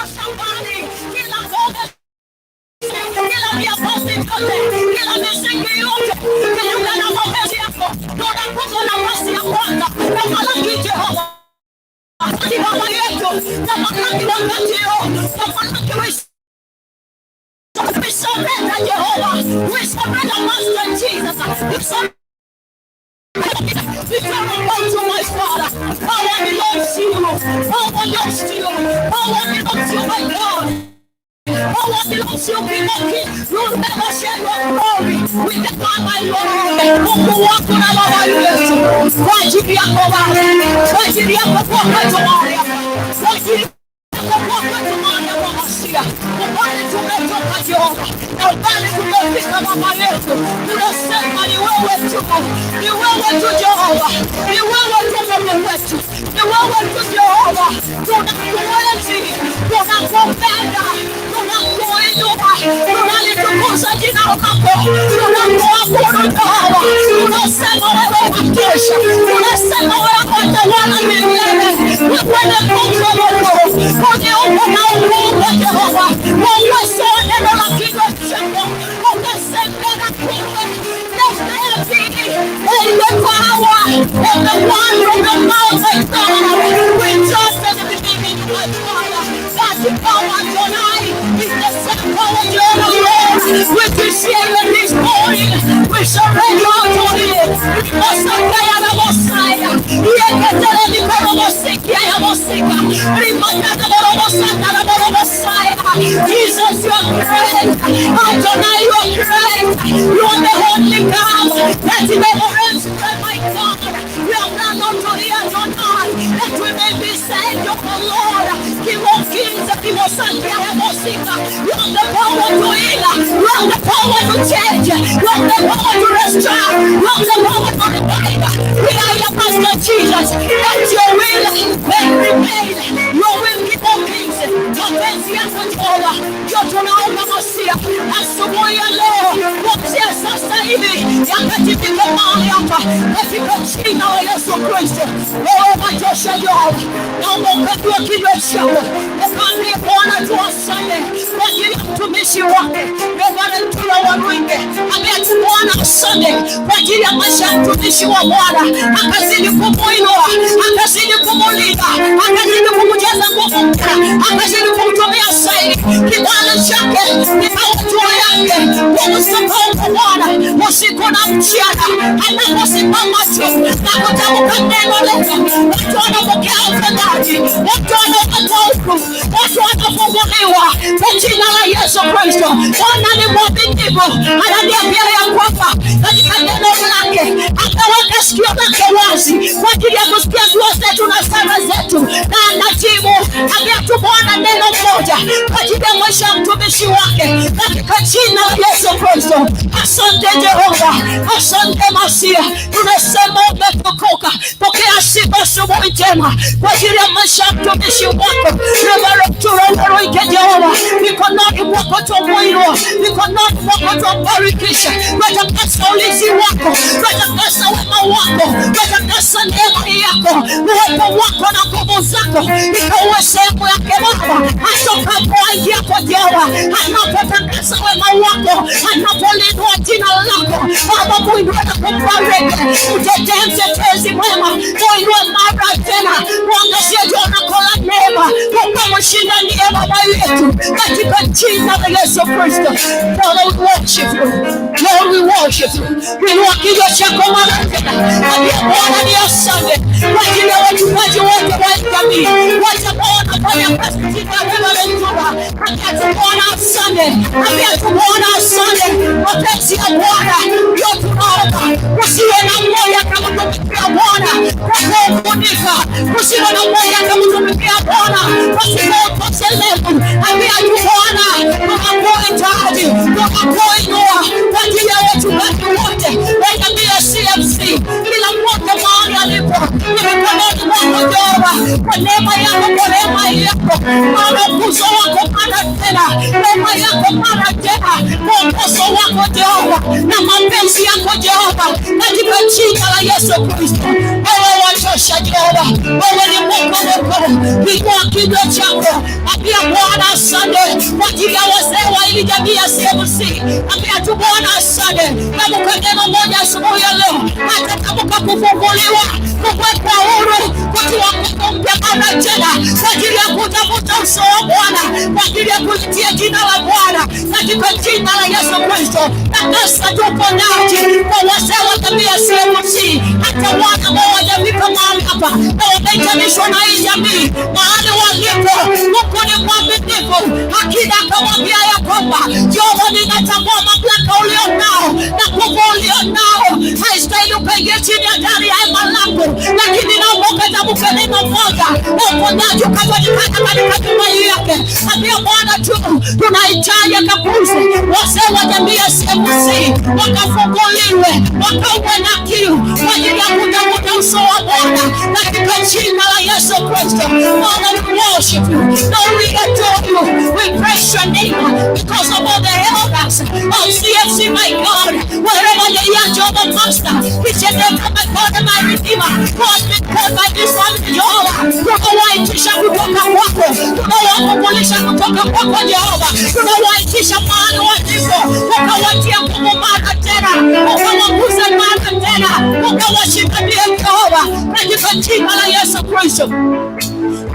Mashambani, kila ngome, kila viongozi yote, kila misingi yote, kinyume na mapenzi yako, tunakupa nafasi ya kwanza tamalaki Jehova. Baba yetu, tamalaki wakati huu, tamalaki. We surrender, Jehovah. We surrender, Master Jesus. We surrender. We turn away to my Father. Power belongs to you. Power belongs to you. Power belongs to you, my God. Power belongs to you, King of Kings. You never share your glory with the man, my Lord. Mungu wako na Baba Yesu. Kwa ajili yako Baba. Kwa ajili yako kwa kwetu mahali hapa. Kwa ajili yako kwa kwetu mahali hapa Masia. Umbali tumetoka Jehova. Na umbali tumefika Baba yetu. Tunasema ni wewe tu. Ni wewe tu Jehova. Ni wewe tu Mungu wetu. Ni wewe tu Jehova. Tunakuenzi. Tunakupenda. Tunakuinua. Tunalitukuza jina lako. Tunakuabudu Jehova. Tunasema wewe watosha. Tunasema wewe watawala milele. Wewe ni Mungu Mungu. Uliumba na ukuumba Jehova. Kwa uwezo wa neno la kinywa chako. Ukasema na kuwe. Let there be and the power of the one from the mouth of God. We trust and believe in you, my Father. That power tonight is the same power, Jehovah Lord. We appreciate this morning. We surrender to you. Mosakaya na Mosaya. Yeketele mikoromosikia ya mosika. Rimanyaka boromosaka na boromosaya. Jesus, you are great. Adonai, you are great. You are the only God that never ends, my God. We have run unto thee, Adonai, that we may be saved of the Lord. King of kings, King of ya mosika. You have the power to heal. You have the power to change. You have the power to restore. You have the power to revive. We are your Master Jesus. Let your will may be made. Your will, King of kings. Mapenzi yako Jehova ndio tunaomba Masia asubuhi ya leo, kuanzia sasa hivi yakatimike mahali hapa katika jina la Yesu Kristo. Wewe watosha Jehova, naomba ukainue kinywa chako ukaambie Bwana tu asante kwa ajili ya mtumishi wake Reverend Tula Waruinge. Ambia tu Bwana asante kwa ajili ya maisha ya mtumishi wa Bwana, akazidi kumuinua, akazidi kumulinda, akazidi kumjaza nguvu mpya, akazidi kumtumia zaidi. Kibali chake kikawa juu yake kwa msako Bwana usiku na mchana, anaposimama tu na kutamka neno lake, watu wanapokea uponyaji, watu wanapata huku, watu wanafunguliwa kwa jina la Yesu Kristo. Bwana ni mwaminifu, ananiambia ya kwamba katika neno lake akaweka sikio lake wazi kwa ajili ya kusikia dua zetu na sala zetu, na anajibu. Ambia tu Bwana neno moja kwa ajili ya maisha ya mtumishi wake katika jina la Yesu Kristo. Asante Jehova, asante Masia, tunasema umetukuka. Pokea sifa asubuhi njema kwa ajili ya maisha ya mtumishi wako Reverend Tula Waruinge. Jehova, mikononi mwako twamuinua, mikononi mwako twabarikisha. Twatakasa ulinzi wako, twatakasa wema wako, twatakasa neema yako, uwepo wako na nguvu zako ikawe sehemu yake Baba, atokapo aingiapo Jehova, anapotangaza wema wako, anapolinua jina lako Baba, muinue na kumbariki, mtetee mtetezi mwema, muinue mara tena, muangazie jua lako la neema, ukamshindanie Baba yetu katika jina la Yesu Kristo. Father, we worship you. Lord, we worship you. Inua kinywa chako mara tena, ambia Bwana ni asante kwa ajili ya wachungaji wote wa jamii, wote ambao wanafanya kazi katika Reverend Tula. Ambia tu Bwana asante, ambia tu Bwana asante. Mapenzi ya Bwana ndio tunaomba, usiwe na mmoja kama tumikia Bwana kwa kuhuzunika, usiwe na mmoja kama tumikia Bwana pasipo utoshelevu. Ambia tu Bwana tunakuhitaji, tunakuinua kwa ajili ya wachungaji wote wa jamii ya CMC, kila mmoja mahali alipo, ni mikononi mwako Jehova, kwa neema yako, kwa rehema yako, maana uguso wako mara tena, neema yako mara tena, mwongozo wako Jehova na mapenzi yako Jehova, katika jina la Yesu Kristo. Wewe watosha Jehova, wewe ni Mungu mkuu. Inua kinywa chako, ambia Bwana asante kwa ajili ya wazee wa hili jamii ya CMC. Ambia tu Bwana asante. Tamka neno moja asubuhi ya leo, hata tamka kufunguliwa, kuwekwa huru, kutiwa nguvu mpya mara tena, kwa ajili ya kutafuta uso wa Bwana, kwa ajili ya kulitia jina la Bwana katika jina la Yesu Kristo. Takasa tu uponyaji kwa wazee wa jamii ya CMC, hata wale ambao hawajafika mahali hapa na wameitanishwa na hii jamii mahali walipo. Mungu ni mwaminifu. Hakika akamwambia ya kwamba Jehova, ninatambua mamlaka ulio nao na nguvu ulio nao, haistahili ukaingia chini ya dari ya hema langu, lakini naomba ukatamke neno moja na uponyaji ukafanyikana katika nyumba hii yake. Ambia Bwana tu tunahitaji akaguse wazee wa jamii ya CMC wakafunguliwe, wakauwe na kiu kwa ajili ya kutafuta uso wa Bwana katika jina la Yesu Kristo. Father, we worship you. Lord, we adore you. We praise your name because of all the elders of CFC, my God. Wherever they are, Jehovah Master, each and every my God and my Redeemer, who has been called by this family, Jehovah. Tunawaitisha kutoka kwako, tunawafungulisha kutoka kwako Jehova, tunawaitisha mahali walipo, ukawatia nguvu mara tena, ukawaguza mara tena, ukawashikilia Jehova, katika jina la Yesu Kristo.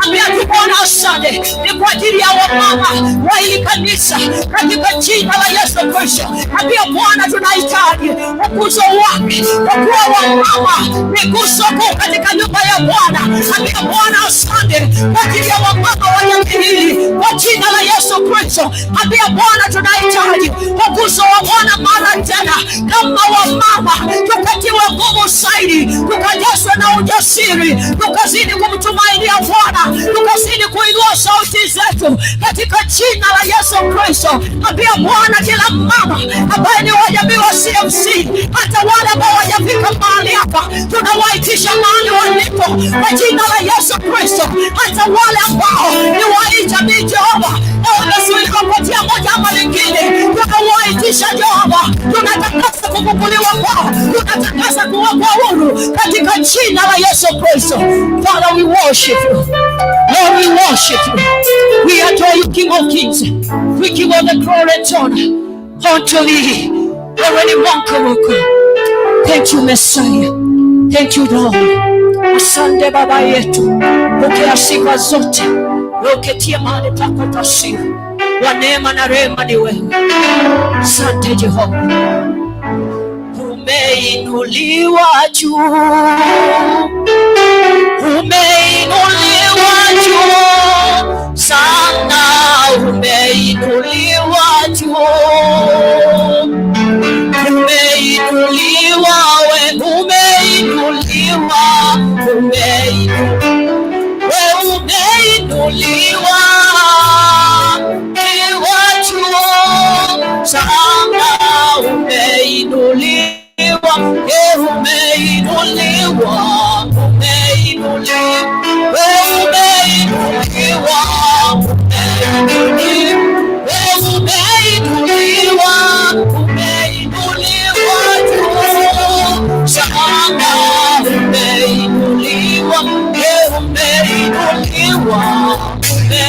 Ambia tu Bwana asante, ni kwa ajili ya wamama wa hili kanisa katika jina la Yesu Kristo. Ambia Bwana tunahitaji uguso wake, kwa kuwa wamama ni guso kuu katika nyumba ya Bwana. Ambia Bwana asante kwa ajili ya wamama wa jamii hili kwa jina la Yesu Kristo. Ambia Bwana tunahitaji uguso wa Bwana mara tena, kama wamama tukatiwe nguvu zaidi, tukajazwe na ujasiri, tukazidi kumtumainia Bwana, tukazidi kuinua sauti zetu katika jina la Yesu Kristo. Ambia Bwana kila mama ambaye ni wa jamii wa CMC, hata wale ambao hawajafika mahali hapa, tunawaitisha mahali walipo kwa jina la Yesu Kristo, hata wale ambao ni wa hii jamii Jehova, na wamezuiliwa kwa njia moja ama lingine, tunawaitisha Jehova, tunatangaza kufunguliwa kwao, tunatangaza kuwekwa huru katika jina la Yesu Kristo. Father, we worship you. Lord, we worship you. We adore you, King of Kings. We give all the glory and honor unto thee. Wewe ni Mungu mkuu. Thank you, Messiah. Thank you, Lord. Asante Baba yetu, pokea sifa zote, wewe uketie mahali pako pa siri, wa neema na rehema ni wewe. Asante Jehova, umeinuliwa juu, umeinuliwa juu sana, umeinuliwa juu, umeinuliwa we, umeinuliwa, we umeinuliwa iwa juu sana, umeinuliwa, e umeinuliwa, umeinuliwa, we umeinuliwa, umeinuliwa, we umeinuliwa, umeinuliwa juu sana, umeinuliwa, e umeinuliwa, umeinuliwa, we umeinuliwa, umeinuliwa juu,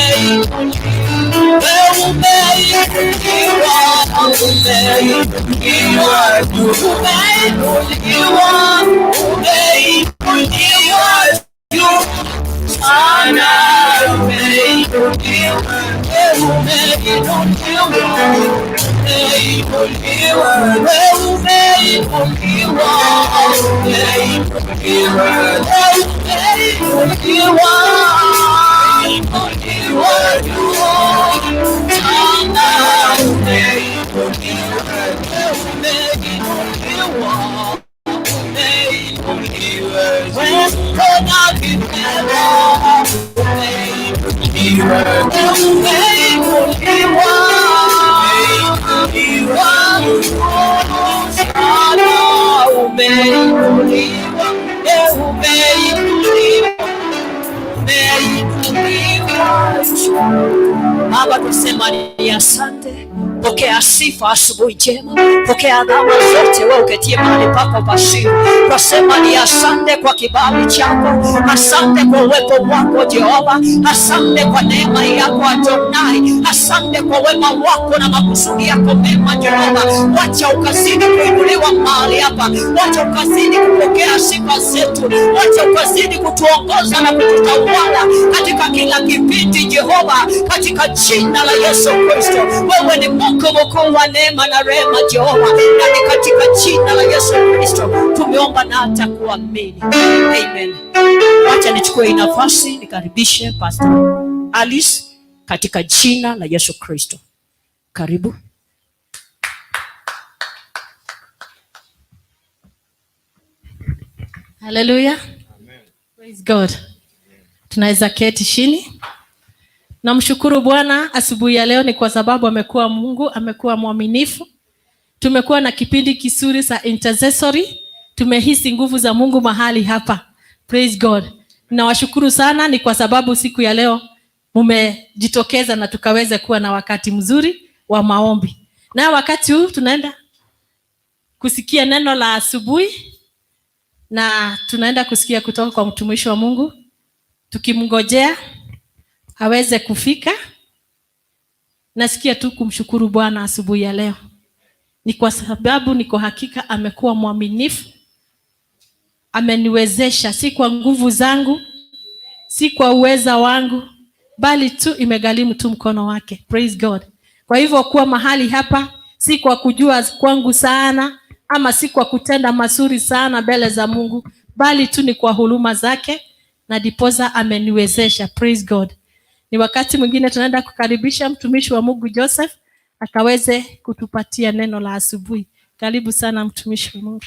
umeinuliwa, umeinuliwa juu sana, umeinuliwa, umeinuliwa, umeinuliwa, we umeinuliwa, umeinuliwa, umeinuliwa, umeinuliwa juu sana, umeinuliwa, umeinuliwa, umeinuliwa, we umeinuliwa, umeinuliwa, sana, umeinuliwa, umeinuliwa, umeinuliwa. Baba, tusema ni asante. Pokea sifa asubuhi njema, pokea adhama zote, wewe uketie mahali pako pa siri. Twasema ni asante kwa kibali chako, asante kwa uwepo wako Jehova, asante kwa neema yako Adonai, asante kwa wema wako na makusudi yako mema Jehova. Wacha ukazidi kuinuliwa mahali hapa, wacha ukazidi kupokea sifa zetu, wacha ukazidi kutuongoza na kututawala katika kila kipindi Jehova, katika jina la Yesu Kristo. Wewe ni Mungu mkuu wa neema na rehema Jehova, na ni katika jina la Yesu Kristo tumeomba na hata kuamini, amen. Wacha nichukue hii nafasi nikaribishe Pastor Alice katika jina la Yesu Kristo. Karibu. Haleluya. Praise God. Tunaweza keti chini. Namshukuru Bwana asubuhi ya leo ni kwa sababu amekuwa Mungu, amekuwa mwaminifu. Tumekuwa na kipindi kizuri cha intercessory. Tumehisi nguvu za Mungu mahali hapa. Praise God. Nawashukuru sana ni kwa sababu siku ya leo mumejitokeza na tukaweze kuwa na wakati mzuri wa maombi. Na wakati huu tunaenda kusikia neno la asubuhi na tunaenda kusikia kutoka kwa mtumishi wa Mungu tukimngojea aweze kufika. Nasikia tu kumshukuru Bwana asubuhi ya leo, ni kwa sababu niko hakika amekuwa mwaminifu, ameniwezesha, si kwa nguvu zangu, si kwa uweza wangu, bali tu imegharimu tu mkono wake. Praise God. Kwa hivyo kuwa mahali hapa si kwa kujua kwangu sana ama si kwa kutenda mazuri sana mbele za Mungu, bali tu ni kwa huruma zake na diposa ameniwezesha. Praise God. Ni wakati mwingine tunaenda kukaribisha mtumishi wa Mungu Joseph akaweze kutupatia neno la asubuhi. Karibu sana mtumishi wa Mungu.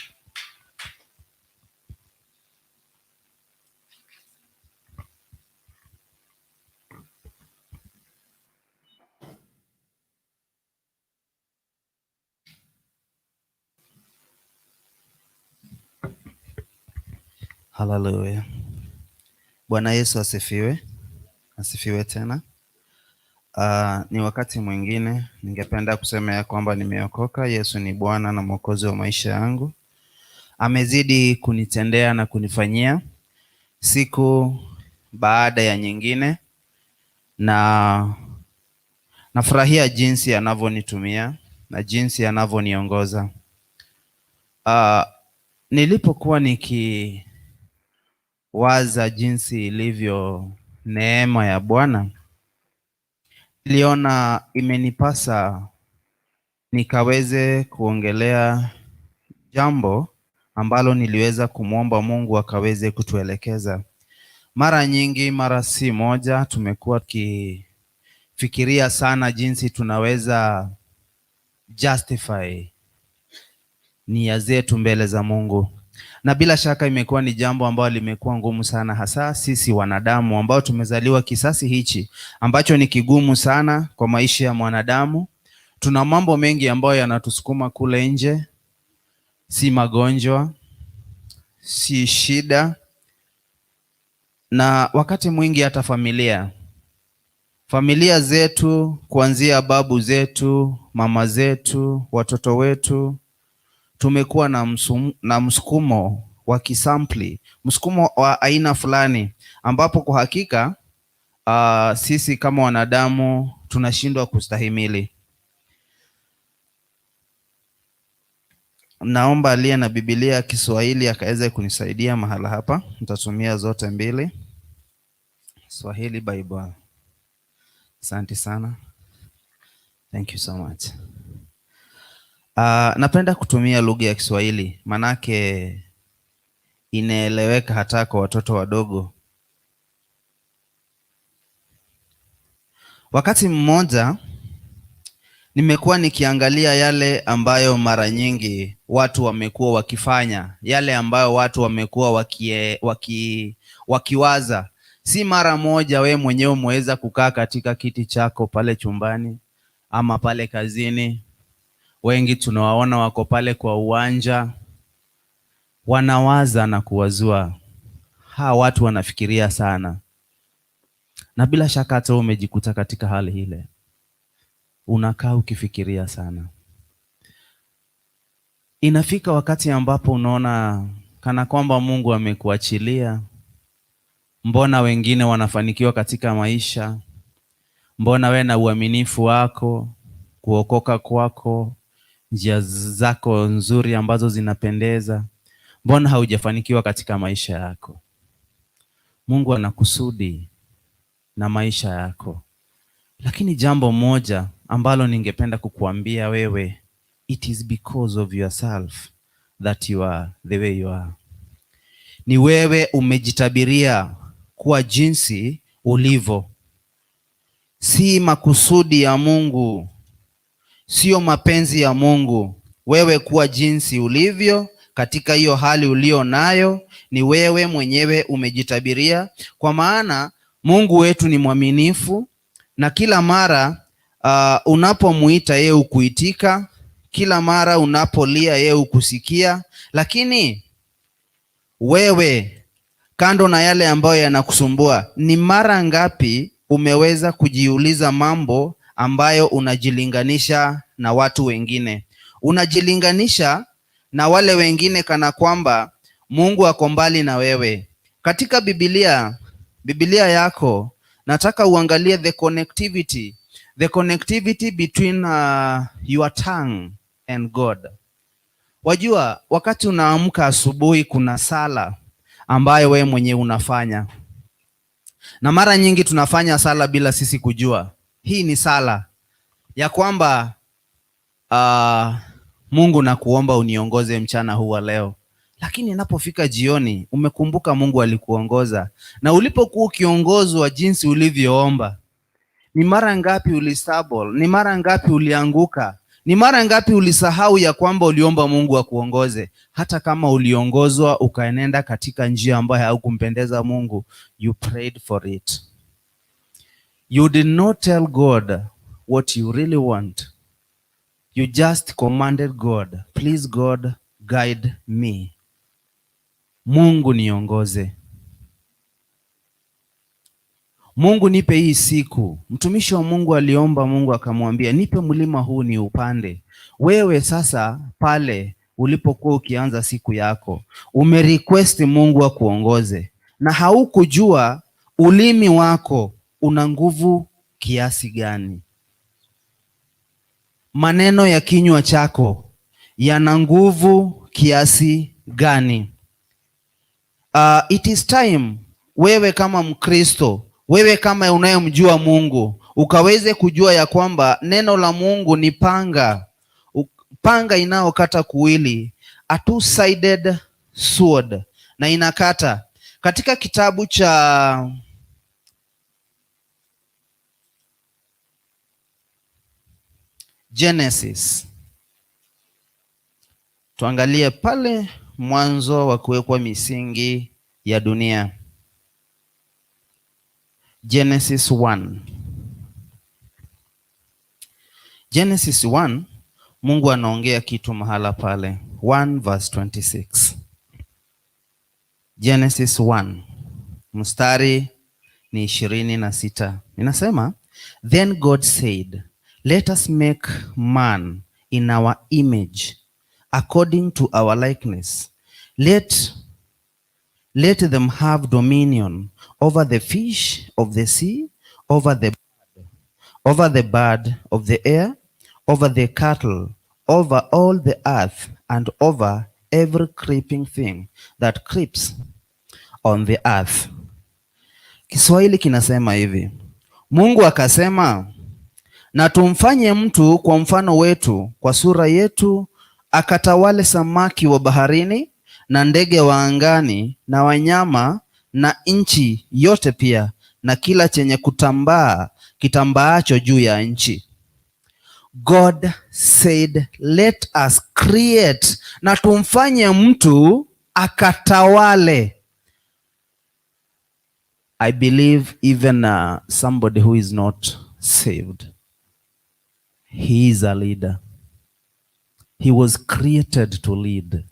Haleluya. Bwana Yesu asifiwe. Asifiwe tena. Ni wakati mwingine ningependa kusema ya kwamba nimeokoka. Yesu ni Bwana na Mwokozi wa maisha yangu. Amezidi kunitendea na kunifanyia siku baada ya nyingine, na nafurahia jinsi anavyonitumia na jinsi anavyoniongoza. Nilipokuwa nikiwaza jinsi ilivyo neema ya Bwana, niliona imenipasa nikaweze kuongelea jambo ambalo niliweza kumwomba Mungu akaweze kutuelekeza. Mara nyingi, mara si moja, tumekuwa tukifikiria sana jinsi tunaweza justify nia zetu mbele za Mungu. Na bila shaka imekuwa ni jambo ambalo limekuwa ngumu sana, hasa sisi wanadamu ambao tumezaliwa kisasi hichi ambacho ni kigumu sana kwa maisha ya mwanadamu. Tuna mambo mengi ambayo yanatusukuma kule nje, si magonjwa, si shida, na wakati mwingi hata familia. Familia zetu kuanzia babu zetu, mama zetu, watoto wetu, tumekuwa na msukumo wa kisampli, msukumo wa aina fulani ambapo kwa hakika sisi kama wanadamu tunashindwa kustahimili. Naomba aliye na Biblia ya Kiswahili akaweze kunisaidia mahala hapa. Nitatumia zote mbili, Swahili Bible. Asante sana. Thank you so much. Napenda kutumia lugha ya Kiswahili manake inaeleweka hata kwa watoto wadogo. Wakati mmoja nimekuwa nikiangalia yale ambayo mara nyingi watu wamekuwa wakifanya, yale ambayo watu wamekuwa wakiwaza. Si mara moja we mwenyewe umeweza kukaa katika kiti chako pale chumbani ama pale kazini. Wengi tunawaona wako pale kwa uwanja, wanawaza na kuwazua. Hawa watu wanafikiria sana, na bila shaka hata umejikuta katika hali ile. Unakaa ukifikiria sana. Inafika wakati ambapo unaona kana kwamba Mungu amekuachilia. Mbona wengine wanafanikiwa katika maisha? Mbona we na uaminifu wako, kuokoka kwako, njia zako nzuri ambazo zinapendeza, mbona haujafanikiwa katika maisha yako? Mungu ana kusudi na maisha yako. Lakini jambo moja ambalo ningependa kukuambia wewe, it is because of yourself that you are the way you are. Ni wewe umejitabiria kuwa jinsi ulivyo. Si makusudi ya Mungu, sio mapenzi ya Mungu wewe kuwa jinsi ulivyo katika hiyo hali ulio nayo. Ni wewe mwenyewe umejitabiria, kwa maana Mungu wetu ni mwaminifu na kila mara unapomuita yeye hukuitika, kila mara unapolia yeye hukusikia. Lakini wewe, kando na yale ambayo yanakusumbua, ni mara ngapi umeweza kujiuliza mambo ambayo unajilinganisha na watu wengine? Unajilinganisha na wale wengine kana kwamba Mungu ako mbali na wewe. Katika Biblia yako nataka uangalie the connectivity between your tongue and God. Wajua, wakati unaamka asubuhi kuna sala ambayo wewe mwenyewe unafanya, na mara nyingi tunafanya sala bila sisi kujua. Hii ni sala ya kwamba Mungu, nakuomba uniongoze mchana huu wa leo. Lakini inapofika jioni, umekumbuka Mungu alikuongoza, na ulipokuwa ukiongozwa jinsi ulivyoomba, ni mara ngapi ulistumble? Ni mara ngapi ulianguka? Ni mara ngapi ulisahau ya kwamba uliomba Mungu akuongoze? Hata kama uliongozwa ukaenenda katika njia ambayo haukumpendeza Mungu, you prayed for it. You did not tell God what you really want. You just commanded God, "Please God, guide me." Mungu niongoze. Mungu nipe hii siku. Mtumishi wa Mungu aliomba, Mungu akamwambia, "Nipe mlima huu ni upande." Wewe sasa pale ulipokuwa ukianza siku yako, umerequest Mungu akuongoze na haukujua ulimi wako una nguvu kiasi gani. Maneno ya kinywa chako yana nguvu kiasi gani? It is time wewe kama Mkristo, wewe kama unayemjua Mungu, ukaweze kujua ya kwamba neno la Mungu ni panga, panga inayokata kuwili, a two-sided sword, na inakata. Katika kitabu cha Genesis, tuangalie pale mwanzo wa kuwekwa misingi ya dunia. Genesis 1. Genesis 1, Mungu anaongea kitu mahala pale. 1 verse 26. Genesis 1 mstari ni 26. Inasema, "Then God said, 'Let us make man in our image, according to our likeness. Let them have dominion over the fish of the sea, over the bird of the air, over the cattle, over all the earth, and over every creeping thing that creeps on the earth.'" Kiswahili kinasema hivi: Mungu akasema, "Na tumfanye mtu kwa mfano wetu, kwa sura yetu, akatawale samaki wa baharini na ndege wa angani na wanyama na nchi yote pia na kila chenye kutambaa kitambaacho juu ya nchi." God said, "Let us create," na tumfanye mtu akatawale. I believe even somebody who is not saved, he is a leader. He was created to lead.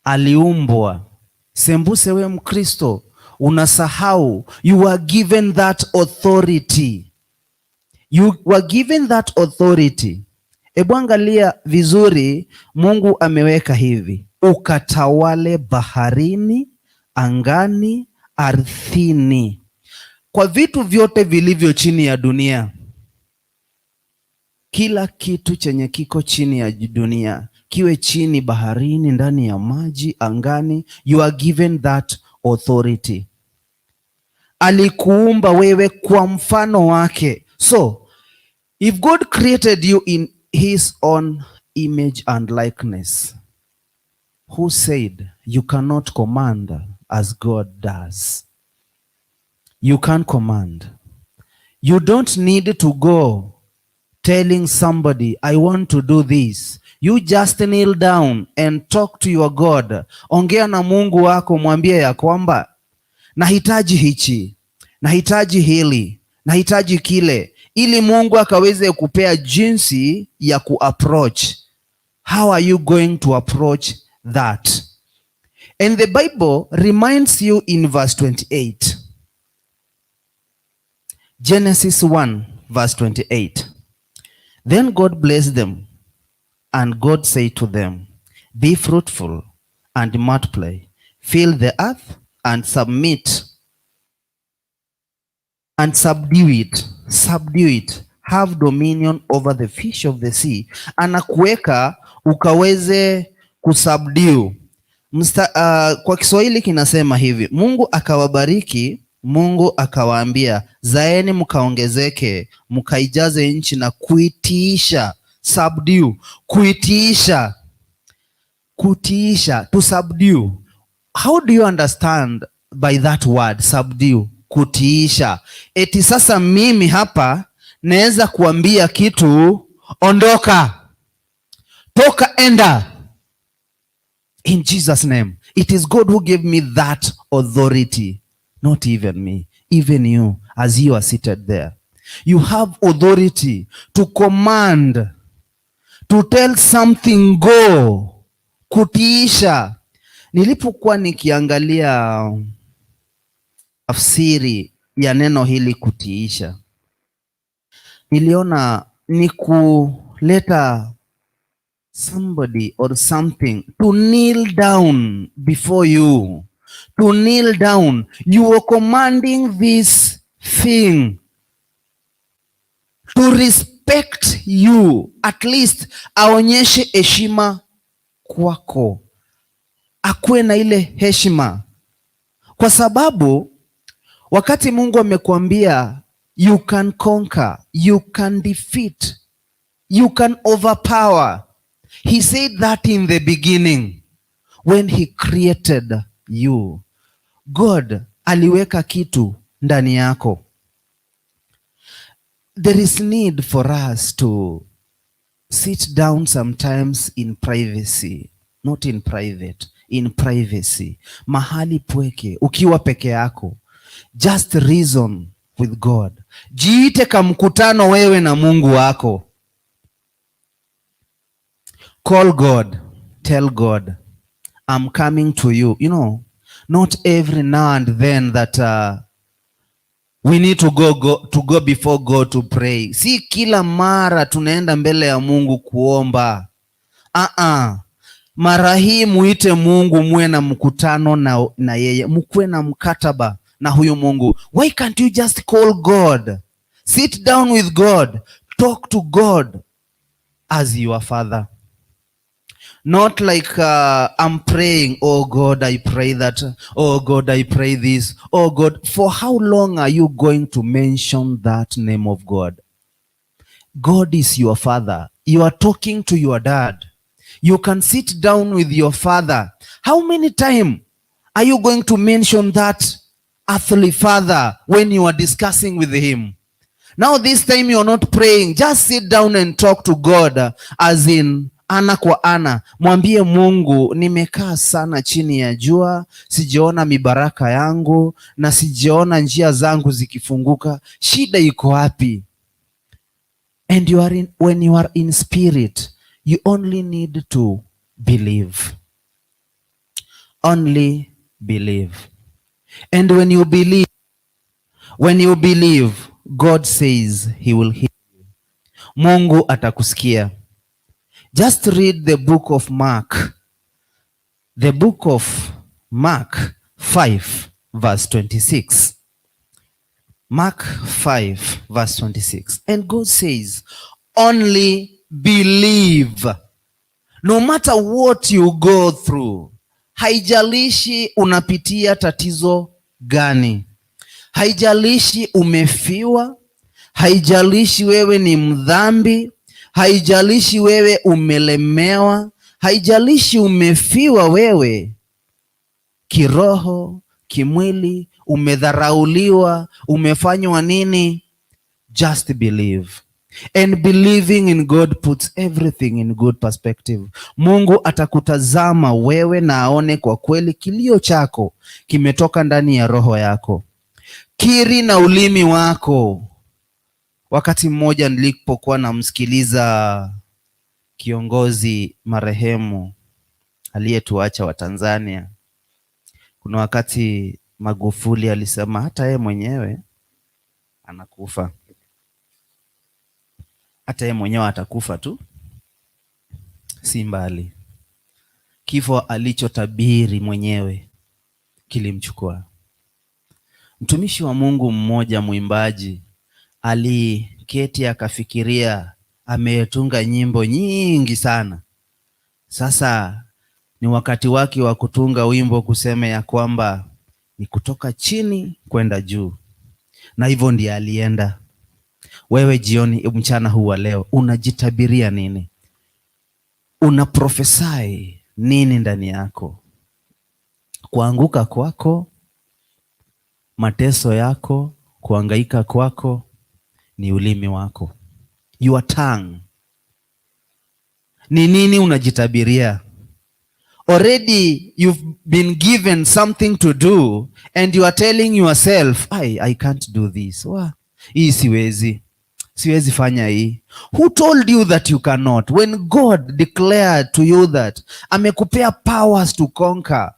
Aliumbwa. Sembuse we Mkristo, unasahau you were given that authority. You were given that authority. Ebu angalia vizuri, Mungu ameweka hivi: ukatawale baharini, angani, ardhini, kwa vitu vyote vilivyo chini ya dunia. Kila kitu chenye kiko chini ya dunia, kiwe chini baharini, ndani ya maji, angani, you are given that authority. Alikuumba wewe kwa mfano wake. So if God created you in his own image and likeness, who said you cannot command as God does? You can command. You don't need to go telling somebody, "I want to do this." You just kneel down and talk to your God. Ongea na Mungu wako, mwambie ya kwamba nahitaji hichi, nahitaji hili, nahitaji kile, ili Mungu akaweze kupea jinsi ya kuapproach. How are you going to approach that? And the Bible reminds you in verse 28. Genesis 1 verse 28. Then God blessed them, and God said to them, "Be fruitful and multiply, fill the earth and submit and subdue it, subdue it, have dominion over the fish of the sea." Anakuweka ukaweze kusubdue. Kwa Kiswahili kinasema hivi: Mungu akawabariki, Mungu akawaambia, "Zaeni mkaongezeke, mkaijaze nchi na kuitiisha." Subdue, kuitiisha, kutiisha, to subdue. How do you understand by that word subdue? Kutiisha. Eti sasa mimi hapa naweza kuambia kitu, "Ondoka, toka, enda." In Jesus' name. It is God who gave me that authority. Not even me, even you, as you are seated there. You have authority to command, to tell something go, kutiisha. Nilipokuwa nikiangalia tafsiri ya neno hili kutiisha, niliona ni kuleta somebody or something to kneel down before you, to kneel down. You are commanding this thing to respect you, at least aonyeshe heshima kwako, akuwe na ile heshima, kwa sababu wakati Mungu amekuambia you can conquer, you can defeat, you can overpower. He said that in the beginning when he created you. God aliweka kitu ndani yako. There is need for us to sit down sometimes in privacy, not in private, in privacy, mahali pweke, ukiwa peke yako, just reason with God. Jiite kamkutano wewe na Mungu wako. Call God, tell God, "I'm coming to you." Not every now and then that we need to go before God to pray. Si kila mara tunaenda mbele ya Mungu kuomba. Uh-uh. Mara hii muite Mungu, muwe na mkutano na yeye, mkuwe na mkataba na huyu Mungu. Why can't you just call God? Sit down with God, talk to God as your father. Not like I'm praying, "Oh God, I pray that, oh God, I pray this, oh God." For how long are you going to mention that name of God? God is your father. You are talking to your dad. You can sit down with your father. How many times are you going to mention that earthly father when you are discussing with him? Now this time you are not praying. Just sit down and talk to God as in ana kwa ana. Mwambie Mungu, "Nimekaa sana chini ya jua, sijaona mibaraka yangu na sijaona njia zangu zikifunguka. Shida iko wapi?" And when you are in spirit, you only need to believe. Only believe. And when you believe, God says he will heal. Mungu atakusikia. Just read the book of Mark. The book of Mark 5 verse 26. Mark 5 verse 26. And God says, only believe. No matter what you go through, haijalishi unapitia tatizo gani, haijalishi umefiwa, haijalishi wewe ni mdhambi, haijalishi wewe umelemewa, haijalishi umefiwa wewe kiroho, kimwili, umedharauliwa, umefanywa nini, just believe. And believing in God puts everything in good perspective. Mungu atakutazama wewe na aone kwa kweli kilio chako kimetoka ndani ya roho yako. Kiri na ulimi wako. Wakati mmoja nilipokuwa namsikiliza kiongozi marehemu aliyetuacha wa Tanzania, kuna wakati Magufuli alisema hata yeye mwenyewe anakufa, hata yeye mwenyewe atakufa tu, si mbali. Kifo alichotabiri mwenyewe kilimchukua. Mtumishi wa Mungu mmoja, mwimbaji, aliketi akafikiria, ametunga nyimbo nyingi sana. Sasa ni wakati wake wa kutunga wimbo kusema ya kwamba ni kutoka chini kwenda juu, na hivyo ndiye alienda. Wewe jioni, mchana huu wa leo, unajitabiria nini? Una prophesy nini ndani yako? Kuanguka kwako, mateso yako, kuangaika kwako ni ulimi wako, your tongue. Ni nini unajitabiria? Already you've been given something to do and you are telling yourself, I can't do this. Wa, hii siwezi. Siwezi fanya hii. Who told you that you cannot? When God declared to you that amekupea powers to conquer,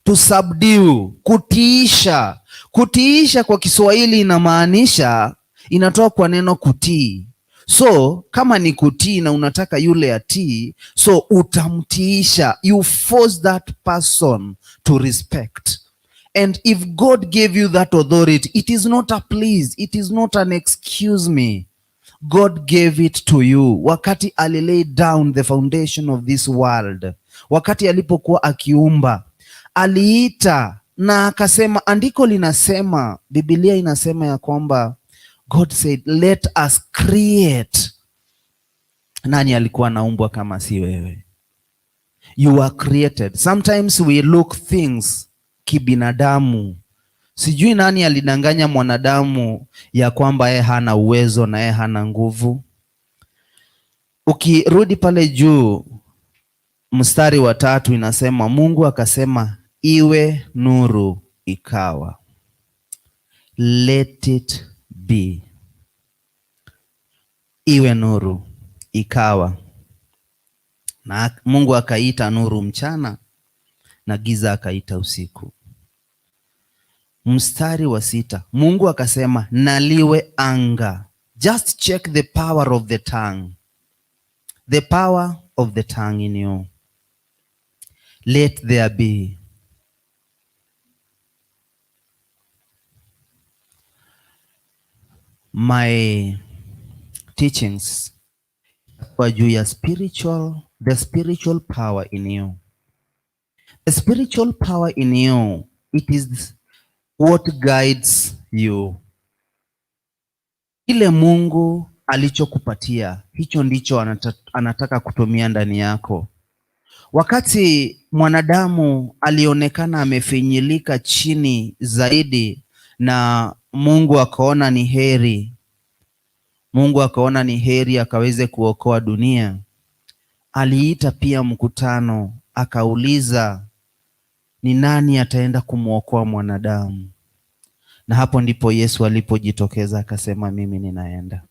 to subdue, kutiisha. Kutiisha kwa Kiswahili inamaanisha, inatoka kwa neno kutii. So kama ni kutii na unataka yule atii, so utamtiisha. You force that person to respect. And if God gave you that authority, it is not a please, it is not an excuse me. God gave it to you wakati ali lay down the foundation of this world, wakati alipokuwa akiumba, aliita na akasema, andiko linasema, Biblia inasema ya kwamba God said let us create. Nani alikuwa anaumbwa kama si wewe? You are created. Sometimes we look things kibinadamu. Sijui nani alidanganya mwanadamu ya kwamba yeye hana uwezo na yeye hana nguvu. Ukirudi pale juu mstari wa 3 inasema Mungu akasema iwe nuru, ikawa. Let it be. Iwe nuru, ikawa. Na Mungu akaita nuru mchana na giza akaita usiku. Mstari wa 6, Mungu akasema na liwe anga. Just check the power of the tongue. The power of the tongue in you. Let there be. My teachings kwa juu ya spiritual, the spiritual power in you. The spiritual power in you, it is what guides you. Ile Mungu alichokupatia, hicho ndicho anataka kutumia ndani yako. Wakati mwanadamu alionekana amefinyilika chini zaidi na Mungu akaona ni heri, Mungu akaona ni heri akaweze kuokoa dunia, aliita pia mkutano, akauliza ni nani ataenda kumuokoa mwanadamu? Na hapo ndipo Yesu alipojitokeza akasema mimi ninaenda.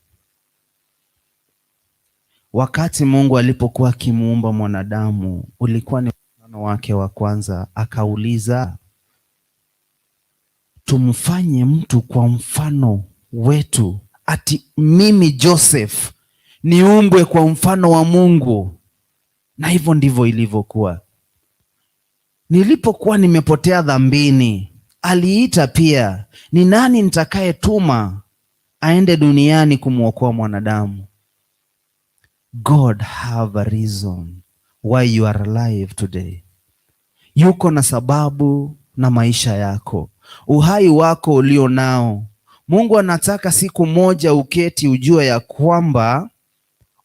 Wakati Mungu alipokuwa akimuumba mwanadamu, ulikuwa ni mkutano wake wa kwanza, akauliza tumfanye mtu kwa mfano wetu. Ati mimi Joseph Niumbwe kwa mfano wa Mungu. Na hivyo ndivyo ilivyokuwa. Nilipokuwa nimepotea dhambini, aliita pia, ni nani nitakayetuma aende duniani kumwokoa mwanadamu? God have a reason why you are alive today. Yuko na sababu na maisha yako, uhai wako ulio nao. Mungu anataka siku moja uketi ujue ya kwamba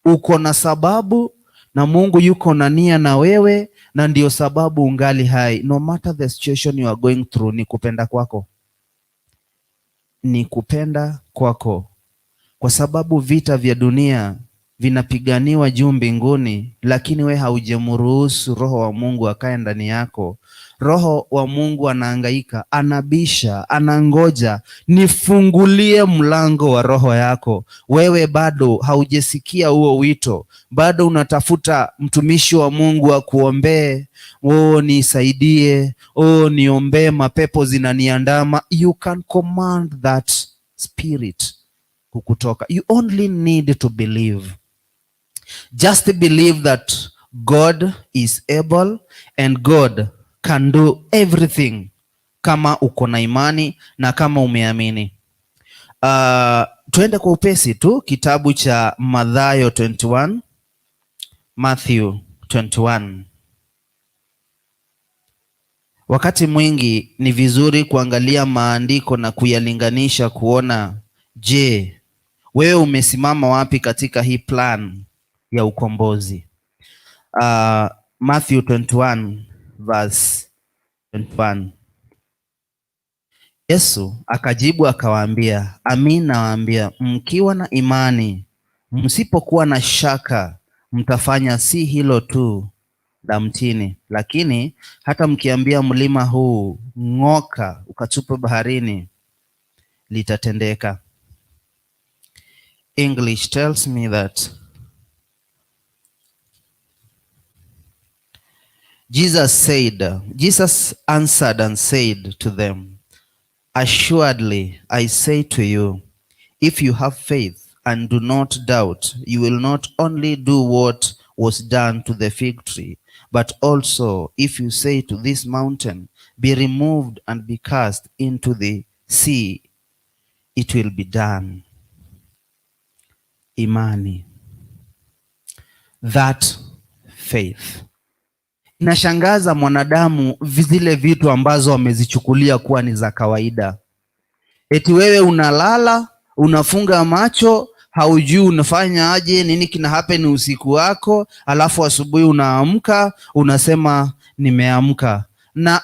uko na sababu na Mungu yuko na nia na wewe, na ndio sababu ungali hai. No matter the situation you are going through, ni kupenda kwako, ni kupenda kwako, kwa sababu vita vya dunia vinapiganiwa juu mbinguni, lakini we haujamruhusu Roho wa Mungu akae ndani yako. Roho wa Mungu anahangaika, anabisha, anangoja, nifungulie mlango wa roho yako. Wewe bado haujasikia huo wito, bado unatafuta mtumishi wa Mungu akuombee, oh, nisaidie, oh, niombee, mapepo zinaniandama. You can command that spirit kukutoka. You only need to believe. Just believe that God is able and God can do everything, kama uko na imani na kama umeamini. Tuende kwa upesi tu kitabu cha Mathayo 21, Matthew 21. Wakati mwingi ni vizuri kuangalia maandiko na kuyalinganisha kuona, je, wewe umesimama wapi katika hii plan ya ukombozi? Matthew 21 verse 21. Yesu akajibu akawaambia, amin nawaambia, mkiwa na imani, msipokuwa na shaka, mtafanya si hilo tu la mtini, lakini hata mkiambia mlima huu, ng'oka ukatupwe baharini, litatendeka. English tells me that Jesus answered and said to them, "Assuredly, I say to you, if you have faith and do not doubt, you will not only do what was done to the fig tree, but also if you say to this mountain, 'Be removed and be cast into the sea,' it will be done." Imani. That faith. Inashangaza mwanadamu zile vitu ambazo wamezichukulia kuwa ni za kawaida. Eti wewe unalala, unafunga macho, haujui unafanya aje, nini kina happen usiku wako, alafu asubuhi unaamka, unasema nimeamka. Na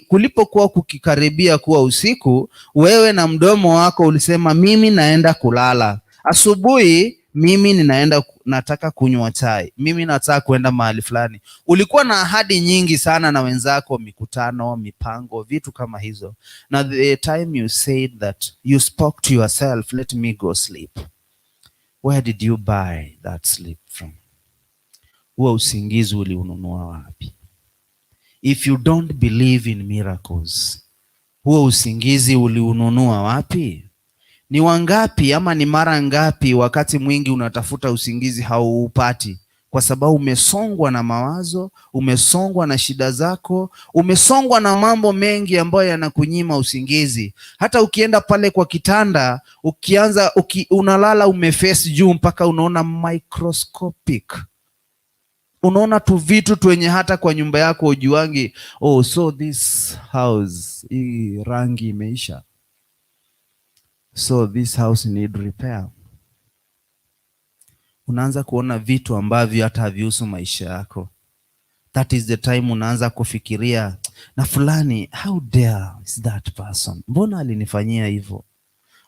kulipokuwa kukikaribia kuwa usiku, wewe na mdomo wako ulisema mimi naenda kulala. Asubuhi mimi ninaenda, nataka kunywa chai, mimi nataka kwenda mahali fulani. Ulikuwa na ahadi nyingi sana na wenzako, mikutano, mipango, vitu kama hizo. Na the time you said that you spoke to yourself, let me go sleep. Where did you buy that sleep from? Huo usingizi uliununua wapi? If you don't believe in miracles, huo usingizi uliununua wapi? Ni wangapi ama ni mara ngapi wakati mwingi unatafuta usingizi hauupati? Kwa sababu umesongwa na mawazo, umesongwa na shida zako, umesongwa na mambo mengi ambayo yanakunyima usingizi. Hata ukienda pale kwa kitanda, ukianza unalala umeface juu mpaka unaona microscopic. Unaona tu vitu twenye hata kwa nyumba yako ujuangi. Oh, so this house, hii rangi imeisha. So this house need repair. Unaanza kuona vitu ambavyo hata havihusu maisha yako. That is the time unaanza kufikiria na fulani, how dare is that person? Mbona alinifanyia hivyo?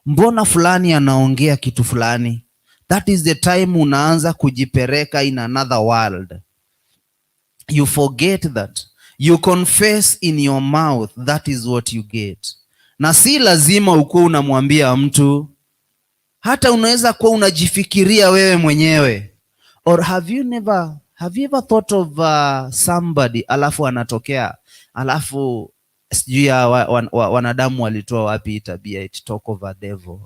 Mbona fulani anaongea kitu fulani? That is the time unaanza kujipereka in another world. You forget that you confess in your mouth, that is what you get. Na si lazima ukuwe unamwambia mtu, hata unaweza kuwa unajifikiria wewe mwenyewe. Or have you ever thought of somebody alafu anatokea, alafu sijui ya wanadamu walitoa wapi hii tabia, it talk of a devil.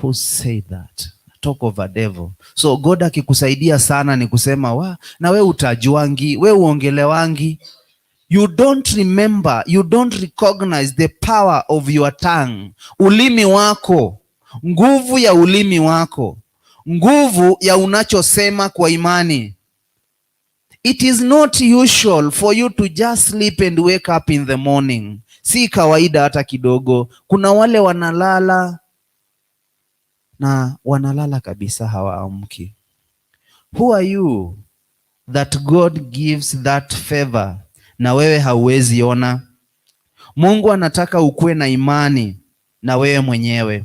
Who say that? talk of a devil. So God akikusaidia sana ni kusema wa na we utajuangi, we uongelewangi. You don't remember, you don't recognize the power of your tongue. Ulimi wako, nguvu ya ulimi wako, nguvu ya unachosema kwa imani. It is not usual for you to just sleep and wake up in the morning. Si kawaida hata kidogo. Kuna wale wanalala na wanalala kabisa, hawaamki. Who are you that God gives that favor na wewe hauwezi ona? Mungu anataka ukuwe na imani na wewe mwenyewe.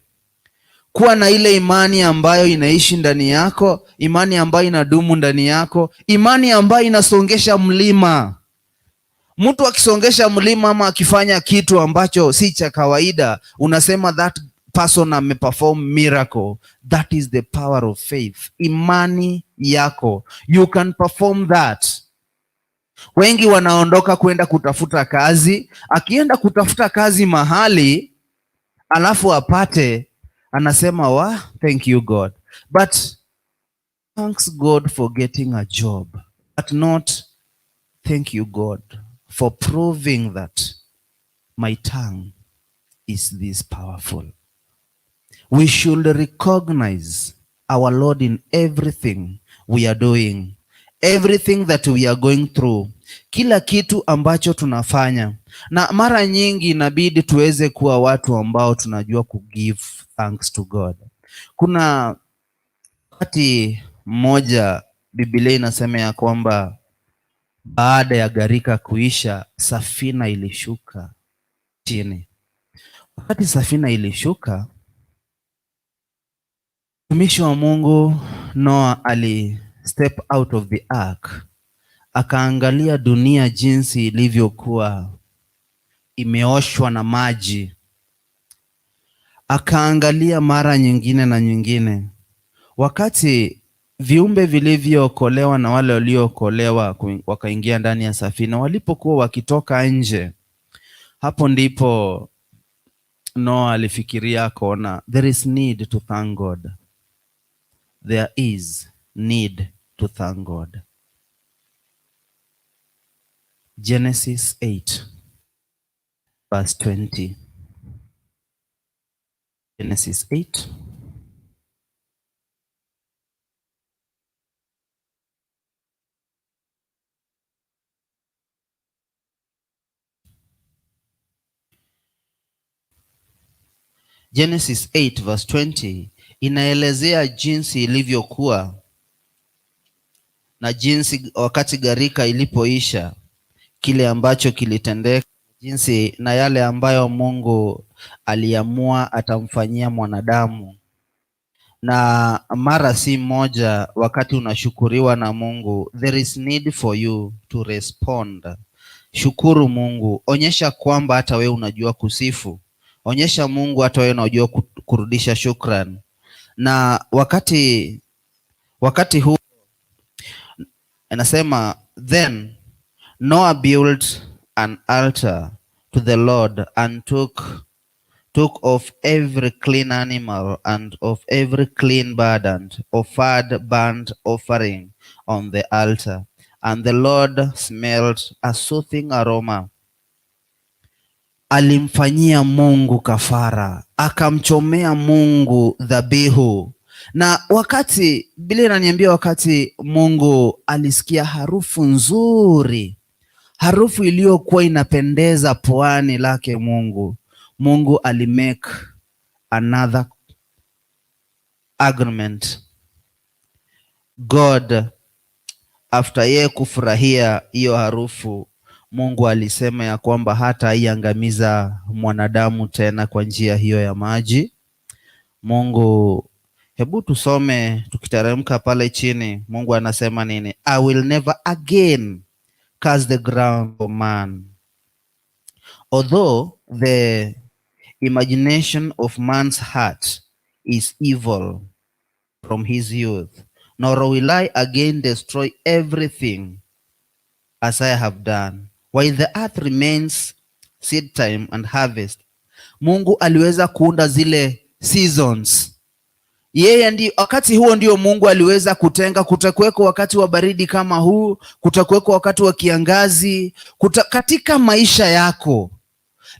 Kuwa na ile imani ambayo inaishi ndani yako, imani ambayo inadumu ndani yako, imani ambayo inasongesha mlima. Mtu akisongesha mlima ama akifanya kitu ambacho si cha kawaida, unasema that person ameperform miracle. That is the power of faith. Imani yako, you can perform that. Wengi wanaondoka kwenda kutafuta kazi, akienda kutafuta kazi mahali alafu apate, anasema wa thank you God, but thanks God for getting a job, but not thank you God for proving that my tongue is this powerful. We should recognize our Lord in everything we are doing, everything that we are going through, kila kitu ambacho tunafanya. Na mara nyingi inabidi tuweze kuwa watu ambao tunajua kugive thanks to God. Kuna wakati mmoja Biblia inasema ya kwamba baada ya gharika kuisha, safina ilishuka chini. Wakati safina ilishuka, mtumishi wa Mungu Noah ali step out of the ark, akaangalia dunia jinsi ilivyokuwa imeoshwa na maji, akaangalia mara nyingine na nyingine. Wakati viumbe vilivyookolewa na wale waliookolewa wakaingia ndani ya safina, walipokuwa wakitoka nje, hapo ndipo Noah alifikiria akaona, there is need to thank God. There is need to thank God. Genesis 8 verse 20. Genesis 8 Genesis 8 verse 20 inaelezea jinsi ilivyokuwa na jinsi wakati gharika ilipoisha, kile ambacho kilitendeka, jinsi na yale ambayo Mungu aliamua atamfanyia mwanadamu. Na mara si moja, wakati unashukuriwa na Mungu, there is need for you to respond. Shukuru Mungu, onyesha kwamba hata wewe unajua kusifu. Onyesha Mungu hata wewe unajua kurudisha shukran. Na wakati huu anasema, then Noah built an altar to the Lord and took of every clean animal and of every clean bird and offered burnt offering on the altar. And the Lord smelled a soothing aroma. Alimfanyia Mungu kafara, akamchomea Mungu dhabihu. Na wakati Biblia inaniambia, wakati Mungu alisikia harufu nzuri, harufu iliyokuwa inapendeza puani lake Mungu, Mungu alimake another agreement. God, after yeye kufurahia hiyo harufu, Mungu alisema ya kwamba hataiangamiza mwanadamu tena kwa njia hiyo ya maji. Mungu, hebu tusome tukiteremka pale chini, Mungu anasema nini? I will never again curse the ground for man. Although the imagination of man's heart is evil from his youth, nor will I again destroy everything as I have done. While the earth remains, seed time and harvest. Mungu aliweza kuunda zile seasons. Yeye ndi, wakati huo ndio Mungu aliweza kutenga kutakuweko wakati wa baridi kama huu, kutakuweko wakati wa kiangazi. Katika maisha yako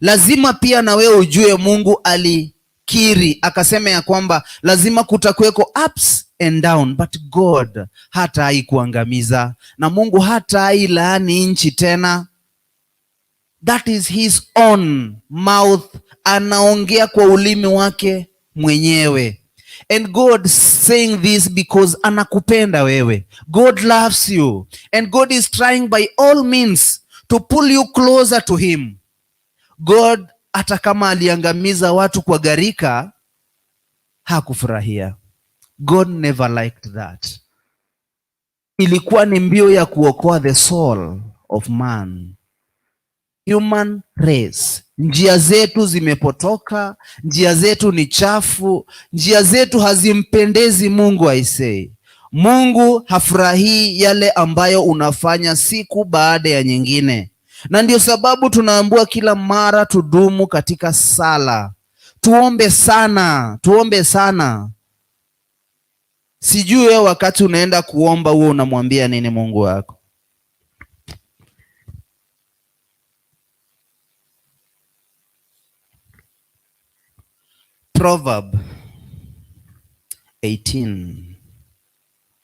lazima pia na wewe ujue Mungu alikiri akasema ya kwamba lazima kutakuweko ups and down, but God hata kuangamiza na Mungu hata laani nchi tena. That is his own mouth, anaongea kwa ulimi wake mwenyewe. And God saying this because anakupenda wewe. God loves you and God is trying by all means to pull you closer to him. God hata kama aliangamiza watu kwa gharika, hakufurahia. God never liked that. Ilikuwa ni mbio ya kuokoa the soul of man, human race. Njia zetu zimepotoka, njia zetu ni chafu, njia zetu hazimpendezi Mungu. I say Mungu hafurahii yale ambayo unafanya siku baada ya nyingine, na ndio sababu tunaambiwa kila mara tudumu katika sala, tuombe sana, tuombe sana. Sijui wewe wakati unaenda kuomba huo unamwambia nini Mungu wako? Proverb 18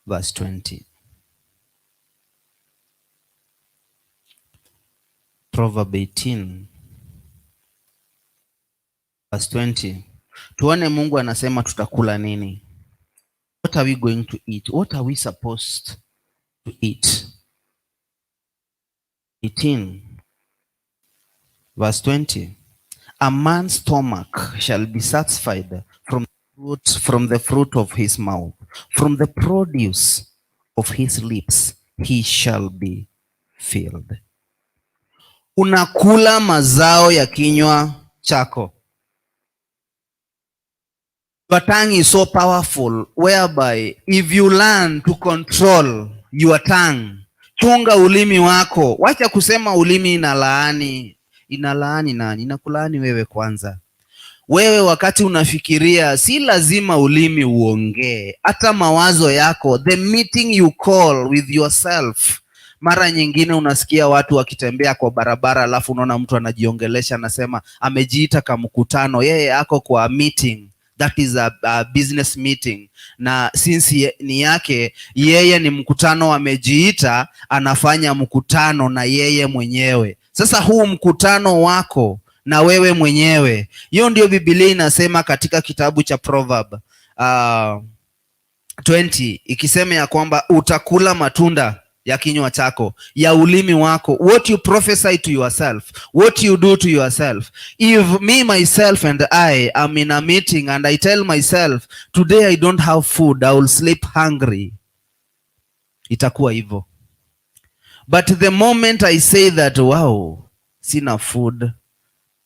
verse 20. Proverb 18 verse 20. Tuone Mungu anasema tutakula nini? What are we going to eat? What are we supposed to eat? 18 verse 20. A man's stomach shall be satisfied from the fruit of his mouth, from the produce of his lips he shall be filled. Unakula mazao ya kinywa chako. Your tongue is so powerful whereby if you learn to control your tongue, chunga ulimi wako. Wacha kusema ulimi inalaani. Inalaani nani? Inakulaani wewe kwanza. Wewe wakati unafikiria, si lazima ulimi uongee, hata mawazo yako, the meeting you call with yourself. Mara nyingine unasikia watu wakitembea kwa barabara, alafu unaona mtu anajiongelesha, anasema amejiita kamkutano, yeye ako kwa meeting, that is a business meeting, na since ni yake yeye ni mkutano amejiita, anafanya mkutano na yeye mwenyewe. Sasa huu mkutano wako na wewe mwenyewe, hiyo ndio Biblia inasema katika kitabu cha Proverb 20 ikisema ya kwamba utakula matunda ya kinywa chako, ya ulimi wako, what you prophesy to yourself, what you do to yourself. If me myself and I am in a meeting and I tell myself today I don't have food, I will sleep hungry, itakuwa hivyo. But the moment I say that wow, sina food,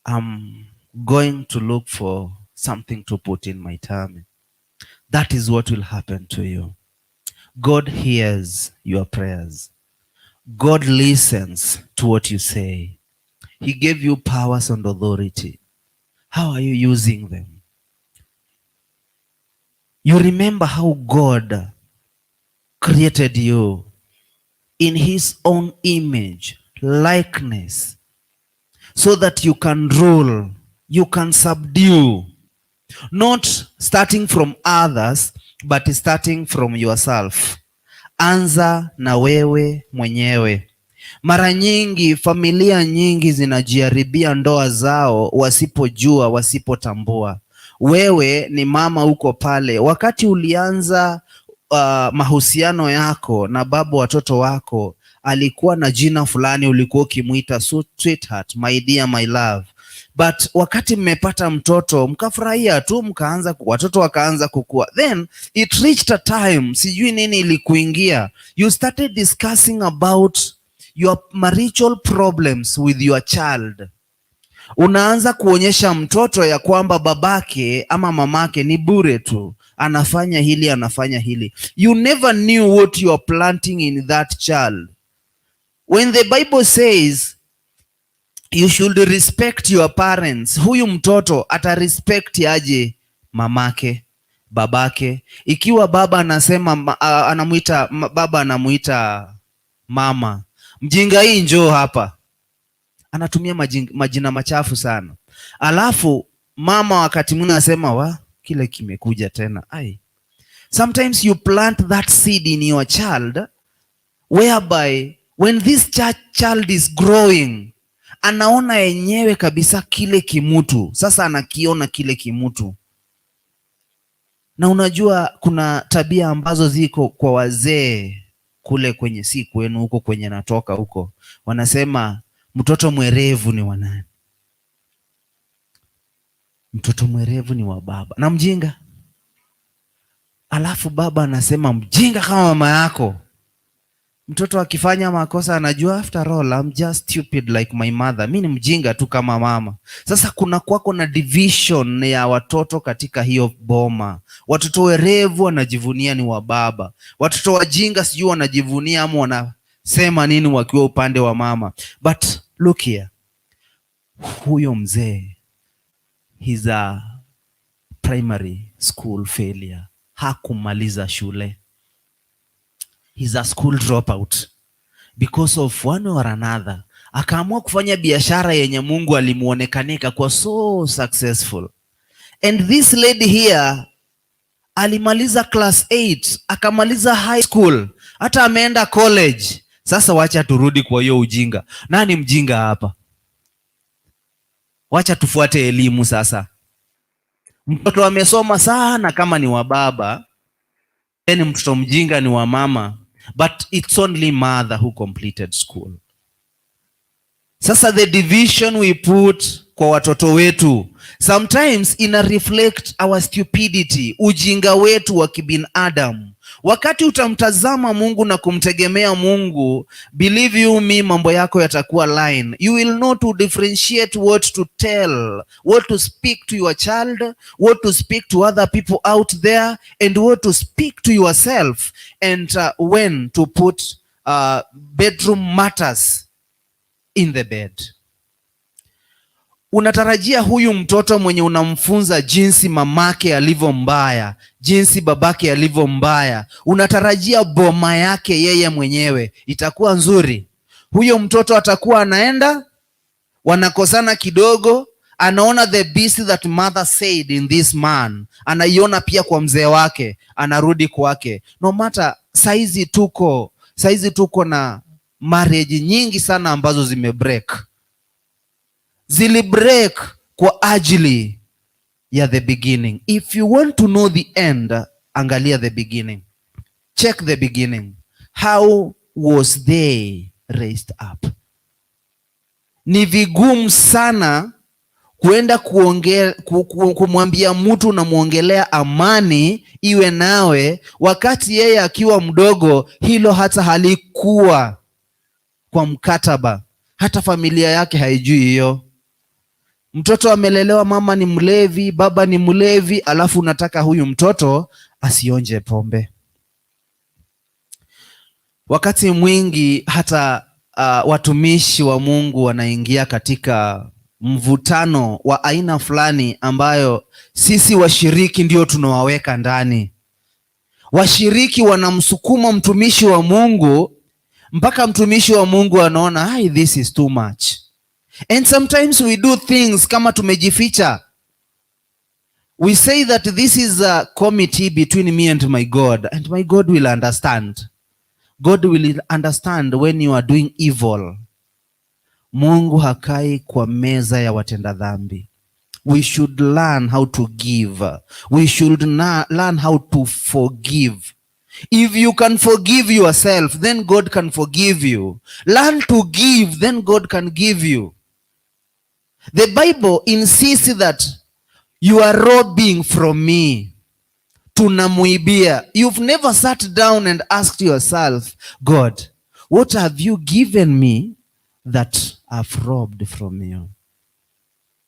I'm going to look for something to put in my tummy, that is what will happen to you. God hears your prayers. God listens to what you say. He gave you powers and authority. How are you using them? You remember how God created you in his own image, likeness, so that you can rule, you can subdue, not starting from others, but starting from yourself. Anza na wewe mwenyewe. Mara nyingi familia nyingi zinajiharibia ndoa zao wasipojua, wasipotambua. Wewe ni mama uko pale, wakati ulianza mahusiano yako na baba watoto wako, alikuwa na jina fulani, ulikuwa ukimwita sweetheart, my dear, my love. But wakati mmepata mtoto mkafurahia tu, mkaanza, watoto wakaanza kukua, then it reached a time, sijui nini ilikuingia, you started discussing about your marital problems with your child. Unaanza kuonyesha mtoto ya kwamba babake ama mamake ni bure tu, anafanya hili, anafanya hili. You never knew what you are planting in that child. When the Bible says you should respect your parents, huyu mtoto ata respect aje mamake? Babake. Ikiwa baba anasema anamuita baba, anamuita mama, "Mjinga hii, njoo hapa." Anatumia majina machafu sana. Alafu mama wakati mwingine anasema, "Wa kile kimekuja tena." Ai. Sometimes you plant that seed in your child whereby when this child is growing, anaona yenyewe kabisa kile kimutu. Sasa anakiona kile kimutu. Na unajua kuna tabia ambazo ziko kwa wazee kule kwenye, si kwenu huko kwenye natoka huko, wanasema mtoto mwerevu ni wa nani? Mtoto mwerevu ni wa baba na mjinga. Alafu baba anasema, "Mjinga kama mama yako." Mtoto akifanya makosa anajua, "After all, I'm just stupid like my mother, mi ni mjinga tu kama mama." Sasa kuna kwako na division ya watoto katika hiyo boma. Watoto werevu wanajivunia ni wa baba, watoto wajinga sijui wanajivunia ama wanasema nini wakiwa upande wa mama. But look here, huyo mzee, he's a primary school failure, hakumaliza shule. He's a school dropout. Because of one or another, akaamua kufanya biashara yenye Mungu alimuonekanika kwa so successful. And this lady here alimaliza class 8, akamaliza high school, hata ameenda college. Sasa wacha turudi kwa hiyo ujinga. Nani mjinga hapa? Wacha tufuate elimu sasa. Mtoto amesoma sana kama ni wa baba, then mtoto mjinga ni wa mama, but it's only mother who completed school. Sasa the division we put kwa watoto wetu sometimes ina reflect our stupidity, ujinga wetu wa kibinadamu. Wakati utamtazama Mungu na kumtegemea Mungu, believe you me, mambo yako yatakuwa line. You will know to differentiate what to tell, what to speak to your child, what to speak to other people out there, and what to speak to yourself, and when to put bedroom matters in the bed. Unatarajia huyu mtoto mwenye unamfunza jinsi mamake alivyo mbaya, jinsi babake alivyo mbaya, unatarajia boma yake yeye mwenyewe itakuwa nzuri? Huyo mtoto atakuwa anaenda, wanakosana kidogo, anaona the beast that mother said in this man, anaiona pia kwa mzee wake, anarudi kwake. No matter saizi tuko na marriage nyingi sana ambazo zimebreak, zili break kwa ajili ya the beginning. If you want to know the end, angalia the beginning. Check the beginning. How was they raised up? Ni vigumu sana kuenda kumwambia mtu unamwongelea amani iwe nawe, wakati yeye akiwa mdogo hilo hata halikuwa kwa mkataba, hata familia yake haijui hiyo. Mtoto amelelewa, mama ni mlevi, baba ni mlevi, alafu unataka huyu mtoto asionje pombe. Wakati mwingi hata watumishi wa Mungu wanaingia katika mvutano wa aina fulani ambayo sisi washiriki ndio tunawaweka ndani. Washiriki wanamsukuma mtumishi wa Mungu mpaka mtumishi wa Mungu anaona, "Hi, this is too much." And sometimes we do things kama tumejificha. We say that this is a committee between me and my God, and my God will understand. God will understand when you are doing evil. Mungu hakai kwa meza ya watenda dhambi. We should learn how to give. We should learn how to forgive. If you can forgive yourself, then God can forgive you. Learn to give, then God can give you. The Bible insists that you are robbing from me. Tunamuibia. You've never sat down and asked yourself, "God, what have you given me that I've robbed from you?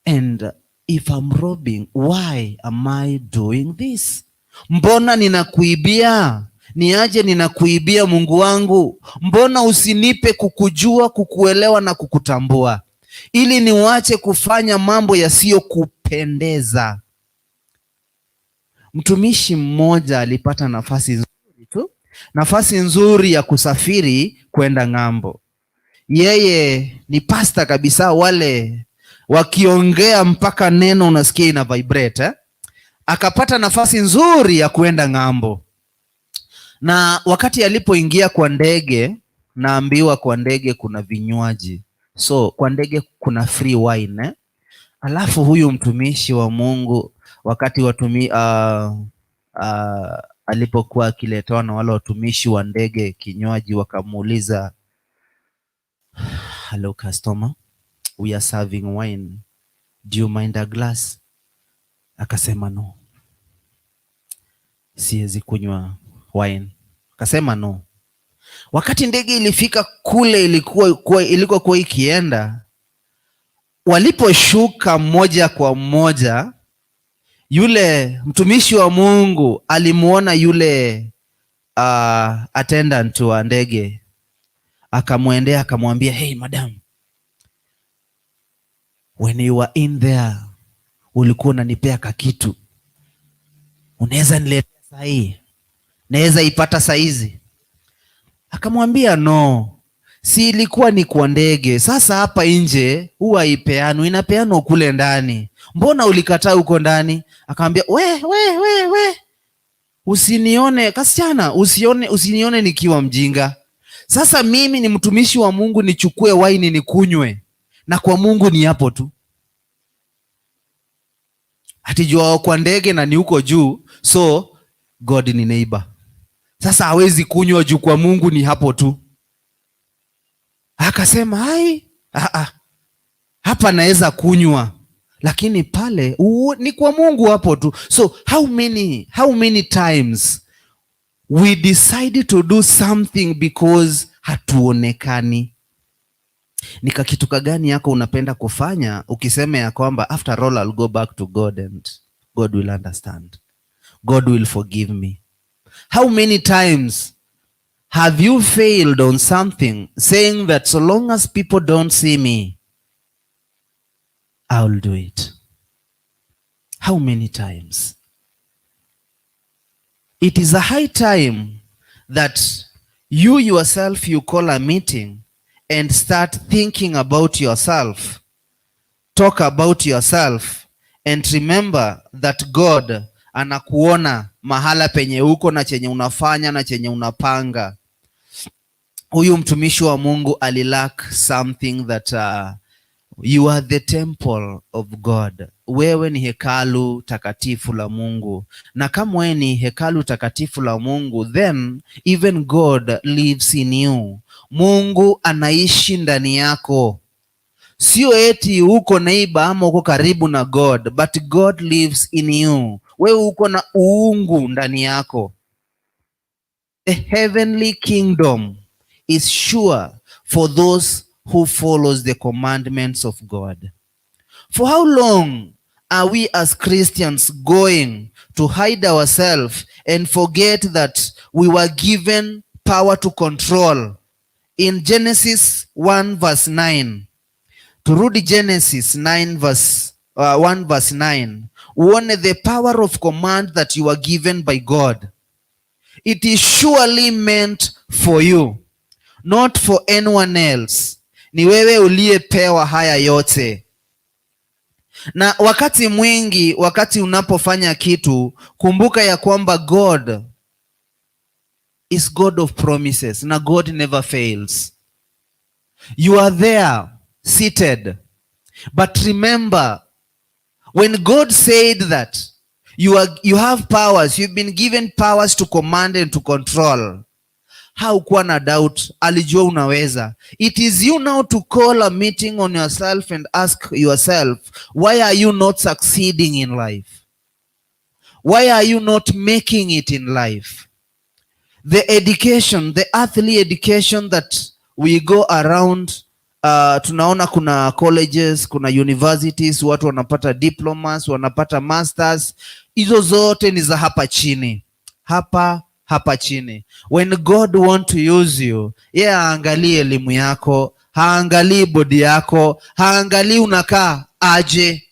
And if I'm robbing, why am I doing this? Mbona ninakuibia? Niaje ninakuibia Mungu wangu? Mbona usinipe kukujua, kukuelewa na kukutambua, ili niwache kufanya mambo yasiyokupendeza?" Mtumishi mmoja alipata nafasi nzuri tu, nafasi nzuri ya kusafiri kwenda ng'ambo. Yeye ni pasta kabisa, wale wakiongea mpaka neno unasikia ina vibrate, eh? Akapata nafasi nzuri ya kuenda ng'ambo, na wakati alipoingia kwa ndege, naambiwa kwa ndege kuna vinywaji, so kwa ndege kuna free wine, eh? Alafu huyu mtumishi wa Mungu wakati alipokuwa akiletewa na wale watumishi wa ndege kinywaji, wakamuuliza, "Hello customer, we are serving wine, do you mind a glass?" Akasema, "No, siwezi kunywa wine." Akasema no. Wakati ndege ilifika kule ilikuwa ikienda, waliposhuka mmoja kwa mmoja, yule mtumishi wa Mungu alimuona yule attendant wa ndege, akamwendea akamwambia, "Hey madam, when you were in there ulikuwa unanipea kakitu, unaweza niletea sahii? Naweza ipata saizi?" Akamwambia, "No, si ilikuwa ni kwa ndege. Sasa hapa nje huwa ipeanwa, inapeanwa kule ndani. Mbona ulikataa huko ndani?" Akamwambia, "We we we we, usinione kasichana, usinione nikiwa mjinga. Sasa mimi ni mtumishi wa Mungu, nichukue waini nikunywe, na kwa Mungu ni hapo tu. Ati jua kwa ndege na ni huko juu, so God ni neighbor. Sasa hawezi kunywa juu kwa Mungu ni hapo tu." Akasema, "Hai, ah, ah, hapa naweza kunywa, lakini pale ni kwa Mungu hapo tu." So how many times we decide to do something because hatuonekani? Ni kakitu gani yako unapenda kufanya ukisema ya kwamba, "After all, I'll go back to God and God will understand. God will forgive me"? How many times have you failed on something saying that so long as people don't see me, I'll do it? How many times? It is a high time that you yourself, you call a meeting and start thinking about yourself. Talk about yourself and remember that God anakuona mahala penye uko na chenye unafanya na chenye unapanga. Huyu mtumishi wa Mungu alilack something that you are the temple of God. Wewe ni hekalu takatifu la Mungu, na kama wewe ni hekalu takatifu la Mungu, then even God lives in you. Mungu anaishi ndani yako. Sio eti uko neighbor ama uko karibu na God, but God lives in you. Wewe uko na uungu ndani yako. The heavenly kingdom is sure for those who follows the commandments of God. For how long are we as Christians going to hide ourselves and forget that we were given power to control? In Genesis 1 verse 9. Turudi Genesis 9 verse 1 verse 9. Uone the power of command that you are given by God. It is surely meant for you, not for anyone else. Ni wewe uliyepewa haya yote. Na wakati mwingi, wakati unapofanya kitu, kumbuka ya kwamba God is God of promises na God never fails. You are there seated. But remember, when God said that you have powers, you've been given powers to command and to control, haukuwa na doubt, alijua unaweza. It is you now to call a meeting on yourself and ask yourself, why are you not succeeding in life? Why are you not making it in life? The education, the earthly education that we go around, tunaona kuna colleges, kuna universities, watu wanapata diplomas, wanapata masters. Hizo zote ni za hapa chini, hapa hapa chini. When God want to use you, yeye haangalii elimu yako, haangalii body yako, haangalii unakaa aje.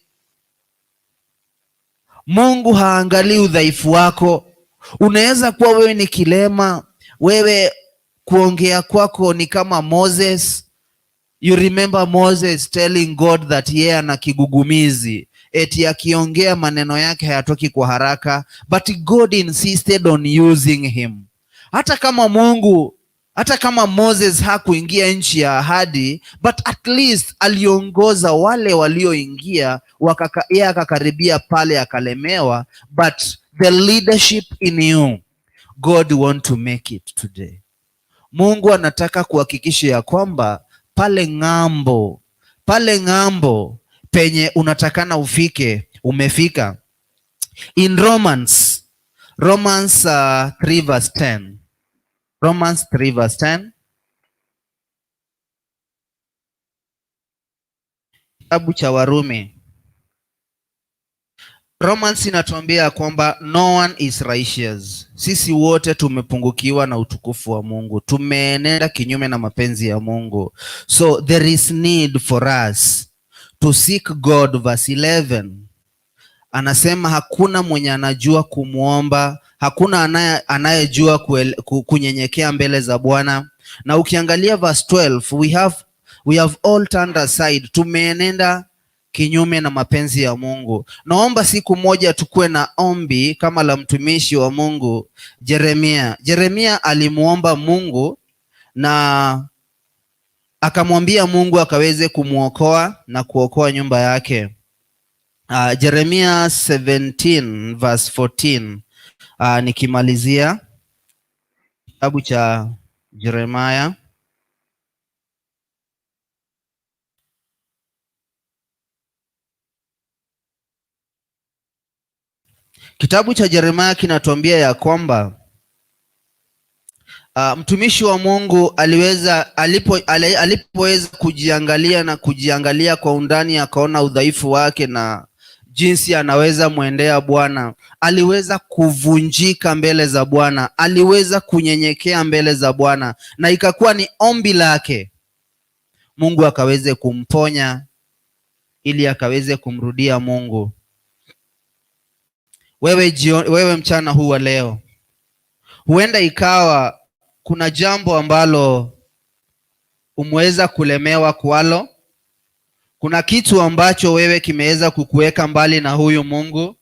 Mungu haangalii udhaifu wako. Unaweza kuwa wewe ni kilema, wewe kuongea kwako ni kama Moses. You remember Moses telling God that yeye ana kigugumizi, eti akiongea maneno yake hayatoki kwa haraka, but God insisted on using him. Hata kama Moses hakuingia nchi ya ahadi, but at least aliongoza wale walioingia, yeye akakaribia pale akalemewa, but the leadership in you, God want to make it today. Mungu anataka kuhakikisha ya kwamba pale ng'ambo penye unatakana ufike, umefika. In Romans 3 verse 10. Romans 3 verse 10. Kitabu cha Warumi. Romans inatuambia kwamba no one is righteous. Sisi wote tumepungukiwa na utukufu wa Mungu. Tumeenenda kinyume na mapenzi ya Mungu. So there is need for us to seek God. Verse 11. Anasema hakuna mwenye anajua kumwomba, hakuna anayejua kunyenyekea mbele za Bwana. Na ukiangalia verse 12, we have all turned aside, tumeenenda kinyume na mapenzi ya Mungu. Naomba siku moja tukuwe na ombi kama la mtumishi wa Mungu Jeremia. Jeremia alimuomba Mungu na akamwambia Mungu akaweze kumwokoa na kuokoa nyumba yake. Jeremia 17 verse 14. Nikimalizia kitabu cha Jeremia. Kitabu cha Jeremia kinatuambia ya kwamba mtumishi wa Mungu alipoweza kujiangalia na kujiangalia kwa undani, akaona udhaifu wake na jinsi anaweza muendea Bwana. Aliweza kuvunjika mbele za Bwana, aliweza kunyenyekea mbele za Bwana, na ikakuwa ni ombi lake Mungu akaweze kumponya ili akaweze kumrudia Mungu. Wewe mchana huu wa leo, huenda ikawa kuna jambo ambalo umeweza kulemewa kwalo. Kuna kitu ambacho wewe kimeweza kukuweka mbali na huyu Mungu.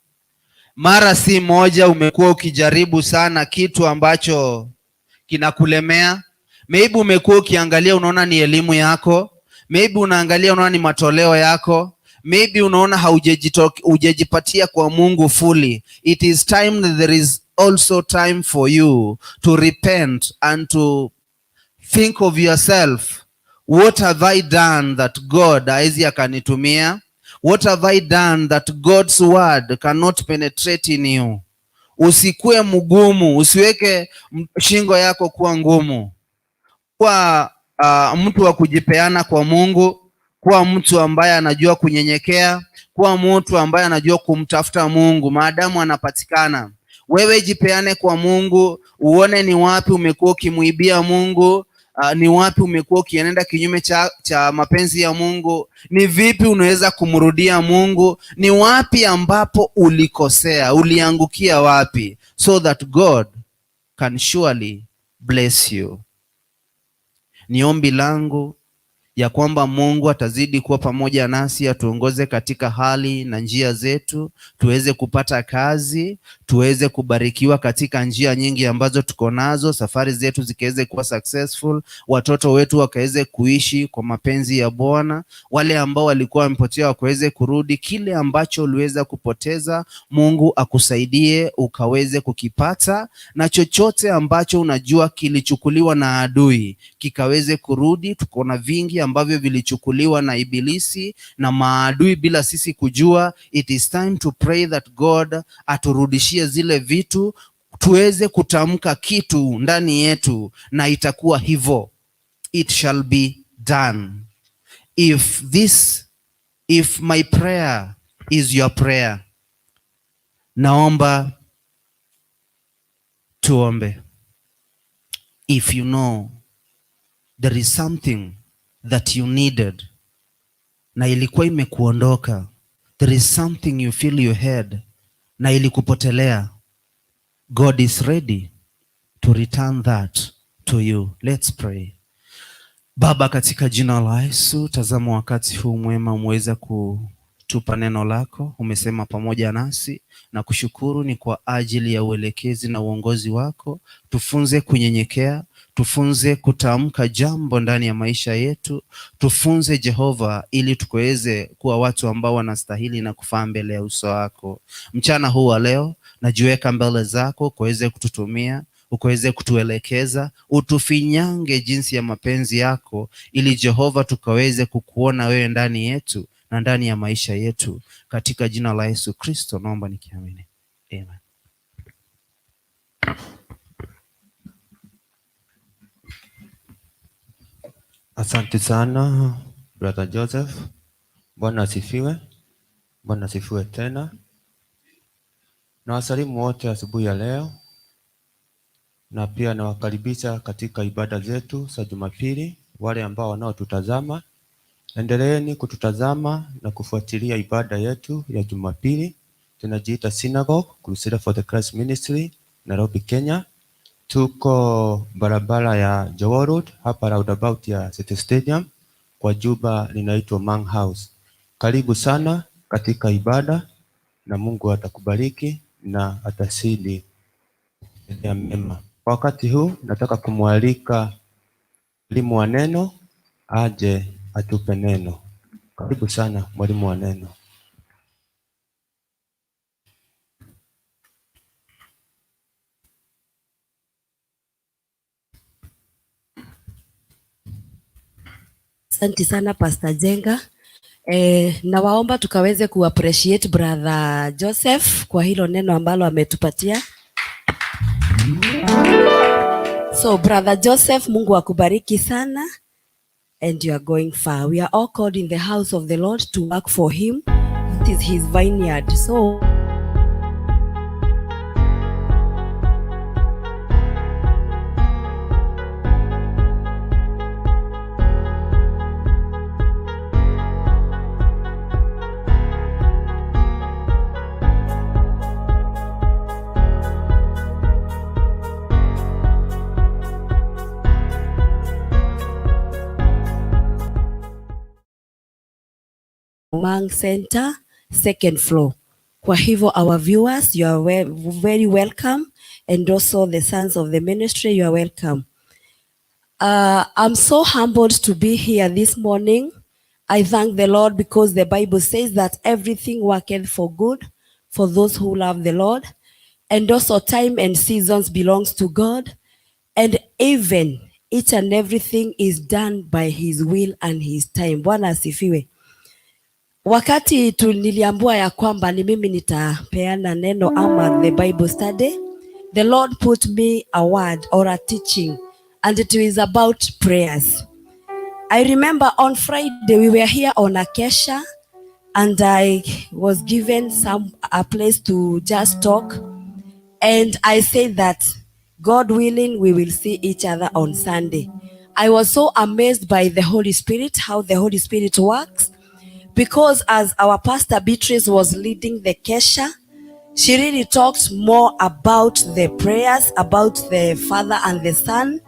Mara si moja umekuwa ukijaribu sana kitu ambacho kinakulemea. Maybe umekuwa ukiangalia unaona ni elimu yako. Maybe unaangalia unaona ni matoleo yako. Maybe unaona hujajipatia kwa Mungu fully. It is time that there is also time for you to repent and to think of yourself. What have I done that God haezi akanitumia? What have I done that God's word cannot penetrate in you? Usikue mgumu, usiweke shingo yako kuwa ngumu. Kuwa mtu wa kujipeana kwa Mungu, kuwa mtu ambaye anajua kunyenyekea, kuwa mtu ambaye anajua kumtafuta Mungu maadamu anapatikana. Wewe jipeane kwa Mungu, uone ni wapi umekuwa ukimuibia Mungu, ni wapi umekuwa ukienenda kinyume cha mapenzi ya Mungu, ni vipi unaweza kumrudia Mungu, ni wapi ambapo ulikosea, uliangukia wapi, so that God can surely bless you. Ni ombi langu ya kwamba Mungu atazidi kuwa pamoja nasi, atuongoze katika hali na njia zetu, tuweze kupata kazi, tuweze kubarikiwa katika njia nyingi ambazo tuko nazo, safari zetu zikiweze kuwa successful, watoto wetu wakaweze kuishi kwa mapenzi ya Bwana, wale ambao walikuwa wamepotea wakaweze kurudi. Kile ambacho uliweza kupoteza, Mungu akusaidie ukaweze kukipata, na chochote ambacho unajua kilichukuliwa na adui kikaweze kurudi. Tuko na vingi ambavyo vilichukuliwa na ibilisi na maadui bila sisi kujua. It is time to pray that God aturudishie zile vitu, tuweze kutamka kitu ndani yetu na itakuwa hivyo. It shall be done. If my prayer is your prayer, naomba tuombe. If you know there is something that you needed na ilikuwa imekuondoka, there is something you feel you had na ilikupotelea, God is ready to return that to you. Let's pray. Baba, katika jina la Yesu, tazama wakati huu mwema umeweza kutupa neno lako, umesema pamoja nasi na kushukuru ni kwa ajili ya uelekezi na uongozi wako. Tufunze kunyenyekea, tufunze kutamka jambo ndani ya maisha yetu, tufunze Jehova, ili tukaweze kuwa watu ambao wanastahili na kufaa mbele ya uso wako. Mchana huu wa leo najiweka mbele zako, ukaweze kututumia, ukaweze kutuelekeza, utufinyange jinsi ya mapenzi yako, ili Jehova tukaweze kukuona wewe ndani yetu na ndani ya maisha yetu. Katika jina la Yesu Kristo naomba nikiamini, amen. Asante sana, Brother Joseph. Bwana asifiwe. Bwana asifiwe tena. Na wasalimu wote asubuhi ya leo, na pia nawakaribisha katika ibada zetu za Jumapili. Wale ambao wanaotutazama, endeleeni kututazama na kufuatilia ibada yetu ya Jumapili. Tunajiita Synagogue Crusader for the Christ Ministry, Nairobi, Kenya. Tuko barabara ya Jogoo Road hapa roundabout ya City Stadium kwa jumba linaitwa Mang House. Karibu sana katika ibada na Mungu atakubariki na atazidi ya mema. Kwa wakati huu nataka kumwalika mwalimu wa neno aje atupe neno. Karibu sana, mwalimu wa neno. Asante sana, Pastor Jenga. Nawaomba tukaweze kuappreciate Brother Joseph kwa hilo neno ambalo ametupatia. So Brother Joseph, Mungu akubariki sana and you are going far. We are all called in the house of the Lord to work for him. It is his vineyard. So Mang Center, second floor. Kwa hivyo our viewers, you are very welcome, and also the sons of the ministry, you are welcome. I'm so humbled to be here this morning. I thank the Lord because the Bible says that everything worketh for good for those who love the Lord. And also time and seasons belongs to God. And even each and everything is done by his will and his time. Bwana asifiwe. Wakati tu niliambiwa ya kwamba ni mimi nitapeana neno ama the Bible study, the Lord put me a word or a teaching, and it is about prayers. I remember on Friday we were here on a kesha, and I was given some a place to just talk, and I said that God willing we will see each other on Sunday. I was so amazed by the Holy Spirit, how the Holy Spirit works, because as our pastor Beatrice was leading the kesha, she really talked more about the prayers, about the Father and the Son.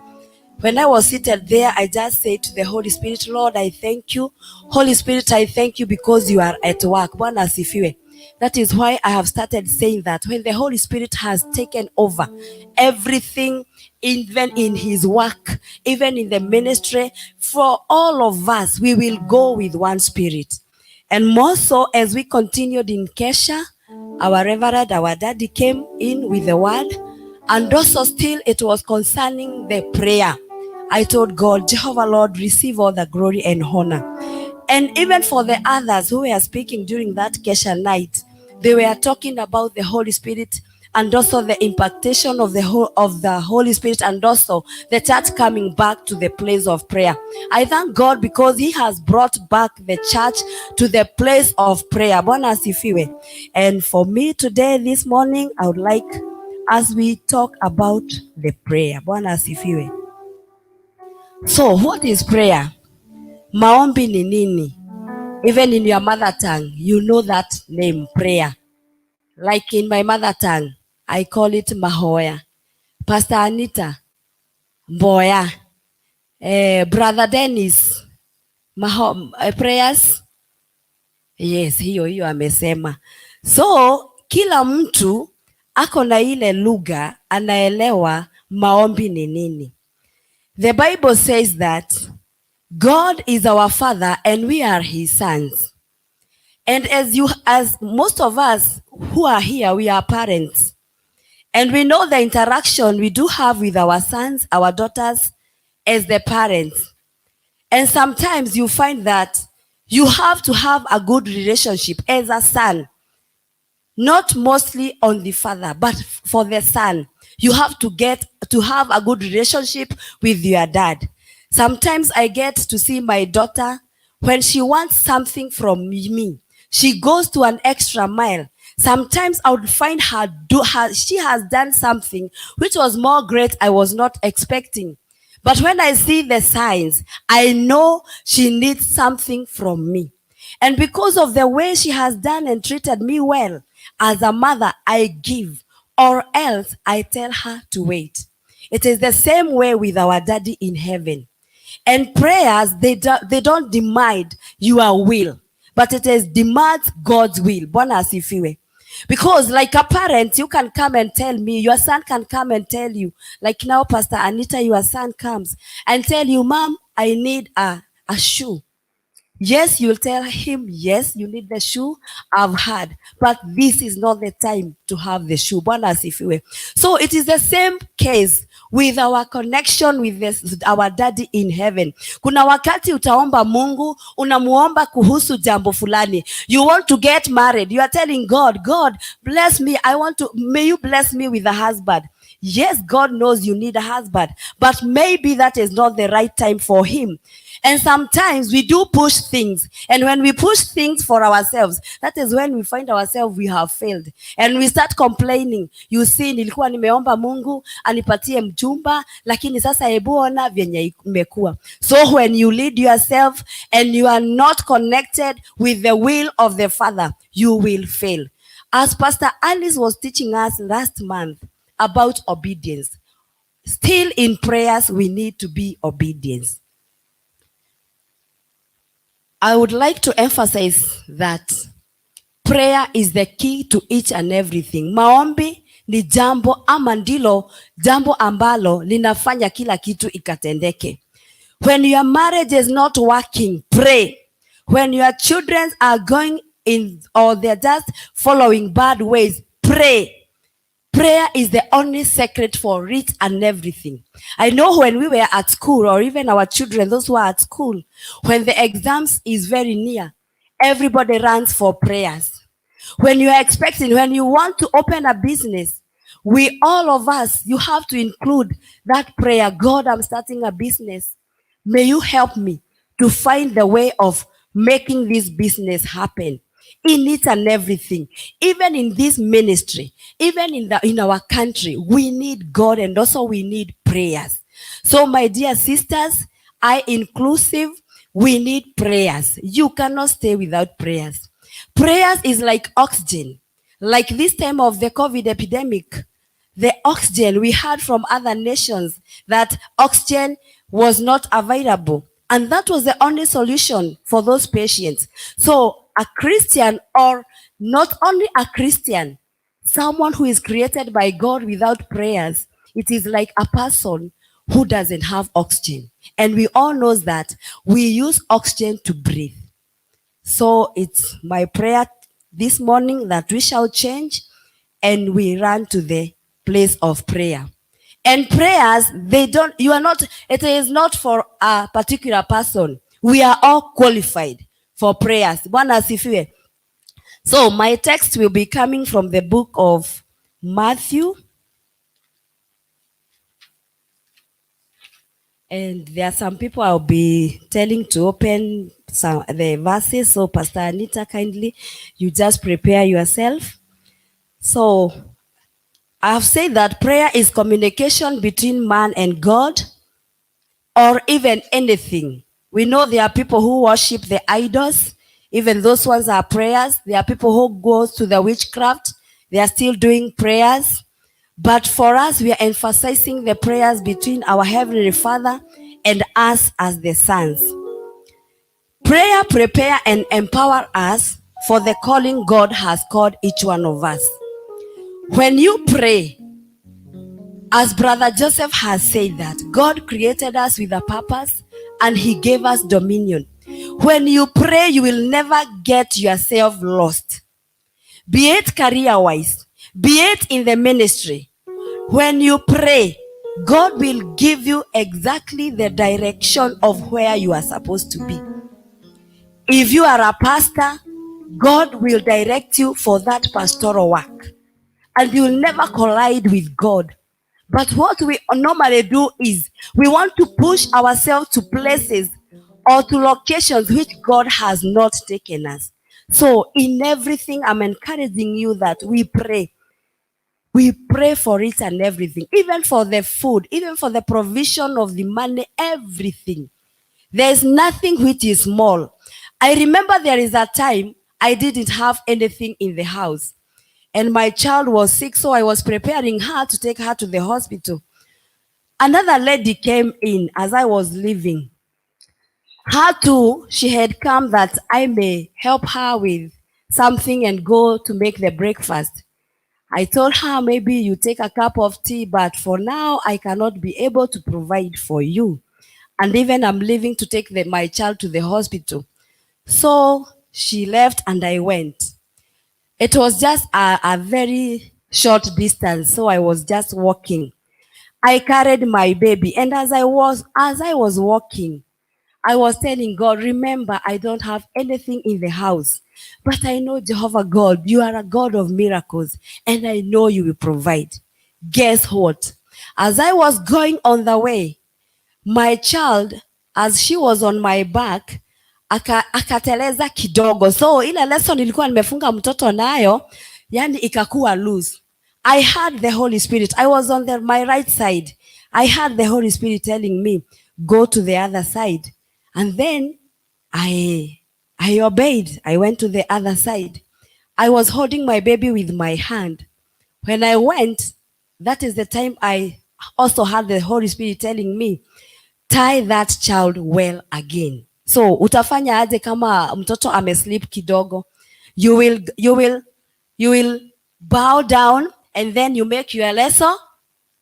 When I was seated there, I just said to the Holy Spirit, "Lord, I thank you. Holy Spirit, I thank you because you are at work." Bwana asifiwe. That is why I have started saying that when the Holy Spirit has taken over everything, even in his work, even in the ministry, for all of us, we will go with one spirit. And more so as we continued in Kesha, our reverend, our daddy came in with the word, and also still it was concerning the prayer. I told God, "Jehovah Lord, receive all the glory and honor." And even for the others who were speaking during that Kesha night, they were talking about the Holy Spirit and also the impartation of the Holy Spirit and also the church coming back to the place of prayer. I thank God because he has brought back the church to the place of prayer. Bwana asifiwe. And for me today, this morning, I would like as we talk about the prayer. Bwana asifiwe. So what is prayer? Maombi ni nini? Even in your mother tongue, you know that name, prayer. Like in my mother tongue, I call it mahoya. Pastor Anita, mboya. Brother Dennis, prayers. Yes, hiyo hiyo amesema. So kila mtu ako na ile lugha anaelewa maombi ni nini. The Bible says that God is our Father and we are his sons. And as most of us who are here, we are parents. And we know the interaction we do have with our sons, our daughters, as the parents. And sometimes you find that you have to have a good relationship as a son. Not mostly on the father, but for the son. You have to get to have a good relationship with your dad. Sometimes I get to see my daughter when she wants something from me. She goes to an extra mile. Sometimes I would find her, she has done something which was more great I was not expecting. But when I see the signs, I know she needs something from me. And because of the way she has done and treated me well, as a mother, I give, or else I tell her to wait. It is the same way with our daddy in heaven. And prayers, they don't demand your will, but it is demands God's will. Bwana asifiwe. Because like a parent, you can come and tell me, your son can come and tell you, like now, Pastor Anita, your son comes and tell you, "Mom, I need a shoe." Yes, you'll tell him, "Yes, you need the shoe. I've heard, but this is not the time to have the shoe." Bwana asifiwe. So it is the same case with our connection with our daddy in heaven. Kuna wakati utaomba Mungu, unamuomba kuhusu jambo fulani. You want to get married. You are telling God, "God, bless me. May you bless me with a husband." Yes, God knows you need a husband, but maybe that is not the right time for him. And sometimes we do push things. And when we push things for ourselves, that is when we find ourselves we have failed. And we start complaining. "You see, nilikuwa nimeomba Mungu anipatie mchumba, lakini sasa hebu ona vyenye imekuwa." So when you lead yourself and you are not connected with the will of the Father, you will fail. As Pastor Alice was teaching us last month about obedience, still in prayers, we need to be obedient. I would like to emphasize that prayer is the key to each and everything. Maombi ni jambo ama ndilo jambo ambalo linafanya kila kitu ikatendeke. When your marriage is not working, pray. When your children are going in or they're just following bad ways, pray. Prayer is the only secret for it and everything. I know when we were at school, or even our children, those who are at school, when the exams is very near, everybody runs for prayers. When you are expecting, when you want to open a business, we all of us, you have to include that prayer. "God, I'm starting a business. May you help me to find the way of making this business happen." In it and everything, even in this ministry, even in our country, we need God and also we need prayers. So, my dear sisters, I inclusive, we need prayers. You cannot stay without prayers. Prayers is like oxygen. Like this time of the COVID epidemic, the oxygen we heard from other nations that oxygen was not available. And that was the only solution for those patients. So a Christian, or not only a Christian, someone who is created by God without prayers, it is like a person who doesn't have oxygen. And we all know that we use oxygen to breathe. So it's my prayer this morning that we shall change and we run to the place of prayer. And prayers, they don't, you are not, it is not for a particular person. We are all qualified for prayers. Bwana asifiwe. So my text will be coming from the book of Matthew. And there are some people I'll be telling to open some the verses. So Pastor Anita, kindly, you just prepare yourself. So I have said that prayer is communication between man and God, or even anything. We know there are people who worship the idols. Even those ones are prayers. There are people who go to the witchcraft. They are still doing prayers. But for us, we are emphasizing the prayers between our Heavenly Father and us as the sons. Prayer prepare and empower us for the calling God has called each one of us. When you pray, as Brother Joseph has said, that God created us with a purpose and he gave us dominion. When you pray, you will never get yourself lost. Be it career wise, be it in the ministry. When you pray, God will give you exactly the direction of where you are supposed to be. If you are a pastor, God will direct you for that pastoral work. And you will never collide with God. But what we normally do is we want to push ourselves to places or to locations which God has not taken us. So in everything, I'm encouraging you that we pray. We pray for it and everything, even for the food, even for the provision of the money, everything. There's nothing which is small. I remember there is a time I didn't have anything in the house. And my child was sick, so I was preparing her to take her to the hospital. Another lady came in as I was leaving. Her too, she had come that I may help her with something and go to make the breakfast. I told her, "Maybe you take a cup of tea, but for now I cannot be able to provide for you. And even I'm leaving to take my child to the hospital." So she left and I went. It was just a very short distance, so I was just walking. I carried my baby, and as I was walking, I was telling God, "Remember, I don't have anything in the house. But I know, Jehovah God, you are a God of miracles, and I know you will provide." Guess what? As I was going on the way, my child, as she was on my back, akateleza kidogo. So ile leso nilikuwa nimefunga mtoto nayo, yani ikakuwa loose. I heard the Holy Spirit. I was on my right side. I heard the Holy Spirit telling me, "Go to the other side." And then I obeyed. I went to the other side. I was holding my baby with my hand. When I went, that is the time I also had the Holy Spirit telling me, "Tie that child well again." So utafanya aje kama mtoto ameslip kidogo? You will bow down and then you make your leso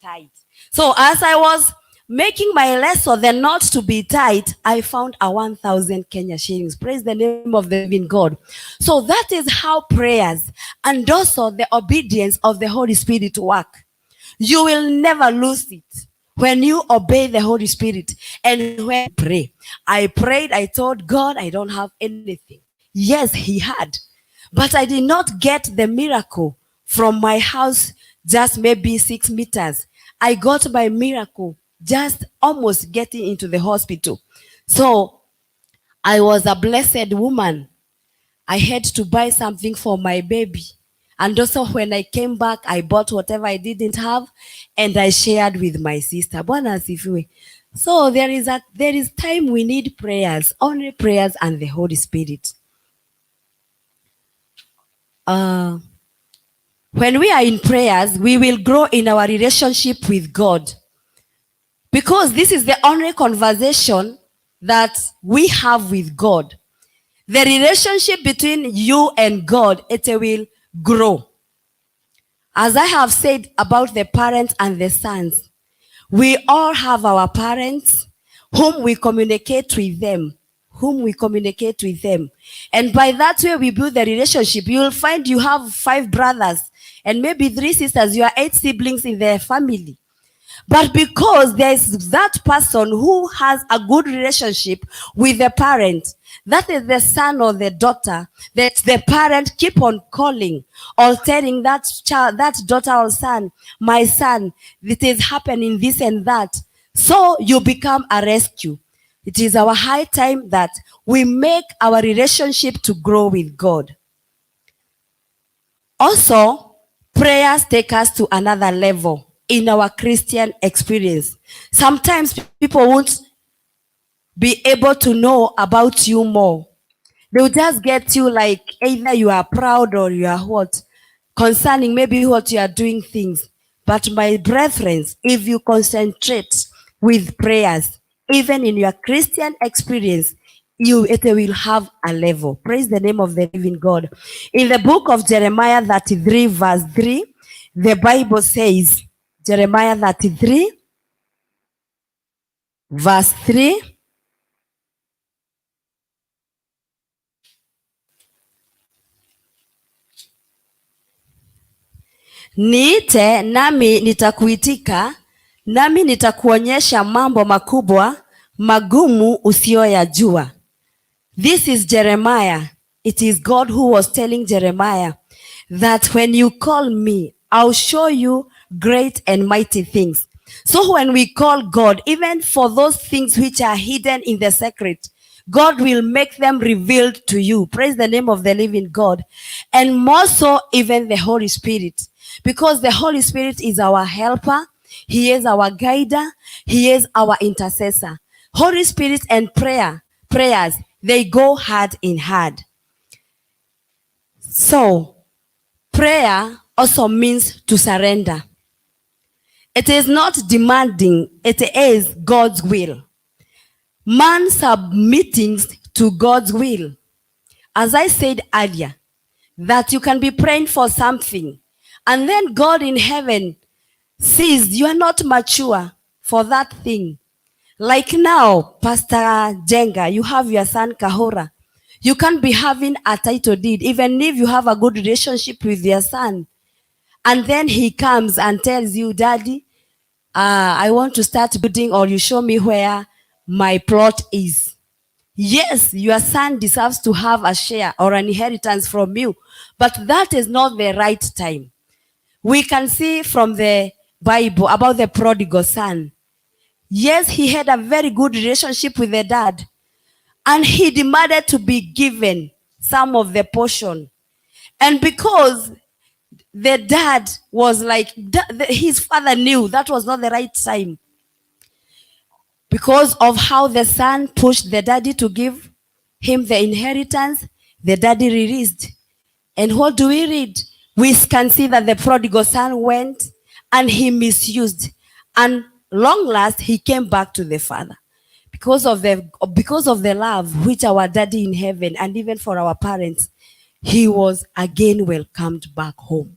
tight. So as I was making my leso, the knot to be tight, I found a 1,000 Kenya shillings. Praise the name of the living God. So that is how prayers and also the obedience of the Holy Spirit work. You will never lose it when you obey the Holy Spirit and when you pray. I prayed, I told God I don't have anything. Yes, he had. But I did not get the miracle from my house, just maybe 6 meters. I got my miracle just almost getting into the hospital. So I was a blessed woman. I had to buy something for my baby. And also when I came back, I bought whatever I didn't have and I shared with my sister. Bwana asifiwe. So there is time we need prayers, only prayers and the Holy Spirit. When we are in prayers, we will grow in our relationship with God. Because this is the only conversation that we have with God. The relationship between you and God, it will grow. As I have said about the parents and the sons, we all have our parents whom we communicate with them, whom we communicate with them. And by that way, we build the relationship. You will find you have five brothers and maybe three sisters. You are eight siblings in their family. But because there's that person who has a good relationship with the parent, that is the son or the daughter, that the parent keep on calling or telling that child, that daughter or son, "My son, it is happening this and that." So you become a rescue. It is our high time that we make our relationship to grow with God. Also, prayers take us to another level in our Christian experience. Sometimes people won't be able to know about you more. They will just get you like either you are proud or you are what. concerning maybe what you are doing things. But my brethren, if you concentrate with prayers, even in your Christian experience, it will have a level. Praise the name of the living God. In the book of Jeremiah 33 verse 3, the Bible says, Jeremiah 33 verse 3. Niite nami nitakuitika, nami nitakuonyesha mambo makubwa magumu usiyoyajua. This is Jeremiah. It is God who was telling Jeremiah that when you call me, I'll show you great and mighty things. So when we call God, even for those things which are hidden in the secret, God will make them revealed to you. Praise the name of the living God. And more so, even the Holy Spirit. Because the Holy Spirit is our helper. He is our guider. He is our intercessor. Holy Spirit and prayers, they go hand in hand. So, prayer also means to surrender. It is not demanding, it is God's will. Man submitting to God's will. As I said earlier, that you can be praying for something, and then God in heaven sees you are not mature for that thing. Like now, Pastor Jenga, you have your son Kahora. You can't be having a title deed, even if you have a good relationship with your son. And then he comes and tells you, Daddy, I want to start building, or you show me where my plot is. Yes, your son deserves to have a share or an inheritance from you, but that is not the right time. We can see from the Bible about the prodigal son. Yes, he had a very good relationship with the dad, and he demanded to be given some of the portion. And because the dad was like, his father knew that was not the right time. Because of how the son pushed the daddy to give him the inheritance, the daddy released. And what do we read? We can see that the prodigal son went and he misused. And long last, he came back to the father. Because of the love which our daddy in heaven, and even for our parents, he was again welcomed back home.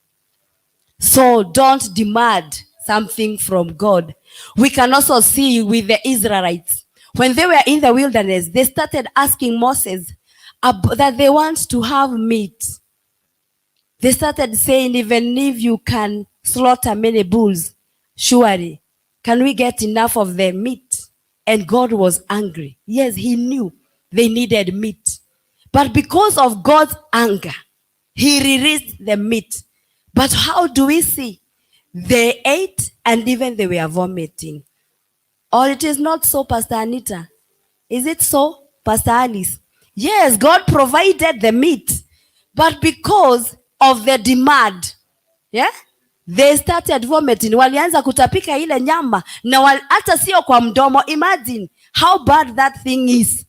So don't demand something from God. We can also see with the Israelites. When they were in the wilderness, they started asking Moses that they want to have meat. They started saying, even if you can slaughter many bulls, surely, can we get enough of the meat? And God was angry. Yes, he knew they needed meat. But because of God's anger, he released the meat. But how do we see? They ate and even they were vomiting. Or it is not so, Pastor Anita? Is it so, Pastor Alice? Yes, God provided the meat. But because of the demand, yeah, they started vomiting. Walianza kutapika ile nyama na hata sio kwa mdomo. Imagine how bad that thing is.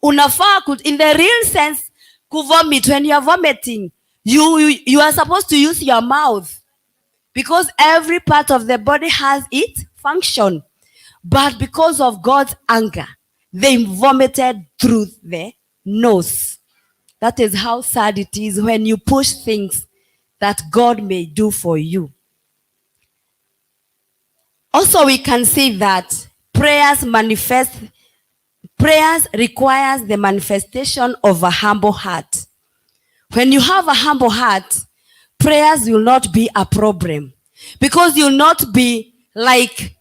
Unafaa in the real sense kuvomit. When you are vomiting, you are supposed to use your mouth, because every part of the body has its function. But because of God's anger, they vomited through the nose. That is how sad it is when you push things that God may do for you. Also, we can see that prayers requires the manifestation of a humble heart. When you have a humble heart, prayers will not be a problem, because you'll not be like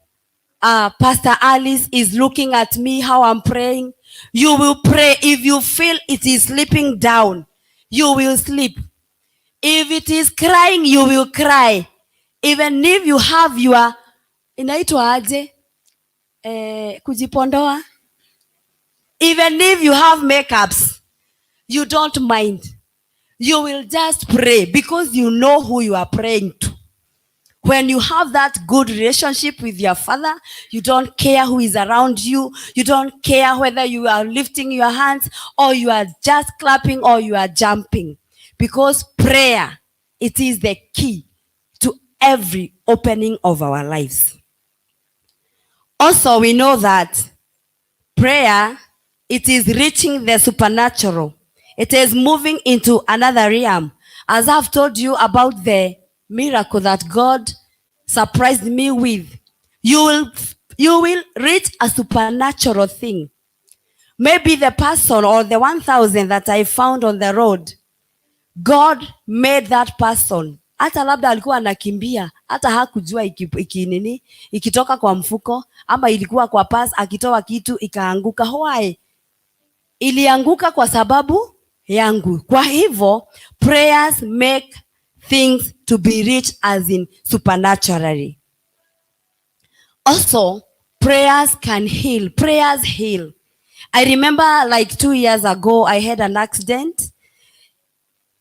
Pastor Alice is looking at me, how I'm praying. You will pray. If you feel it is sleeping down, you will sleep. If it is crying, you will cry. Even if you have your, inaitwa aje? Kujipondoa. Even if you have makeups, you don't mind. You will just pray because you know who you are praying to. When you have that good relationship with your father, you don't care who is around you. You don't care whether you are lifting your hands or you are just clapping or you are jumping. Because prayer It is the key to every opening of our lives. Also, we know that prayer, it is reaching the supernatural. It is moving into another realm. As I've told you about the miracle that God surprised me with, you will reach a supernatural thing. Maybe the person or the 1,000 that I found on the road, God made that person. Hata labda alikuwa anakimbia, hata hakujua iki nini, ikitoka kwa mfuko ama ilikuwa kwa purse, akitoa kitu ikaanguka. Why? Ilianguka kwa sababu yangu. Kwa hivyo prayers make things to be rich as in supernaturally. Also, prayers can heal. Prayers heal. I remember like 2 years ago, I had an accident.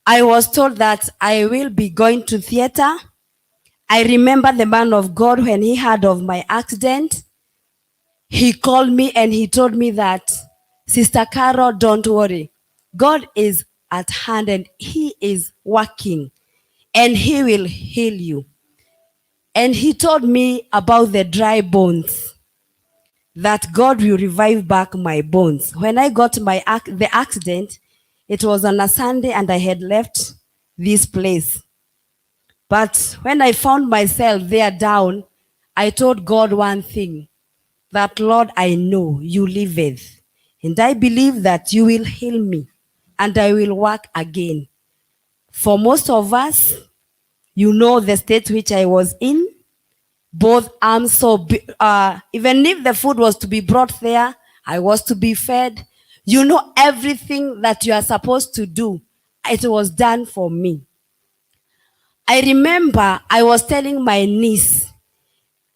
I was told that I will be going to theater. I remember the man of God, when he heard of my accident, he called me and he told me that, "Sister Carol, don't worry. God is at hand and he is working and he will heal you." And he told me about the dry bones, that God will revive back my bones. When I got the accident, it was on a Sunday and I had left this place. But when I found myself there down, I told God one thing, that Lord, I know you liveth, and I believe that you will heal me and I will work again. For most of us, you know the state which I was in, both arms. So even if the food was to be brought there, I was to be fed. You know everything that you are supposed to do. It was done for me. I remember I was telling my niece,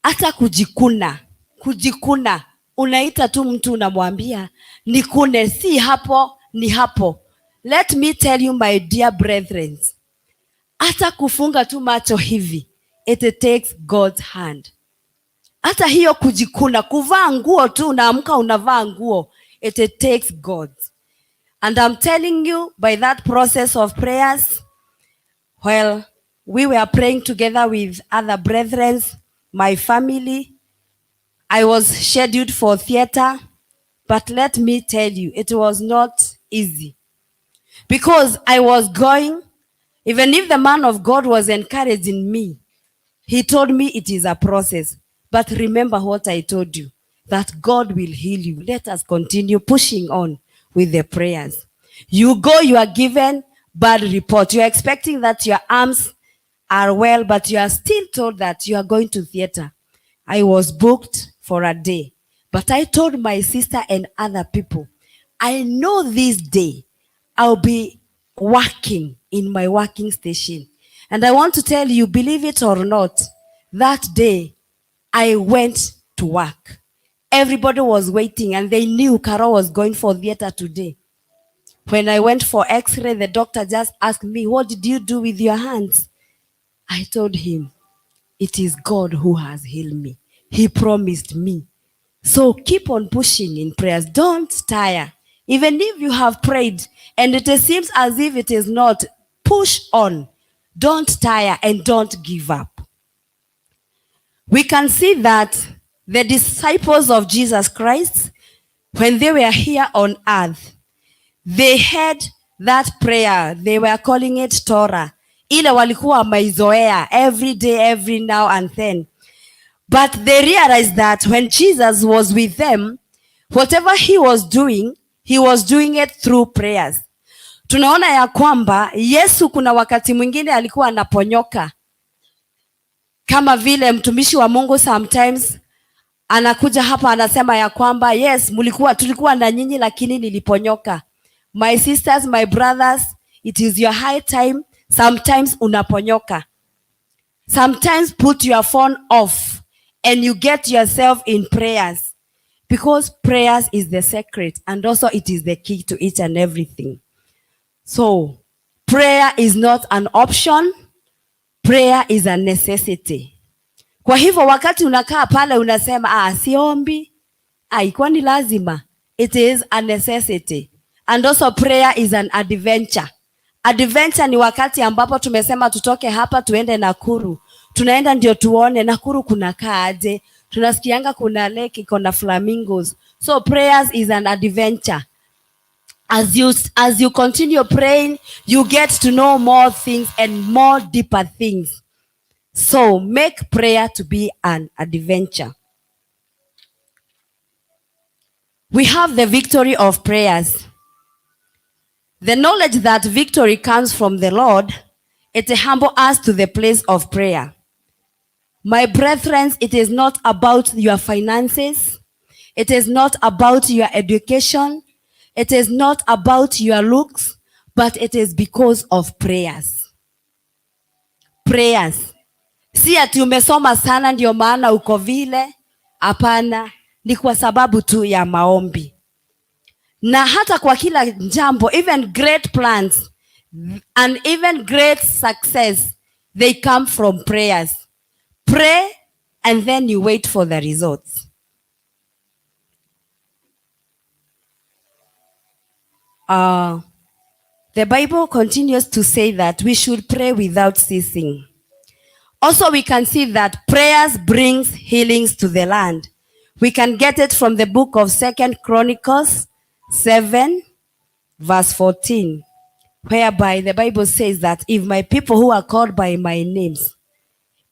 hata kujikuna, kujikuna, unaita tu mtu unamwambia nikune, si hapo, ni hapo. Let me tell you, my dear brethren, hata kufunga tu macho hivi, it takes God's hand. Hata hiyo kujikuna, kuvaa nguo tu, unaamka unavaa nguo, it takes God. And I'm telling you, by that process of prayers, well, we were praying together with other brethren, my family. I was scheduled for theater, but let me tell you, it was not easy. Because I was going, even if the man of God was encouraging me, he told me it is a process. But remember what I told you, that God will heal you. Let us continue pushing on with the prayers. You go, you are given bad report. You are expecting that your arms are well, but you are still told that you are going to theater. I was booked for a day, but I told my sister and other people, I know this day I'll be working in my working station. And I want to tell you, believe it or not, that day I went to work. Everybody was waiting and they knew Carol was going for theater today. When I went for x-ray, the doctor just asked me, "What did you do with your hands?" I told him, "It is God who has healed me. He promised me." So keep on pushing in prayers. Don't tire. Even if you have prayed and it seems as if it is not, push on. Don't tire and don't give up. We can see that the disciples of Jesus Christ, when they were here on earth, they had that prayer. They were calling it Torah. Ile walikuwa wameizoea every day, every now and then. But they realized that when Jesus was with them, whatever he was doing, he was doing it through prayers. Tunaona ya kwamba Yesu kuna wakati mwingine alikuwa anaponyoka, kama vile mtumishi wa Mungu sometimes anakuja hapa anasema ya kwamba yes, mlikuwa tulikuwa na nyinyi lakini niliponyoka. My sisters, my brothers, it is your high time. Sometimes unaponyoka. Sometimes put your phone off and you get yourself in prayers, because prayers is the secret and also it is the key to each and everything. So prayer is not an option, prayer is a necessity. Kwa hivyo wakati unakaa pale unasema, "Ah, siombi," ah, ikuwa ni lazima. It is a necessity. And also prayer is an adventure. Adventure ni wakati ambapo tumesema tutoke hapa tuende Nakuru. Tunaenda ndio tuone Nakuru kunakaa aje. Tunasikianga kuna lake iko na flamingos. So prayers is an adventure. As you continue praying, you get to know more things and more deeper things. So make prayer to be an adventure. We have the victory of prayers. The knowledge that victory comes from the Lord, it humbles us to the place of prayer. My brethren, it is not about your finances. It is not about your education. It is not about your looks, but it is because of prayers. Prayers. Si ati umesoma sana ndio maana uko vile. Hapana, ni kwa sababu tu ya maombi. Na hata kwa kila jambo, even great plans and even great success, they come from prayers. Pray and then you wait for the results. The Bible continues to say that we should pray without ceasing. Also, we can see that prayers brings healings to the land. We can get it from the book of 2 Chronicles 7, verse 14, whereby the Bible says that if my people who are called by my names,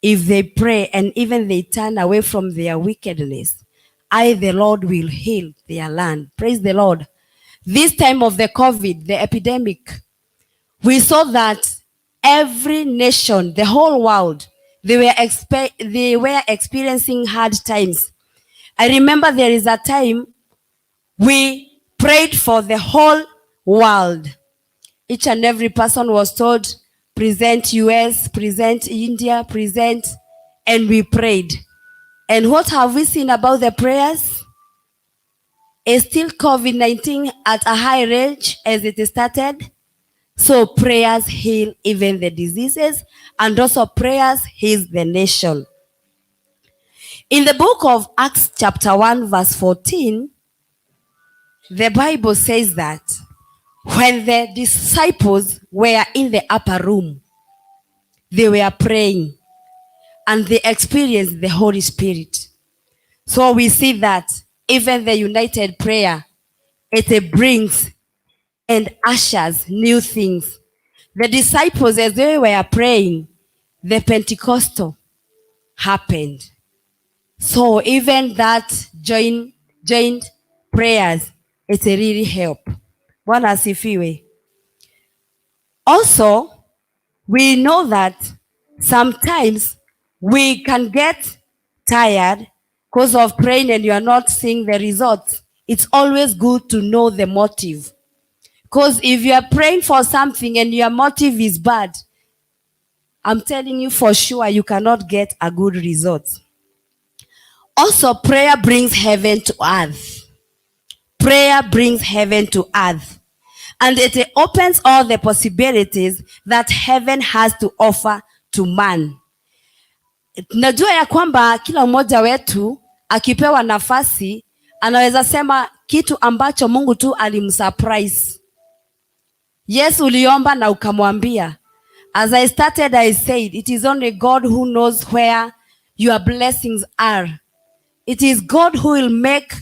if they pray and even they turn away from their wickedness, I, the Lord, will heal their land. Praise the Lord. This time of the COVID, the epidemic, we saw that every nation, the whole world, they were experiencing hard times. I remember there is a time we prayed for the whole world. Each and every person was told, present US, present India, present, and we prayed. And what have we seen about the prayers? Is still COVID-19 at a high rate as it started? So prayers heal even the diseases, and also prayers heal the nation. In the book of Acts chapter 1 verse 14, the Bible says that when the disciples were in the upper room, they were praying and they experienced the Holy Spirit. So we see that even the united prayer, it brings and ushers new things. The disciples, as they were praying, the Pentecostal happened. So even that joint prayers, it's a really help. Bwana asifiwe. Also, we know that sometimes we can get tired because of praying and you are not seeing the results. It's always good to know the motive. Because if you are praying for something and your motive is bad, I'm telling you for sure you cannot get a good result. Also, prayer brings heaven to earth. Prayer brings heaven to earth. And it opens all the possibilities that heaven has to offer to man. Najua ya kwamba kila mmoja wetu akipewa nafasi anaweza sema kitu ambacho Mungu tu alimsurprise. Yes, uliomba na ukamwambia. As I started, I said, it is only God who knows where your blessings are. It is God who will make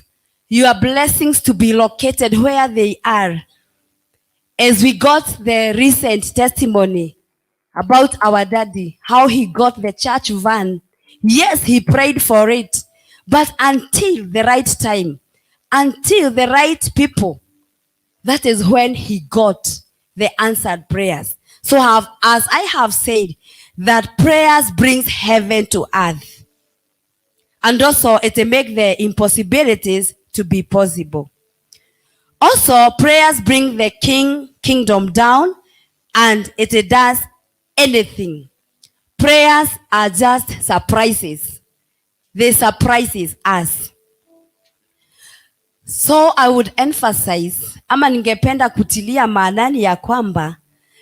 your blessings to be located where they are. As we got the recent testimony about our daddy, how he got the church van. Yes, he prayed for it, but until the right time, until the right people, that is when he got the answered prayers. So as I have said, that prayers brings heaven to earth. And also it makes the impossibilities to be possible. Also, prayers bring the kingdom down, and it does anything. Prayers are just surprises. They surprises us. So I would emphasize, ama ningependa kutilia maanani ya kwamba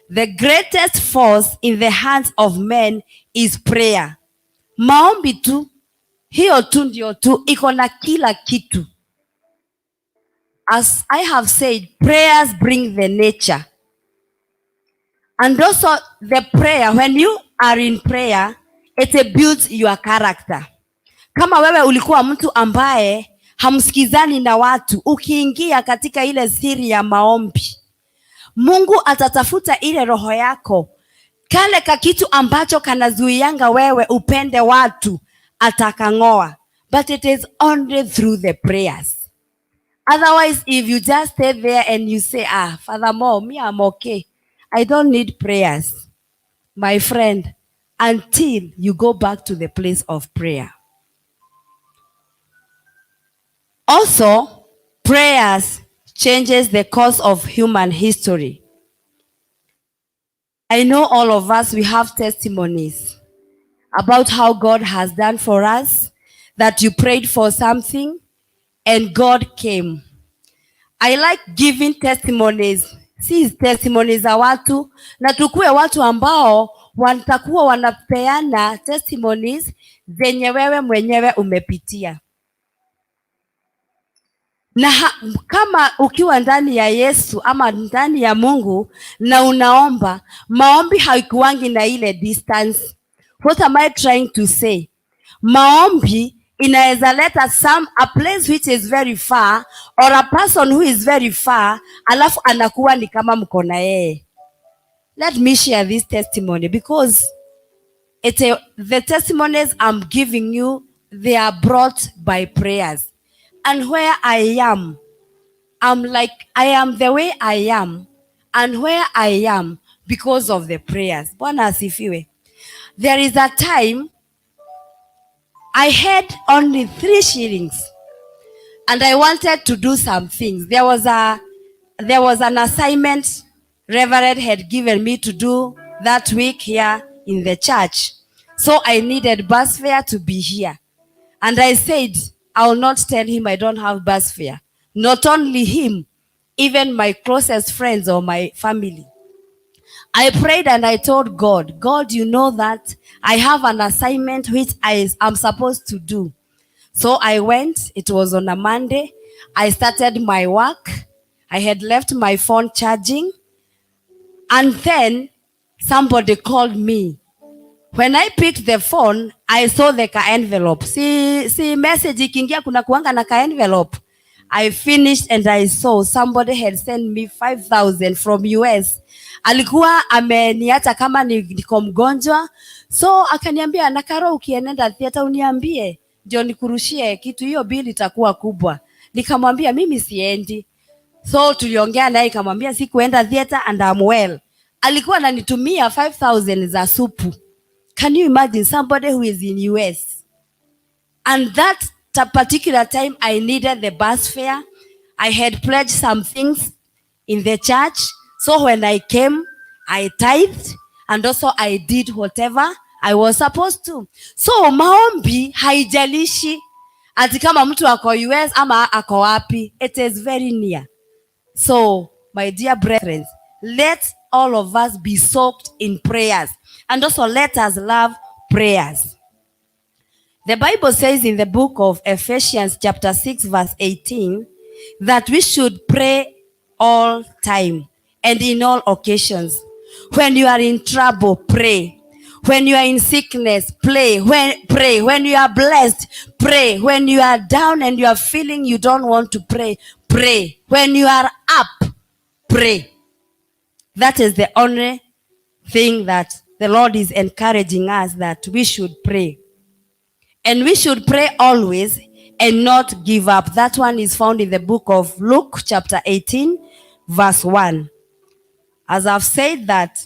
the greatest force in the hands of men is prayer. Maombi tu, hiyo tu ndio tu iko na kila kitu. As I have said, prayers bring the nature. And also the prayer, when you are in prayer, it builds your character. Kama wewe ulikuwa mtu ambaye hamsikizani na watu, ukiingia katika ile siri ya maombi, Mungu atatafuta ile roho yako, kale kakitu ambacho kanazuianga wewe upende watu, atakang'oa. But it is only through the prayers. Otherwise, if you just stay there and you say, "Ah, furthermore, me, I'm okay. I don't need prayers." My friend, until you go back to the place of prayer. Also, prayers changes the course of human history. I know all of us, we have testimonies about how God has done for us, that you prayed for something and God came. I like giving testimonies. Si testimonies za watu, na tukue watu ambao watakuwa wanapeana testimonies zenye wewe mwenyewe umepitia. Na kama ukiwa ndani ya Yesu ama ndani ya Mungu na unaomba, maombi haikuwangi na ile distance. What am I trying to say? Maombi inaweza leta some a place which is very far or a person who is very far, alafu anakuwa ni kama mko na yeye. Let me share this testimony because the testimonies I'm giving you, they are brought by prayers. And where I am, I'm like, I am the way I am, and where I am because of the prayers. Bwana asifiwe. There is a time I had only 3 shillings and I wanted to do some things. There was an assignment Reverend had given me to do that week here in the church. So I needed bus fare to be here. And I said, "I will not tell him I don't have bus fare." Not only him, even my closest friends or my family. I prayed and I told God, "God, you know that I have an assignment which I am supposed to do." So I went, it was on a Monday. I started my work. I had left my phone charging. And then somebody called me. When I picked the phone, I saw the ka envelope. See message ikiingia kuna kuanga na ka envelope. I finished and I saw somebody had sent me 5000 from US. Alikuwa ameniacha kama niko mgonjwa. So akaniambia, "Nakaro, ukienenda theater uniambie ndio nikurushie kitu, hiyo bili itakuwa kubwa." Nikamwambia mimi siendi. So tuliongea naye, nikamwambia sikuenda theater and I'm well. Alikuwa ananitumia 5000 za supu. Can you imagine somebody who is in US? And that particular time I needed the bus fare. I had pledged some things in the church. So when I came, I tithed and also I did whatever I was supposed to. So maombi haijalishi ati kama mtu ako US ama ako wapi. It is very near. So, my dear brethren, let all of us be soaked in prayers. And also let us love prayers. The Bible says in the book of Ephesians chapter 6 verse 18 that we should pray all time and in all occasions. When you are in trouble, pray. When you are in sickness, pray. Pray. When you are blessed, pray. When you are down and you are feeling you don't want to pray, pray. When you are up, pray. That is the only thing that the Lord is encouraging us, that we should pray. And we should pray always and not give up. That one is found in the book of Luke, chapter 18, verse 1. As I've said that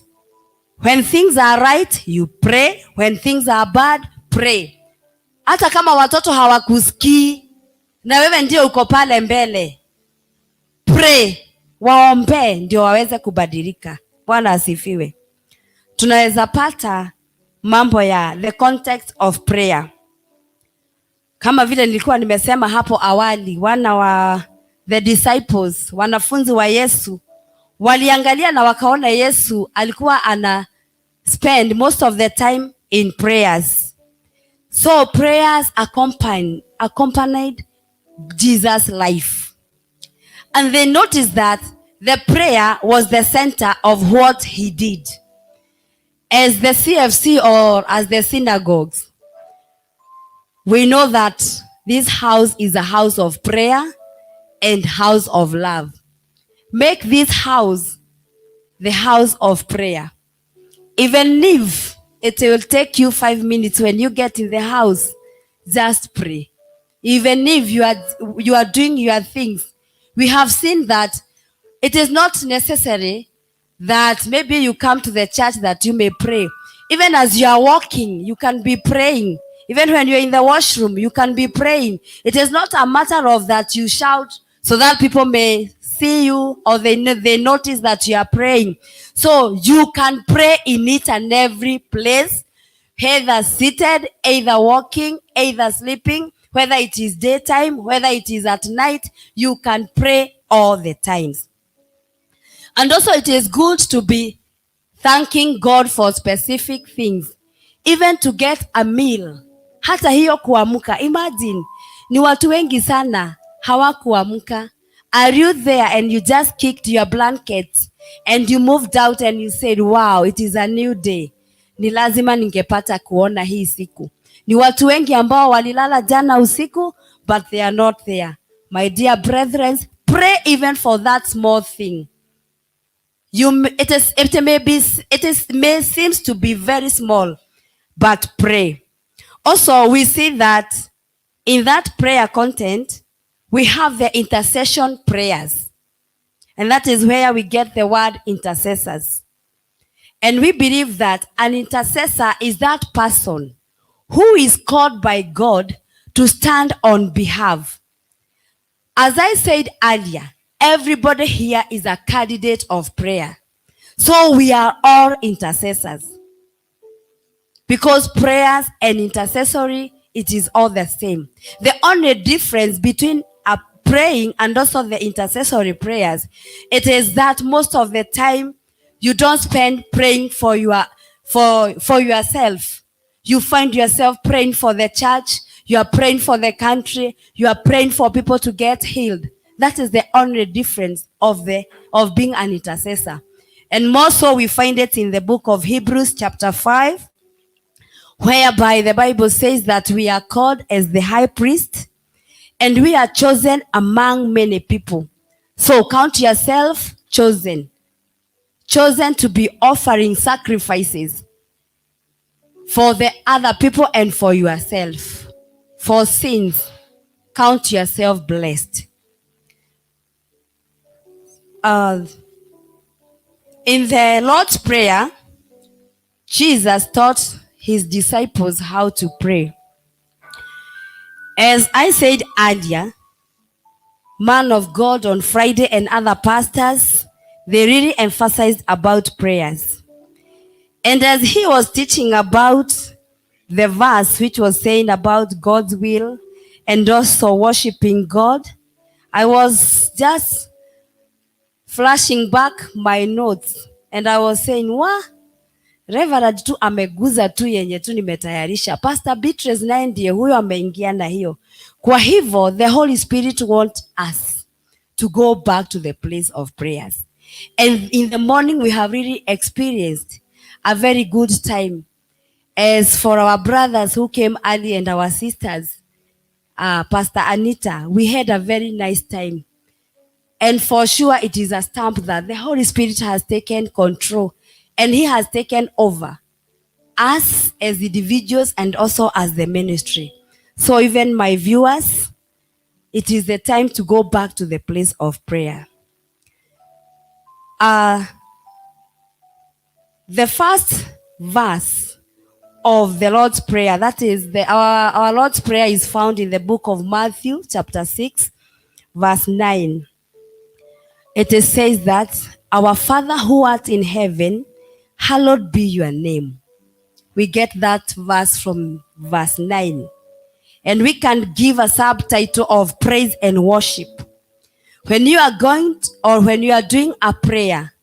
when things are right, you pray. When things are bad, pray. Hata kama watoto hawakusikii na wewe ndio uko pale mbele, pray, waombee ndio waweze kubadilika. Bwana asifiwe. Tunaweza pata mambo ya the context of prayer kama vile nilikuwa nimesema hapo awali, wana wa the disciples, wanafunzi wa Yesu waliangalia na wakaona Yesu alikuwa ana spend most of the time in prayers. So prayers accompanied Jesus' life. And they noticed that The prayer was the center of what he did. As the CFC or as the synagogues, we know that this house is a house of prayer and house of love. Make this house the house of prayer. Even if it will take you 5 minutes when you get in the house, just pray. Even if you are doing your things, we have seen that it is not necessary that maybe you come to the church that you may pray. Even as you are walking, you can be praying. Even when you're in the washroom, you can be praying. It is not a matter of that you shout so that people may see you or they notice that you are praying. So you can pray in each and every place, either seated, either walking, either sleeping, whether it is daytime, whether it is at night, you can pray all the times. And also, it is good to be thanking God for specific things, even to get a meal. Hata hiyo kuamka, imagine ni watu wengi sana hawakuamka. Are you there and you just kicked your blankets and you moved out and you said, "Wow, it is a new day. Ni lazima ningepata kuona hii siku." Ni watu wengi ambao walilala jana usiku, but they are not there. My dear brethren, pray even for that small thing. You it is it may be it is may seems to be very small, but pray. Also, we see that in that prayer content we have the intercession prayers, and that is where we get the word intercessors. And we believe that an intercessor is that person who is called by God to stand on behalf. As I said earlier, everybody here is a candidate of prayer. So we are all intercessors. Because prayers and intercessory, it is all the same. The only difference between a praying and also the intercessory prayers, it is that most of the time you don't spend praying for yourself. You find yourself praying for the church, you are praying for the country, you are praying for people to get healed. That is the only difference of being an intercessor. And more so, we find it in the book of Hebrews, chapter 5, whereby the Bible says that we are called as the high priest and we are chosen among many people. So count yourself chosen. Chosen to be offering sacrifices for the other people and for yourself. For sins, count yourself blessed. In the Lord's Prayer, Jesus taught his disciples how to pray. As I said earlier, man of God on Friday and other pastors, they really emphasized about prayers. And as he was teaching about the verse which was saying about God's will and also worshiping God, I was just flashing back my notes and I was saying, "Wa, Reverend tu ameguza tu yenye tu nimetayarisha. Pastor Beatrice naye ndiye huyo ameingia na hiyo." Kwa hivyo the Holy Spirit want us to go back to the place of prayers. And in the morning we have really experienced a very good time. As for our brothers who came early and our sisters, Pastor Anita, we had a very nice time. And for sure, it is a stamp that the Holy Spirit has taken control and He has taken over us as individuals and also as the ministry. So, even my viewers, it is the time to go back to the place of prayer. The first verse of the Lord's Prayer, that is, our Lord's Prayer is found in the book of Matthew, chapter 6, verse 9. It is says that, "Our Father who art in heaven, hallowed be your name." We get that verse from verse 9. And we can give a subtitle of praise and worship. When you are going to, or when you are doing a prayer,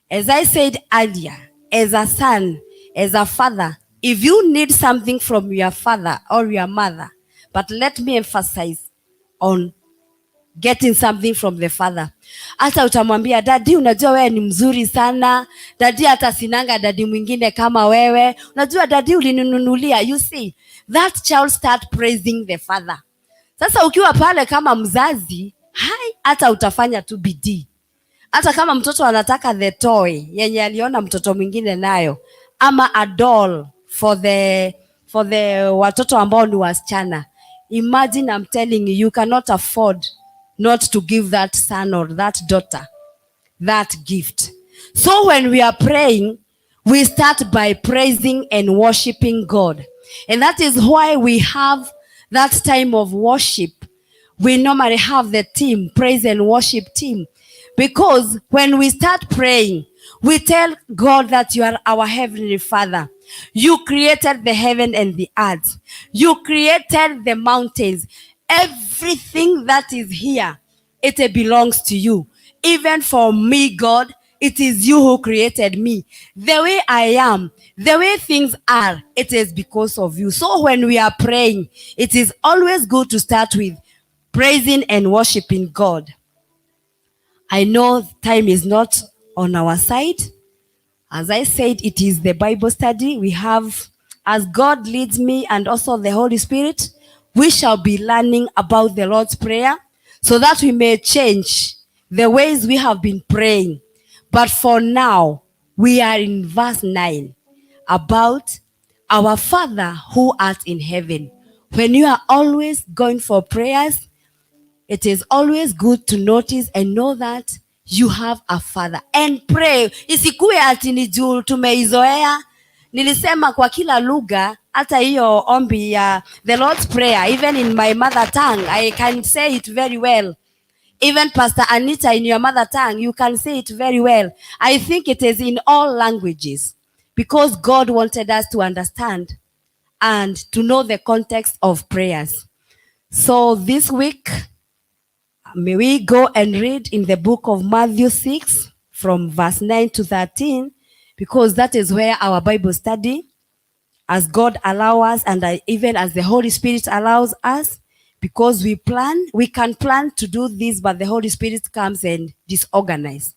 as I said earlier, as a son, as a father, if you need something from your father or your mother, but let me emphasize on getting something from the father. Hata utamwambia, daddy, unajua wewe ni mzuri sana daddy, hata sinanga daddy mwingine kama wewe, unajua daddy ulininunulia. You see, that child start praising the father. Sasa ukiwa pale kama mzazi, hai, hata utafanya tu bidii. Hata kama mtoto anataka the toy yenye aliona mtoto mwingine nayo, ama a doll for the watoto ambao ni wasichana. Imagine, I'm telling you, you cannot afford not to give that son or that daughter that gift. So when we are praying, we start by praising and worshiping God. And that is why we have that time of worship. We normally have the team, praise and worship team. Because when we start praying, we tell God that you are our heavenly Father. You created the heaven and the earth. You created the mountains. Everything that is here, it belongs to you. Even for me, God, it is you who created me. The way I am, the way things are, it is because of you. So when we are praying, it is always good to start with praising and worshiping God. I know time is not on our side. As I said, it is the Bible study. We have, as God leads me and also the Holy Spirit, we shall be learning about the Lord's Prayer so that we may change the ways we have been praying. But for now, we are in verse 9 about our Father who art in heaven. When you are always going for prayers, it is always good to notice and know that you have a father and pray. Isikue ati ni juu tumeizoea. Nilisema kwa kila lugha, hata hiyo ombi ya the Lord's Prayer, even in my mother tongue, I can say it very well. Even Pastor Anita, in your mother tongue, you can say it very well. I think it is in all languages because God wanted us to understand and to know the context of prayers. So this week, may we go and read in the book of Matthew 6 from verse 9 to 13, because that is where our Bible study, as God allows us and even as the Holy Spirit allows us, because we plan, we can plan to do this, but the Holy Spirit comes and disorganize.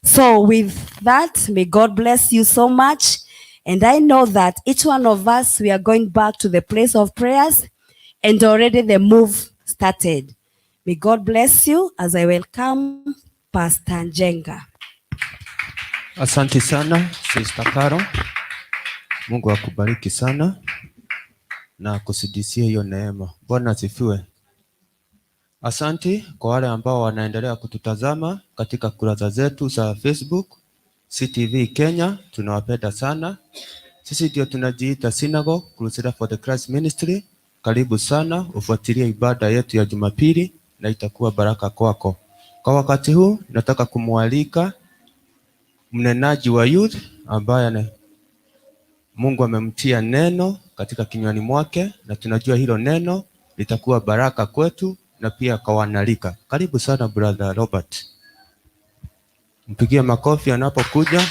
So with that, may God bless you so much. And I know that each one of us, we are going back to the place of prayers, and already the move started. May God bless you as I welcome Pastor Njenga. Asante sana, Sister Caro. Mungu akubariki sana na akuzidishie hiyo neema. Bwana asifiwe. Asante kwa wale ambao wanaendelea kututazama katika kurasa zetu za Facebook CTV Kenya, tunawapenda sana. Sisi ndio tunajiita Synagogue Crusader for the Christ Ministry. Karibu sana ufuatilie ibada yetu ya Jumapili na itakuwa baraka kwako. Kwa wakati huu nataka kumwalika mnenaji wa youth ambaye Mungu amemtia neno katika kinywani mwake na tunajua hilo neno litakuwa baraka kwetu na pia kwa wanarika. Karibu sana, Brother Robert. Mpigie makofi anapokuja.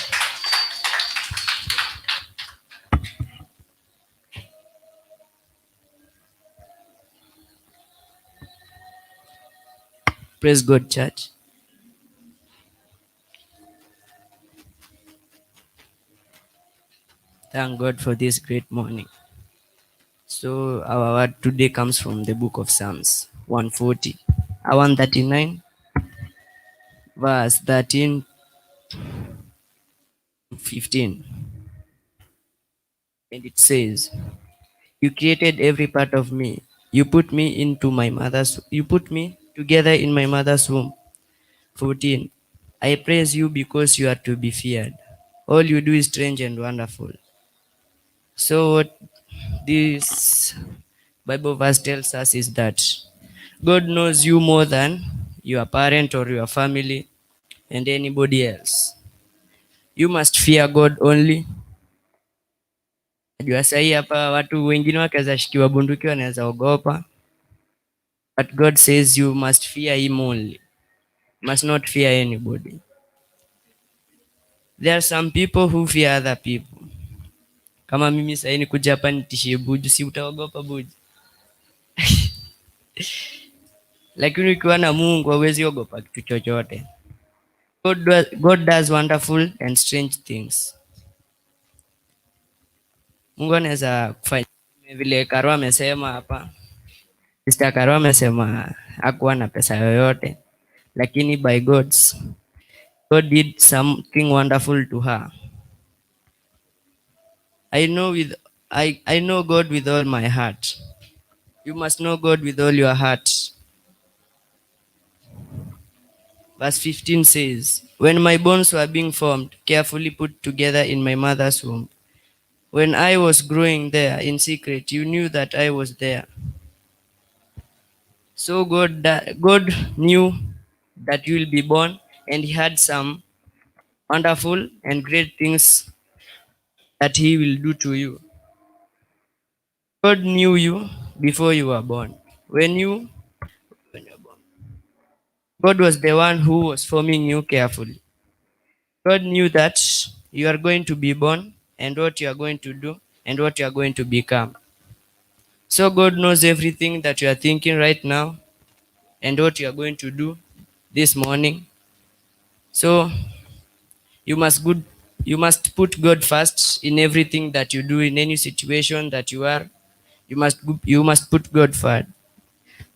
Praise God, church. Thank God for this great morning. So, our word today comes from the book of Psalms 140, 139, verse 13 15. And it says, "You created every part of me. You put me together in my mother's womb." 14. "I praise you because you are to be feared. All you do is strange and wonderful." So, what this Bible verse tells us is that God knows you more than your parent or your family and anybody else. You must fear God only. Najua sahii hapa watu wengine wakiweza shikiwa bunduki wanaweza ogopa. But God says you must fear him only. You must not fear anybody. There are some people who fear other people. Kama mimi sahii nikuja hapa nitishie Buju, si utaogopa, Buju? Lakini ukiwa na Mungu hauwezi ogopa kitu chochote. God does wonderful and strange things. Mungu anaweza kufanya vile Karo amesema hapa. Sister Karo amesema hakuwa na pesa yoyote, lakini by God did something wonderful to her. I know God with all my heart. You must know God with all your heart. Verse 15 says, "When my bones were being formed, carefully put together in my mother's womb, when I was growing there in secret, you knew that I was there." So God knew that you will be born, and he had some wonderful and great things that he will do to you. God knew you before you were born. When you were born, God was the one who was forming you carefully. God knew that you are going to be born and what you are going to do and what you are going to become. So God knows everything that you are thinking right now and what you are going to do this morning. So you must put God first in everything that you do, in any situation that you are. You must put God first.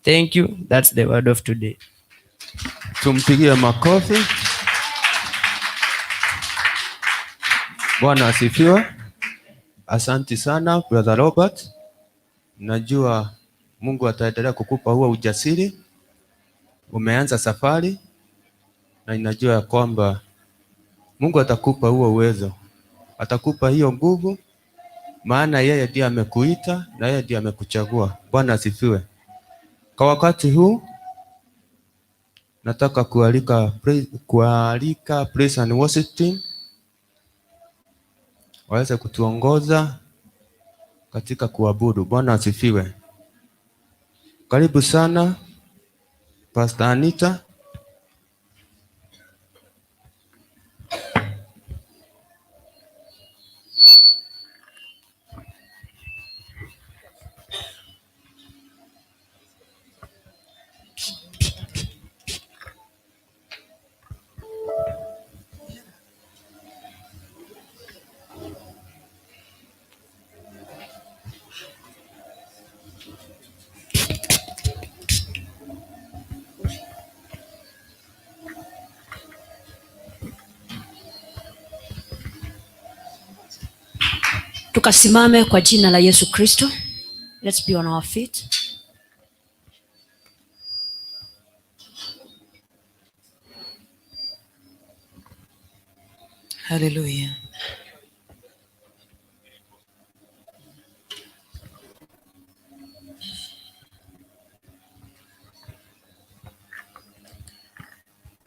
Thank you. That's the word of today. Tumpigie makofi. Bwana asifiwe. Asanti sana, Brother Robert. Najua Mungu ataendelea kukupa huo ujasiri. Umeanza safari na ninajua ya kwamba Mungu atakupa huo uwezo, atakupa hiyo nguvu, maana yeye ndiye amekuita na yeye ndiye amekuchagua. Bwana asifiwe. Kwa wakati huu nataka kualika praise and worship team waweze kutuongoza katika kuabudu. Bwana asifiwe. Karibu sana, Pastor Anita. Tukasimame kwa jina la Yesu Kristo. Let's be on our feet. Haleluya.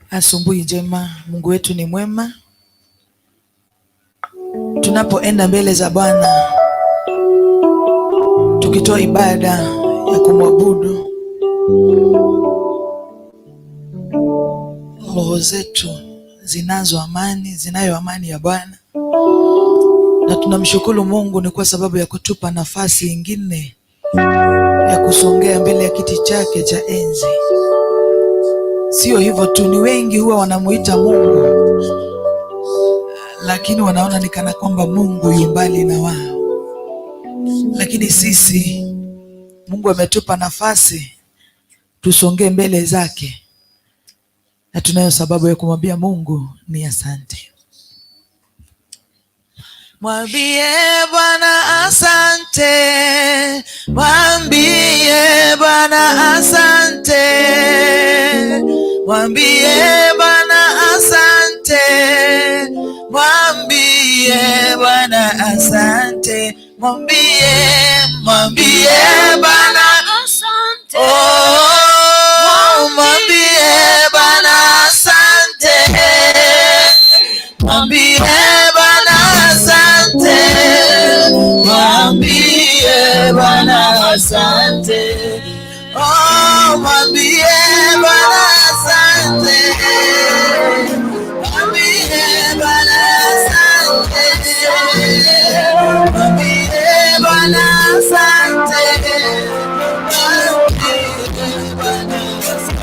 Asubuhi njema. Mungu wetu ni mwema. Tunapoenda mbele za Bwana tukitoa ibada ya kumwabudu, roho zetu zinazo amani, zinayo amani ya Bwana, na tunamshukuru Mungu ni kwa sababu ya kutupa nafasi ingine ya kusongea mbele ya kiti chake cha enzi. Sio hivyo tu, ni wengi huwa wanamuita Mungu, lakini wanaona ni kana kwamba Mungu yu mbali na wao. Lakini sisi Mungu ametupa nafasi tusongee mbele zake, na tunayo sababu ya kumwambia Mungu ni asante. Mwambie Bwana asante, mwambie Bwana asante, mwambie Bwana asante, mwambie Bwana asante, mwambie, mwambie Bwana Asante. Oh, mwambie Bwana asante, mwambie Bwana asante, mwambie Bwana asante, oh, mwambie Bwana asante, mwambie Bwana asante, mwambie Bwana asante, mwambie Bwana asante.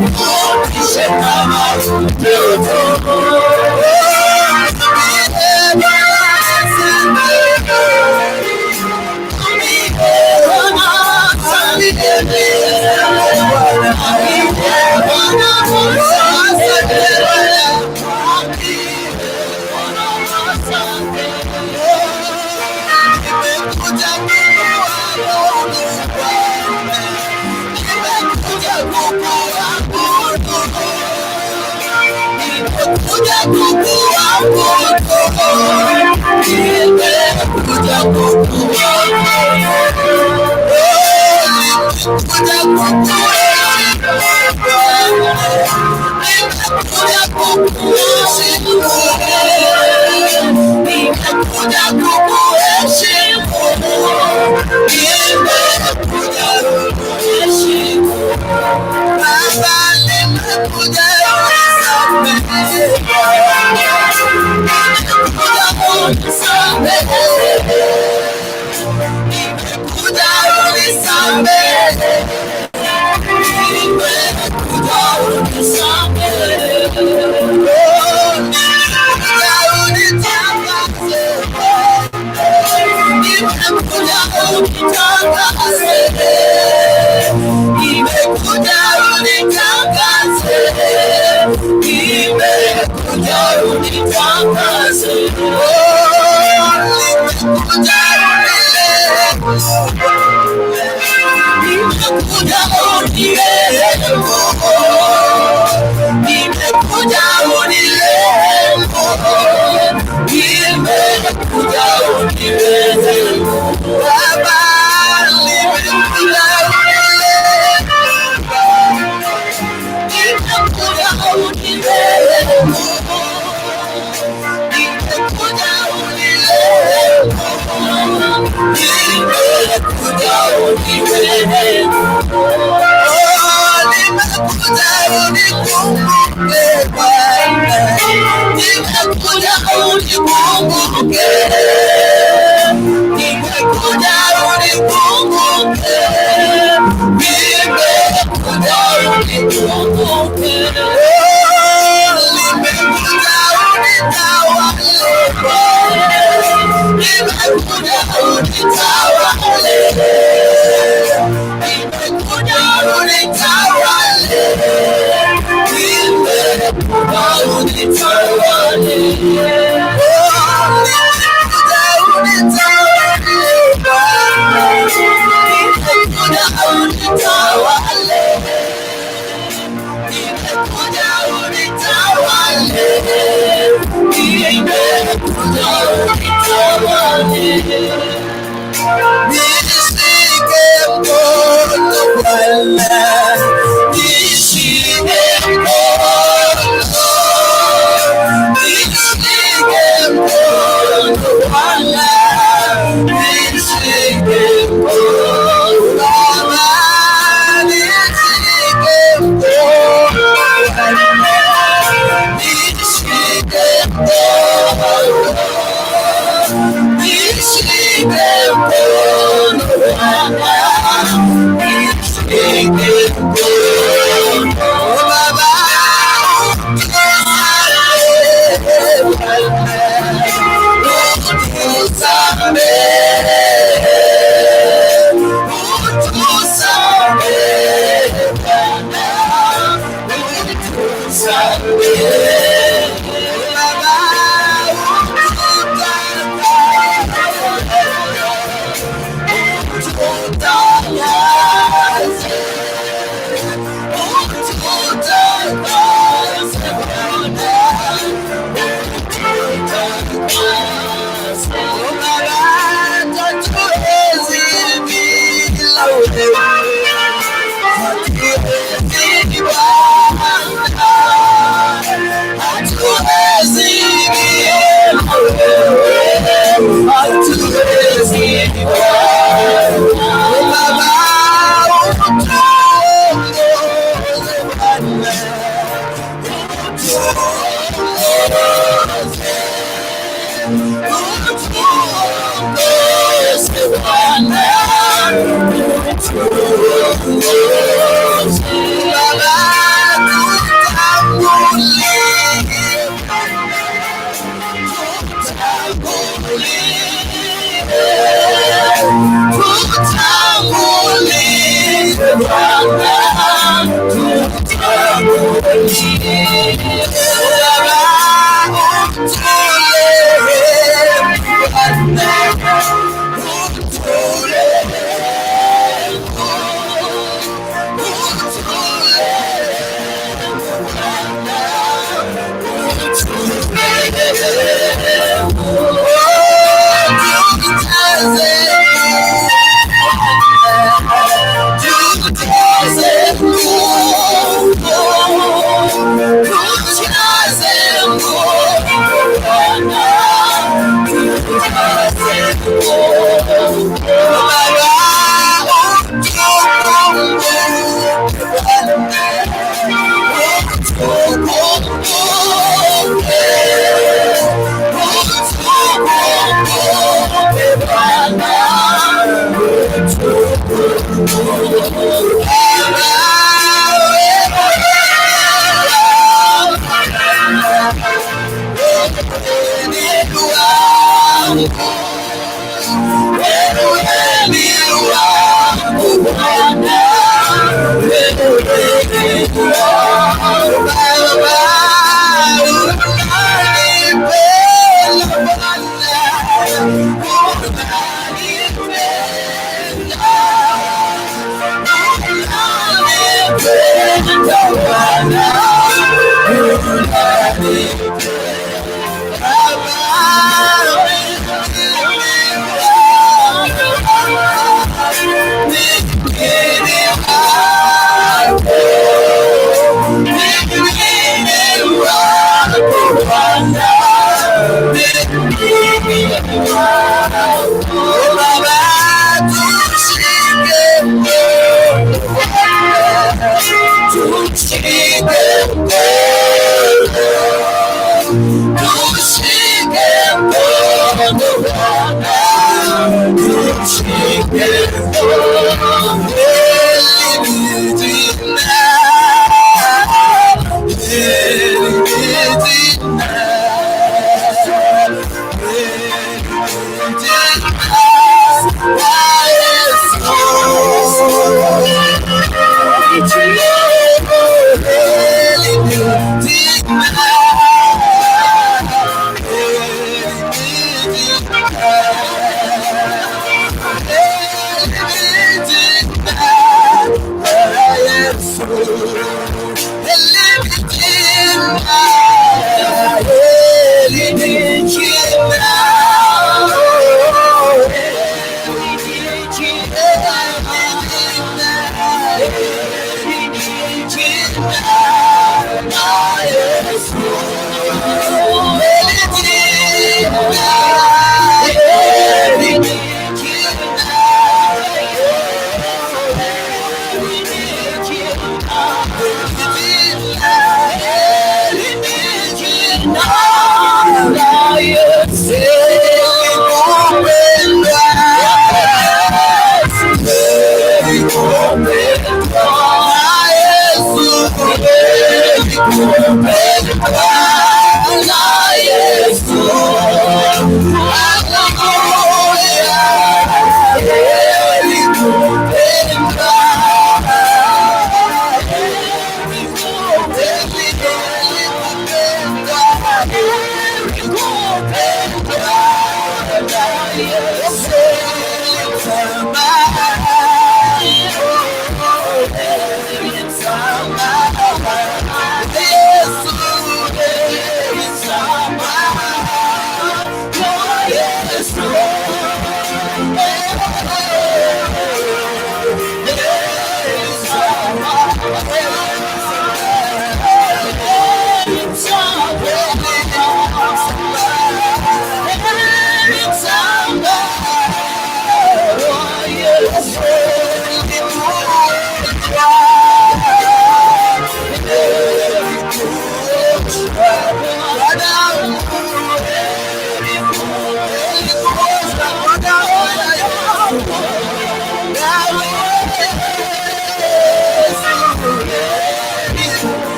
Nifundishe kama mtoto.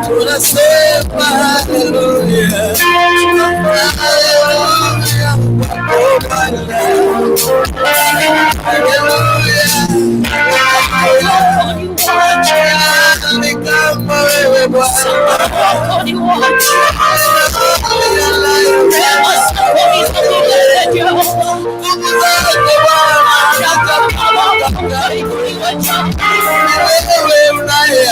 Tunasema haleluya, haleluya, oh Bwana, haleluya, haleluya. Ni kama wewe Bwana, wewe unaye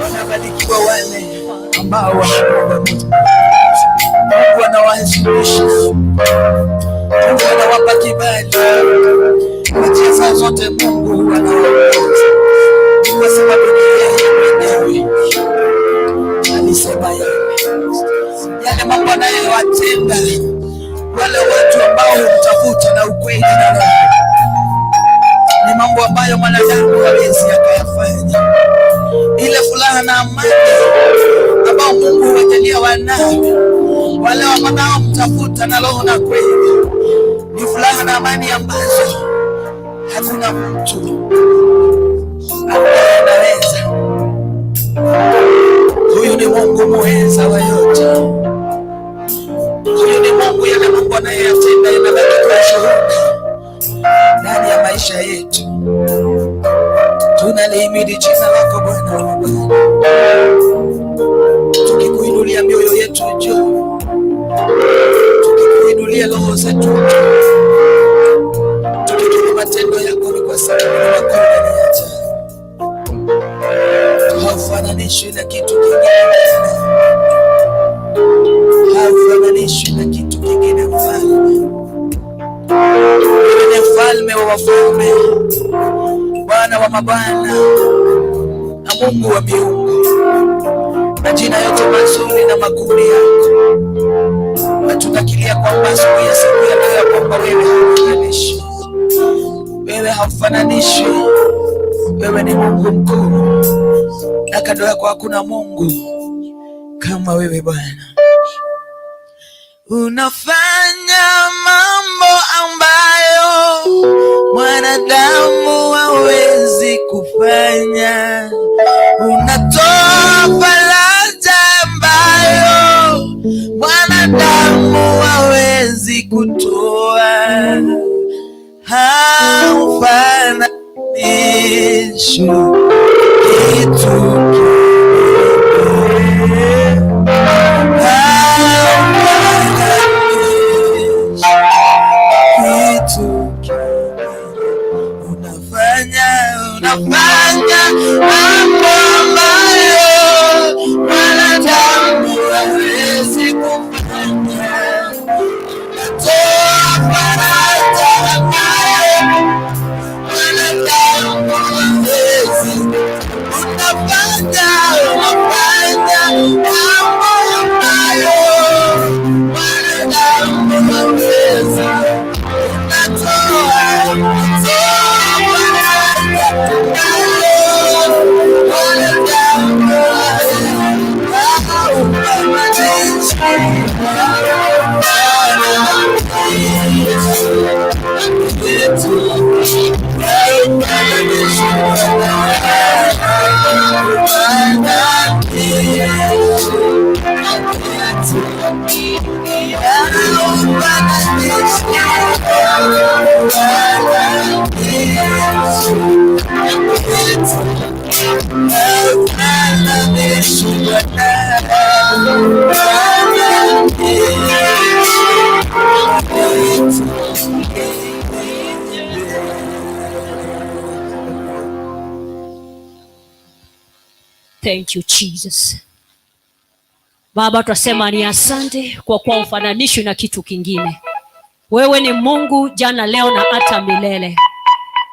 Wanabarikiwa wale ambao wanaomba Mungu. Mungu anawaheshimisha, Mungu anawapa kibali kwa njia zao zote. Mungu anawaongoza ni kwa sababu ni yeye mwenyewe alisema yale mambo anayowatenda wale watu ambao humtafuta na ukweli na roho, ni mambo ambayo mwanadamu hawezi akayafanya. Ile furaha na amani ambao Mungu huwajalia wanawe wale wanaomtafuta na roho na kweli, ni furaha na amani ambazo hakuna mtu ambaye anaweza. Huyu ni Mungu muweza wa yote. Huyu ni Mungu, yale Mungu anayeyatenda yanabaki kuwa shuhuda ndani ya maisha yetu. Tunalihimidi jina lako Bwana wa mabwana, tukikuinulia mioyo yetu juu, tukikuinulia roho zetu juu, tukikiri matendo yako ni kwa sababu ni makuu na ni ya ajabu. Haufananishwi na kitu kingine, haufananishwi na kitu kingine, mfalme. Wewe ni mfalme wa wafalme, Bwana wa mabwana na Mungu wa miungu. Majina yote mazuri na makuu ni yako, na tunakilia kwamba asubuhi ya siku ya leo ya kwamba wewe haufananishwi, wewe haufananishwi, wewe ni Mungu mkuu, na kando yako hakuna Mungu kama wewe Bwana. Unafanya mambo ambayo mwanadamu hawezi kufanya. Unatoa faraja ambayo mwanadamu hawezi kutoa. Haufananishwi kitu kingine. Haufananishwi kitu kingine. Unafanya mambo ambayo mwanadamu hawezi kufanya. Unatoa faraja ambayo mwanadamu hawezi. Unafanya mambo ambayo mwanadamu hawezi. Unatoa faraja ambayo mwanadamu hawezi. Haufananishwi. Thank you, Jesus. Baba, twasema ni asante kwa kuwa hufananishwi na kitu kingine. Wewe ni Mungu jana, leo na hata milele.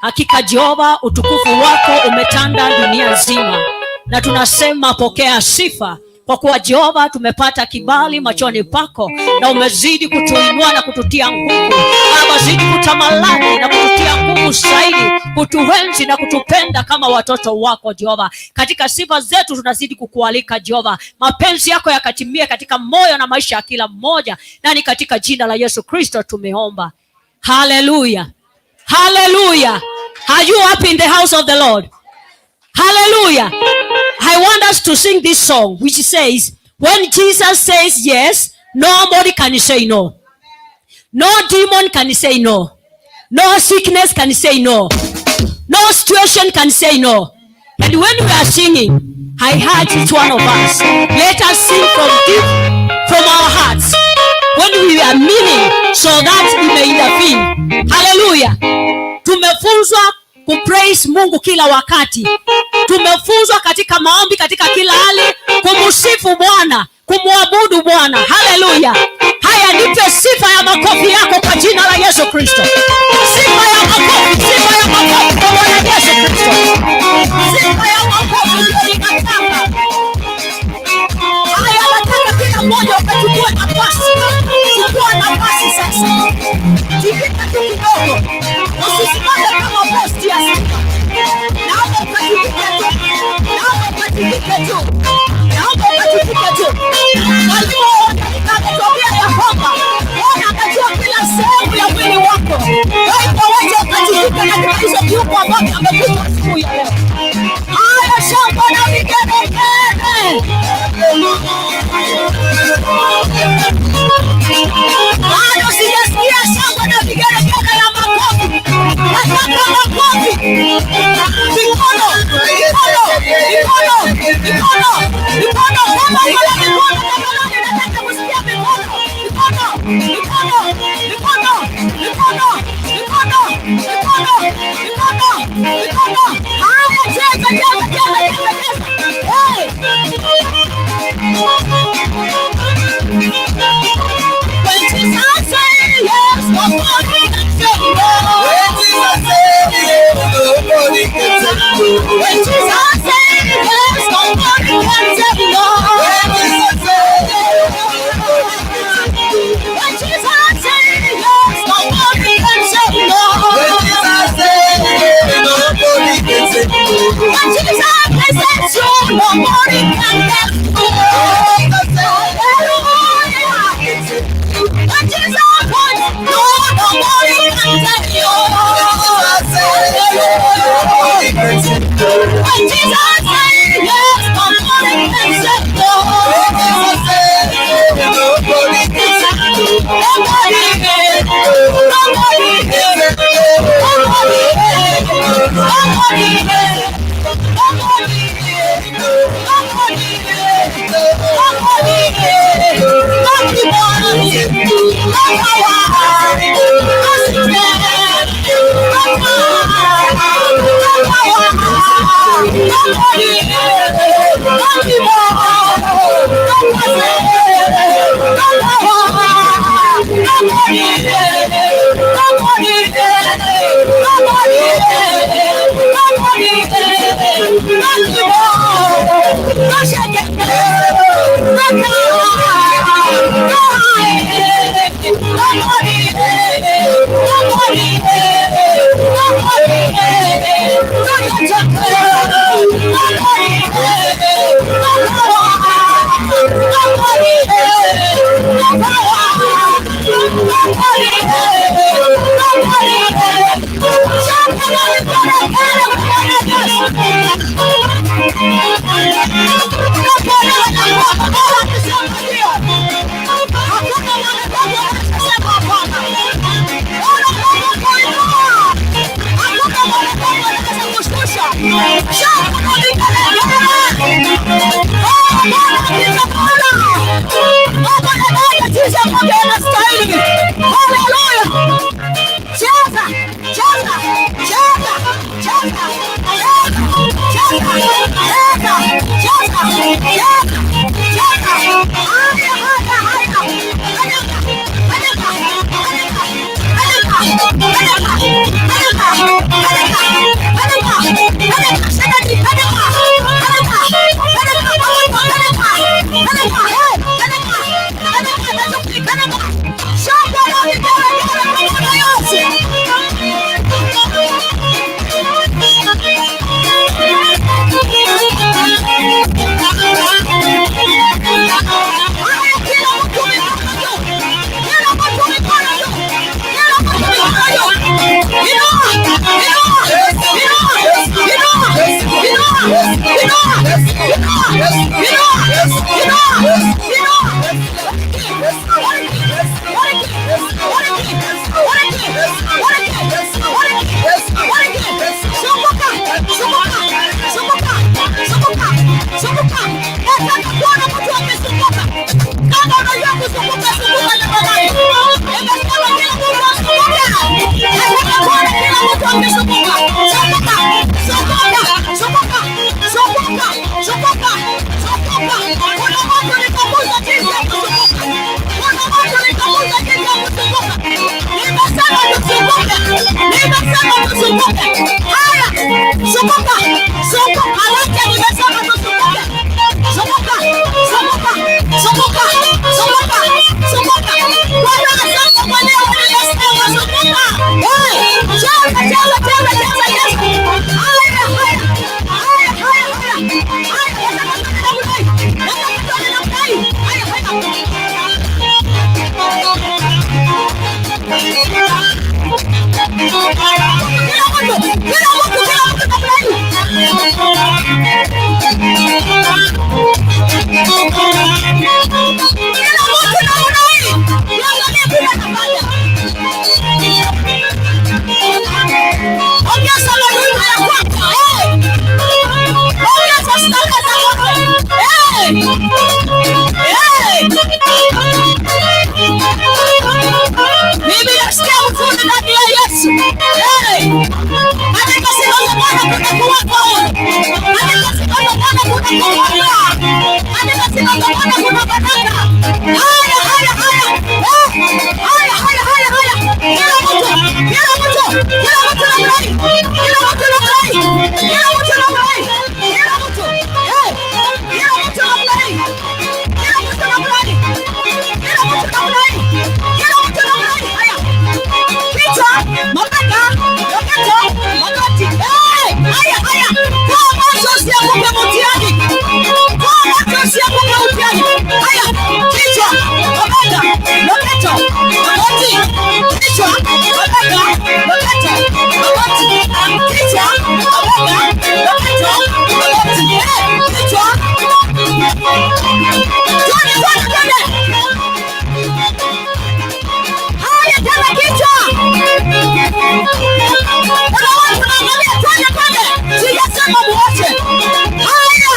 Hakika Jehova, utukufu wako umetanda dunia nzima, na tunasema pokea sifa kwa kuwa Jehova tumepata kibali machoni pako, na umezidi kutuinua na kututia nguvu. Baba, zidi kutamalaki na kututia nguvu zaidi, kutuenzi na kutupenda kama watoto wako Jehova. Katika sifa zetu tunazidi kukualika Jehova, mapenzi yako yakatimie katika moyo na maisha ya kila mmoja, na ni katika jina la Yesu Kristo tumeomba. Haleluya, haleluya. Are you up in the house of the Lord? Hallelujah. I want us to sing this song, which says, when Jesus says yes, nobody can say no. No demon can say no. No sickness can say no. No situation can say no. And when we are singing, I urge each one of us, let us sing from deep, from our hearts. When we are meaning, so that we may intervene. Hallelujah. Tumefunzwa kupraise Mungu kila wakati. Tumefunzwa katika maombi, katika kila hali, kumsifu Bwana, kumwabudu Bwana. Haleluya! Haya, nipe sifa ya makofi yako kwa jina la Yesu Kristo. Sifa ya makofi, sifa ya makofi kwa Bwana Yesu Kristo. Sifa ya makofi ndio ninataka. Haya, nataka kila mmoja ukachukue nafasi. Chukua nafasi sasa. Tikika tu kidogo. Usisimame kama posti ya stima. Naomba ukatikike tu. Naomba ukatikike tu. Naomba ukatikike tu. Mwalimu wa kanisa ametuambia ya kwamba Bwana akajua kila sehemu ya mwili wako. Kwa hivyo wacha ukatikike katika hizo viungo ambavyo amekupa siku ya leo. Haya, shangwe na vigelegele. Bado sijasikia shangwe na vigelegele ya makofi. Nataka makofi. Mikono, mikono, mikono, mikono, mikono. Kama kuna mikono, tafadhali nataka kusikia mikono. Mikono, mikono, mikono, mikono, mikono, mikono, mikono, mikono. Haya, cheza, cheza, cheza, cheza, cheza. Hey. When Jesus said yes, nobody can say no. When Jesus said yes, nobody can say no. When Jesus said yes, nobody can say no. When Jesus said yes, nobody can say no. When Jesus said yes, nobody can say no. When Jesus said yes, nobody can say no. When Jesus blesses you, nobody can get you. Hallelujah. When Jesus wants you, nobody can take you. When Jesus said yes, nobody can say no. Nobody can say no. Nobody can. Nobody can. Nobody can. Nobody can. Nobody can. Nobody can. Nobody can. Nobody can. No power. No sickness. No power. No power. Nobody can. No demon. No possess. No power. Nobody can. Nobody can. Nobody can. Nobody can. No demon. No shaking. No power. No Nobody can. Nobody can. Nobody can. Nobody can. No power. Nobody can. No power. Nobody can. Nobody can. Hallelujah! Cheza, cheza, cheza. Tuzunguke. Haya, zunguka, zunguka, haraka, nimesema tuzunguke. Zunguka, zunguka, zunguka, zunguka, zunguka. Bwana asante kwa leo, nimesema zunguka. Hey, cheza, cheza, cheza, cheza, cheza. Haya, haya, haya, haya, haya. Haya, nataka tuende namna hii. Haya, haya. Kila mtu, kila mtu, kila mtu namna hii. Kila mtu namna hii. Niangalie vile nafanya. Ongeza madudu ya kwako. Hey! Ongeza staka za kwako. Hey! Hey! Mimi nasikia uzuri ndani ya Yesu. Hey! Katika siku za Bwana kutakuwako. Katika siku za Bwana kutakuwako. Katika siku za Bwana kuna baraka. Haya, haya, haya. Eh! Haya, haya, haya, haya. Kila mtu, kila mtu, kila mtu namna hii. Kila mtu namna hii. Kila mtu namna hii. Kila mtu. Eh! Kila mtu namna hii. Kila mtu namna hii. Kila mtu namna hii. Kila mtu namna hii. Haya. Kichwa, mabega, loketo, magoti. Eh! Haya, haya. Toa macho usianguke mtihani. Toa macho usianguke mtihani. Haya. Kichwa, mabega, loketo, magoti. Kichwa, mabega, loketo, magoti. Kichwa, mabega, loketo, magoti. Eh! Kichwa. Twende, twende, twende. Haya tena kichwa. Kuna watu wanaangalia, twende, twende. Sijasema muache. Haya.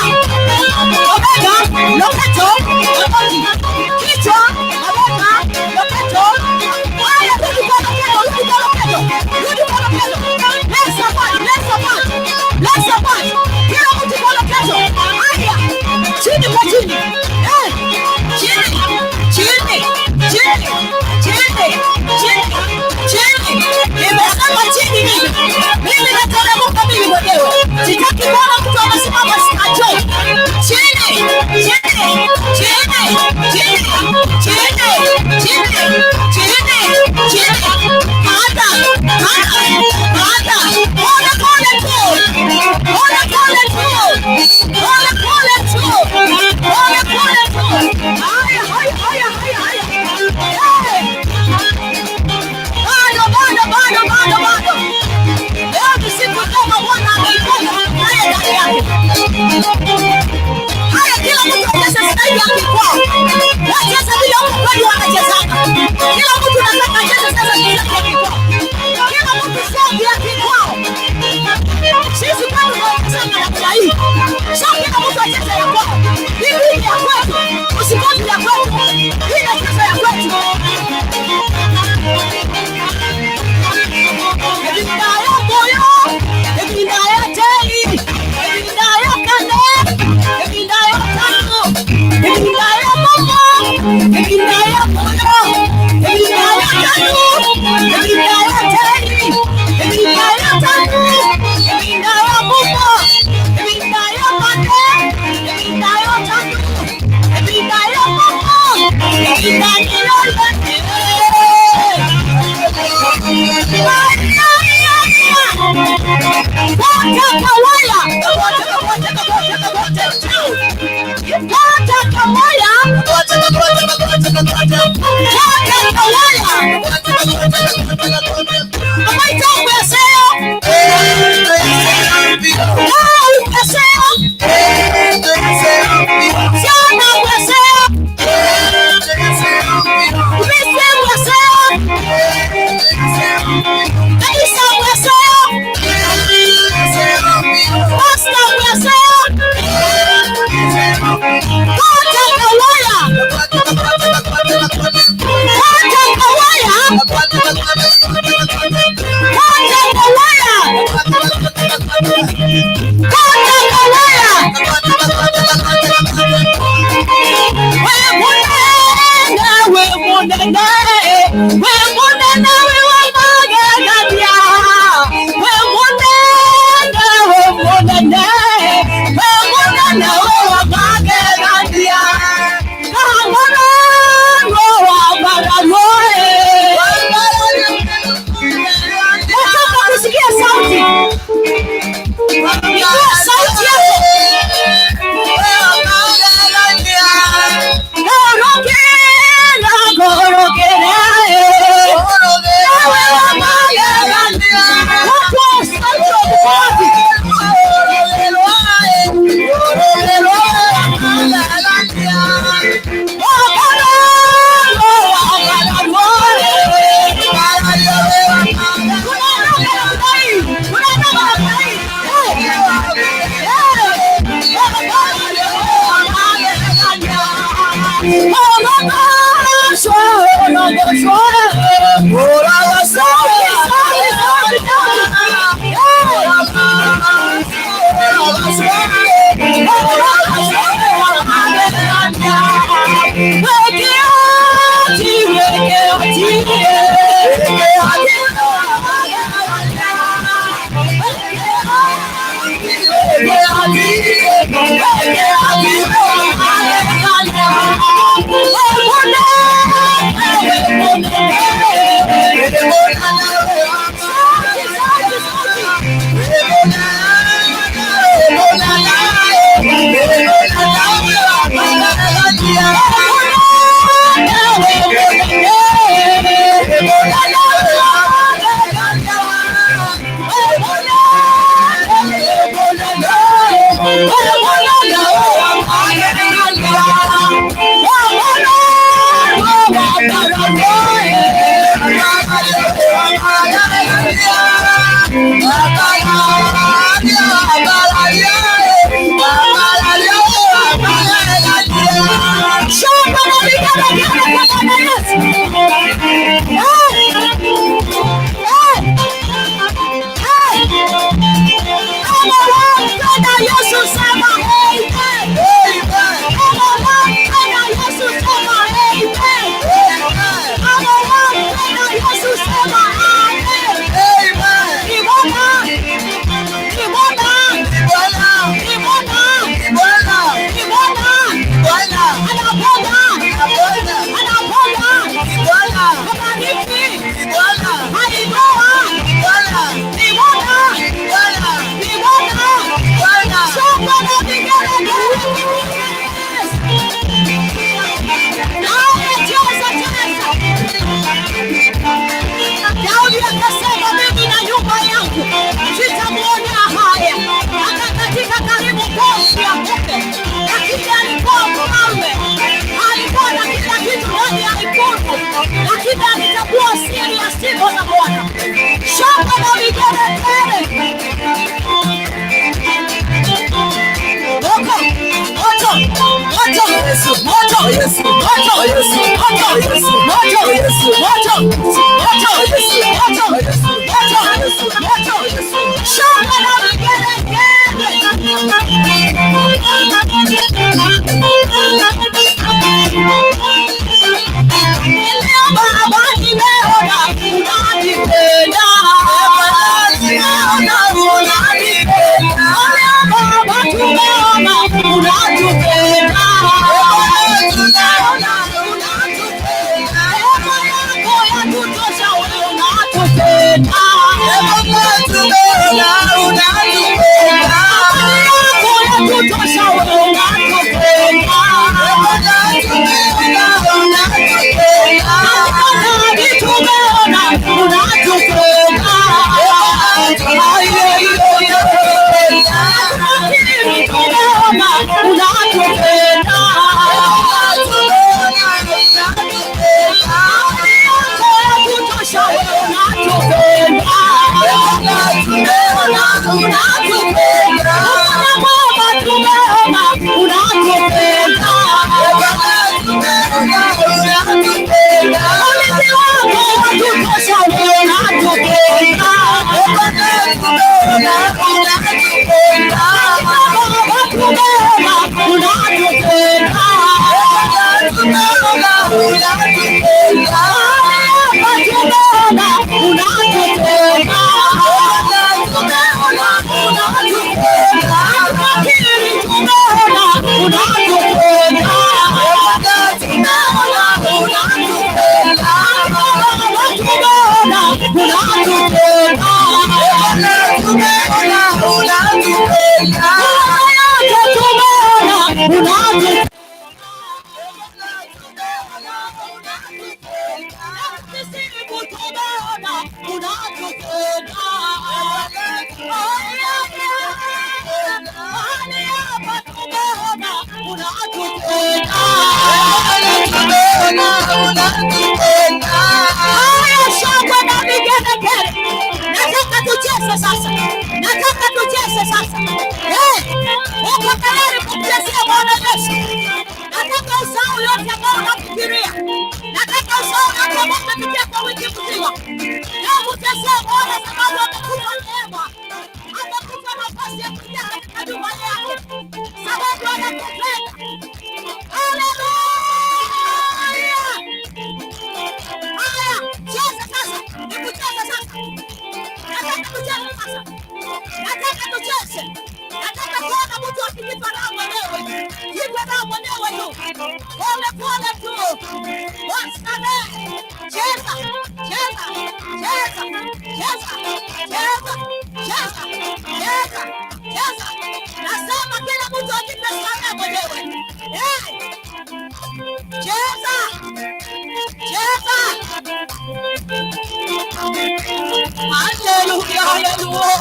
Mabega, loketo, magoti. Kichwa, mabega, loketo. Haya, rudi kwa loketo, rudi kwa loketo. Rudi kwa loketo. Legs apart, legs apart. Legs apart. Kila mtu kwa loketo. Haya. Chini kwa chini. Eh. Chini, chini, chini, chini, chini, chini. Nimesema chini mimi. Mimi nateremka mimi mwenyewe. Sitaki kuona mtu amesimama acho. Chini, chini, chini, chini, chini, chini, chini, chini. Kata, kata, kata. Pole pole tu. Pole pole tu. Pole pole tu. Pole pole tu. Haya, haya, haya, haya, haya. Hey! Bado, bado, bado, bado, bado. Leo ni siku kama Bwana ameifanya. Haya ndani yake. Haya, kila mtu acheze staili yake kwao. Wacheze vile huko kwenu wanachezanga. Kila mtu nataka acheze sasa staili yake kwao. Kila mtu sio yake kwao. Sisi kwetu tunachezanga namna hii. Sio kila mtu acheze ya kwao. Hii ni ya kwetu. Usikodi ya kwetu. Hii ni sasa ya kwetu. Ebinda ya moyo, ebinda ya tei, ebinda ya kane, ebinda ya tano, ebinda ya mama, ebinda ya moyo, ebinda ya tano, ebinda ya tei, ebinda ya tano, ebinda ya mama, ebinda ya kane, ebinda ya tano, ebinda ya mama, ebinda ya We Nataka usahau yote ambao unafikiria. Nataka usahau yote ambao umepitia kwa wiki mzima. sasa. Nataka tucheze. Nataka kuona mtu akijipa raha mwenyewe. Jipe raha mwenyewe tu. Pole pole tu. Wastarehe. Cheza, cheza, cheza, cheza, cheza, cheza, cheza, cheza. Nasema kila mtu ajipe starehe mwenyewe. Hey! Cheza, cheza. Haleluya, haleluya.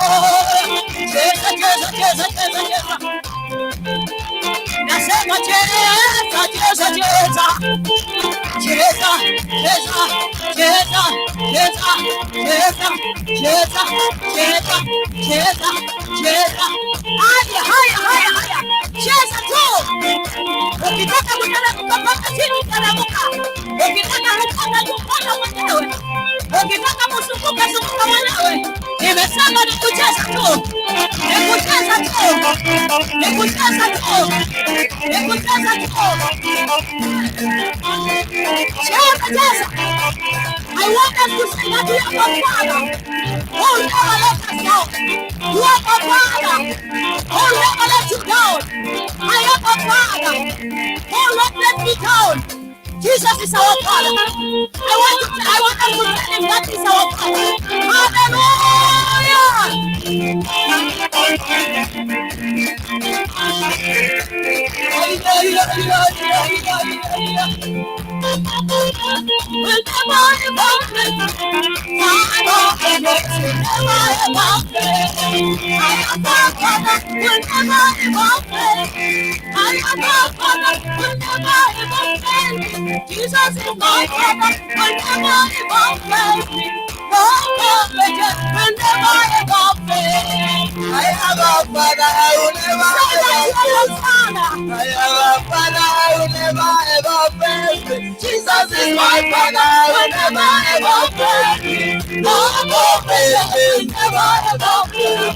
Cheza, cheza, cheza, cheza, cheza. Nasema cheza, cheza, cheza. Cheza, cheza, cheza, cheza, cheza, cheza, cheza, cheza, cheza. Haya, haya, haya, haya. Cheza tu. Ukitaka kuteremka mpaka chini, teremka. Ukitaka kupanda juu, panda mwenyewe. Ukitaka kuzunguka, zunguka mwenyewe. Nimesema ni kucheza tu. Ni kucheza tu. Ni kucheza tu. Ni kucheza tu. Cheza, cheza. I want us to say that we have a Father who will never let us down. You have a Father who will never let you down. I have a Father who will not let me down. Jesus is our Father. I want us to tell him that is our Father. Hallelujah. Will never ever fail. Father, will never ever fail. I am a Father, will never ever fail. I am a Father, will never ever fail. Jesus is my Father, will never ever fail me. No prophet will never ever fail. I have a Father, I will never Say that ever you have a fail. Father. I have a Father, I will never ever fail me. Jesus is my Father, I will never ever fail me. No prophet will never ever fail.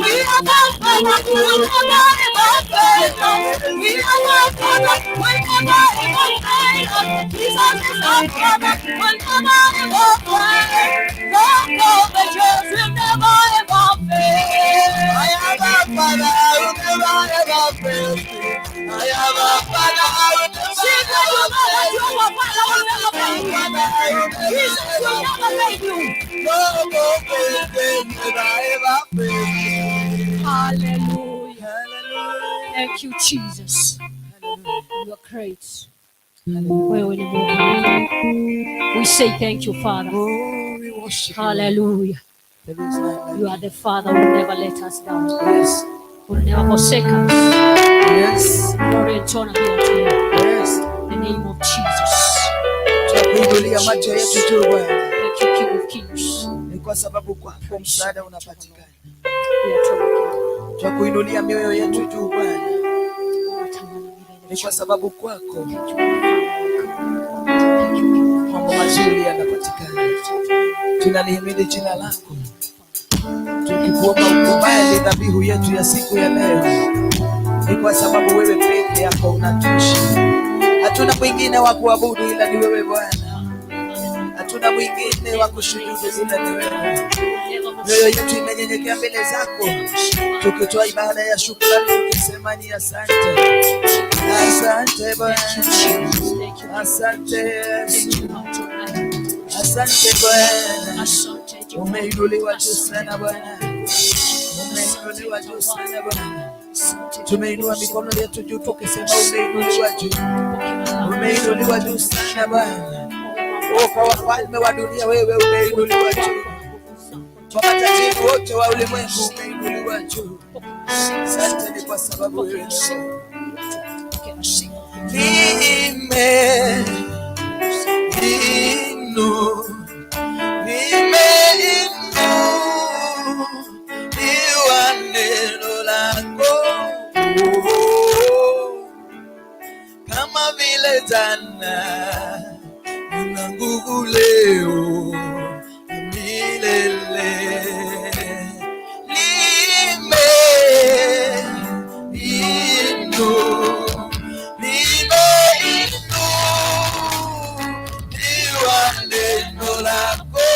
We have a Father who will never ever fail us. We have a Father who will never ever fail us. Jesus is our Father who will never ever fail. No prophet will never ever fail. I have a Father, I will never ever fail me. I have a Father, I will never Sing that you ever know that fail you me. have a Father who will never fail you. Father, I will never Jesus will ever never fail fail you. me. No prophet will never ever fail me. Hallelujah. Hallelujah. Thank you, Jesus. You are great. Wewe ni Mungu. We say thank you, Father. Oh, we worship you. Hallelujah. There is none like You are the Father who never let us down, Yes, who never forsake us. yes, Glory and honor be unto you. yes. In the name of Jesus. Tunakuinulia macho yetu juu Bwana, Thank you, King of Kings. ni kwa sababu kwako msaada unapatikana. We adore you. Tunakuinulia mioyo yetu juu Bwana, ni kwa sababu kwako mambo mazuri yanapatikana. Tunalihimidi jina lako tukikuomba ukubali dhabihu yetu ya siku ya leo, ni kwa sababu wewe peke yako unatosha. Hatuna mwingine wa kuabudu ila ni wewe Bwana, hatuna mwingine wa kushujudu ila ni wewe. Mioyo yetu imenyenyekea mbele zako, tukitoa ibada ya shukrani, tukisema ni asante, asante Bwana, asante Yesu, asante Bwana. Umeinuliwa juu sana Bwana, umeinuliwa juu sana Bwana. Tumeinua mikono yetu juu tukisema umeinuliwa juu, umeinuliwa juu sana Bwana. Oh, kwa wafalme wa dunia wewe umeinuliwa juu, kwa matajiri wote wa ulimwengu umeinuliwa juu. Asante ni kwa sababu wewe ni Mungu. Nimeinuliwa neno lako kama vile jana una nguvu leo na milele. Nimeinuliwa neno lako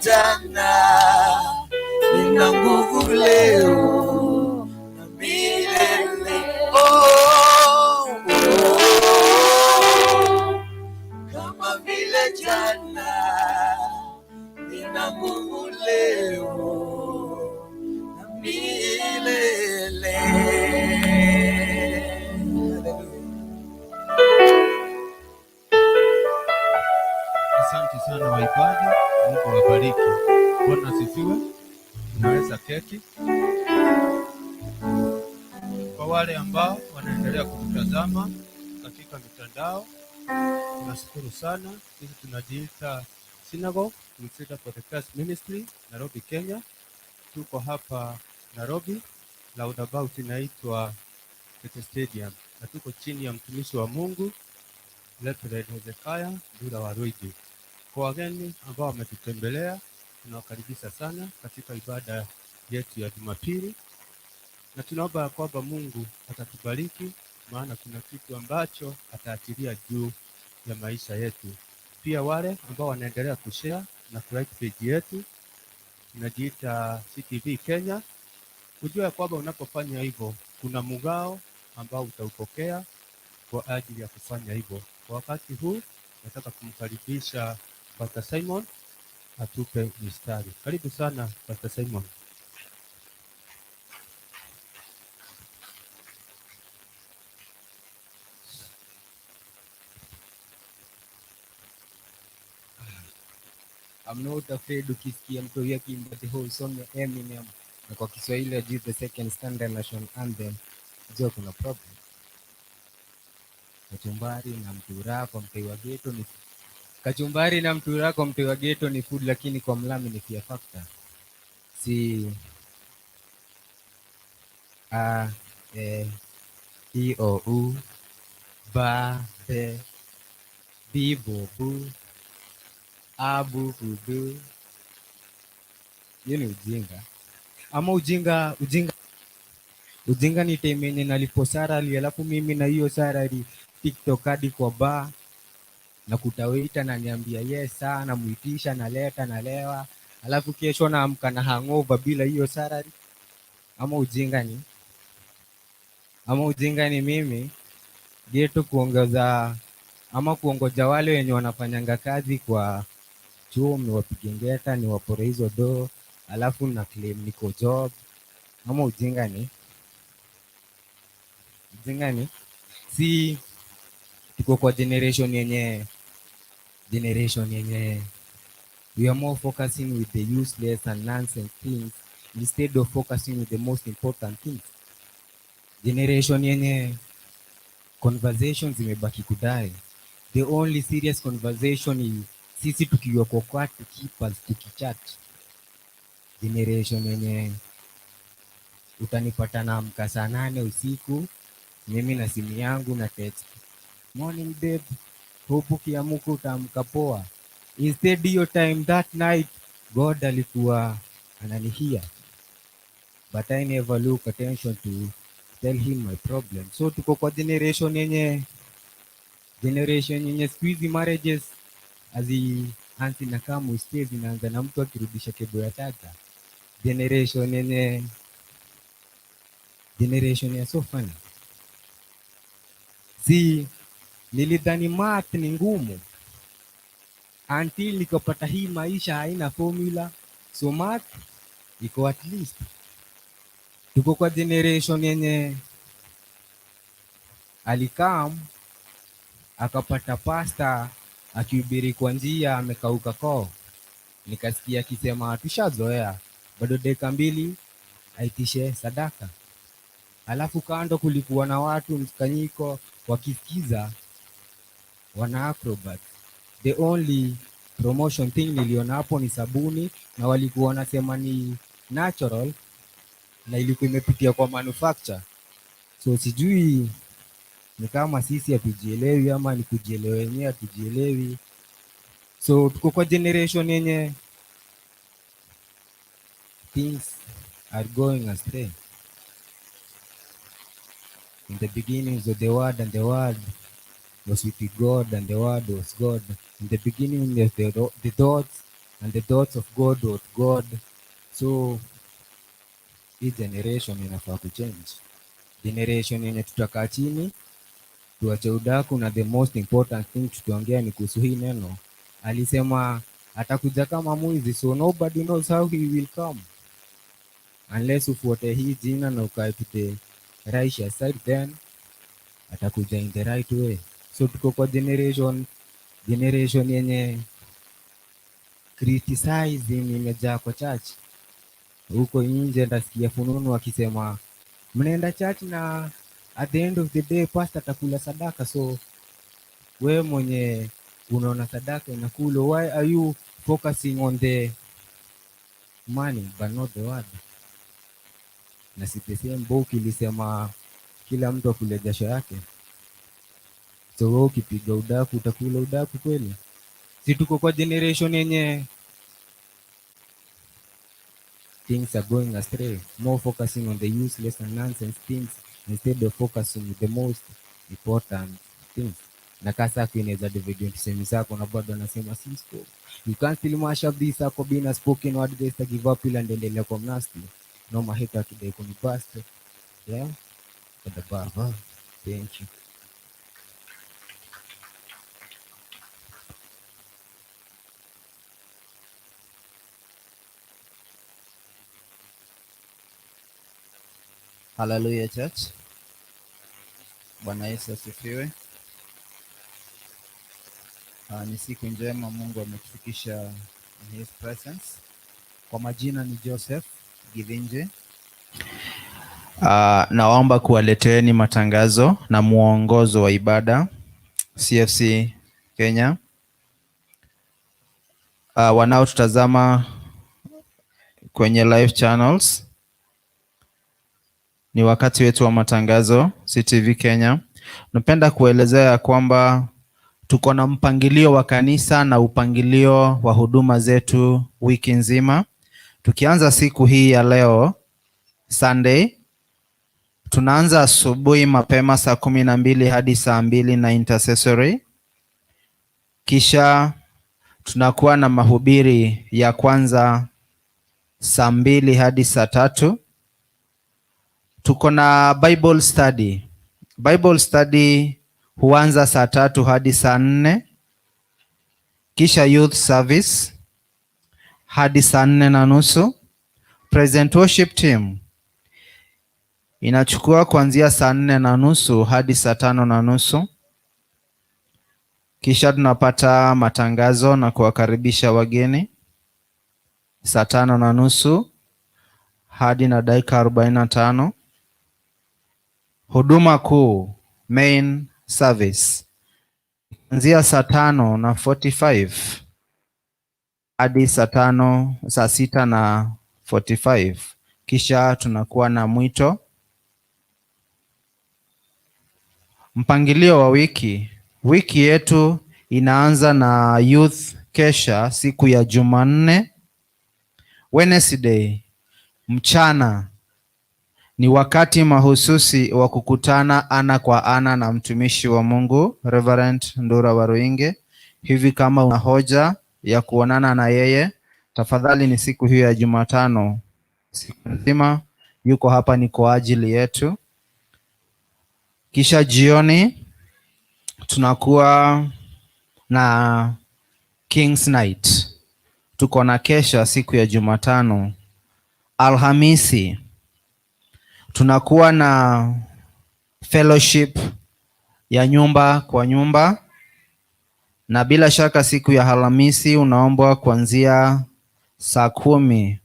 jana, nina nguvu leo na milele. Oh, oh, kama vile jana, nina nguvu leo na milele. Hallelujah. Asante sana waimbaji, Mungu awabariki. Bwana asifiwe. Unaweza keti. Kwa wale ambao wanaendelea kututazama katika mitandao, tunashukuru sana. Sisi tunajiita Synagogue Crusader for the Christ Ministry, Nairobi, Kenya. Tuko hapa Nairobi, roundabout inaitwa Tete Stadium, na tuko chini ya mtumishi wa Mungu Reverend Hezekiah Ndura Waruiji. Kwa wageni ambao wametutembelea, tunawakaribisha sana katika ibada yetu ya Jumapili, na tunaomba ya kwamba Mungu atatubariki, maana kuna kitu ambacho ataachilia juu ya maisha yetu. Pia wale ambao wanaendelea kushare na kulike page yetu, tunajiita CTV Kenya, ujue ya kwamba unapofanya hivyo kuna mgao ambao utaupokea kwa ajili ya kufanya hivyo. Kwa wakati huu nataka kumkaribisha Pastor Simon atupe mistari. Karibu sana Pastor Simon. I'm not afraid ukisikia mtu huyo akiimba the whole song ya Eminem na kwa Kiswahili ajui the second standard national anthem, jua kuna problem. Kachumbari na mtura kwa mtoi wa ghetto ni kachumbari na mtura kwa mtoi wa ghetto ni food, lakini kwa mlami ni fear factor. Si A E I O U ba be bi bo bu abu kudu. Hiyo ni ujinga ama ujinga ujinga ujinga ni time yenye nalipo salary, alafu mimi na hiyo salary TikTok hadi kwa bar na kutawaita na niambia yes saa, namuitisha naleta nalewa, alafu kesho naamka na hangover bila hiyo salary. Ama ujinga ni ama ujinga ni mimi geto kuongeza ama kuongoja wale wenye wanafanyanga kazi kwa chuo wapige ngeta ni wapore hizo doo, alafu na claim niko job. Ama ujinga ni si tuko kwa generation yenye we are more focusing with the useless and nonsense things instead of focusing with the most important things. Generation yenye conversations zimebaki kudai. The only serious conversation is sisi tukiwa kwa kwatu keepers tukichat. Generation yenye utanipata naamka saa 8 usiku, mimi na simu yangu na text morning babe, hope ukiamuka utaamka poa. Instead hiyo time that night God alikuwa ananihear, but I never look attention to tell him my problem. So tuko kwa generation yenye siku hizi marriages hazianzi na kama stay, zinaanza na mtu akirudisha cable ya charger. Generation yenye generation ya so funny. Si nilidhani math ni ngumu until nikapata hii maisha haina formula, so math iko at least. Tuko kwa generation yenye alikam akapata pasta akihubiri kwa njia amekauka koo, nikasikia akisema tushazoea, bado dakika 2 aitishe sadaka. Alafu kando kulikuwa na watu mkusanyiko wakisikiza wana acrobat. The only promotion thing niliona hapo ni sabuni, na walikuwa wanasema ni natural na ilikuwa imepitia kwa manufacture. So sijui ni kama sisi hatujielewi ama ni kujielewa wenyewe hatujielewi. So tuko kwa generation yenye things are going astray. In the beginning was the Word, and the Word was with God, and the Word was God. In the beginning was the thoughts, And the thoughts of God was God. So hii generation inafaa kuchange, generation yenye tutakaa chini tuache udaku, na the most important thing tutaongea ni kuhusu hii neno. Alisema atakuja kama mwizi, so nobody knows how he will come unless ufuate hii jina na ukae to the righteous side, then atakuja in the right way. So tuko kwa generation yenye criticism imejaa kwa church. Huko nje ndasikia fununu akisema mnaenda church na at the end of the day pastor atakula sadaka. So we mwenye unaona sadaka inakula, why are you focusing on the money but not the word? Na si the same book ilisema kila mtu akule jasho yake? So wewe ukipiga udaku utakula udaku kweli? Si tuko kwa generation yenye things are going astray, more focusing on the useless and nonsense things instead of focusing on the most important things. Na kasa inaweza divide sehemu zako na bado anasema Cisco. You can't still mash up this ako being a spoken word, just give up ila endelea kwa mnasti. No mahita kidai kunibust. Yeah. For the baba. Thank you. Hallelujah church. Bwana Yesu asifiwe. Ni siku njema Mungu ametufikisha in his presence. Kwa majina ni Joseph Githinji. Naomba kuwaleteeni matangazo na mwongozo wa ibada CFC Kenya. Wanaotutazama kwenye live channels, ni wakati wetu wa matangazo CTV Kenya. Napenda kuelezea ya kwamba tuko na mpangilio wa kanisa na upangilio wa huduma zetu wiki nzima. Tukianza siku hii ya leo Sunday, tunaanza asubuhi mapema saa 12 hadi saa 2 na intercessory. Kisha tunakuwa na mahubiri ya kwanza saa 2 hadi saa 3. Tuko na Bible study. Bible study huanza saa 3 hadi saa 4. Kisha youth service hadi saa 4:30. Present worship team inachukua kuanzia saa 4:30 hadi saa 5:30. Kisha tunapata matangazo na kuwakaribisha wageni saa 5:30 hadi na dakika 45. Huduma kuu main service kuanzia saa 5:45 hadi saa 6:45. Kisha tunakuwa na mwito. Mpangilio wa wiki. Wiki yetu inaanza na youth kesha siku ya Jumanne. Wednesday mchana ni wakati mahususi wa kukutana ana kwa ana na mtumishi wa Mungu Reverend Ndura Waruinge. Hivi kama una hoja ya kuonana na yeye, tafadhali ni siku hiyo ya Jumatano. Siku nzima yuko hapa ni kwa ajili yetu. Kisha jioni tunakuwa na King's Night. Tuko na kesha siku ya Jumatano. Alhamisi tunakuwa na fellowship ya nyumba kwa nyumba, na bila shaka siku ya Alhamisi unaombwa kuanzia saa 10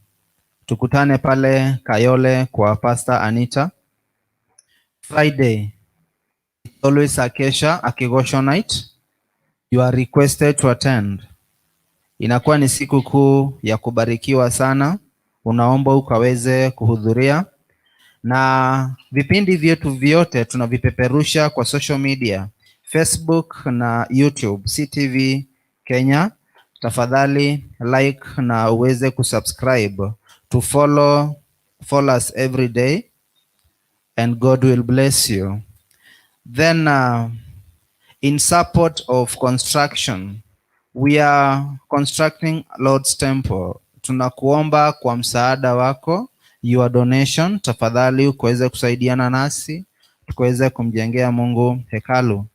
tukutane pale Kayole kwa Pastor Anita. Friday always a kesha, a Kigosho night. You are requested to attend. Inakuwa ni siku kuu ya kubarikiwa sana, unaomba ukaweze kuhudhuria. Na vipindi vyetu vyote tunavipeperusha kwa social media, Facebook na YouTube, CTV Kenya. Tafadhali like na uweze kusubscribe to follow us every day, and God will bless you. Then in support of construction, We are constructing Lord's Temple. Tunakuomba kwa msaada wako, your donation, tafadhali ukaweze kusaidiana nasi tukaweze kumjengea Mungu hekalu.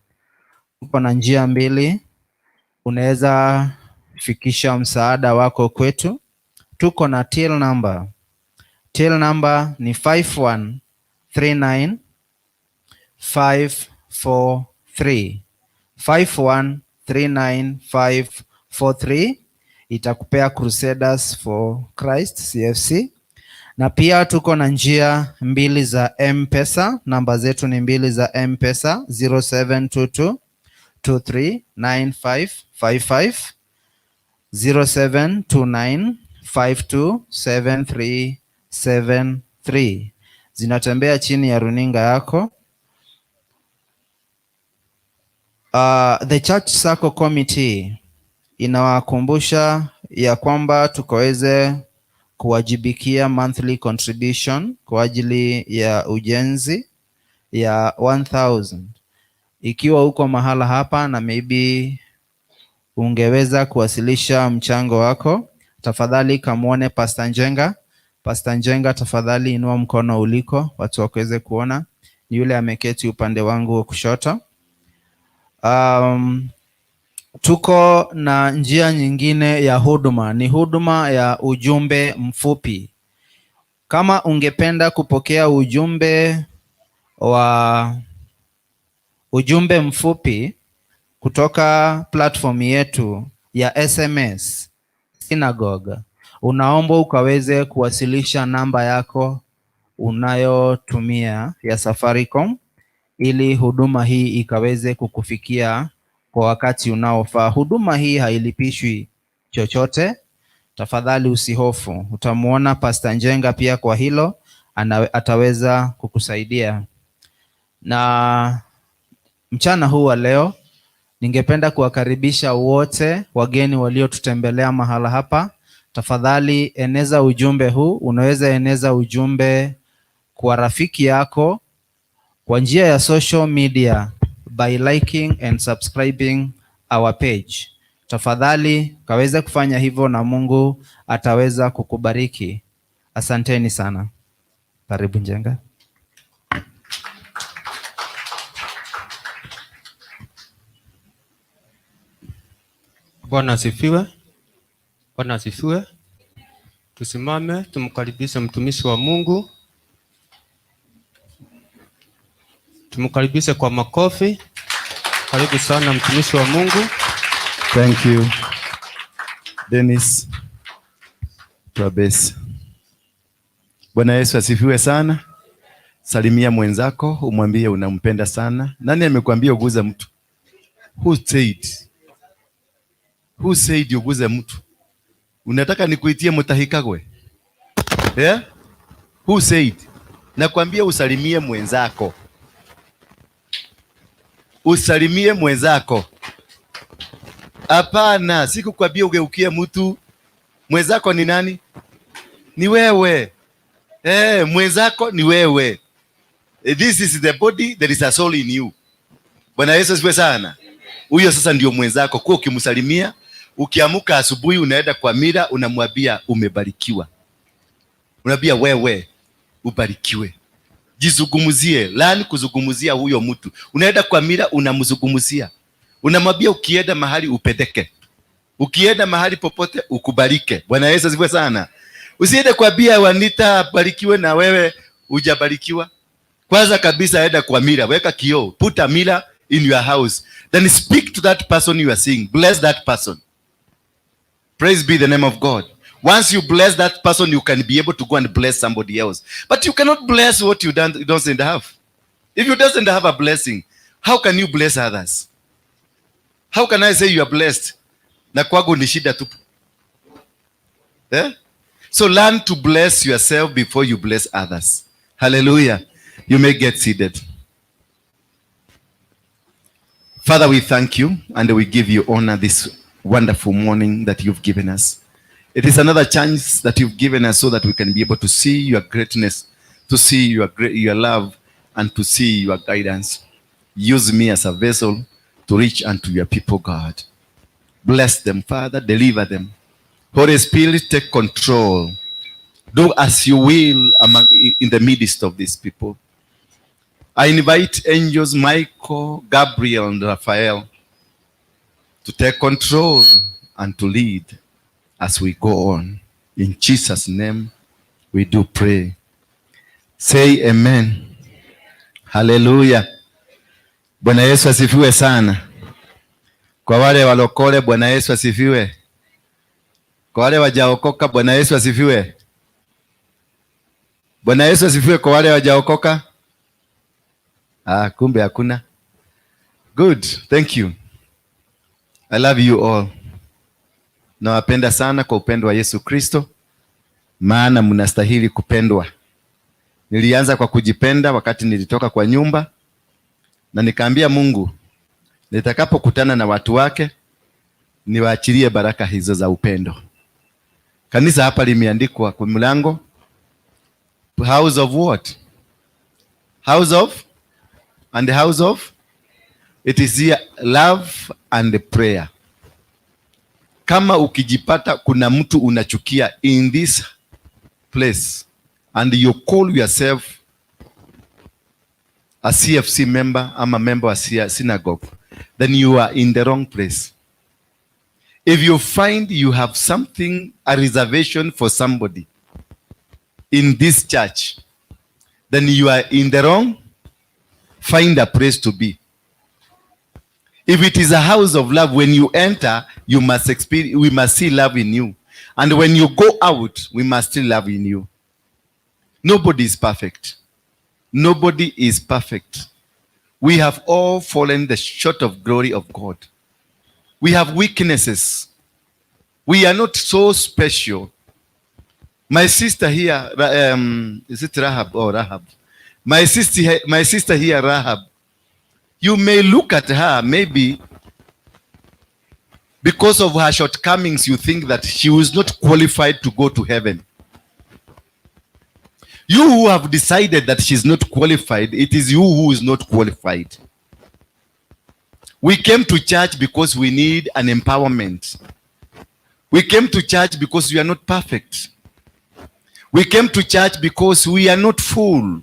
Tuko na njia mbili, unaweza fikisha msaada wako kwetu. Tuko na till number. Till number ni 5139543, 5139543 itakupea Crusaders for Christ, CFC. Na pia tuko na njia mbili za M-Pesa, namba zetu ni mbili za M-Pesa: 0722 239555, 0729 527373. Zinatembea chini ya runinga yako. The Church Sacco Committee inawakumbusha ya kwamba tukaweze kuwajibikia monthly contribution kwa ajili ya ujenzi ya 1000. Ikiwa uko mahala hapa na maybe ungeweza kuwasilisha mchango wako, tafadhali kamwone Pastor Njenga. Pastor Njenga, tafadhali inua mkono uliko, watu wakaweze kuona. Ni yule ameketi upande wangu wa kushoto. Tuko na njia nyingine ya huduma, ni huduma ya ujumbe mfupi. Kama ungependa kupokea ujumbe mfupi kutoka platform yetu ya SMS Synagogue, unaomba ukaweze kuwasilisha namba yako unayotumia ya Safaricom ili huduma hii ikaweze kukufikia kwa wakati unaofaa. Huduma hii hailipishwi chochote. Tafadhali usihofu. Utamuona Pastor Njenga pia kwa hilo ataweza kukusaidia. Na mchana huu wa leo ningependa kuwakaribisha wote wageni waliotutembelea mahala hapa. Tafadhali eneza ujumbe huu. Unaweza eneza ujumbe kwa rafiki yako kwa njia ya social media by liking and subscribing our page. Tafadhali kaweze kufanya hivyo na Mungu ataweza kukubariki. Asanteni sana. Karibu Njenga. Bwana asifiwe. Bwana asifiwe. Tusimame tumkaribishe mtumishi wa Mungu. Tumkaribishe kwa makofi. Karibu sana mtumishi wa Mungu. Thank you, Dennis Twabesi. Bwana Yesu asifiwe sana. Salimia mwenzako umwambie unampenda sana. Nani amekwambia uguze mtu? Who said? Who said uguze mtu? Unataka nikuitie Mutahikagwe? Yeah? Who said? Nakwambia usalimie mwenzako. Usalimie mwenzako. Hapana, sikukwambia ugeukie mtu. Mwenzako ni nani? Ni wewe. Mwenzako ni wewe. This is the body, there is a soul in you. Bwana Yesu asifiwe sana. Huyo sasa ndio mwenzako. Kwa ukimsalimia, ukiamuka asubuhi unaenda kwa mira, unamwambia umebarikiwa. Unaambia wewe ubarikiwe. Jizungumzie, laani kuzungumzia huyo mtu. Unaenda kwa mira unamzungumzia. Unamwambia ukienda mahali upendeke. Ukienda mahali popote ukubalike. Bwana Yesu asifiwe sana. Usiende kuambia Wanita barikiwe na wewe hujabarikiwa. Kwanza kabisa enda kwa mira, weka kioo, put a mirror in your house. Then speak to that person you are seeing. Bless that person. Praise be the name of God. Once you bless that person, you can be able to go and bless somebody else. But you cannot bless what you don't have. If you doesn't have a blessing, how can you bless others? How can I say you are blessed? Na kwangu ni shida tupu. So learn to bless yourself before you bless others. Hallelujah. You may get seated. Father, we thank you and we give you honor this wonderful morning that you've given us. It is another chance that you've given us so that we can be able to see your greatness, to see your love, and to see your guidance. Use me as a vessel to reach unto your people, God. Bless them, Father. Deliver them. Holy Spirit, take control. Do as you will in the midst of these people. I invite angels Michael, Gabriel, and Raphael to take control and to lead as we go on. In Jesus' name, we do pray. Say amen. Hallelujah. Bwana Yesu asifiwe sana. Kwa wale walokole, Bwana Yesu asifiwe. Kwa wale wajaokoka, Bwana Yesu asifiwe. Bwana Yesu asifiwe kwa wale wajaokoka. Ah, kumbe hakuna. Good, thank you. I love you all. Nawapenda sana kwa upendo wa Yesu Kristo, maana mnastahili kupendwa. Nilianza kwa kujipenda wakati nilitoka kwa nyumba, na nikaambia Mungu nitakapokutana na watu wake niwaachilie baraka hizo za upendo. Kanisa hapa limeandikwa kwa mlango, House of what? House of and the house of, it is here, love and prayer. Kama ukijipata kuna mtu unachukia in this place and you call yourself a CFC member ama member wa synagogue, then you are in the wrong place. If you find you have something, a reservation for somebody in this church, then you are in the wrong. Find a place to be. If it is a house of love, when you enter, you must experience, we must see love in you. And when you go out, we must still love in you. Nobody is perfect. Nobody is perfect. We have all fallen the short of glory of God. We have weaknesses. We are not so special. My sister here, is it Rahab or Rahab? My sister here, Rahab. You may look at her, maybe because of her shortcomings, you think that she was not qualified to go to heaven. You who have decided that she's not qualified, it is you who is not qualified. We came to church because we need an empowerment. We came to church because we are not perfect. We came to church because we are not full.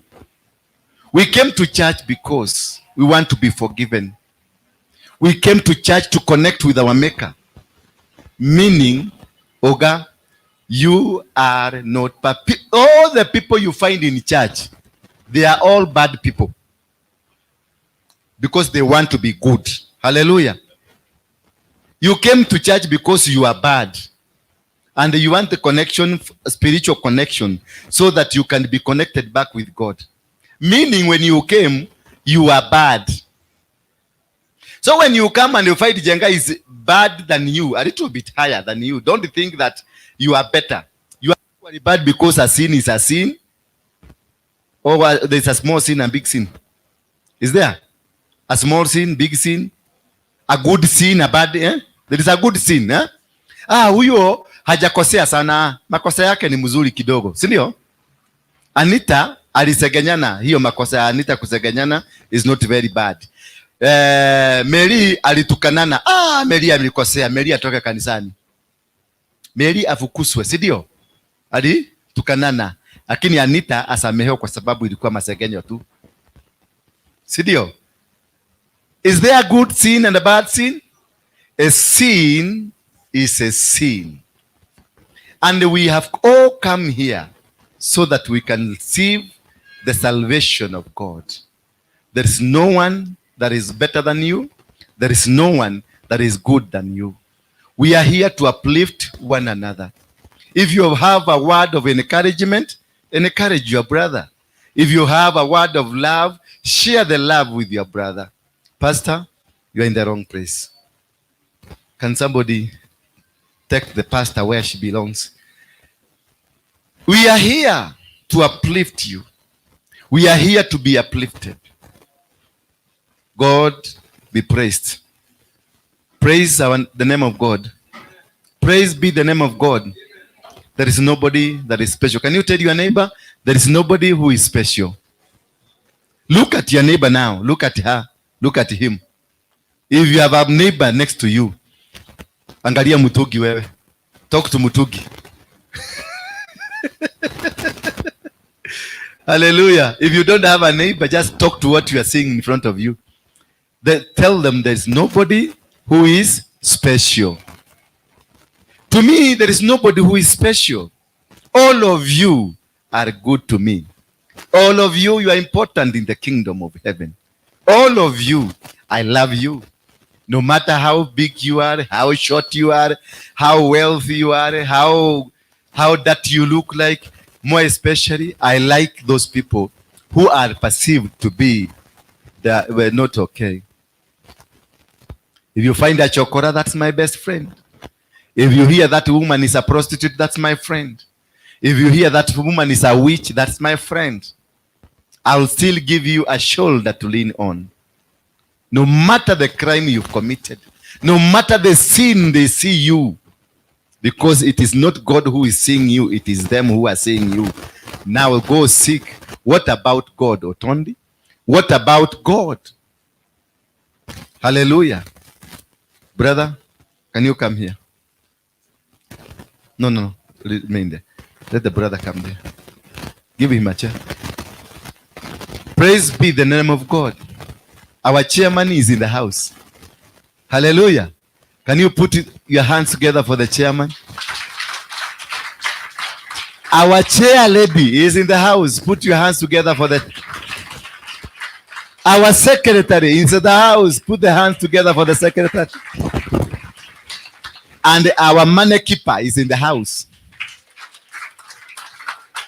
We came to church because we want to be forgiven. We came to church to connect with our Maker. Meaning, Oga, you are not perfect. All the people you find in church, they are all bad people because they want to be good. Hallelujah. You came to church because you are bad and you want the connection, spiritual connection, so that you can be connected back with God. Meaning, when you came, you are bad. So when you come and you find Jenga is bad than you, a little bit higher than you, don't think that you are better. You are equally bad because a sin is a sin. Or there's a small sin and big sin. Is there? A small sin, big sin, a good sin, a bad, eh? There is a good sin, eh? Ah, huyo hajakosea sana, makosa yake ni mzuri kidogo, si ndio? Anita alisegenyana, hiyo makosa ya Anita kusegenyana is not very bad. Mary alitukanana. Ah, Mary alikosea. Mary atoke kanisani. Mary afukuswe, si ndio? Alitukanana. Lakini Anita asamehewe kwa sababu ilikuwa masegenyo tu. Si ndio? Is there a good sin and a bad sin? A sin is a sin. And we have all come here so that we can receive the salvation of God. There is no one that is better than you. There is no one that is good than you. We are here to uplift one another. If you have a word of encouragement, encourage your brother. If you have a word of love, share the love with your brother. Pastor, you are in the wrong place. Can somebody take the pastor where she belongs? We are here to uplift you. We are here to be uplifted. God be praised. Praise the name of God. Praise be the name of God. There is nobody that is special. Can you tell your neighbor? There is nobody who is special. Look at your neighbor now. Look at her. Look at him. If you have a neighbor next to you, Angalia Mutugi wewe. Talk to Mutugi. Hallelujah. If you don't have a neighbor, just talk to what you are seeing in front of you. Then tell them there's nobody who is special. To me, there is nobody who is special. All of you are good to me. All of you, you are important in the kingdom of heaven. All of you, I love you. No matter how big you are, how short you are, how wealthy you are, how that you look like, more especially, I like those people who are perceived to be that were not okay. If you find a chokora, that's my best friend. If you hear that woman is a prostitute, that's my friend. If you hear that woman is a witch, that's my friend. I'll still give you a shoulder to lean on. No matter the crime you've committed, no matter the sin they see you, because it is not God who is seeing you, it is them who are seeing you. Now go seek. What about God, Otondi? What about God? Hallelujah. Brother, can you come here? No, no, no. Remain there. Let the brother come there. Give him a chair. Praise be the name of God. Our chairman is in the house. Hallelujah. Can you put your hands together for the chairman? Our chair lady is in the house. Put your hands together for the... Our secretary is in the house. Put the hands together for the secretary. And our money keeper is in the house.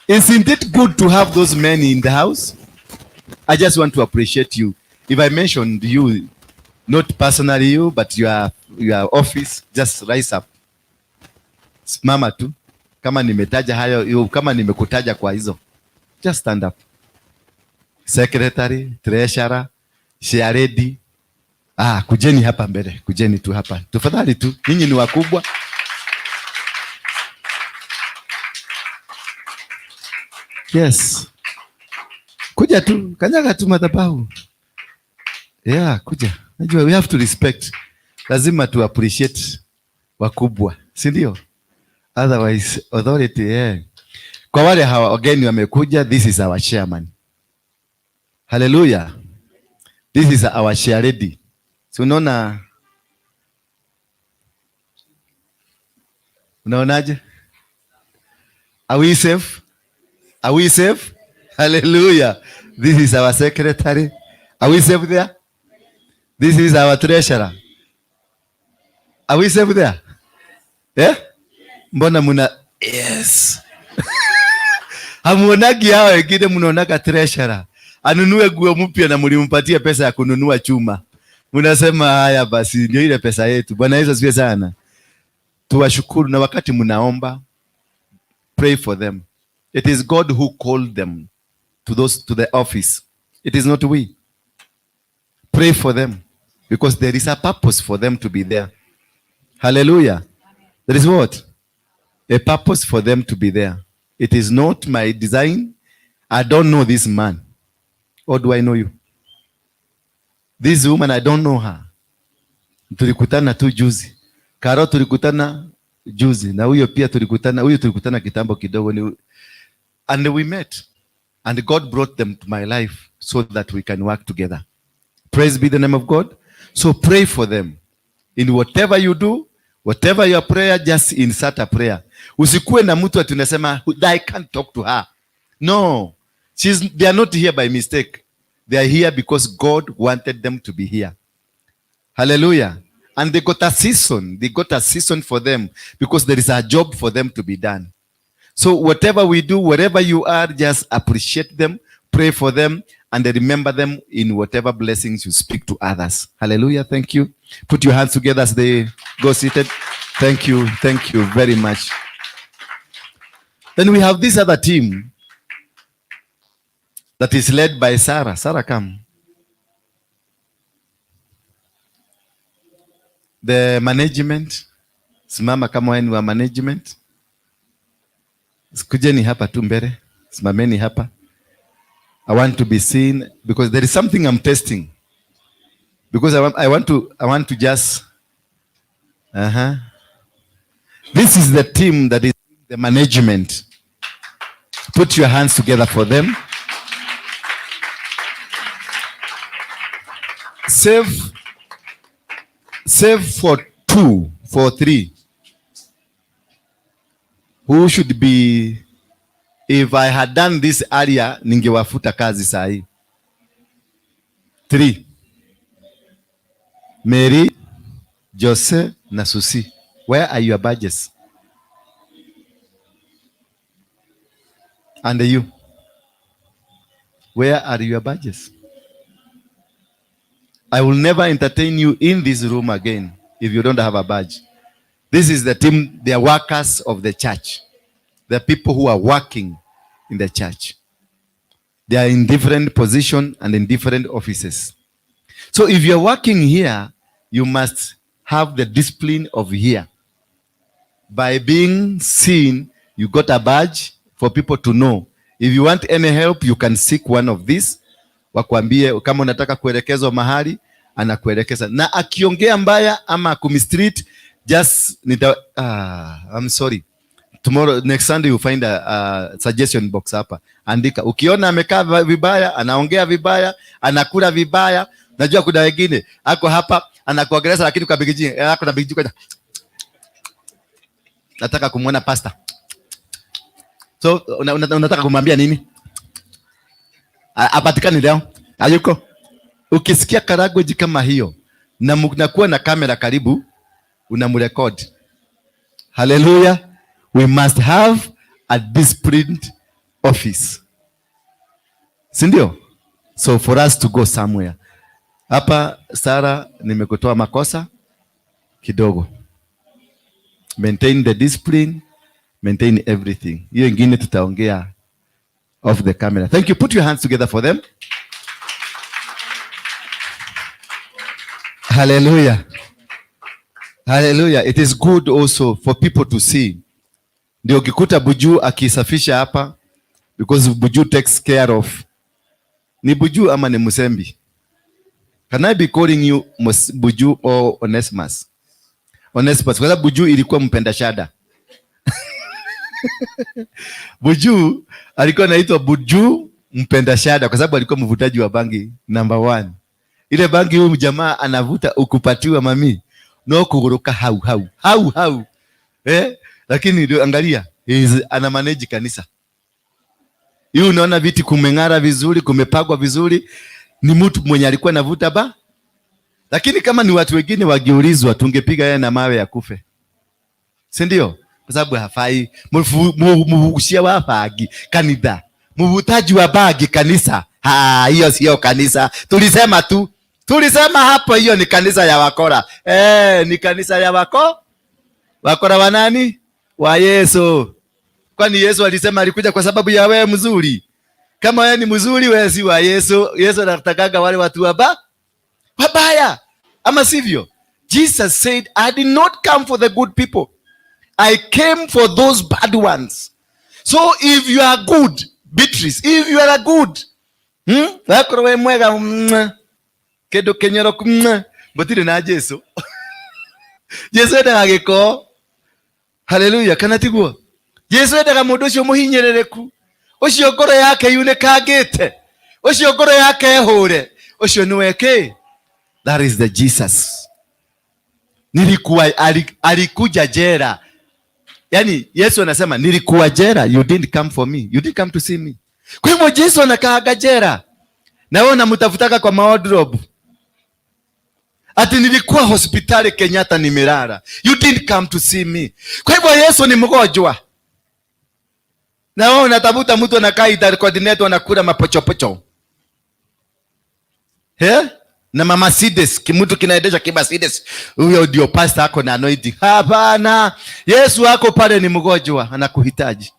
Isn't it good to have those men in the house? I just want to appreciate you. If I mentioned you, not personally you, but your office, just rise up. Simama tu. Kama nimetaja hayo, kama nimekutaja kwa hizo. Just stand up. Secretary, treasurer, chairlady. Ah, kujeni hapa mbele, kujeni tu hapa. Tafadhali tu, ninyi ni wakubwa. Yes. Kuja tu, kanyaga tu madhabahu. Yeah, kuja. Najua we have to respect. Lazima tu appreciate wakubwa, si ndio? Otherwise authority, yeah. Kwa wale hawa wageni wamekuja, this is our chairman. Hallelujah. This is our chair lady. Si unaona? Unaonaje? Are we safe? Are we safe? Hallelujah. This is our secretary. Are we safe there? This is our treasurer. Are we safe there? Yeah? Mbona muna yes. Hamuonagi hawa wengine, mnaonaga treasurer. Anunue nguo mpya na mlimpatia pesa ya kununua chuma. Mnasema haya basi ndio ile pesa yetu. Bwana Yesu asifiwe sana. Tuwashukuru, na wakati mnaomba, pray for them. It is God who called them to the office. It is not we. Pray for them because there is a purpose for them to be there. Hallelujah. There is what? A purpose for them to be there. It is not my design. I don't know this man. Or do I know you? This woman, I don't know her. Tulikutana tu juzi. Karo tulikutana juzi. Na huyo pia tulikutana, huyo tulikutana kitambo kidogo. And we met. And God brought them to my life so that we can work together. Praise be the name of God. So pray for them. In whatever you do, whatever your prayer, just insert a prayer. Usikuwe na mtu ati unasema, I can't talk to her. No. They are not here by mistake. They are here because God wanted them to be here. Hallelujah. And they got a season. They got a season for them because there is a job for them to be done. So whatever we do, wherever you are, just appreciate them, pray for them, and remember them in whatever blessings you speak to others. Hallelujah. Thank you. Put your hands together as they go seated. Thank you. Thank you very much. Then we have this other team that is led by Sarah. Sarah, come. The management. Simama kama wewe ni wa management. Kujeni hapa tu mbele. Simameni hapa. I want to be seen because there is something I'm testing. Because I want to just This is the team that is the management. Put your hands together for them. Save for 2, for 3. Who should be, if I had done this earlier, ningewafuta kazi sahi. 3. Mary, Jose na Susi. Where are your badges? And you? Where are your badges? I will never entertain you in this room again if you don't have a badge. This is the team, the workers of the church. The people who are working in the church. They are in different positions and in different offices. So if you're working here, you must have the discipline of here. By being seen, you got a badge for people to know. If you want any help, you can seek one of these. Wakwambie kama unataka kuelekezwa mahali, anakuelekeza. Na akiongea mbaya ama kumistreat, just nita, I'm sorry. Tomorrow, next Sunday you find a suggestion box hapa. Andika. Ukiona amekaa vibaya, anaongea vibaya, anakula vibaya. Najua kuna wengine ako hapa anakuongeleza lakini kwa bigiji, ako na bigiji kwa. Nataka kumuona pastor. So unataka kumwambia nini? Apatikani leo? Hayuko. Ukisikia karagoji kama hiyo na mnakuwa na kamera karibu, unamrecord. Hallelujah. We must have a disciplined office. Si ndio? So for us to go somewhere. Hapa Sarah, nimekutoa makosa kidogo. Maintain the discipline, maintain everything. Hiyo ingine tutaongea off the camera. Thank you. Put your hands together for them. Hallelujah. Hallelujah. It is good also for people to see. Ndio ukikuta Buju akisafisha hapa, because Buju takes care of. Ni Buju ama ni Musembi? Can I be calling you Buju or Onesimus? Onesimus, kwa sababu Buju ilikuwa mpenda shada. Buju alikuwa anaitwa Buju mpenda shada kwa sababu alikuwa mvutaji wa bangi number 1. Ile bangi huyu jamaa anavuta ukupatiwa mami no kuguruka hau hau hau hau. Lakini ndio angalia, ana manage kanisa. Hii unaona viti kumeng'ara vizuri, kumepagwa vizuri, ni mtu mwenye alikuwa anavuta ba. Lakini kama ni watu wengine wagiulizwa, tungepiga yeye na mawe ya kufe. Si ndio? Kwa sababu hafai. Mvugushia wa bagi kanisa. Mvutaji wa bagi kanisa. Ha, hiyo sio kanisa. Tulisema tu. Tulisema hapo hiyo ni kanisa ya wakora. Ni kanisa ya wako? Wakora wa nani? Wa Yesu. Kwani Yesu alisema alikuja kwa sababu ya wewe mzuri. Kama wewe ni mzuri, wewe si wa Yesu. Yesu anatakaga wale watu wabaya. Ama sivyo? Jesus said, I did not come for the good people. I came for those bad ones. So if you are good, Beatrice, if you are good, wakorwo we mwega, kindu kinyoroku, mutire na Jesu. Jesu endaga giko. Hallelujah, kana tiguo? Jesu endaga mundu ucio muhinyirereku, ucio ngoro yake yunĩkangĩte, ucio ngoro yake ĩhũre, ucio nĩwe kĩ? That is the Jesus. Nilikuwa, alikuja jela. Yani Yesu anasema nilikuwa jela, you didn't come for me. You didn't come to see me. Kwa hivyo Yesu anakaaga jela. Na wewe unamtafutaka kwa wardrobe. Ati nilikuwa hospitali Kenyatta nimelala. You didn't come to see me. Kwa hivyo Yesu ni mgonjwa. Na wewe unatafuta mtu anakaa ita coordinator anakula mapochopocho. Na mama Mercedes, kimutu kinaendesha ki Mercedes. Huyo ndio pastor ako na anointing. Hapana. Yesu ako pale ni mgonjwa, anakuhitaji.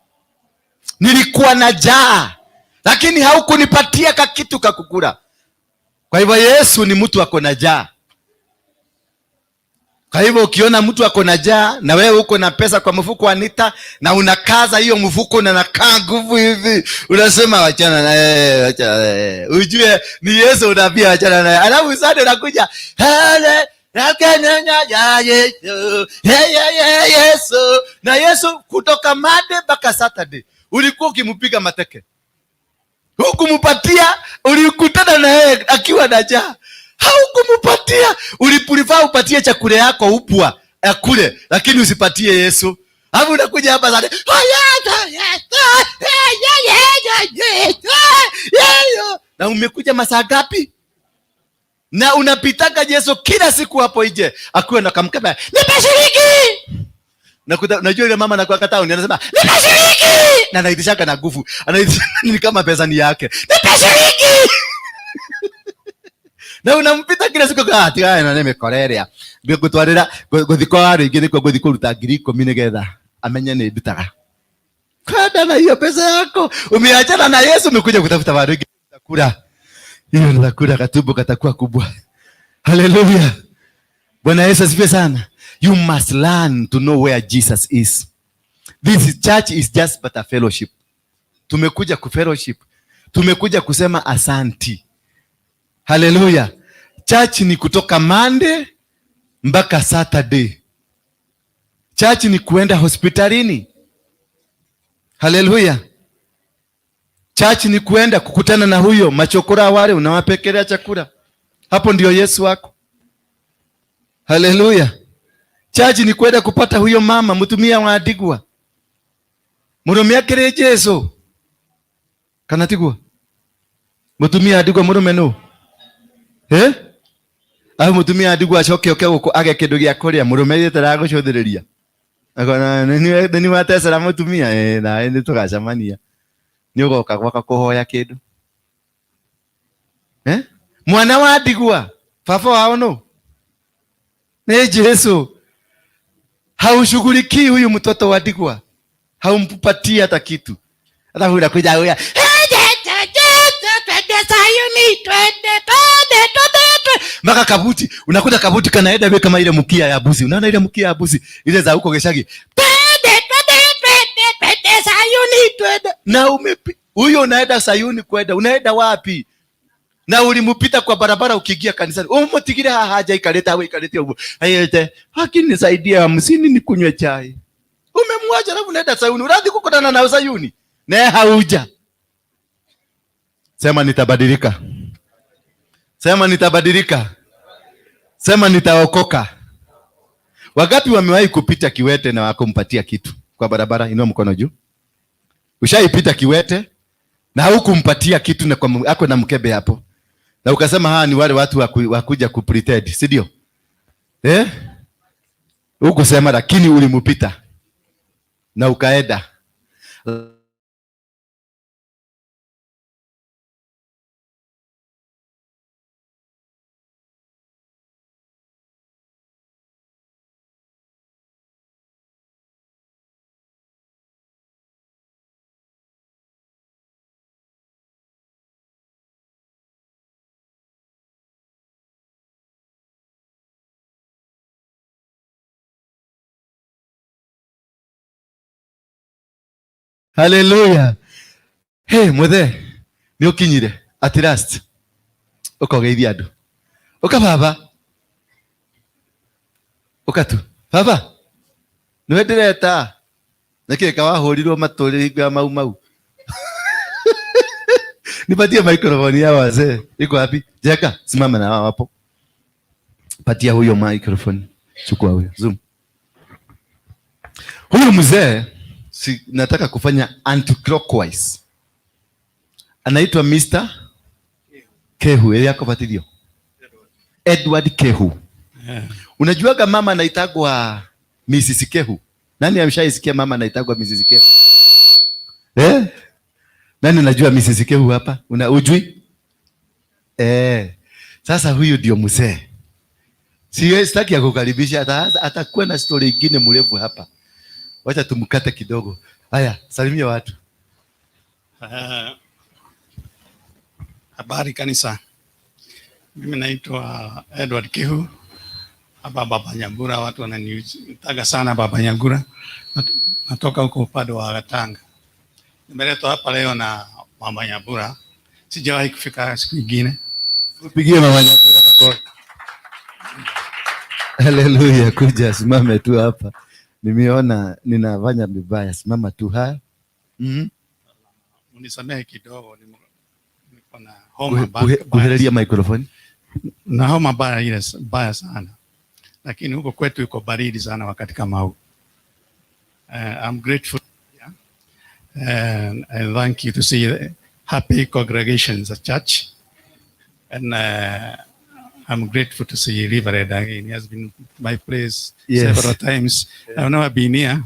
Nilikuwa na njaa, lakini haukunipatia kakitu kakukula. Kwa hivyo Yesu ni mtu ako na njaa. Kwa hivyo ukiona mtu ako na njaa na wewe uko na pesa kwa mfuko Anita, na unakaza hiyo mfuko na nakaa nguvu hivi, unasema achana na yeye, achana na yeye. Ujue ni Yesu unaambia achana na yeye. Alafu sasa unakuja, hele, Ya Yesu, ya Yesu. Na Yesu kutoka Monday mpaka Saturday ulikuwa ukimpiga mateke. Hukumupatia, ulikutana na yeye akiwa na njaa. Haukumupatia, ulipulifaa upatie chakula yako upwa akule, lakini usipatie Yesu. Hapo unakuja hapa sasa. Na umekuja masaa ngapi? Na unapitaka Yesu kila siku hapo nje akiwa na kamkaba, nimeshiriki. Na unajua ile mama anakuwa town anasema nimeshiriki, na anaitishaka na nguvu, anaitisha ni kama pesa ni yake, nimeshiriki. Na unampita kila siku kwa ati haya na nimekorerea ngũtwarĩra ngũthi kwa waro ingĩ nĩkuo ngũthi kũruta 10,000 nĩgetha amenye nĩ ndutaga. Kwenda na hiyo pesa yako, umeachana na Yesu, umekuja kutafuta waro ingĩ. Utakula hiyo, utakula katumbo katakuwa kubwa. Haleluya, Bwana Yesu asifiwe sana. You must learn to know where Jesus is. This church is just but a fellowship. Tumekuja ku fellowship, tumekuja kusema asanti. Haleluya. Church ni kutoka Monday mpaka Saturday. Church ni kuenda hospitalini. Haleluya. Church ni kuenda kukutana na huyo machokora wale unawapekelea chakula. Hapo ndio Yesu wako. Haleluya. Church ni kuenda kupata huyo mama mtumia wa ndigwa. Murume akiri Jesu. Kana tigwa? Mutumia wa ndigwa murume no? Eh? Ahu mutumia ndigwa acoke oke guku age kindu gia kuria murume yetera gucuthiriria. Akona ni watecera mutumia na ni tugacemania. Ni ugoka gwaka kuhoya kindu. Eh? Mwana wa ndigwa baba wao no? Ni Jesu. Haushughulikii huyu mtoto wa ndigwa. Haumpatii hata kitu. Hata huyu anakuja huyu. Maka kabuti, unakuta kabuti kanaenda wewe kama ile mkia ya buzi. Unaona ile mkia ya buzi ile za huko Geshagi. Twende, twende, twende, twende Sayuni, twende. Na huyo unaenda Sayuni kwenda, unaenda wapi? Na ulimupita kwa barabara ukiingia kanisani. Umutigire haha haja ikaleta wewe ikaleta huko. Ayete, haki nisaidie 50 nikunywe chai. Umemwacha alafu unaenda Sayuni. Uradhi kukutana na Sayuni. Na hauja. Sema nitabadilika. Sema nitabadilika. Sema nitaokoka. Wangapi wamewahi kupita kiwete na wakumpatia kitu kwa barabara? Inua mkono juu. Ushaipita kiwete na hukumpatia kitu na kwa ako na mkebe hapo. Na ukasema hawa ni wale watu wakuja kupretend, si ndio? Eh? Hukusema, lakini ulimupita na ukaenda. Hallelujah. Hey, muthe, ni ukinyire at last. Ukogeithia andu. Uka baba. Uka tu. Baba. Niwe ndireta. Niki kawahurirwo maturi ya mau mau. Nipatie microphone ya wazee. Iko wapi? Jeka, simama na wao hapo. Patia huyo microphone. Chukua huyo. Zoom. Huyu mzee si, nataka kufanya anti-clockwise. Anaitwa Mr. Kehu. Yeye yako batithio. Edward Kehu. Yeah. Unajuaga mama anaitagwa Mrs. Kehu? Nani ameshaisikia mama anaitagwa Mrs. Kehu? Eh? Nani anajua Mrs. Kehu hapa? Una ujui? Eh. Sasa huyu ndio mzee. Siwe sitaki ya kukaribisha, atakuwa na story nyingine mrefu hapa. Wacha tumkate kidogo. Haya, salimia watu. Habari kanisa. Mimi naitwa Edward Kehu. Hapa Baba Nyagura, watu wananiitaga sana Baba Nyagura. Natoka huko upande wa Tanga. Nimeletwa hapa leo na Mama Nyagura. Sijawahi kufika siku nyingine. Tupigie Mama Nyagura makofi. Haleluya, kuja simame tu hapa. Nimeona ninafanya vibaya, simama tu haya. Unisamehe kidogo, niko na homa mbaya. Kuhelelia microphone. Na homa mbaya ile mbaya sana, lakini huko kwetu iko baridi sana wakati kama huu. I'm grateful, yeah. And thank you to see the happy congregations at church. And I'm grateful to see Reverend again. He has been to my place several times. I've never been here,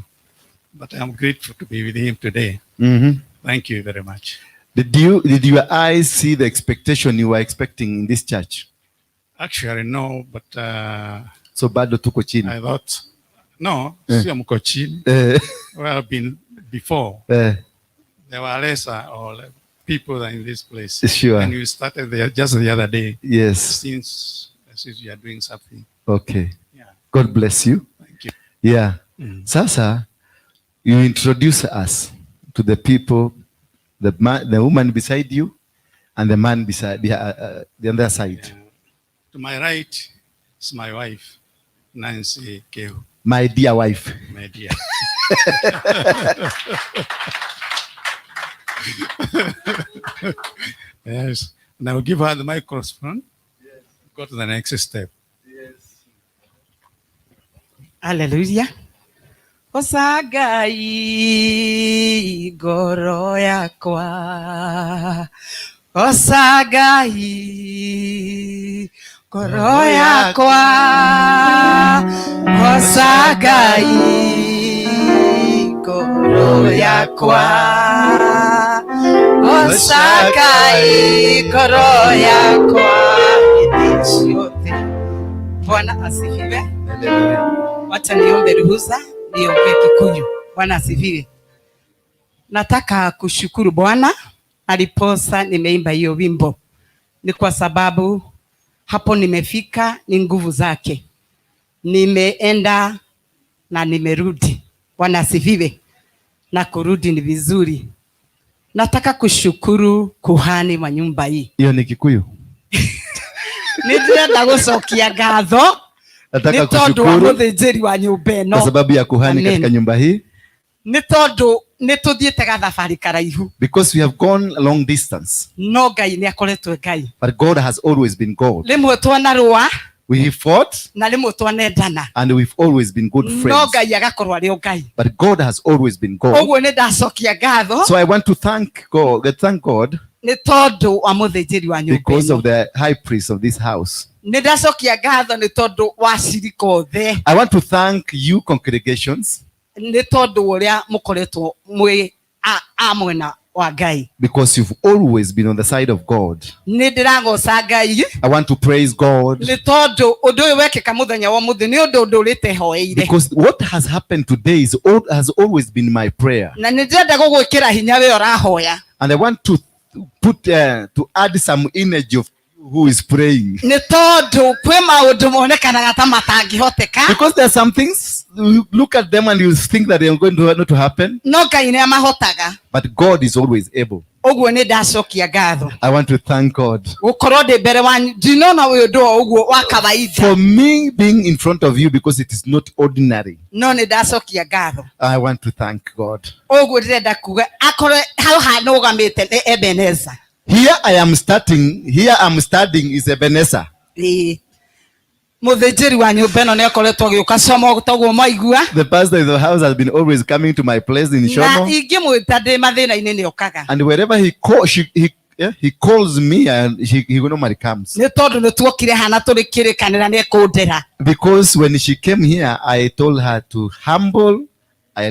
but I'm grateful to be with him today. Thank you very much. Did your eyes see the expectation you were expecting in this church? Actually, no, but So bado tuko chini. I thought, no, sio mko chini. Where I've been before, there were lesser or people than in this place. And you started there just the other day. Since you are doing something. Okay. Yeah. God bless you. Thank you. Yeah. Sasa, you introduce us to the people, the man, the woman beside you, and the man beside the other side. Yeah. To my right is my wife, Nancy Kehu. My dear wife. My dear. Yes. And I will give her the microphone. Yes. Go to the next step. Yes. Hallelujah. Osagai ngoro yakwa. Osagai ngoro yakwa. Osagai ngoro yakwa. Osagai ngoro yakwa. Yote. Bwana asifiwe. Wacha niombe ruhusa niongee Kikuyu. Bwana asifiwe. Nataka kushukuru Bwana aliposa nimeimba hiyo wimbo. Ni kwa sababu hapo nimefika ni nguvu zake. Nimeenda na nimerudi. Bwana asifiwe. Na kurudi ni vizuri. Nataka kushukuru kuhani wa nyumba hii. Hiyo ni Kikuyu. Nĩndĩrenda gũcokia ngatho. Nataka Nĩ tondũ wa kushukuru mũthĩnjĩri wa nyũmba ĩno. kwa sababu ya kuhani Amen. katika nyumba hii. Nĩ tondũ nĩ tũthiĩte gathabarĩ karaihu. Because we have gone a long distance. No Ngai nĩ akoretwo Ngai. But God has always been God. Rĩmwe twanarũa. We fought. Na rĩmwe twanendana. And we've always been good No friends. Ngai agakorwo arĩ o Ngai. But God has always been God. Ũguo nĩ ndacokia ngatho. So I want to thank God, thank God Nĩ tondũ wa mũthĩnjĩri wa nyũmba because ĩno. of the high priest of this house. Nĩ ndacokia ngatho nĩ tondũ wa cirika othe. I want to thank you congregations. Nĩ tondũ ũrĩa mũkoretwo mwĩ a mwena wa Ngai. Because you've always been on the side of God. Nĩ ndĩragoca Ngai. I want to praise God. Nĩ tondũ ũndũ ũyũ wekĩka mũthenya wa ũmũthĩ nĩ ũndũ ndũrĩte hoeire. Because what has happened today is all, has always been my prayer. Na nĩ ndĩrenda gũgwĩkĩra hinya we ũrahoya. And I want to put to add some energy of who is praying. Nĩ tondũ kwĩ maũndũ monekanaga ta matangĩhoteka. Because there are some things you look at them and you think that they are going to not to happen. No Ngai nĩ amahotaga. But God is always able. Ũguo nĩ ndacokia ngatho. I want to thank God. Gũkorwo ndĩ mbere wanyu ndinona ũyũ ũndũ o ũguo wa kawaida. For me being in front of you because it is not ordinary. No nĩ ndacokia ngatho. I want to thank God. Ũguo ndĩrenda kuga akorwo hau hanũgamĩte nĩ Ebenezer. Here I am starting. Here I'm standing is Ebenezer. Ĩĩ. Mũthĩnjĩri wa nyũmba ĩno nĩ akoretwo agĩũka Como toguo mwaigua. The pastor in the house has been always coming to my place in Na Shomo. ingĩmwĩta ndĩ mathĩna-inĩ nĩ okaga. And wherever he calls, he calls me and he normally comes. Nĩ tondũ nĩ tuokire hana tũrĩ kĩrĩkanĩra nĩ ekũndera. Because when she came here, I told her to humble. I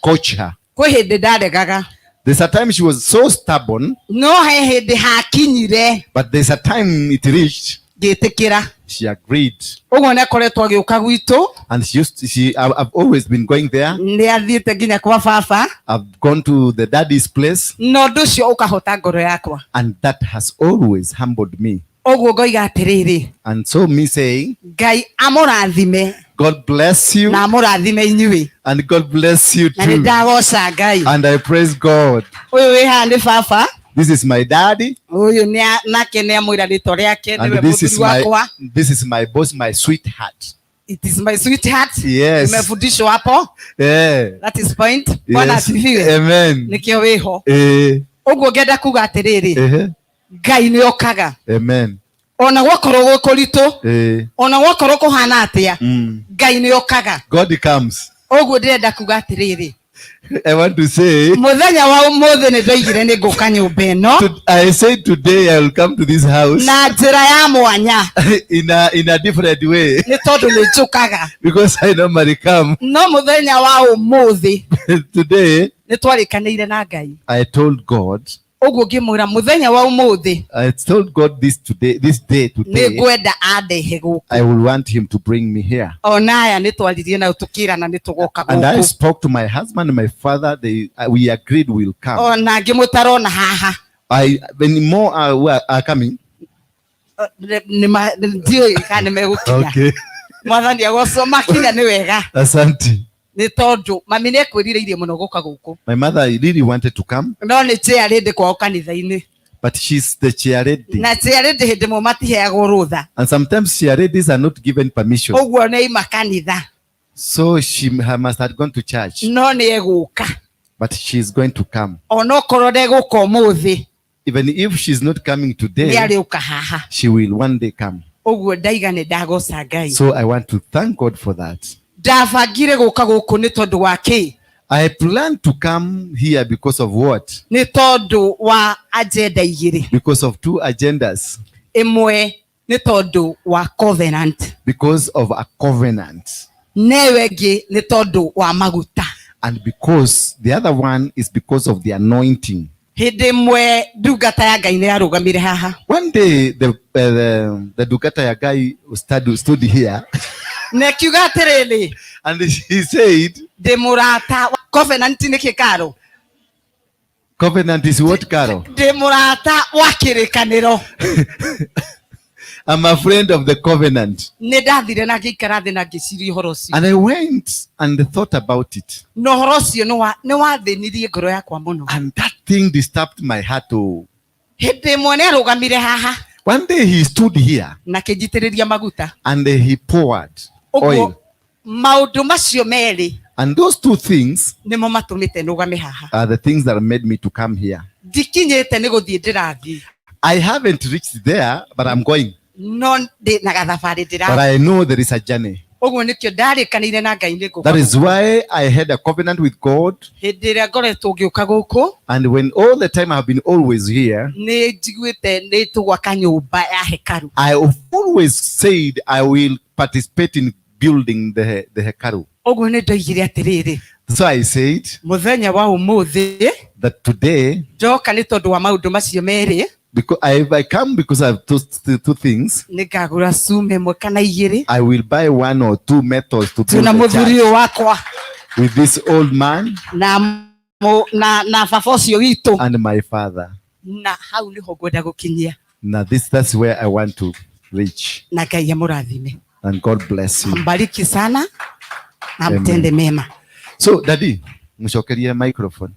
coach her. Kwĩ hĩndĩ ndaregaga. There's a time she was so stubborn. No he hĩndĩ hakinyire. But there's a time it reached. Ngĩtĩkĩra. She agreed. Ũguo nĩ akoretwo agĩũka gwitũ. And she used to, she, I've always been going there. Nĩ athiĩte nginya kwa baba. I've gone to the daddy's place. Na ũndũ ũcio ũkahota ngoro yakwa. And that has always humbled me. Ũguo ngoiga atĩrĩrĩ. And so me saying, Ngai amũrathime. God bless you. Na amũrathime inyuĩ. And God bless you Na nĩ too. ndagoca Ngai. And I praise God. Ũyũ wĩ haha nĩ baba. This is my daddy. Ũyũ nake nĩ amwĩra rĩtwa rĩake, And nĩwe this is mũthuri my wakwa. this is my boss, my sweetheart. It is my sweetheart. Yes. Nimefundishwa hapo. That is point. Bwana asifiwe. Amen. Nĩkĩo wĩho. Ũguo ngenda kuga atĩrĩrĩ, Ngai nĩ okaga. Amen. Ona gwakorwo gwĩ kũritũ, ona gwakorwo kũhana atĩa, Ngai nĩ okaga. God comes. Ũguo ndĩrenda kuga atĩrĩrĩ, I want to say, mũthenya wa ũmũthĩ nĩ ndoigire nĩ ngũka nyũmba ĩno I said today I will come to this house na njĩra ya mwanya in a different way nĩ tondũ nĩ njũkaga. because I normally come. No mũthenya wa ũmũthĩ Today nĩ twarĩkanĩire na Ngai. I told God, Ũguo ngĩmwĩra mũthenya wa ũmũthĩ I told God this today, this day nĩ today, ngwenda andehe gũkũ. I will want him to bring me here. Ona aya nĩ twaririe nao tũkĩrana nĩ tũgoka And I gũkũ. spoke to my husband and my father. They we agreed we'll come. Ona angĩ mũtarona haha. I when more are coming. Ndiũĩ kana nĩ megũkinya. Okay. Mwathani agocwo makinya nĩ wega. Asante. Nĩ tondũ mami nĩ ekwĩrirĩirie mũno gũka gũkũ. My mother really wanted to come, No nĩ chair lady kwao kanitha-inĩ. but she's the chair lady. Na chair lady hĩndĩ ĩmwe matiheagwo rũtha. And sometimes chair ladies are not given permission. Ũguo nĩ aima kanitha. So she must have gone to church, No nĩ egũka. but she's going to come. Onokorwo ndegũka ũmũthĩ Even if she's not coming nĩ today, arĩũka haha. she will one day come. Ũguo ndaiga nĩ ndagoca Ngai. So I want to thank God for that. Ndabangire gũka gũkũ nĩ tondũ wa kĩ? I plan to come here because of what? Nĩ tondũ wa agenda igĩrĩ. Because of two agendas. Ĩmwe nĩ tondũ wa covenant. Because of a covenant. Na ĩyo ĩngĩ nĩ tondũ wa maguta. And because the other one is because of the anointing. Hĩndĩ ĩmwe ndungata ya Ngai nĩ yarũgamire haha. One day the Ndungata ya Ngai stood here Na ĩkiuga atĩrĩrĩ, and he said, ndĩ mũrata wa covenant nĩ kĩ Karo? Covenant is what, Caro? Ndĩ mũrata wa kĩrĩkanĩro. I'm a friend of the covenant. Nĩ ndathire na ngĩikara thĩ na ngĩciria ũhoro ũcio. And I went and thought about it. Na ũhoro ũcio nĩ wathĩnirie ngoro yakwa mũno. And that thing disturbed my heart. Oh. Hĩndĩ ĩmwe nĩ arũgamire haha One day he stood here na kĩnjitĩrĩria maguta. and he poured Ũguo oil. maũndũ macio merĩ And those two things nĩmo matũmĩte nũgame haha. are the things that made me to come here. Ndikinyĩte nĩ gũthiĩ ndĩrathiĩ. I haven't reached there, but I'm going. No ndĩ na gathabarĩ But ndĩrathiĩ. I know there is a journey. Ũguo nĩkĩo ndarĩkanĩire na Ngai nĩ ngũka. That is why I had a covenant with God. Hĩndĩ ĩrĩa ngoretwo ngĩũka gũkũ And when all the time I've been always here, nĩ njiguĩte nĩ tũgwaka nyũmba ya hekaru. I have always said I will participate in building the hekaru. Ũguo nĩ ndoigire atĩrĩrĩ, So I said mũthenya wa ũmũthĩ that today, ndoka nĩ tondũ wa maũndũ macio merĩ, because I come because I have two things. nĩ ngagũra cuma ĩmwe kana igĩrĩ I will buy one or two metals to build tuna the mũthuri church ũyũ wakwa with this old man na baba ũcio witũ and my father. Na hau nĩho ngwenda gũkinyia. Now that's where I want to reach. Na Ngai amũrathime. And God bless you. Ambariki sana na Amen. mtende mema. So daddy, mũcokerie microphone.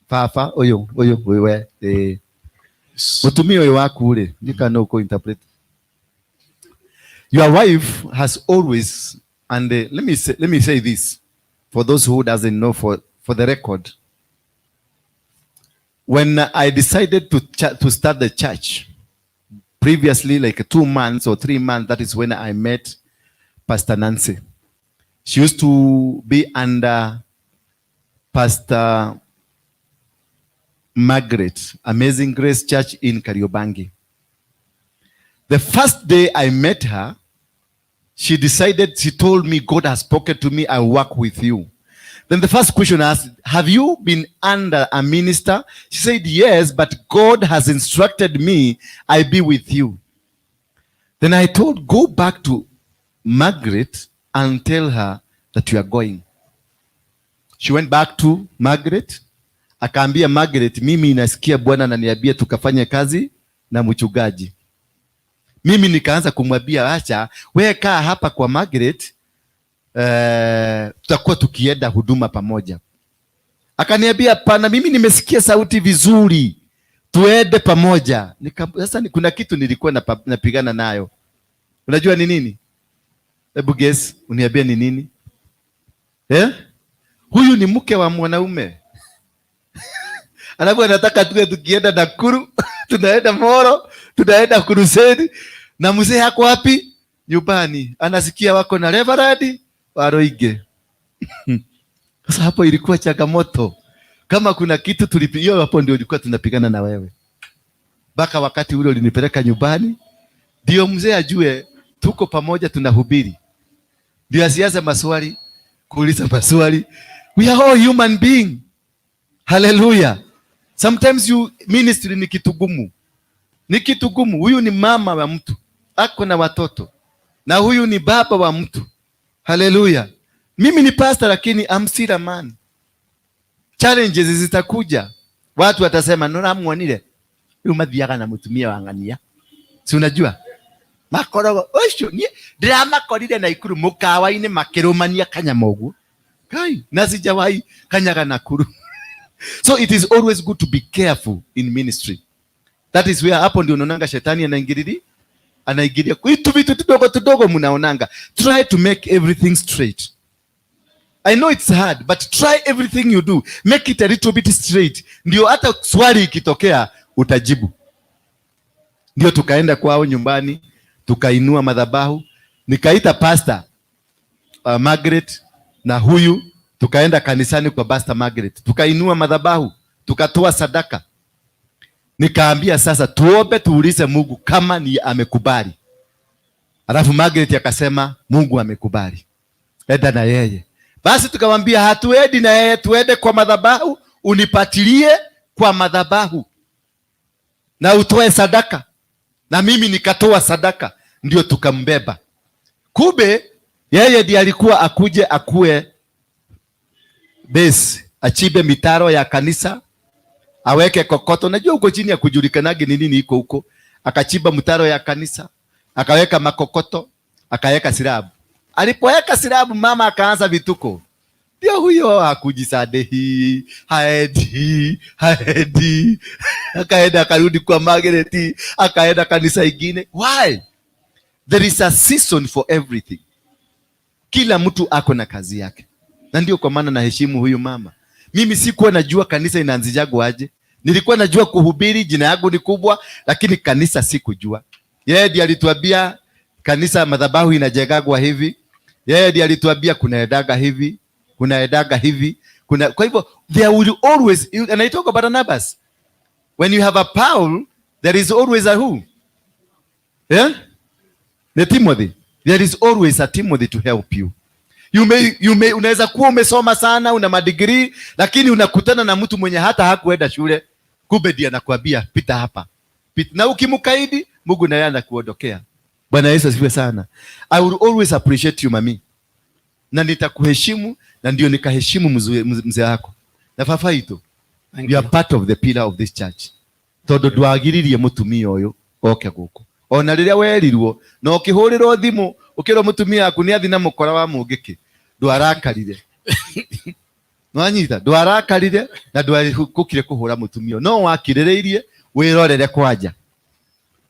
Baba ũyũ ũyũ we mũtumia ũyũ waku rĩ, ndika no kũ interpret. Your wife has always, and let me say this for those who doesn't know, for the record. When I decided to start the church, previously like 2 months or 3 months, that is when I met Pastor Nancy. She used to be under Pastor Margaret, Amazing Grace Church in Kariobangi. The first day I met her, she decided, she told me, God has spoken to me, I work with you. Then the first question I asked, have you been under a minister? She said, yes, but God has instructed me, I be with you. Then I told, go back to Margaret and tell her that you are going. She went back to Margaret, akaambia Margaret, mimi nasikia Bwana ananiambia tukafanye kazi na mchungaji. Mimi nikaanza kumwambia acha, wewe kaa hapa kwa Margaret, tutakuwa tukienda huduma pamoja. Akaniambia hapana, mimi nimesikia sauti vizuri. Tuende pamoja. Sasa kuna kitu nilikuwa napigana nayo. Unajua ni nini? Hebu guess, uniambie ni nini? Eh? Huyu ni mke wa mwanaume. Alafu anataka tuwe tukienda Nakuru, tunaenda Moro, tunaenda crusade, na mzee yako wapi? Nyumbani. Anasikia wako na Reverend Waruinge. Sasa hapo ilikuwa changamoto. Kama kuna kitu tulipigia hapo ndio ilikuwa tunapigana na wewe. Mpaka wakati ule ulinipeleka nyumbani, ndio mzee ajue tuko pamoja tunahubiri. Ndio asianze maswali, kuuliza maswali. We are all human being. Hallelujah. Sometimes you ministry ni kitu gumu. Ni kitu gumu. Huyu ni mama wa mtu. Ako na watoto. Na huyu ni baba wa mtu. Hallelujah. Mimi ni pastor lakini I'm still a man. Challenges zitakuja. Watu watasema nuramuonire. Huyu mathiaga na mutumia wa ng'ania. Si unajua? Makorogo ucio nie ndĩramakorire Naikuru mukawa-inĩ makĩrũmania kanyama ũguo. Kai, na sijawahi kanyaga Nakuru. So it is always good to be careful in ministry. That is where hapo ndio unaonanga shetani anaingililia, anaingilia. Vitu vitu tudogo tudogo mnaonanga. Try to make everything straight. I know it's hard, but try everything you do. Make it a little bit straight. Ndio hata swali ikitokea utajibu. Ndio tukaenda kwao nyumbani, tukainua madhabahu, nikaita pastor Margaret na huyu, tukaenda kanisani kwa Pastor Margaret, tukainua madhabahu, tukatoa sadaka. Nikaambia sasa tuombe tuulize Mungu kama ni amekubali. Alafu Margaret akasema Mungu amekubali. Enda na yeye. Basi tukamwambia hatuendi na yeye, tuende kwa madhabahu, unipatilie kwa madhabahu na utoe sadaka. Na mimi nikatoa sadaka, ndio tukambeba. Kumbe yeye ndiye alikuwa akuje akue base, achibe mitaro ya kanisa, aweke kokoto. Najua huko chini ya kujulikanage ni nini iko huko. Akachimba mtaro ya kanisa, akaweka makokoto, akaweka silabu. Alipoweka silabu, mama akaanza vituko. Ndio huyo hakujisadehi, haendi, haendi. Akaenda akarudi kwa Margaret, akaenda kanisa ingine. Why? There is a season for everything. Kila mtu ako na kazi yake. Na ndio kwa maana naheshimu huyu mama. Mimi sikuwa najua kanisa inaanzishagwa aje. Nilikuwa najua kuhubiri, jina yangu ni kubwa, lakini kanisa sikujua. Yeye ndiye alituambia kanisa madhabahu inajengagwa hivi. Yeye ndiye alituambia kunaendaga hivi, kunaendaga hivi. Kuna, kwa hivyo there will always, anaitwa Barnabas. When you have a Paul, there is always a who? Yeah? The Timothy. There is always a Timothy to help you. You may, unaweza kuwa umesoma sana, una madigrii, lakini unakutana na mtu mwenye hata hakuenda shule. Kumbe ndiye anakuambia pita hapa. Pita. Na ukimkaidi, Mungu naye anakuondokea. Bwana Yesu asifiwe sana. I will always appreciate you mami. Na nitakuheshimu, na ndio nikaheshimu mzee wako. Na baba itu. Thank You are you. part of the pillar of this church. Tondu ndwagiririe mutumia uyu oke guku. Ona riria werirwo na ukihurirwo thimu ukirwo mutumia waku ni athi na mukora wa mungiki, ndwarakarire. Nwanyita, ndwarakarire na ndwakukire kuhura mutumia, no wakiririirie wirorere kwanja.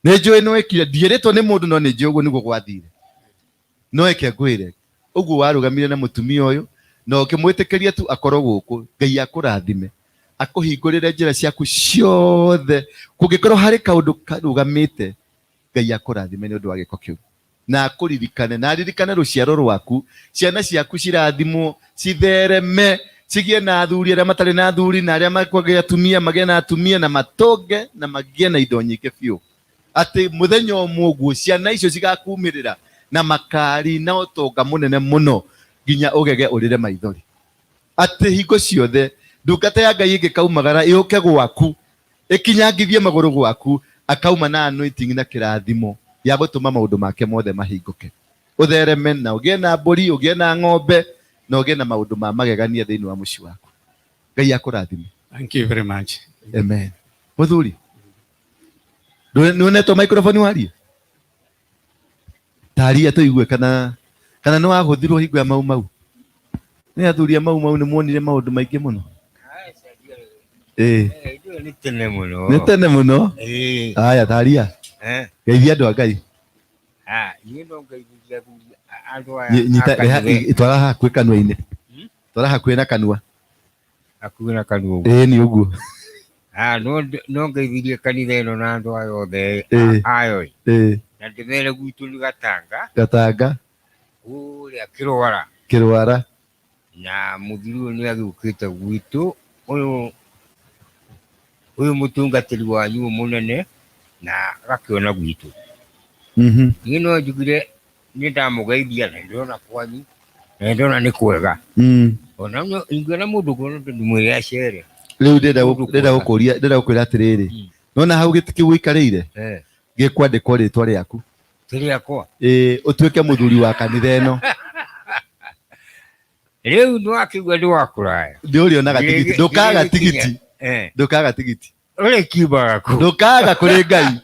Nĩ njũĩ nĩ wĩkire, ndierĩtwo nĩ mũndũ no nĩ njũĩ ũguo nĩguo gwathire. No eke ngwĩre, ũguo warũgamire na mũtumia ũyũ na ũkĩmwĩtĩkĩria tu akorwo gũkũ, Ngai akũrathime, akũhingũrĩre njĩra ciaku ciothe. Kũngĩkorwo harĩ kaũndũ karũgamĩte, Ngai akũrathime nĩ ũndũ wa gĩko kĩu. Na akũririkane, na aririkane rũciaro rwaku, ciana ciaku cirathimwo, cithereme, cigĩe na athuri arĩa matarĩ na athuri, na arĩa makwagĩa atumia magĩe na atumia, na matonge na magĩe na indo nyingĩ biũ. Atĩ mũthenya ũmwe ũguo ciana icio cigakumĩrĩra na makari na ũtonga mũnene mũno nginya ũgege ũrĩre maithori. Atĩ hingo ciothe ndungata ya Ngai ĩngĩkaumagara ĩũke gwaku, ĩkinyangithie magũrũ gwaku, akauma na anointing na kĩrathimo ya gũtũma maũndũ make mothe mahingũke. Ũthereme na ũgĩe na mbũri, ũgĩe na ng'ombe, na ũgĩe na maũndũ ma magegania thĩinĩ wa mũciĩ waku. Ngai akũrathime. Thank you very much. Amen. Mũthuri, nĩwonetwo microphone warie? Taria tũigue kana nĩ wahũthirwo hingo ya Mau Mau. Nĩ athuri a Mau Mau nĩ muonire maũndũ maingĩ mũno. Ĩĩ. Nĩ tene mũno. Nĩ tene mũno. Ĩĩ. Aya, taria. Eh. Geithia andũ a Ngai. Ah, niĩ no ngeithia athuri andũ aya. Nyita a kanitha. Twara hakuhĩ kanua-inĩ. Twara hakuhĩ na kanua. Hakuhĩ na kanua ũguo. Ĩĩ nĩ ũguo. Ah, no ngeithirie kanitha ĩno na andũ aya othe Ĩĩ. ayo. Ĩĩ. Na ndĩmere gwitũ nĩ Gatanga. Gatanga. Kũrĩa Kĩrwara. Kĩrwara. Na mũthuri ũyũ nĩ agĩũkĩte gwitũ ũyũ mũtungatĩri wanyu mũnene na agakĩona gwitũ. Niĩ no njugire nĩ ndamũgeithia na ndĩrona kwanyu na ndĩrona nĩ kwega. Ona ingĩona mũndũ kuona ndĩmwĩre acere. Rĩu ndĩrenda gũkũria, ndĩrenda gũkwĩra atĩrĩrĩ. Nona hau gĩtĩ kĩu ũikarĩire? Gĩkwandĩkwo rĩtwa rĩaku. Ti rĩakwa? Ĩĩ, ũtuĩke mũthuri wa kanitha ĩno. Rĩu nĩwakĩigua nĩ wa kũraya. Nĩ ũrĩonaga tigiti, ndũkaga tigiti. Ndũkaga tigiti. Ũrĩa kiumaga kũ? Ndũkaga kũrĩ Ngai.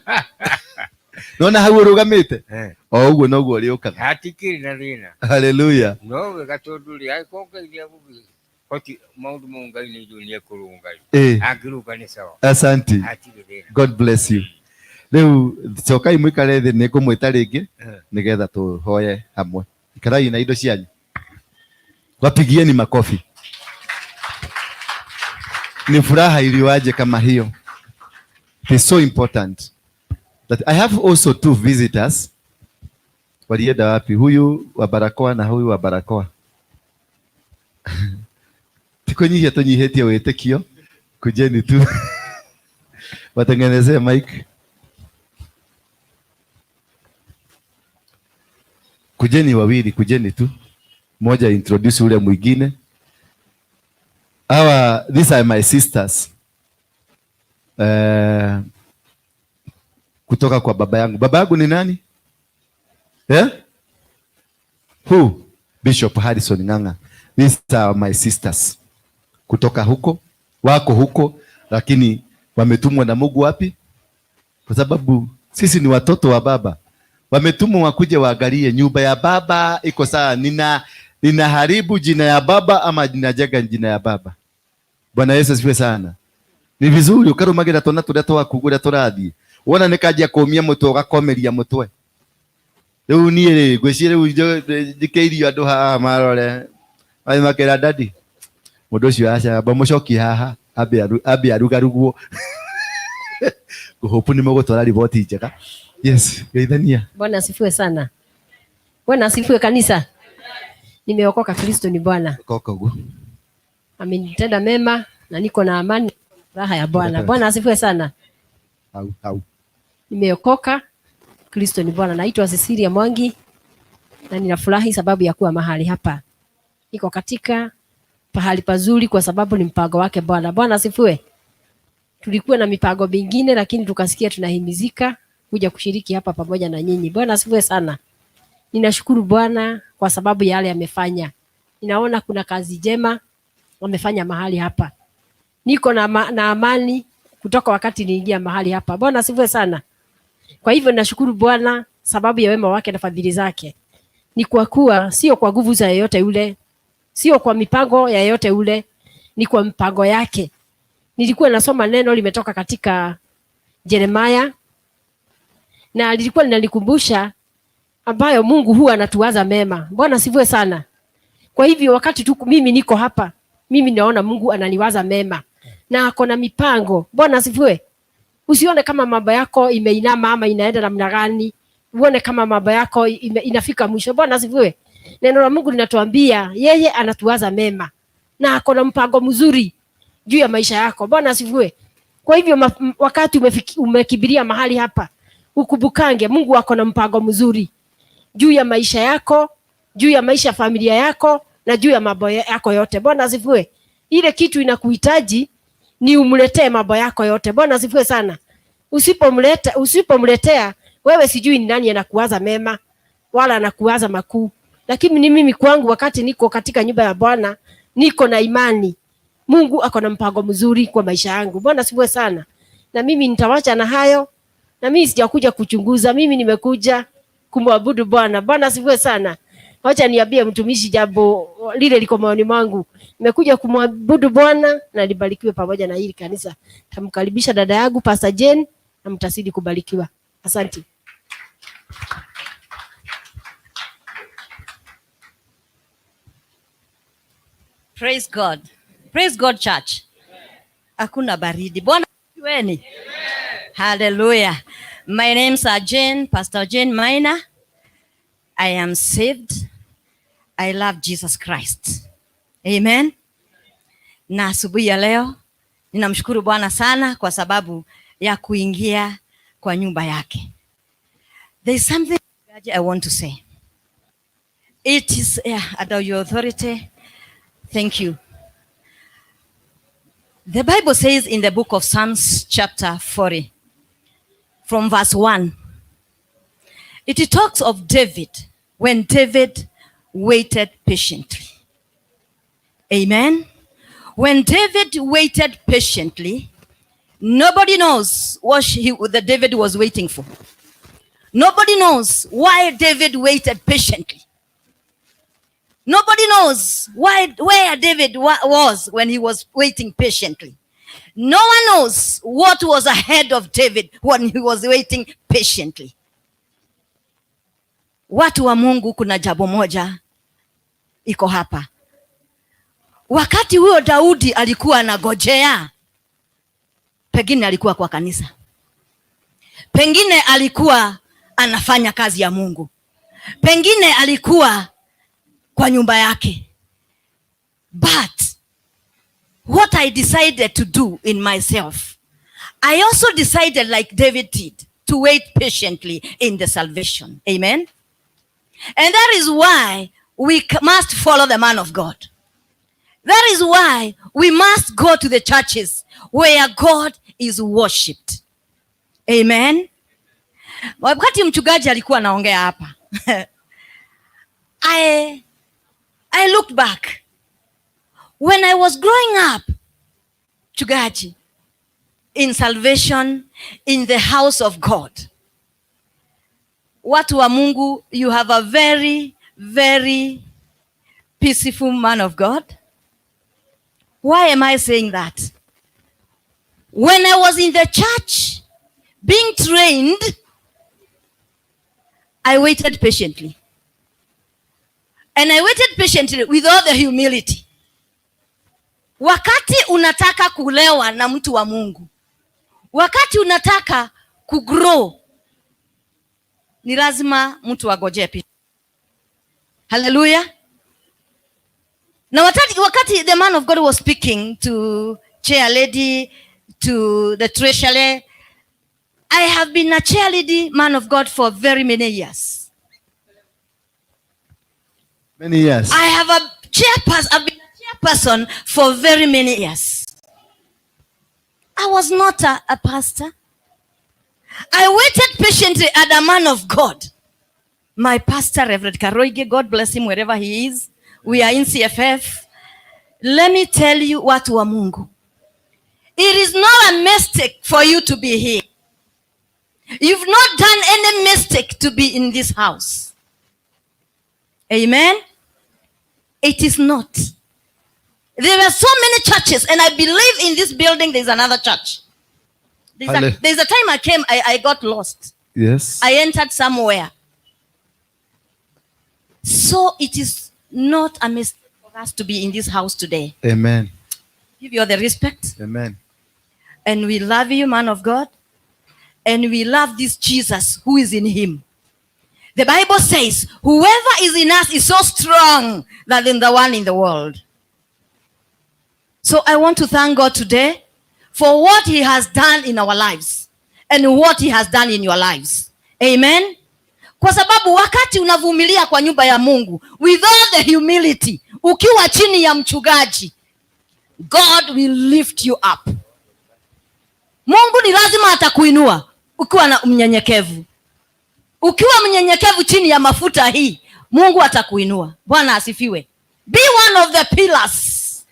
Nona hau ũrũgamĩte? O ũguo noguo ũrĩũkaga. Hatikĩrĩ na thĩna. Hallelujah. No wega tondũ rĩ, angĩkorwo Ngai nĩegũkĩhoti maũndũ mau Ngai nĩ njũĩ nĩekũrũnga rĩ. Angĩrũnga nĩ sawa. Asante. Hatirĩ thĩna. God bless you. Rĩu cokai mũikare thĩ, nĩngũmwĩta rĩngĩ nĩgetha tũhoye hamwe. Ikarai na indo cianyu. Wapigieni makofi. Ni furaha iliyoaje kama hiyo. It is so important that I have also two visitors. Walienda wapi? Huyu wa barakoa na huyu wa barakoa. Tikunyihia tunyihetie wĩtĩkio. Kujeni tu. Watengenezee mic. Kujeni wawili, kujeni tu. Moja introduce ule mwingine. Hawa, these are my sisters. Kutoka kwa baba yangu. Baba yangu ni nani? Who? Bishop Harrison Ng'ang'a. These are my sisters. Kutoka huko, wako huko, lakini wametumwa na Mungu wapi? Kwa sababu sisi ni watoto wa baba. Wametumwa wakuje waangalie nyumba ya baba iko sawa. Ninaharibu jina ya baba ama ninajenga jina ya baba? Bwana Yesu asifiwe sana. Ni vizuri ukarumagira twana turia twaku uria turathie. Wona nikaanjia kumia mutwe ugakomeria mutwe. Riu nie ri ngwiciria riu njikeirio andu haha marore. Ai makera dadi. Mundu ucio aca bamucokie haha ambe arugarugwo. Nguhopu ni mugutwara riboti njega. Yes, geithania. Bwana asifiwe sana. Bwana asifiwe kanisa. Nimeokoka, Kristo ni Bwana. Okoka uguo. Amenitenda mema na niko na amani, raha ya Bwana. Bwana asifiwe sana. Au, au. Nimeokoka, Kristo ni Bwana. Naitwa Cecilia Mwangi na ninafurahi sababu ya kuwa mahali hapa. Niko katika pahali pazuri kwa sababu ni mpango wake Bwana. Bwana asifiwe. Tulikuwa na mipango mingine lakini tukasikia tunahimizika kuja kushiriki hapa pamoja na nyinyi. Bwana asifiwe sana. Ninashukuru Bwana kwa sababu yale amefanya. Ninaona kuna kazi njema wamefanya mahali hapa. Niko na amani kutoka wakati niingia mahali hapa. Bwana asifiwe sana. Kwa hivyo ninashukuru Bwana sababu ya wema wake na fadhili zake. Ni kwa kuwa sio kwa nguvu za yeyote yule, sio kwa mipango ya yeyote yule, ni kwa mpango yake. Nilikuwa nasoma neno limetoka katika Jeremiah na lilikuwa linanikumbusha ambayo Mungu huwa anatuwaza mema. Bwana asifiwe sana. Kwa hivyo wakati tu mimi niko hapa, mimi naona Mungu ananiwaza mema na ako na mipango. Bwana asifiwe. Usione kama mambo yako imeinama ama inaenda namna gani. Uone kama mambo yako inafika mwisho. Bwana asifiwe. Neno la Mungu linatuambia yeye anatuwaza mema na ako na mpango mzuri juu ya maisha yako. Bwana asifiwe. Kwa hivyo wakati umekibiria mahali hapa, ukumbukange Mungu ako na mpango mzuri juu ya maisha yako, juu ya maisha ya familia yako na juu ya mambo yako yote. Bwana asifiwe. Ile kitu inakuhitaji ni umletee mambo yako yote. Bwana asifiwe sana. Usipomletea wewe, sijui ni nani anakuwaza mema wala anakuwaza makuu. Lakini ni mimi kwangu, wakati niko katika nyumba ya Bwana, niko na imani Mungu ako na mpango mzuri kwa maisha yangu. Bwana asifiwe sana. Na mimi nitawacha na hayo. Na mimi sijakuja kuchunguza, mimi nimekuja kumwabudu Bwana. Bwana asifiwe sana. Wacha niambie mtumishi jambo lile liko moyoni mwangu. Nimekuja kumwabudu Bwana na libarikiwe pamoja na hili kanisa. Tamkaribisha dada yangu Pastor Jane na mtazidi kubarikiwa. Asante. Praise God. Praise God church. Hakuna baridi. Bwana asifiweni. Hallelujah. My name's Jane, Pastor Jane Maina. I am saved. I love Jesus Christ. Amen. Na asubuhi ya leo ninamshukuru Bwana sana kwa sababu ya kuingia kwa nyumba yake. There is something I want to say. It is under your authority. Thank you. The Bible says in the book of Psalms chapter 40, from verse 1, it talks of David, when David waited patiently. Amen. When David waited patiently, nobody knows what the David was waiting for. Nobody knows why David waited patiently. Nobody knows where David was when he was waiting patiently. No one knows what was ahead of David when he was waiting patiently. Watu wa Mungu, kuna jambo moja iko hapa. Wakati huo Daudi alikuwa anagojea, pengine alikuwa kwa kanisa, pengine alikuwa anafanya kazi ya Mungu, pengine alikuwa kwa nyumba yake. But what I decided to do in myself, I also decided like David did to wait patiently in the salvation. Amen. And that is why we must follow the man of God. That is why we must go to the churches where God is worshipped. Amen. Wakati mchungaji alikuwa anaongea hapa, I looked back. When I was growing up, mchungaji, in salvation, in the house of God. Watu wa Mungu, you have a very, very peaceful man of God. Why am I saying that? When I was in the church, being trained, I waited patiently. And I waited patiently with all the humility. Wakati unataka kulewa na mtu wa Mungu, wakati unataka kugrow, ni lazima mtu agojee pia. Hallelujah. Na wakati the man of God was speaking to chair lady, to the treasurer, I have been a chair lady, man of God, for very many years. Many years. I have a chairperson. I've been a chairperson for very many years. I was not a pastor. I waited patiently at a man of God. My pastor, Reverend Karoige, God bless him wherever he is. We are in CFF. Let me tell you, watu wa Mungu, it is not a mistake for you to be here. You've not done any mistake to be in this house. Amen. It is not. There are so many churches, and I believe in this building there's another church. There's a time I came, I got lost. Yes. I entered somewhere. So it is not a mistake for us to be in this house today. Amen. Give you all the respect. Amen. And we love you, man of God. And we love this Jesus who is in him. The Bible says, whoever is in us is so strong than the one in the world. So I want to thank God today for what he has done in our lives and what he has done in your lives. Amen. Kwa sababu wakati unavumilia kwa nyumba ya Mungu, with all the humility, ukiwa chini ya mchungaji, God will lift you up. Mungu ni lazima atakuinua ukiwa na mnyenyekevu. Ukiwa mnyenyekevu chini ya mafuta hii, Mungu atakuinua. Bwana asifiwe. Be one of the pillars.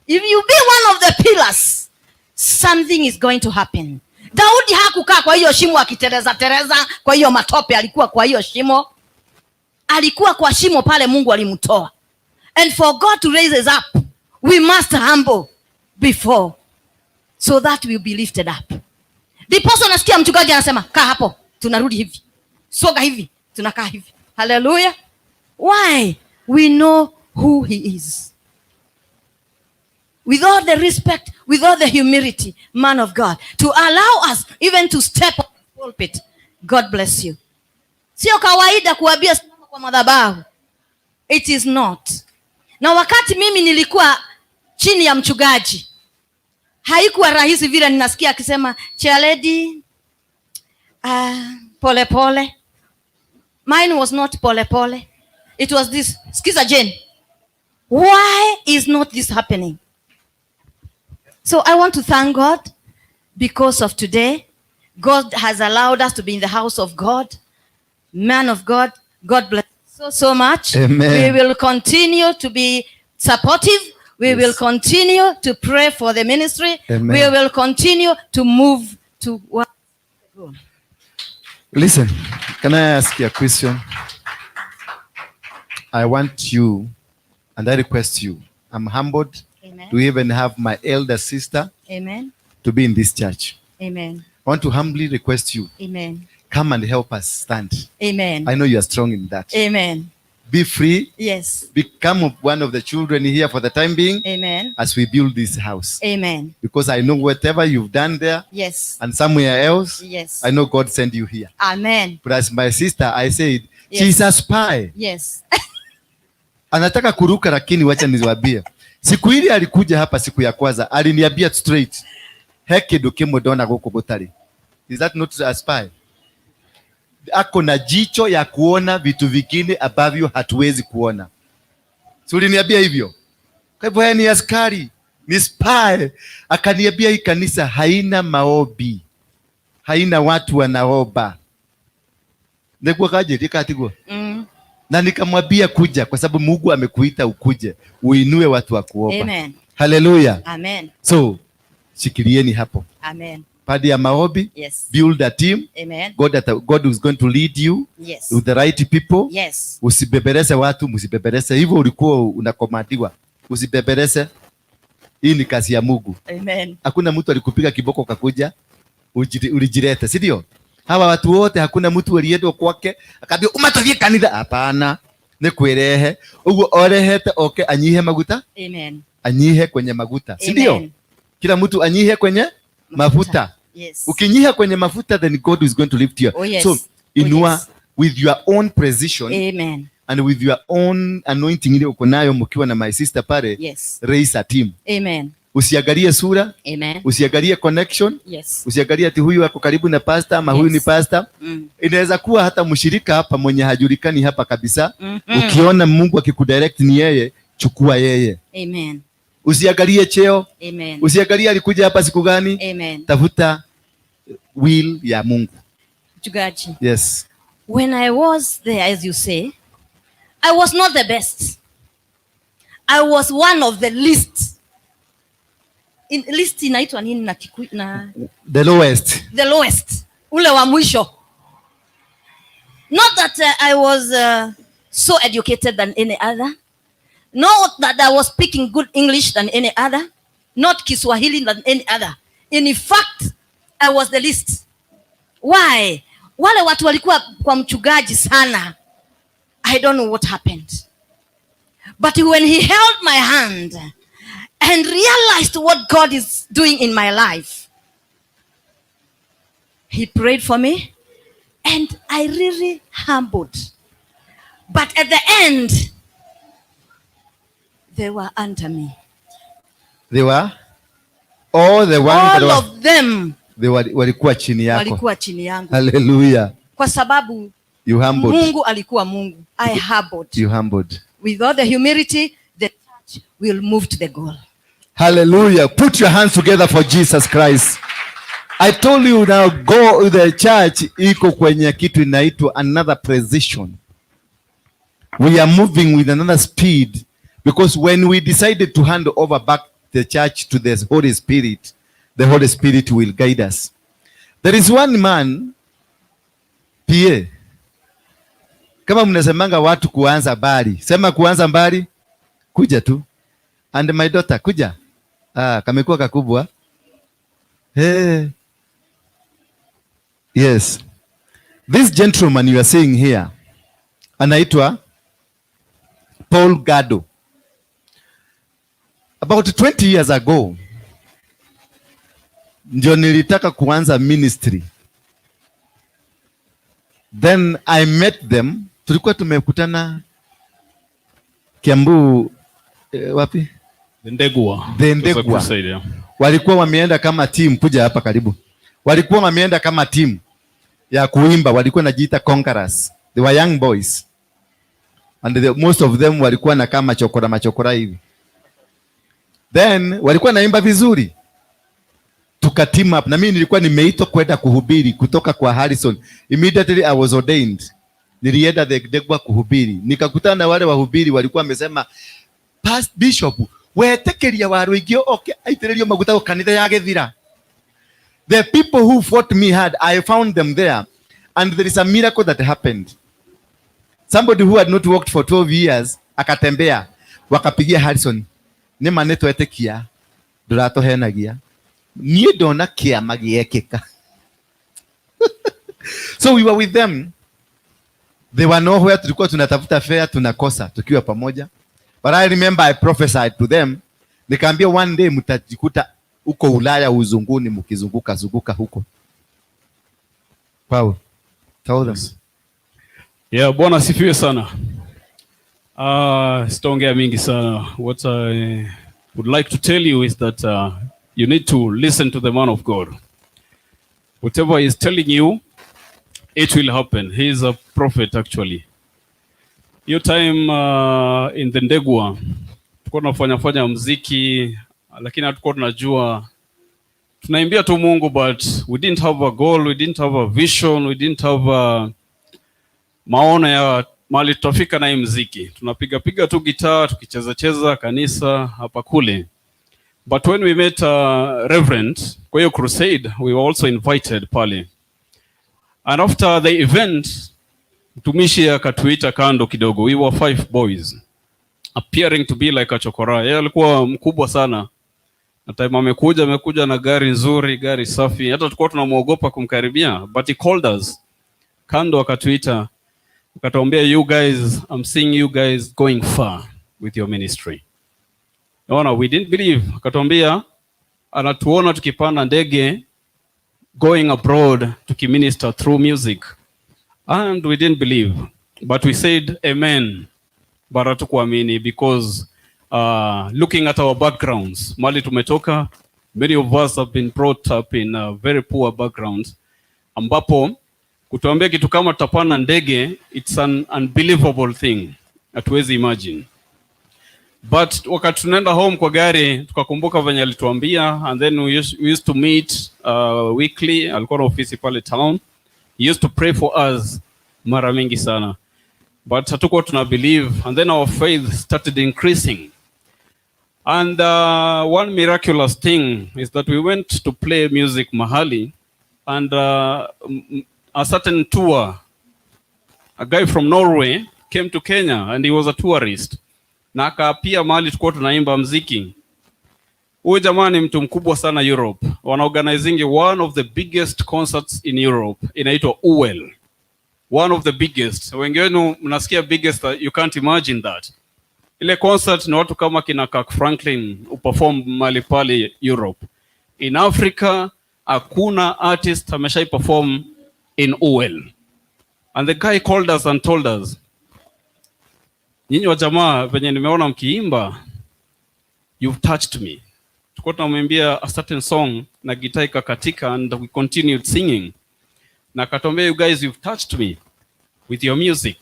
If you be one of the pillars, something is going to happen. Daudi hakukaa kwa hiyo shimo akitereza tereza kwa hiyo matope, alikuwa kwa hiyo shimo. Alikuwa kwa shimo pale, Mungu alimtoa. And for God to raise us up, we must humble before so that we'll be lifted up. Ndiposa unasikia mchungaji anasema, "Kaa hapo, tunarudi hivi, soga hivi, tunakaa hivi." Hallelujah. Why? We know who he is. With all the respect, with all the humility, man of God, to allow us even to step on the pulpit. God bless you. Sio kawaida kuambia simama kwa madhabahu. It is not. Na wakati mimi nilikuwa chini ya mchungaji, haikuwa rahisi vile ninasikia akisema, "Chairlady, pole pole." Mine was not pole pole. It was this, "Skiza Jane. Why is not this happening?" So I want to thank God because of today. God has allowed us to be in the house of God. Man of God, God bless so, so much. Amen. We will continue to be supportive. We will continue to pray for the ministry. Amen. We will continue to move to what. Listen, can I ask you a question? I want you, and I request you, I'm humbled Amen. To even have my elder sister Amen. To be in this church. Amen. I want to humbly request you, Amen. Come and help us stand. Amen. I know you are strong in that. Amen. Be free. Become one of the children here for the time being Amen. As we build this house. Amen. Because I know whatever you've done there and somewhere else, I know God sent you here. Amen. But as my sister, I said, she's a spy. Anataka kuruka, lakini wacha niwaambie. Siku ile alikuja hapa siku ya kwanza, aliniambia straight, "He kindu kimwe ndona guku gutari." Is that not a spy? Ako na jicho ya kuona vitu vingine ambavyo hatuwezi kuona. Si uliniambia hivyo? Kwa hivyo yeye ni askari, ni spy. Akaniambia hii kanisa haina maombi, haina watu wanaomba. Niguo kaje katigwo? Mm. Na nikamwambia kuja, kwa sababu Mungu amekuita ukuje uinue watu wa kuomba. Amen. Haleluya. Amen. So shikilieni hapo Amen. Padi ya maombi. Build a team. Amen. God is going to lead you with the right people. Usibeberese watu, msibeberese hivyo ulikuwa unakomandiwa, usibeberese. Hii ni kazi ya Mungu. Amen. Hakuna mtu alikupiga kiboko kakuja, ulijilete, si ndio? Hawa watu wote hakuna mtu aliendwo kwake akaambia umatothie kanitha. Hapana, ni kwirehe uguo orehete oke anyihe maguta. Amen. Anyihe kwenye maguta, si ndio? Amen. Kila mtu anyihe kwenye mafuta. Ukinyiha kwenye mafuta, then God is going to lift you. Oh, yes. So inua with your own precision Amen. And with your own anointing ile uko nayo mkiwa na my sister pale, raise a team. Amen. Usiangalie sura, Amen. Usiangalie connection, usiangalie ati huyu ako karibu na pastor ama huyu ni pastor. Inaweza kuwa hata mshirika hapa mwenye hajulikani hapa kabisa. Ukiona Mungu akikudirect ni yeye, chukua yeye. Amen. Usiangalie cheo, Amen. Usiangalie alikuja hapa siku gani. Amen. Tafuta will ya Mungu. Mchungaji. Yes. When I was there, as you say, I was not the best. I was one of the least. In, least inaitwa nini na Kikuyu na The lowest. The lowest. Ule wa mwisho. Not that I was so educated than any other. Not that I was speaking good English than any other. Not Kiswahili than any other. In fact, I was the least. Why? Wale watu walikuwa kwa mchungaji sana. I don't know what happened. But when he held my hand and realized what God is doing in my life, he prayed for me and I really humbled. But at the end, they were under me. They were all the ones that All were, of them they were, walikuwa chini yako. Walikuwa chini yangu. Hallelujah. Kwa sababu You humbled. Mungu alikuwa Mungu. I humbled. You humbled. With all the humility, the church will move to the goal. Hallelujah. Put your hands together for Jesus Christ. I told you now, go the church iko kwenye kitu inaitwa another precision. We are moving with another speed because when we decided to hand over back the church to the Holy Spirit, the Holy Spirit will guide us. There is one man, PA. Kama mnasemanga watu kuanza mbali, sema kuanza mbali, kuja tu. And my daughter, kuja. Ah, kamekuwa kakubwa. Hey. Yes. This gentleman you are seeing here anaitwa Paul Gado. About 20 years ago ndio nilitaka kuanza ministry. Then I met them. Tulikuwa tumekutana Kiambu, wapi? Ndegwa. The Ndegwa. Crusade, yeah. Walikuwa wameenda kama team, kuja hapa karibu. Walikuwa wameenda kama team ya kuimba, walikuwa najiita Conquerors. They were young boys. And most of them walikuwa na kama chokora machokora hivi. Then walikuwa naimba vizuri. Tuka team up na mimi nilikuwa nimeitwa kwenda kuhubiri kutoka kwa Harrison. Immediately I was ordained. Nilienda the Ndegwa kuhubiri. Nikakutana na wale wahubiri walikuwa wamesema, "Past Bishop, wetekeria waruingio oke aitĩrĩrio maguta kanitha ya gĩthira." The people who fought me hard, I found them there. And there is a miracle that happened. Somebody who had not worked for 12 years akatembea, wakapigia Harrison, nĩ ma nĩ twetĩkia ndũratũhenagia, niĩ ndona kĩama gĩekĩka. So we were with them, they were nowhere. Tulikuwa tunatafuta fare tunakosa tukiwa pamoja, but I remember I prophesied to them, nikaambia, "One day mtajikuta huko Ulaya uzunguni mkizunguka zunguka huko." Paul, tell them. Yeah, Bwana asifiwe sana. Sitaongea mingi sana. What I would like to tell you is that you need to listen to the man of God. Whatever he is telling you, it will happen. He is a prophet, actually. Hiyo time in the Ndegwa tulikuwa tunafanya fanya mziki, lakini hatukuwa tunajua, tunaimbia tu Mungu, but we didn't have a goal, we didn't have a vision, we didn't have a maono ya mahali tutafika na hii mziki. Tunapiga piga tu gitaa tukicheza cheza kanisa hapa kule. But when we met Reverend kwa hiyo crusade, we were also invited pale. And after the event, mtumishi akatuita kando kidogo. We were five boys appearing to be like a chokora. Yeye alikuwa mkubwa sana. Na time amekuja na gari nzuri, gari safi. Hata tulikuwa tunamuogopa kumkaribia, but he called us kando, akatuita, akatuambia, "You guys, I'm seeing you guys going far with your ministry." Naona we didn't believe. Akatuambia anatuona tukipanda ndege going abroad tukiminister through music. And we didn't believe. But we said amen. But hatukuamini because looking at our backgrounds, mahali tumetoka, many of us have been brought up in a very poor backgrounds, ambapo kutuambia kitu kama tutapanda ndege, it's an unbelievable thing. Hatuwezi imagine. But wakati tunaenda home kwa gari tukakumbuka venye alituambia, and then we used to meet weekly. Alikuwa na ofisi pale town. He used to pray for us mara mingi sana, but hatukuwa tuna believe, and then our faith started increasing. And one miraculous thing is that we went to play music mahali, and a certain tour, a guy from Norway came to Kenya, and he was a tourist, na akaapia mahali tulikuwa tunaimba mziki. Huyu jamaa ni mtu mkubwa sana Europe. Wana organizing one of the biggest concerts in Europe, inaitwa UEL. One of the biggest. Wengi wenu mnasikia biggest, you can't imagine that. Ile concert ni watu kama kina Kirk Franklin uperform mahali pale Europe. In Africa hakuna artist ameshai perform in UEL. And the guy called us and told us, "Nyinyi wa jamaa, venye nimeona mkiimba, you've touched me." Tulikuwa tunamwimbia a certain song na gitaa ikakatika and we continued singing. Na akatuambia, "You guys, you've touched me with your music."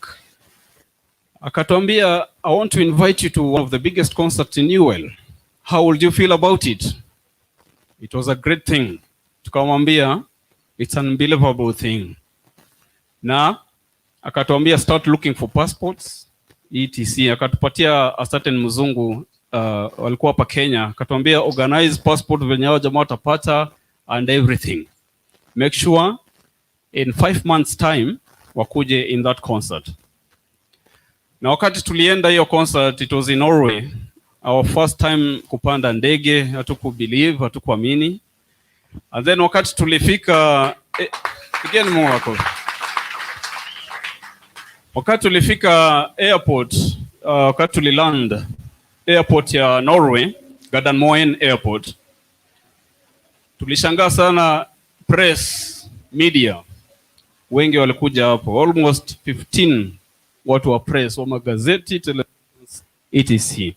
Akatuambia, "I want to invite you to one of the biggest concerts in UL. How would you feel about it?" It was a great thing. Tukamwambia, "It's an unbelievable thing." Na akatuambia, "Start looking for passports, etc." Akatupatia a certain mzungu walikuwa hapa Kenya, akatuambia, "Organize passport venye hao jamaa watapata and everything. Make sure in 5 months time wakuje in that concert." Na wakati tulienda hiyo concert, it was in Norway. Our first time kupanda ndege, hatukubelieve, hatukuamini. And then wakati tulifika, pigeni Mungu makofi. Wakati tulifika airport, wakati tuliland airport ya Norway, Gardermoen Airport, tulishangaa sana, press media wengi walikuja hapo, almost 15 watu wa press wa magazeti, televisions, etc,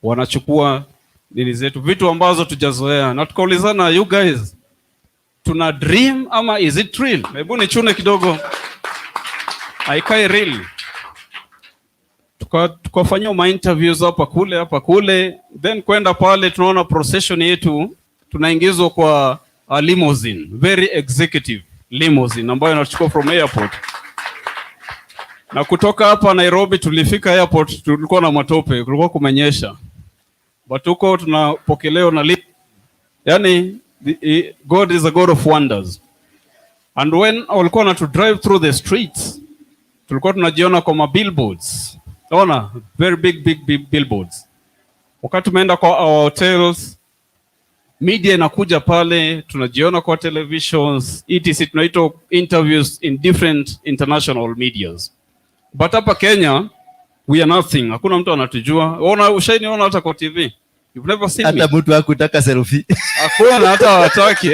wanachukua nini zetu, vitu ambazo tujazoea, na tukaulizana, "You guys, tuna dream ama is it real? Hebu nichune kidogo, haikai real." Tukafanyia ma interviews hapa kule hapa kule, then kwenda pale tunaona procession yetu, tunaingizwa kwa a limousine, very executive limousine ambayo inachukua from airport. Na kutoka hapa Nairobi tulifika airport, tulikuwa na matope, kulikuwa kumenyesha, but huko tunapokelewa na yani God is a God of wonders. And when walikuwa na to drive through the streets, tulikuwa tunajiona kwa ma billboards. Ona, very big big big billboards. Wakati tumeenda kwa our hotels, media inakuja pale, tunajiona kwa televisions, etc. Tunaitwa interviews in different international medias. But hapa Kenya we are nothing. Hakuna mtu anatujua. Ona, ushainiona hata kwa TV? You've never seen me. Hata mtu hakutaka selfie. Hakuna, hata hawataki.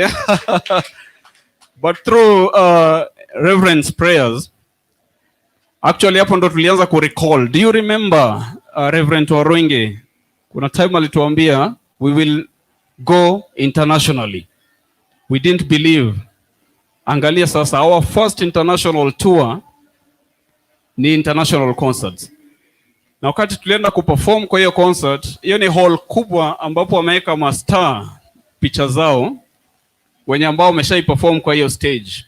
But through Reverend's prayers, actually hapo ndo tulianza ku recall. Do you remember Reverend Waruinge? Kuna time alituambia we will go internationally. We didn't believe. Angalia sasa, our first international tour ni international concerts. Na wakati tulienda kuperform kwa hiyo concert, hiyo ni hall kubwa ambapo wameweka mastar picha zao wenye ambao wameshai perform kwa hiyo stage.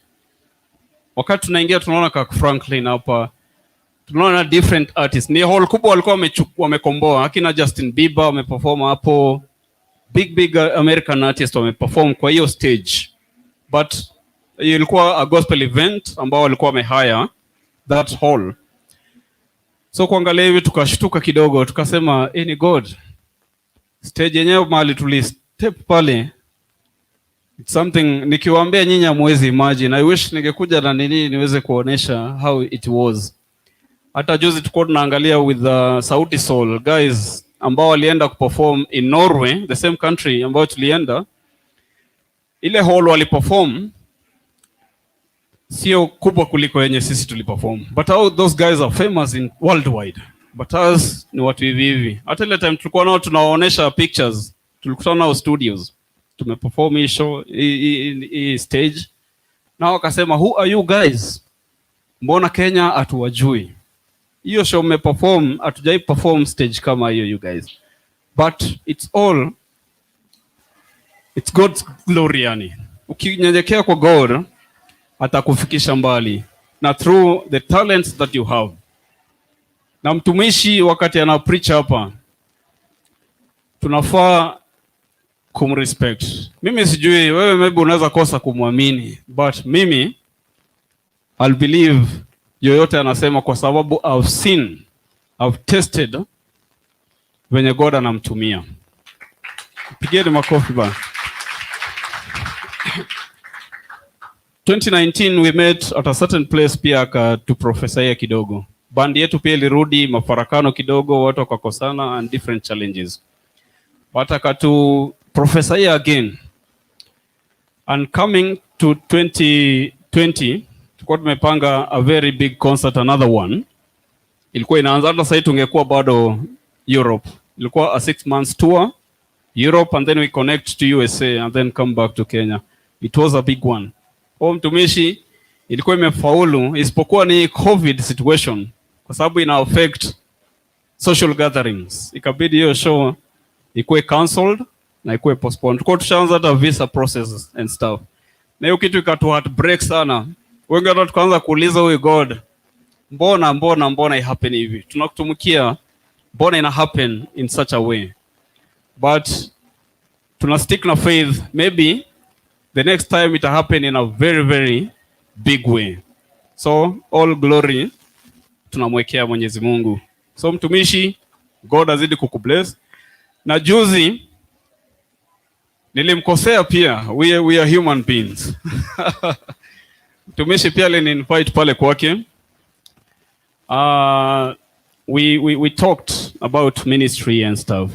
Wakati tunaingia tunaona Kirk Franklin hapa, tunaona different artists. Ni hall kubwa walikuwa wamekomboa, akina Justin Bieber wameperform hapo, big big American artists wameperform kwa hiyo stage, but ilikuwa a gospel event ambao walikuwa wamehire that hall. So kuangalia hivi tukashtuka kidogo, tukasema eh, ni God. Stage yenyewe mahali tuli step pale, it's something nikiwaambia nyinyi hamwezi imagine. I wish ningekuja na nini niweze kuonesha how it was. Hata juzi tulikuwa tunaangalia with the Sauti Sol guys ambao walienda kuperform in Norway, the same country ambayo tulienda. Ile hall waliperform sio kubwa kuliko yenye sisi tuliperform, but how those guys are famous in worldwide, but us ni watu hivi hivi. Hata ile time tulikuwa nao tunawaonesha pictures, tulikutana nao studios, tumeperform hii show, hii stage, na wakasema, "Who are you guys? Mbona Kenya hatuwajui? Hiyo show mmeperform, hatujai perform stage kama hiyo, you guys." But it's all, it's God's glory yani. Ukinyenyekea kwa God atakufikisha mbali na through the talents that you have. Na mtumishi wakati ana preach hapa tunafaa kumrespect. Mimi sijui wewe, maybe unaweza kosa kumwamini, but mimi I'll believe yoyote anasema, kwa sababu I've seen, I've tested venye God anamtumia. Pigeni makofi bana. 2019 we met at a certain place, pia akatuprofesaia kidogo. Bandi yetu pia ilirudi mafarakano kidogo, watu wakakosana and different challenges. But akatuprofesaia again. And coming to 2020 tulikuwa tumepanga a very big concert, another one. Ilikuwa inaanza hata sasa tungekuwa bado Europe. Ilikuwa a 6 months tour Europe and then we connect to USA and then come back to Kenya. It was a big one. Kwa mtumishi ilikuwa imefaulu isipokuwa ni COVID situation, kwa sababu ina affect social gatherings. Ikabidi hiyo show ikuwe cancelled na ikuwe postponed. Tulikuwa tushaanza hata visa processes and stuff. Na hiyo kitu ikatu heartbreak sana. Wengi hata tukaanza kuuliza huyu God, mbona mbona mbona i happen hivi? Tunakutumikia, mbona ina happen in such a way? But tuna stick na faith, maybe the next time it happen in a very very big way. So all glory Tunamwekea Mwenyezi Mungu. So mtumishi, God azidi kukubless. Na juzi nilimkosea pia, we are human beings. Mtumishi pia alini-invite pale kwake. We talked about ministry and stuff.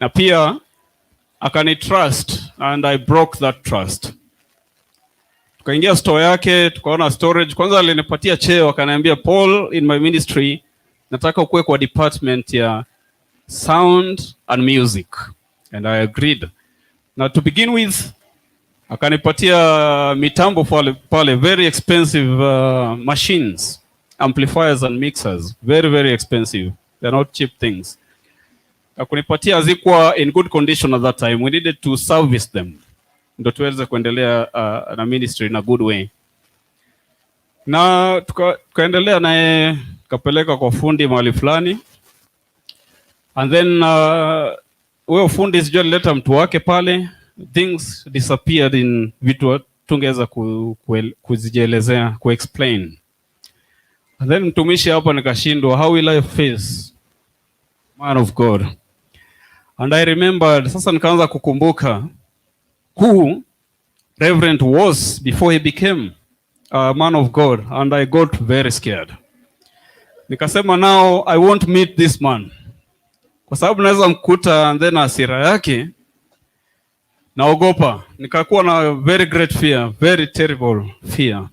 Na pia akani trust and I broke that trust. Tukaingia store yake, tukaona storage. Kwanza alinipatia cheo, akaniambia, "Paul, in my ministry nataka ukuwe kwa department ya sound and music." And I agreed. Na to begin with akanipatia mitambo pale, pale very expensive machines, amplifiers and mixers, very very expensive. They're not cheap things. Na kunipatia hazikuwa in good condition at that time. We needed to service them ndo tuweze kuendelea na ministry in a good way. Na tukaendelea naye, tukapeleka kwa fundi mahali fulani, and then huyo fundi sijui alileta mtu wake pale, things disappeared in vitu tungeweza kuzijielezea, kuexplain. And then mtumishi hapa nikashindwa, how will I face man of God? And I remembered, sasa nikaanza kukumbuka who Reverend was before he became a man of God, and I got very scared. Nikasema, now I won't meet this man, kwa sababu naweza mkuta and then hasira yake naogopa. Nikakuwa na very great fear, very terrible fear.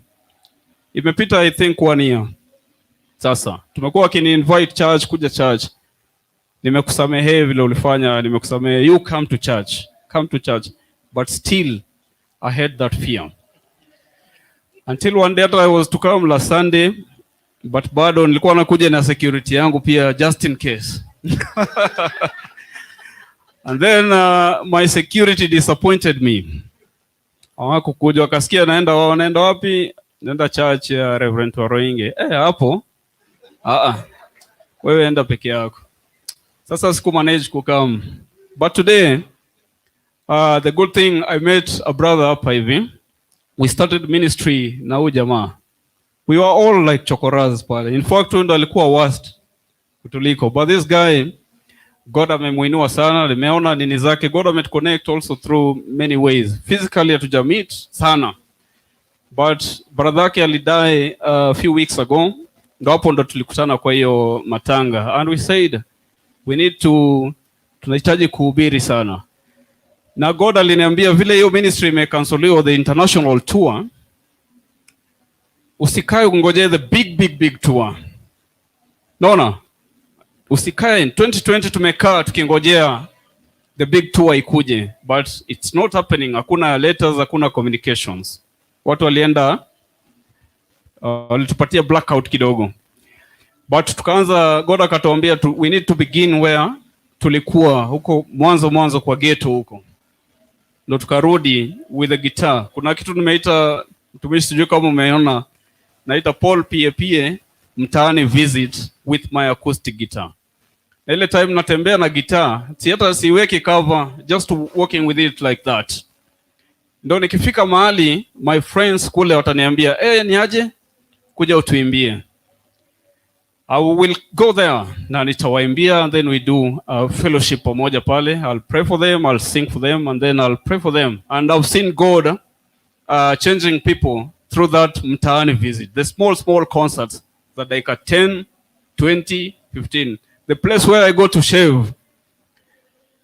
Imepita, I think, one year sasa, tumekuwa wakini invite church, kuja church. Nimekusamehe vile ulifanya, nimekusamehe, you come to church, come to church, but still I had that fear until one day hata I was to come last Sunday, but bado nilikuwa nakuja na security yangu pia, just in case. And then my security disappointed me. Hawakukuja, wakasikia naenda, wao naenda wapi? Naenda church ya Reverend Waroinge. Eh, hapo ah ah, wewe enda peke yako. Sasa siku manage kukam, but today the good thing, I met a brother hapa hivi. We started ministry na huyu jamaa. We were all like chokoras pale. In fact, huyu ndo alikuwa worst kutuliko, but this guy, God amemuinua sana, nimeona nini zake. God ametuconnect also through many ways. Physically hatuja meet sana, but brother yake alidie a few weeks ago, ndo hapo ndo tulikutana kwa hiyo matanga, and we said we need to, tunahitaji kuhubiri sana, na God aliniambia vile hiyo ministry imecanceliwa, the international tour, usikae ungojee the big big big tour. Naona usikae 2020 tumekaa tukingojea the big tour ikuje, but it's not happening. Hakuna letters, hakuna communications. Watu walienda walitupatia blackout kidogo, but tukaanza, God akatuambia we need to begin where tulikuwa huko mwanzo mwanzo kwa ghetto huko, ndo tukarudi with the guitar. Kuna kitu nimeita, mtumishi, sijui kama umeona, naita Paul PAPA mtaani visit with my acoustic guitar. Na ile time natembea na guitar, si hata siweki cover, just walking with it like that. Ndo nikifika mahali my friends kule wataniambia, "Eh, ni aje? Kuja utuimbie." I will go there na nitawaimbia, and then we do a fellowship pamoja pale. I'll pray for them, I'll sing for them, and then I'll pray for them. And I've seen God changing people through that mtaani visit. The small small concerts that like a 10, 20, 15. The place where I go to shave.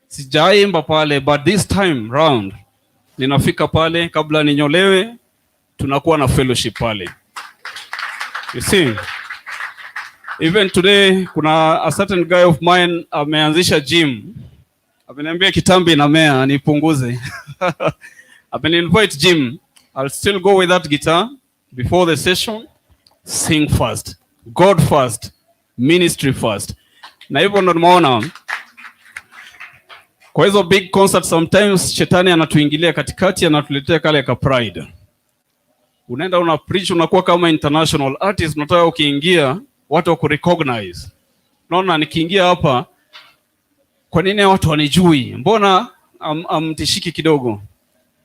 Sijaimba pale, but this time round ninafika pale kabla ninyolewe, tunakuwa na fellowship pale. You see? Even today kuna a certain guy of mine ameanzisha gym. Ameniambia kitambi inamea nipunguze. Ameni-invite gym. I'll still go with that guitar before the session. Sing first. God first. Ministry first. Na hivyo ndo nimeona kwa hizo big concert sometimes shetani anatuingilia katikati, anatuletea kale ka pride. Unaenda una preach, unakuwa kama international artist, unataka ukiingia watu wa kurecognize. Naona nikiingia hapa, kwa nini watu wanijui? Mbona amtishiki kidogo?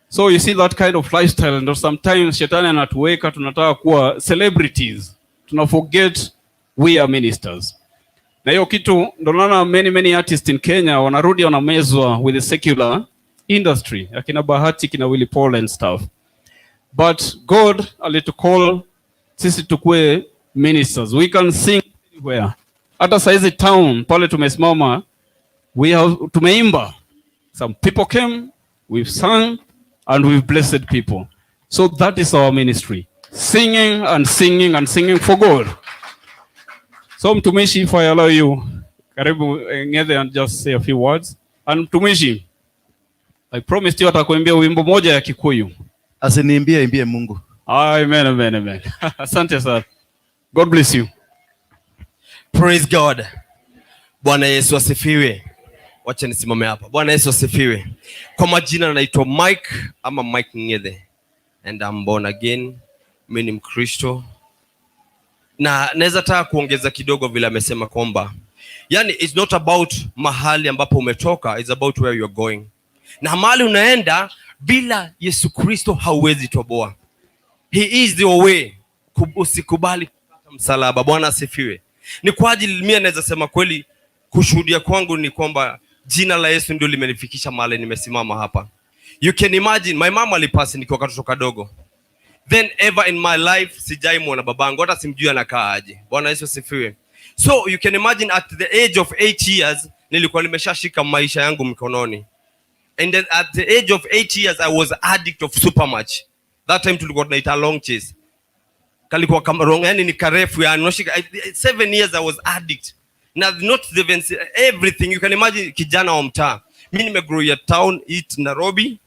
So you see that kind of lifestyle, ndo sometimes shetani anatuweka, tunataka kuwa celebrities, tuna forget We are ministers. Na hiyo kitu ndo naona many many artists in Kenya wanarudi wanamezwa with the secular industry, akina Bahati, kina Willy Paul and stuff. But God alitucall sisi tukue ministers. We can sing anywhere. Hata saizi town pale tumesimama, we have tumeimba. Some people came, we've sung and we've blessed people. So that is our ministry. Singing and singing and singing for God. So mtumishi, if I allow you, karibu Ngethe and just say a few words. And mtumishi, I promised you atakuimbia wimbo moja ya Kikuyu. Asiniimbie, imbie Mungu. Amen, amen, amen. Asante sana. God bless you. Praise God. Bwana Yesu asifiwe. Wacha nisimame hapa. Bwana Yesu asifiwe. Kwa majina naitwa Mike ama Mike Ngethe and I'm born again. Mimi ni Mkristo. Na naweza taka kuongeza kidogo vile amesema kwamba yani it's not about mahali ambapo umetoka, it's about where you're going. Na mahali unaenda bila Yesu Kristo hauwezi toboa. He is the way. Usikubali kupata msalaba. Bwana asifiwe. Ni kwa ajili mimi naweza sema kweli, kushuhudia kwangu ni kwamba jina la Yesu ndio limenifikisha mahali nimesimama hapa. You can imagine my mom alipasi nikiwa katoto kadogo. Then ever in my life sijai muona babangu, hata simjui anakaa aje. Bwana Yesu asifiwe. So you can imagine at the age of 8 years nilikuwa nimeshashika maisha yangu mkononi. And then at the age of 8 years I was addict of super much. That time tulikuwa tunaita long chase. Kalikuwa kama wrong, yani ni karefu yani unashika 7 years I was addict. Now not even everything you can imagine, kijana wa mtaa. Mimi nimegrow ya town it Nairobi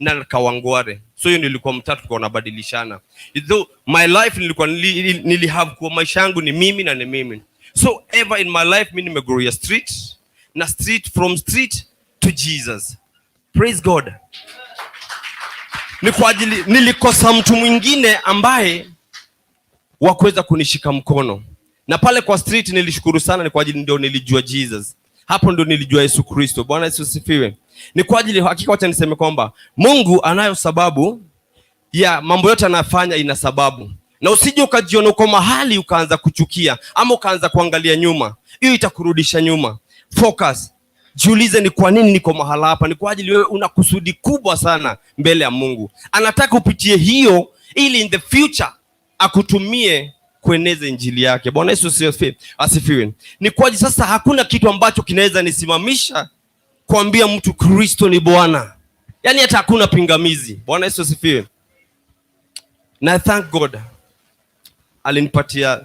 na Kawangware. So hiyo nilikuwa mtaa, tulikuwa tunabadilishana. Though my life nilikuwa nili have kwa maisha yangu ni mimi na ni mimi. So ever in my life mimi nimegrow ya street na street, from street to Jesus. Praise God. Ni kwa ajili nilikosa mtu mwingine ambaye wa kuweza kunishika mkono. Na pale kwa street nilishukuru sana, ni kwa ajili ndio nilijua Jesus. Hapo ndio nilijua Yesu Kristo. Bwana Yesu asifiwe. Ni kwa ajili hakika, wacha niseme kwamba Mungu anayo sababu ya mambo yote anafanya, ina sababu. Na usije ukajiona uko mahali ukaanza kuchukia ama ukaanza kuangalia nyuma. Hiyo itakurudisha nyuma. Focus. Jiulize ni kwa nini niko mahala hapa. Ni kwa ajili wewe una kusudi kubwa sana mbele ya Mungu. Anataka upitie hiyo ili in the future akutumie kueneza injili yake. Bwana Yesu asifiwe. Ni kwa ajili sasa hakuna kitu ambacho kinaweza nisimamisha kuambia mtu Kristo ni Bwana. Yani hata hakuna pingamizi. Bwana Yesu asifiwe. Na thank God alinipatia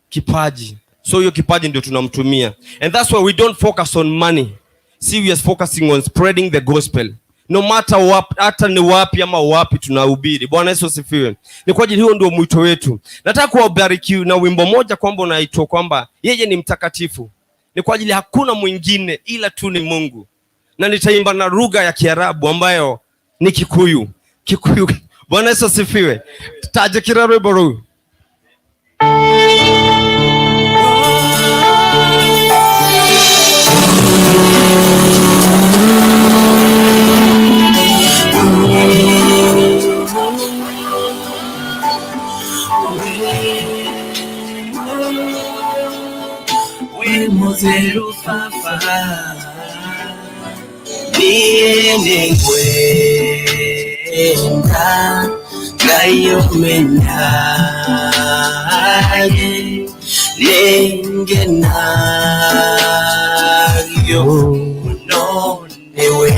kipaji. So hiyo kipaji ndio tunamtumia. And that's why we don't focus on money. See, we are focusing on spreading the gospel. No matter what, hata ni wapi ama wapi tunahubiri. Bwana Yesu asifiwe. Ni kwa ajili hiyo ndio mwito wetu. Nataka kuwabariki na wimbo moja kwamba unaitwa kwamba yeye ni mtakatifu. Ni kwa ajili hakuna mwingine ila tu ni Mungu. Na nitaimba na lugha ya Kiarabu ambayo ni Kikuyu. Kikuyu. Bwana Yesu asifiwe. Taje kirarwe boru. Mutheru baba niĩ nĩngwenda Ngai ũmenyaye nĩngenagio mũno nĩwe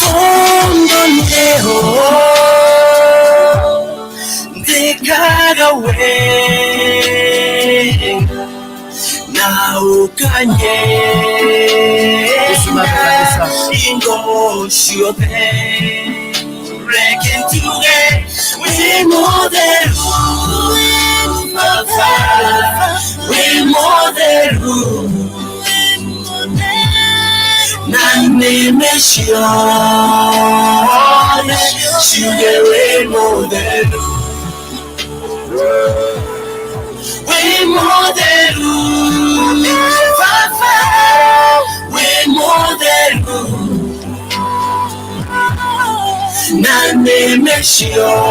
tondũ nĩho njĩkaga wega na ukanyenda hingo ciothe reke njuge wĩ mũtheru Baba, wĩ mũtheru na nĩmĩ ciothe ciuge wĩ mũtheru wĩ mũtheru Baba, wĩ mũtheru na nĩmĩ ciothe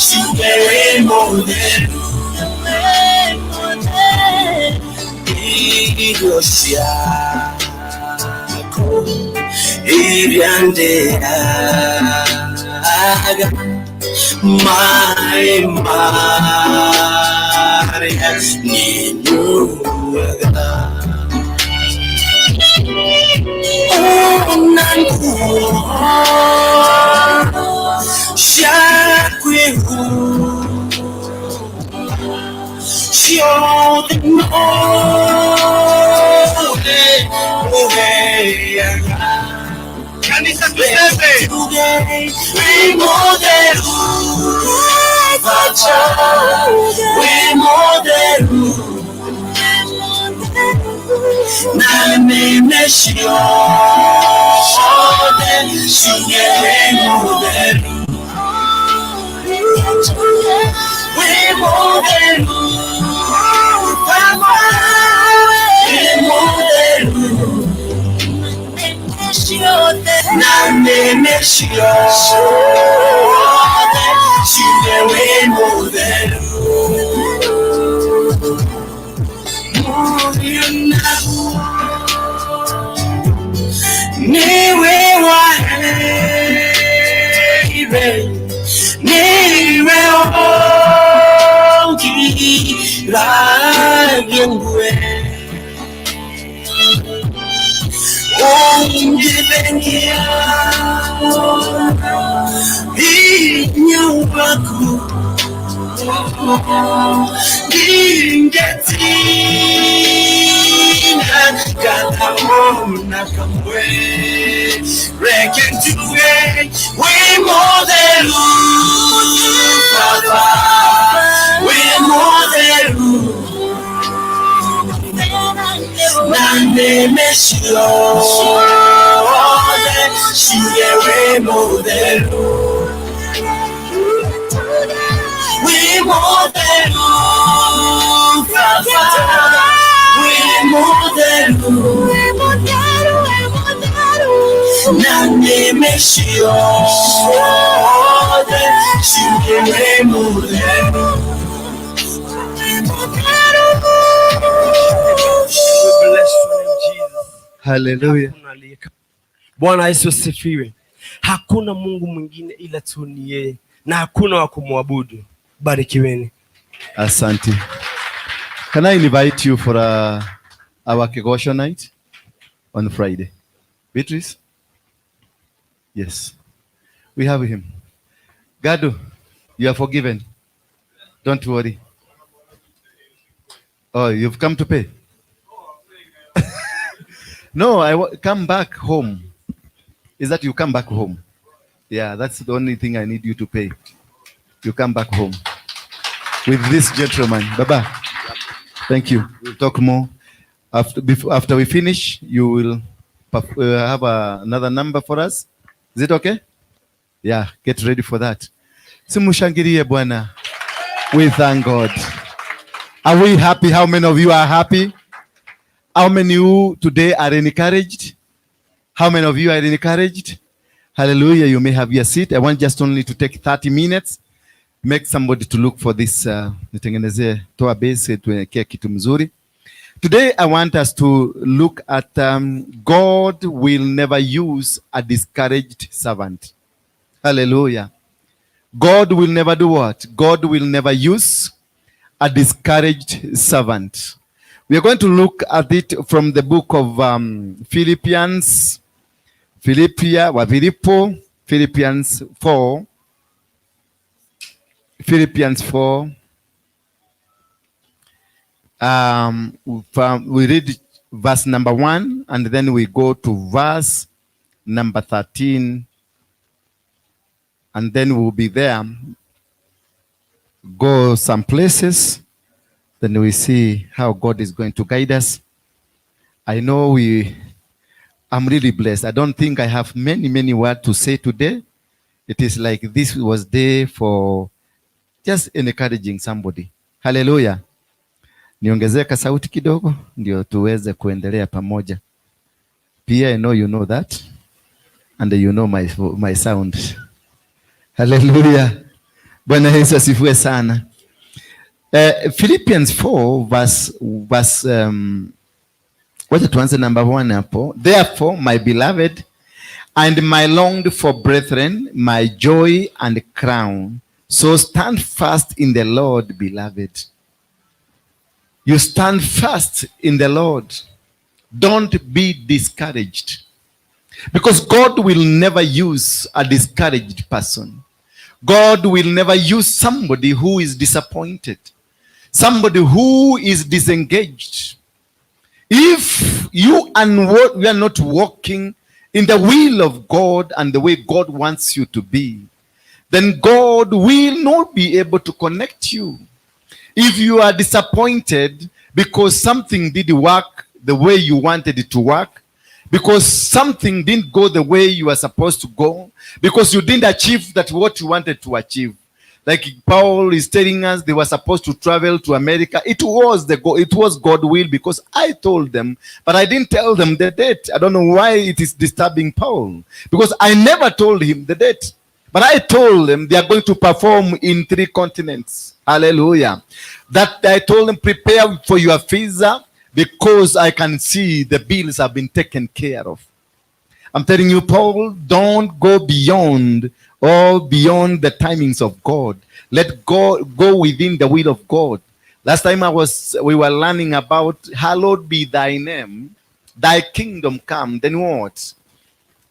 ciuge wĩ mũtheru irio ciaku iria ndĩaga maĩ marĩa ninyuaga ona nguo cia kwĩhumba ciothe nowe ũheaga. Kanisa tuseme. Wĩ mũtheru Baba, wĩ mũtheru na nĩme ciothe ciuge wĩ mũtheru wĩ mũtheru Baba, wĩ mũtheru na nĩme ciothe ciuge wĩ mũtheru Mũriũ naguo nĩwe waheire nĩwe ũngiragia ngue ũngĩthengia hinya waku ndingetina kana ona kamwe reke njuge wĩ mũtheru Baba, wĩ mũtheru na nĩme ciothe ciuge wĩ mũtheru wĩ mũtheru Baba, wĩ mũtheru na nĩme ciothe ciuge wĩ mũtheru. We bless your name, Jesus. Hallelujah. Hakuna aliye kama- Bwana Yesu asifiwe. Hakuna Mungu mwingine ila tu ni yeye, na hakuna wa kumwabudu. Barikiweni. Asante. Can I invite you for our Kigosho night on Friday? Beatrice? Yes. We have him. Gado, you are forgiven. Don't worry. Oh, you've come to pay? No, I come back home. Is that you come back home? Yeah, that's the only thing I need you to pay. You come back home with this gentleman. Baba, thank you. We'll talk more. After we finish, you will have another number for us. Is it okay? Yeah, get ready for that. Simushangilie Bwana. We thank God. Are we happy? How many of you are happy? How many of you today are encouraged? How many of you are encouraged? Hallelujah. You may have your seat. I want just only to take 30 minutes. Make somebody to look for this. Nitengenezee, toa base, tuwekee kitu mzuri. Today, I want us to look at God will never use a discouraged servant. Hallelujah. God will never do what? God will never use a discouraged servant. We are going to look at it from the book of Philippians, Philippia, wa Filipo, Philippians 4. Philippians 4. We read verse number 1 and then we go to verse number 13 and then we'll be there. Go some places, then we see how God is going to guide us. I know I'm really blessed. I don't think I have many, many words to say today. It is like this was day for just encouraging somebody. Hallelujah. Niongezee sauti kidogo ndio tuweze kuendelea pamoja. Pia I know you know that and you know my sound. Hallelujah. Bwana Yesu asifiwe sana. Philippians 4 verse, wacha tuanze number 1 hapo. Therefore, my beloved and my longed for brethren, my joy and crown. So stand fast in the Lord, beloved. You stand fast in the Lord. Don't be discouraged. Because God will never use a discouraged person. God will never use somebody who is disappointed, somebody who is disengaged. If you and what we are not walking in the will of God and the way God wants you to be, then God will not be able to connect you. If you are disappointed because something didn't work the way you wanted it to work, because something didn't go the way you were supposed to go, because you didn't achieve that what you wanted to achieve. Like Paul is telling us, they were supposed to travel to America. It was God will, because I told them, but I didn't tell them the date. I don't know why it is disturbing Paul, because I never told him the date. But I told them they are going to perform in 3 continents. Hallelujah. That I told them, prepare for your visa, because I can see the bills have been taken care of. I'm telling you, Paul, don't go beyond or beyond the timings of God. Let go within the will of God. Last time we were learning about hallowed be thy name, thy kingdom come. Then what?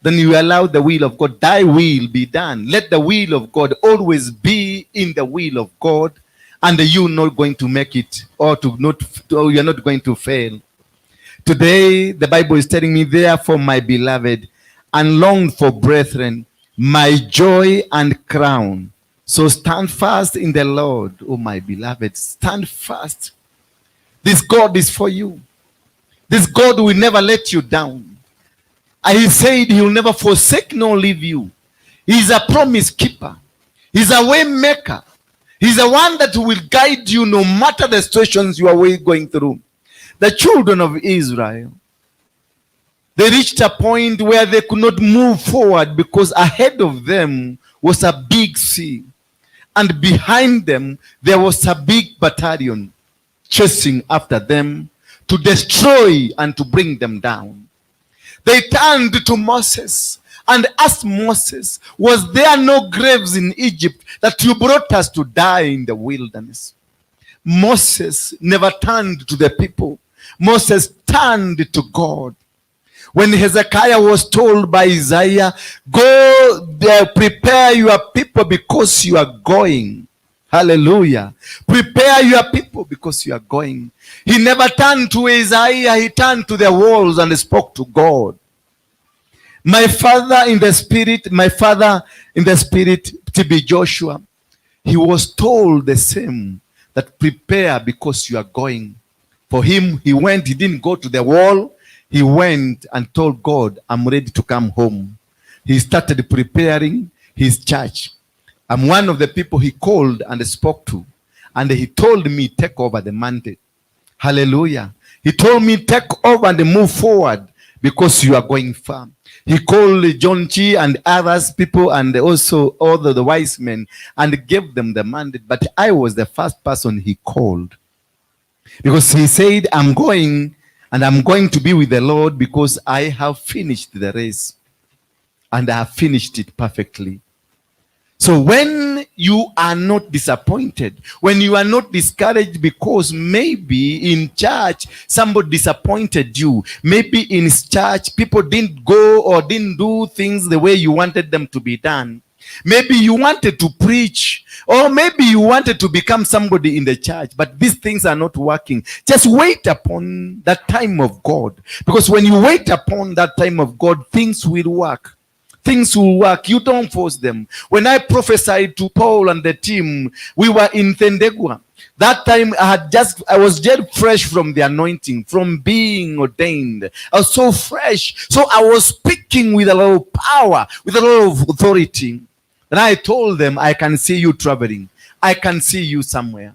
Then you allow the will of God, thy will be done. Let the will of God always be in the will of God, and you're not going to make it, or to not, or you're not going to fail. Today, the Bible is telling me, therefore, my beloved, and longed for brethren, my joy and crown. So stand fast in the Lord, oh my beloved. Stand fast. This God is for you. This God will never let you down. And he said he will never forsake nor leave you. He's a promise keeper. He's a way maker. He's the one that will guide you no matter the situations you are going through. The children of Israel, they reached a point where they could not move forward because ahead of them was a big sea. And behind them, there was a big battalion chasing after them to destroy and to bring them down. They turned to Moses and asked Moses, was there no graves in Egypt that you brought us to die in the wilderness? Moses never turned to the people. Moses turned to God. When Hezekiah was told by Isaiah, go there, prepare your people because you are going. Hallelujah. Prepare your people because you are going. He never turned to Isaiah. He turned to the walls and spoke to God. My father in the spirit, my father in the spirit, T.B. Joshua, he was told the same, that prepare because you are going. For him, he went, he didn't go to the wall. He went and told God, I'm ready to come home. He started preparing his church. I'm one of the people he called and spoke to. And he told me, take over the mandate. Hallelujah. He told me, take over and move forward because you are going far. He called John Chi and others people and also all the wise men and gave them the mandate. But I was the first person he called. Because he said, I'm going and I'm going to be with the Lord because I have finished the race. And I have finished it perfectly. So when you are not disappointed, when you are not discouraged because maybe in church somebody disappointed you, maybe in church people didn't go or didn't do things the way you wanted them to be done. Maybe you wanted to preach, or maybe you wanted to become somebody in the church, but these things are not working. Just wait upon that time of God, because when you wait upon that time of God, things will work. Things will work. You don't force them. When I prophesied to Paul and the team, we were in Tendegua. That time I was just fresh from the anointing, from being ordained. I was so fresh. So I was speaking with a lot of power, with a lot of authority. And I told them, I can see you traveling. I can see you somewhere.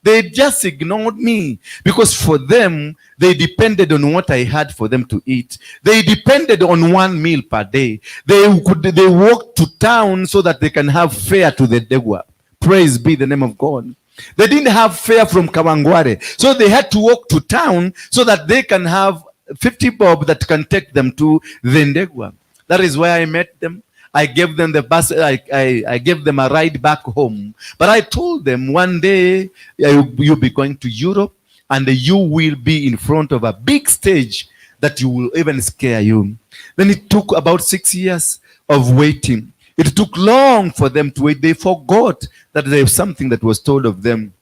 They just ignored me because for them, they depended on what I had for them to eat. They depended on one meal per day. They walked to town so that they can have fare to the Ndegwa Praise be the name of God. They didn't have fare from Kawangware. So they had to walk to town so that they can have 50 bob that can take them to Thindigua. That is where I met them. I gave them the bus. I gave them a ride back home. But I told them one day you'll be going to Europe and you will be in front of a big stage that you will even scare you. Then it took about 6 years of waiting. It took long for them to wait. They forgot that there was something that was told of them.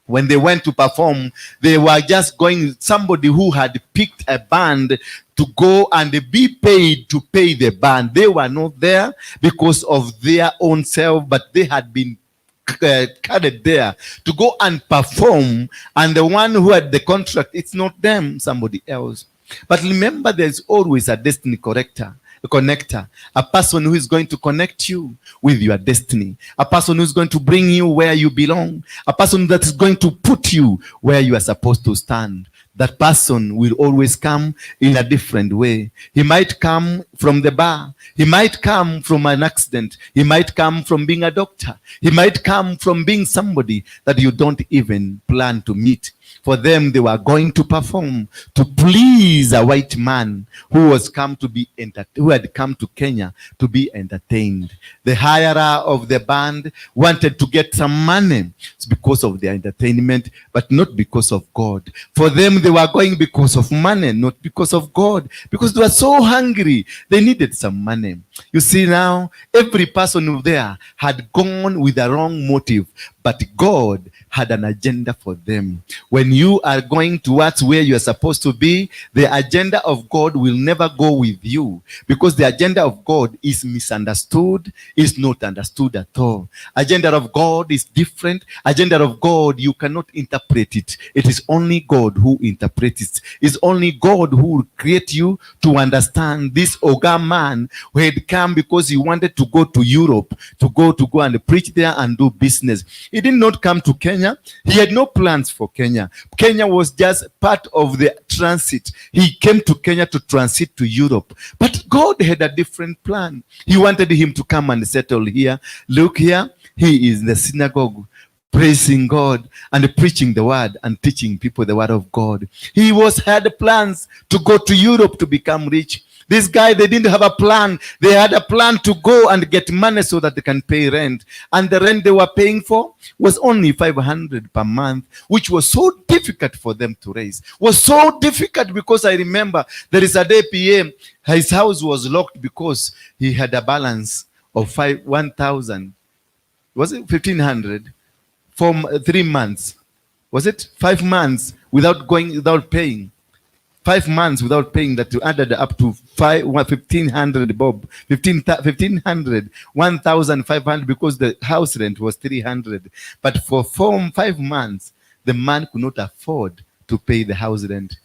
When they went to perform, they were just going, somebody who had picked a band to go and be paid to pay the band. They were not there because of their own self, but they had been carried there to go and perform. And the one who had the contract, it's not them, somebody else. But remember, there's always a destiny corrector, a connector, a person who is going to connect you with your destiny, a person who is going to bring you where you belong, a person that is going to put you where you are supposed to stand. That person will always come in a different way. He might come from the bar. He might come from an accident. He might come from being a doctor. He might come from being somebody that you don't even plan to meet. For them, they were going to perform to please a white man who had come to Kenya to be entertained. The hirer of the band wanted to get some money. It's because of their entertainment, but not because of God. For them, they were going because of money, not because of God. Because they were so hungry, they needed some money. You see now, every person there had gone with the wrong motive, but God had an agenda for them. When you are going towards where you are supposed to be, the agenda of God will never go with you, because the agenda of God is misunderstood, is not understood at all. Agenda of God is different. Agenda of God, you cannot interpret it. It is only God who interprets it. It's only God who will create you to understand this Oga man who had come because he wanted to go to Europe, to go and preach there and do business. He did not come to Kenya. He had no plans for Kenya. Kenya was just part of the transit. He came to Kenya to transit to Europe. But God had a different plan. He wanted him to come and settle here. Look here, he is in the synagogue praising God and preaching the word and teaching people the word of God. He was had plans to go to Europe to become rich. This guy, they didn't have a plan. They had a plan to go and get money so that they can pay rent. And the rent they were paying for was only 500 per month, which was so difficult for them to raise. Was so difficult because I remember there is a day PA, his house was locked because he had a balance of five, 1,000. Was it 1,500? For 3 months. Was it 5 months without paying? 5 months without paying, that you added up to five, 1,500 bob, 15, 1500, 1,500, because the house rent was 300. But for 4, 5 months, the man could not afford to pay the house rent.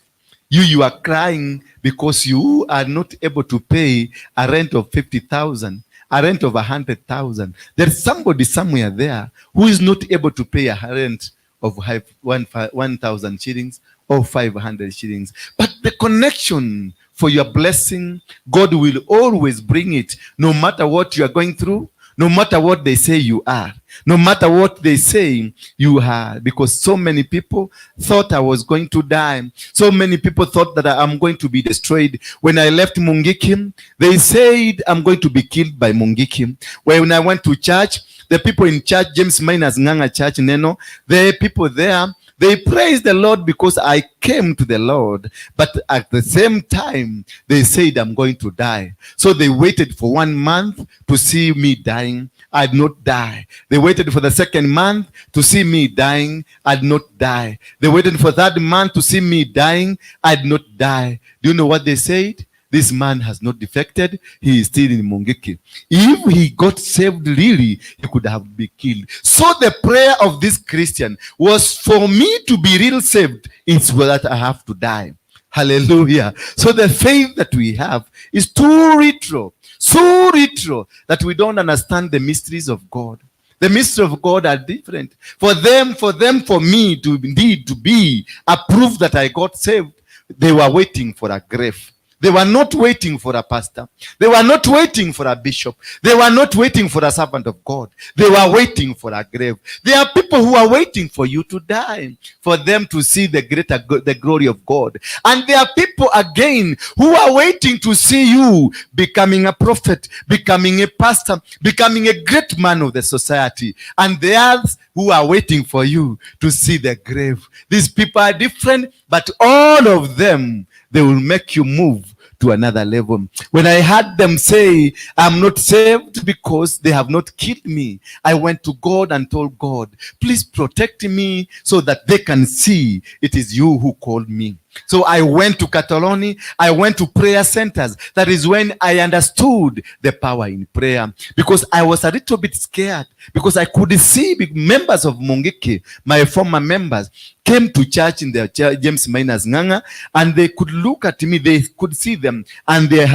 You are crying because you are not able to pay a rent of 50,000, a rent of 100,000. There's somebody somewhere there who is not able to pay a rent of 1,000 shillings or 500 shillings. But the connection for your blessing, God will always bring it, no matter what you are going through, no matter what they say you are, no matter what they say you are. Because so many people thought I was going to die. So many people thought that I am going to be destroyed. When I left Mungiki, they said I'm going to be killed by Mungiki. When I went to church, the people in church, James Minus Nganga Church, Neno, the people there, they praised the Lord because I came to the Lord. But at the same time, they said I'm going to die. So they waited for one month to see me dying. I'd not die. They waited for the second month to see me dying. I'd not die. They waited for third month to see me dying. I'd not die. Do you know what they said? This man has not defected. He is still in Mungiki. If he got saved really, he could have been killed. So the prayer of this Christian was for me to be real saved. It's that I have to die. Hallelujah. So the faith that we have is too retro, so retro that we don't understand the mysteries of God. The mystery of God are different. For them, for me to indeed to be a proof that I got saved, they were waiting for a grave. They were waiting for a death. They were waiting for me to die. They were not waiting for a pastor. They were not waiting for a bishop. They were not waiting for a servant of God. They were waiting for a grave. There are people who are waiting for you to die, for them to see the greater, the glory of God. And there are people again who are waiting to see you becoming a prophet, becoming a pastor, becoming a great man of the society. And there are who are waiting for you to see the grave. These people are different, but all of them, they will make you move to another level. When I heard them say, I'm not saved because they have not killed me, I went to God and told God, please protect me so that they can see it is you who called me. So I went to Katoloni, I went to prayer centers. That is when I understood the power in prayer, because I was a little bit scared, because I could see members of Mungiki, my former members, came to church in the church, James Miners Nganga, and they could look at me, they could see them, and they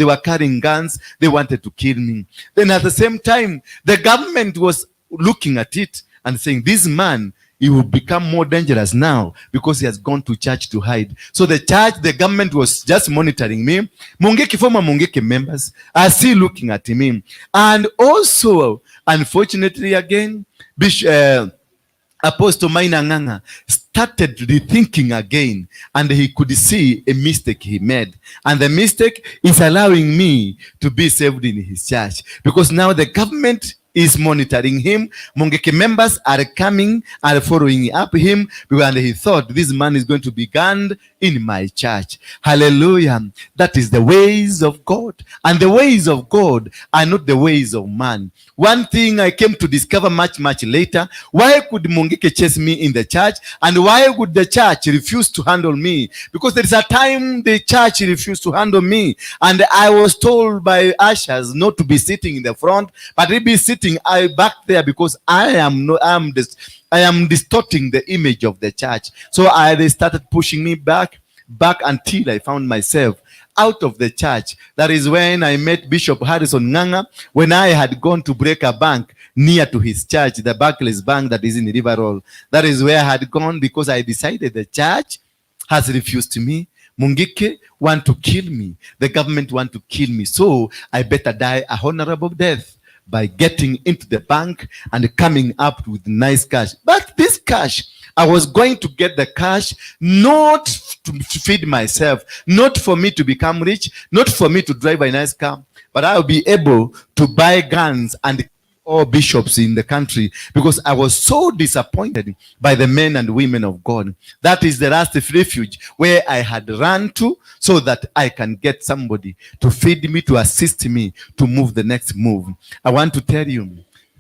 were carrying guns. They wanted to kill me. Then at the same time, the government was looking at it and saying, this man, he will become more dangerous now because he has gone to church to hide. So the church, the government was just monitoring me. Mungiki, former Mungiki members are still looking at me. And also, unfortunately again, Bishop, Apostle Maina Nganga started rethinking again, and he could see a mistake he made. And the mistake is allowing me to be saved in his church, because now the government is monitoring him. Mungiki members are coming, are following up him, because he thought this man is going to be gunned in my church. Hallelujah. That is the ways of God. And the ways of God are not the ways of man. One thing I came to discover much, much later, why could Mungiki chase me in the church? And why would the church refuse to handle me? Because there is a time the church refused to handle me. And I was told by ushers not to be sitting in the front, but to be sitting I back there, because I am no, I am distorting the image of the church. So they started pushing me back until I found myself out of the church. That is when I met Bishop Harrison Nganga, when I had gone to break a bank near to his church, the Barclays Bank that is in River Road. That is where I had gone, because I decided the church has refused me. Mungiki want to kill me. The government want to kill me. So I better die a honorable death by getting into the bank and coming up with nice cash. But this cash, I was going to get the cash not to feed myself, not for me to become rich, not for me to drive a nice car, but I'll be able to buy guns and all bishops in the country, because I was so disappointed by the men and women of God. That is the last refuge where I had run to, so that I can get somebody to feed me, to assist me, to move the next move. I want to tell you,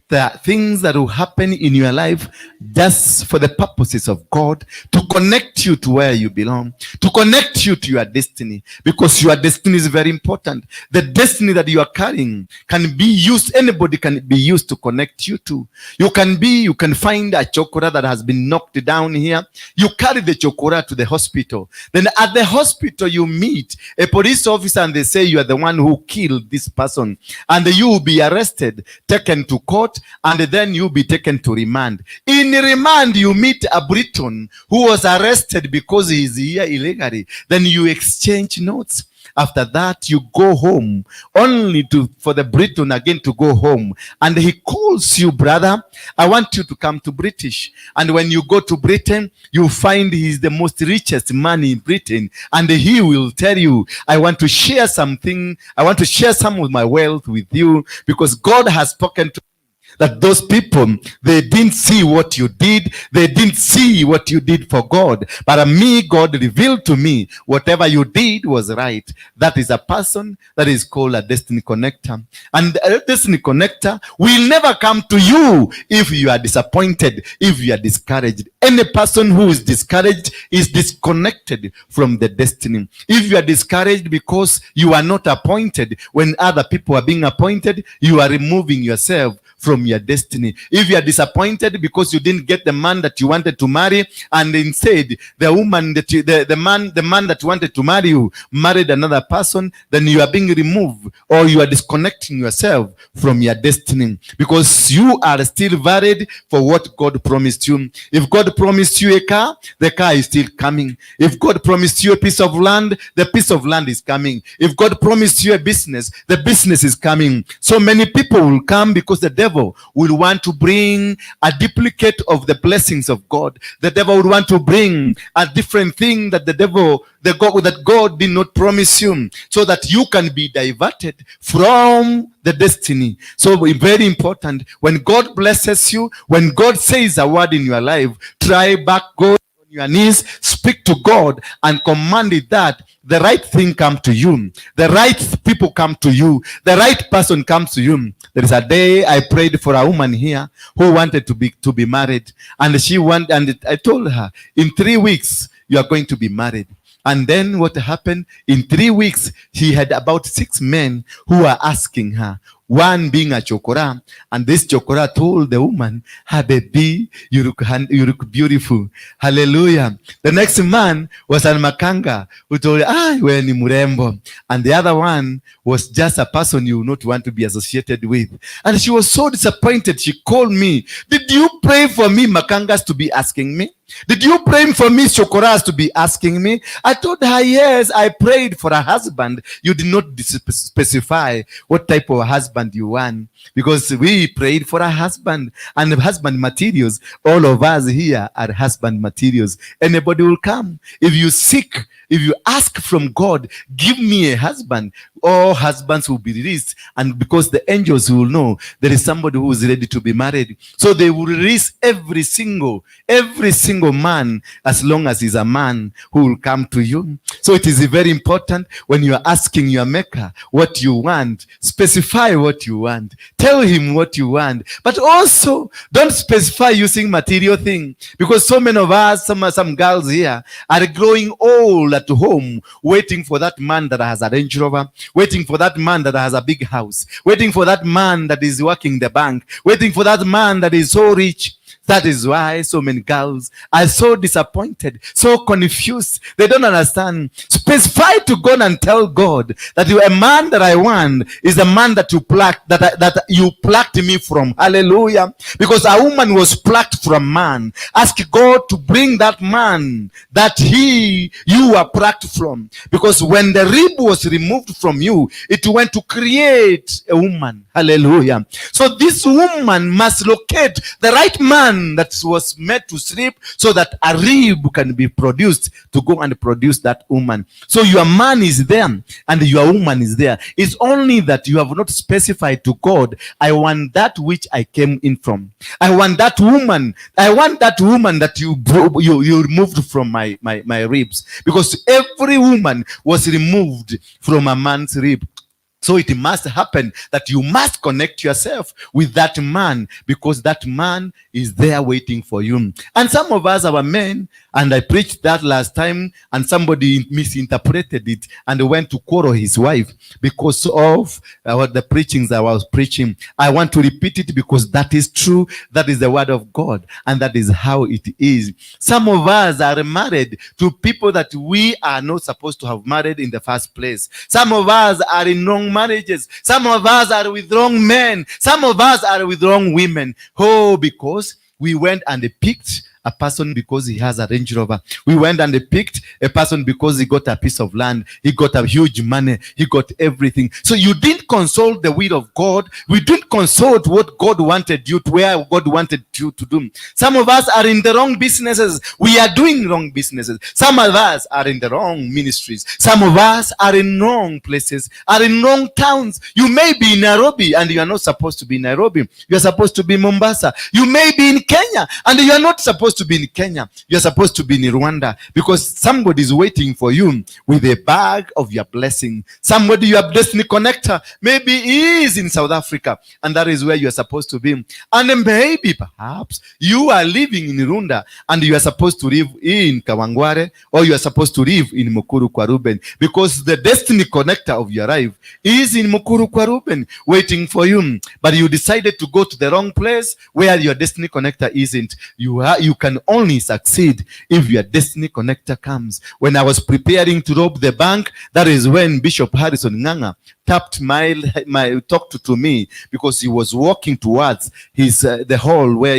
there are things that will happen in your life just for the purposes of God, to connect you to where you belong, to connect you to your destiny, because your destiny is very important. The destiny that you are carrying can be used, anybody can be used to connect you to. You can find a chokora that has been knocked down here. You carry the chokora to the hospital. Then at the hospital, you meet a police officer and they say you are the one who killed this person. And you will be arrested, taken to court, and then you'll be taken to remand. In remand, you meet a Briton who was arrested because he is here illegally. Then you exchange notes. After that, you go home, only for the Briton again to go home. And he calls you, brother, I want you to come to British. And when you go to Britain, you find he's the most richest man in Britain. And he will tell you, I want to share something. I want to share some of my wealth with you, because God has spoken to that those people, they didn't see what you did. They didn't see what you did for God. But me, God revealed to me, whatever you did was right. That is a person that is called a destiny connector. And a destiny connector will never come to you if you are disappointed, if you are discouraged. Any person who is discouraged is disconnected from the destiny. If you are discouraged because you are not appointed, when other people are being appointed, you are removing yourself from from your destiny. If you are disappointed because you didn't get the man that you wanted to marry, and instead the woman that you, the man that wanted to marry you married another person, then you are being removed or you are disconnecting yourself from your destiny, because you are still valid for what God promised you. If God promised you a car, the car is still coming. If God promised you a piece of land, the piece of land is coming. If God promised you a business, the business is coming. So many people will come because the devil will want to bring a duplicate of the blessings of God. The devil would want to bring a different thing that the devil, the God, that God did not promise you, so that you can be diverted from the destiny. So very important, when God blesses you, when God says a word in your life, try back, go on your knees, speak to God and command it that the right thing come to you, the right people come to you, the right person comes to you. There is a day I prayed for a woman here who wanted to be married, and she went, and I told her, in 3 weeks you are going to be married. And then what happened? In 3 weeks, she had about 6 men who were asking her, one being a chokora. And this chokora told the woman, "Ha, baby, you look beautiful. Hallelujah." The next man was an makanga who told her, "Ah, we ni murembo." And the other one was just a person you would not want to be associated with. And she was so disappointed. She called me. "Did you pray for me, makangas, to be asking me? Did you pray for me, chokoras, to be asking me?" I told her, "Yes, I prayed for a husband. You did not specify what type of husband you want, because we prayed for a husband, and the husband materials, all of us here are husband materials. Anybody will come. If you seek, if you ask from God, give me a husband, all husbands will be released. And because the angels will know there is somebody who is ready to be married. So they will release every single man, as long as he's a man who will come to you. So it is very important when you are asking your maker what you want, specify what you want, tell him what you want, but also don't specify using material thing, because so many of us, some girls here are growing old at home, waiting for that man that has a Range Rover, waiting for that man that has a big house, waiting for that man that is working the bank, waiting for that man that is so rich. That is why so many girls are so disappointed, so confused. They don't understand. Specify to God and tell God that you, a man that I want is a man that you plucked, that you plucked me from. Hallelujah. Because a woman was plucked from man. Ask God to bring that man that you were plucked from. Because when the rib was removed from you, it went to create a woman. Hallelujah. So this woman must locate the right man that was made to sleep, so that a rib can be produced to go and produce that woman. So your man is there and your woman is there. It's only that you have not specified to God, I want that which I came in from. I want that woman. I want that woman that you removed from my ribs. Because every woman was removed from a man's rib. So it must happen that you must connect yourself with that man, because that man is there waiting for you. And some of us, our men, and I preached that last time, and somebody misinterpreted it and went to quarrel his wife because of what the preachings I was preaching. I want to repeat it because that is true. That is the word of God, and that is how it is. Some of us are married to people that we are not supposed to have married in the first place. Some of us are in wrong marriages. Some of us are with wrong men. Some of us are with wrong women. Oh, because we went and picked a person because he has a Range Rover. We went and picked a person because he got a piece of land. He got a huge money. He got everything. So you didn't consult the will of God. We didn't consult what God wanted you to, where God wanted you to do. Some of us are in the wrong businesses. We are doing wrong businesses. Some of us are in the wrong ministries. Some of us are in wrong places, are in wrong towns. You may be in Nairobi and you are not supposed to be in Nairobi. You are supposed to be in Mombasa. You may be in Kenya and you are not supposed supposed to be in Kenya. You are supposed to be in Rwanda because somebody is waiting for you with a bag of your blessing. Somebody, your destiny connector, maybe is in South Africa, and that is where you are supposed to be. And maybe perhaps you are living in Runda and you are supposed to live in Kawangware, or you are supposed to live in Mukuru kwa Ruben, because the destiny connector of your life is in Mukuru kwa Ruben waiting for you. But you decided to go to the wrong place where your destiny connector isn't. You can only succeed if your destiny connector comes. When I was preparing to rob the bank, that is when Bishop Harrison Nganga tapped my talked to me, because he was walking towards his the hall where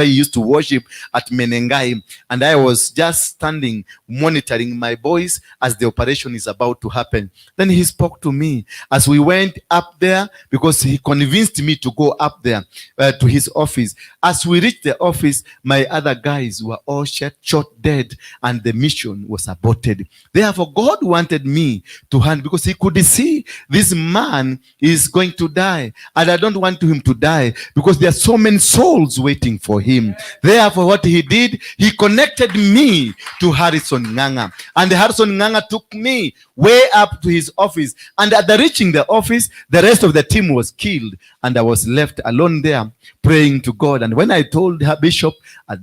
he used to worship at Menengai, and I was just standing monitoring my boys as the operation is about to happen. Then he spoke to me as we went up there, because he convinced me to go up there to his office. As we reached the office, my other guys were all shot dead, and the mission was aborted. Therefore, God wanted me to hand, because he could see this man is going to die, and I don't want him to die because there are so many souls waiting for him. Therefore, what he did, he connected me to Harrison Nganga, and Harrison Nganga took me way up to his office. And at the reaching the office, the rest of the team was killed, and I was left alone there praying to God. And when I told her bishop,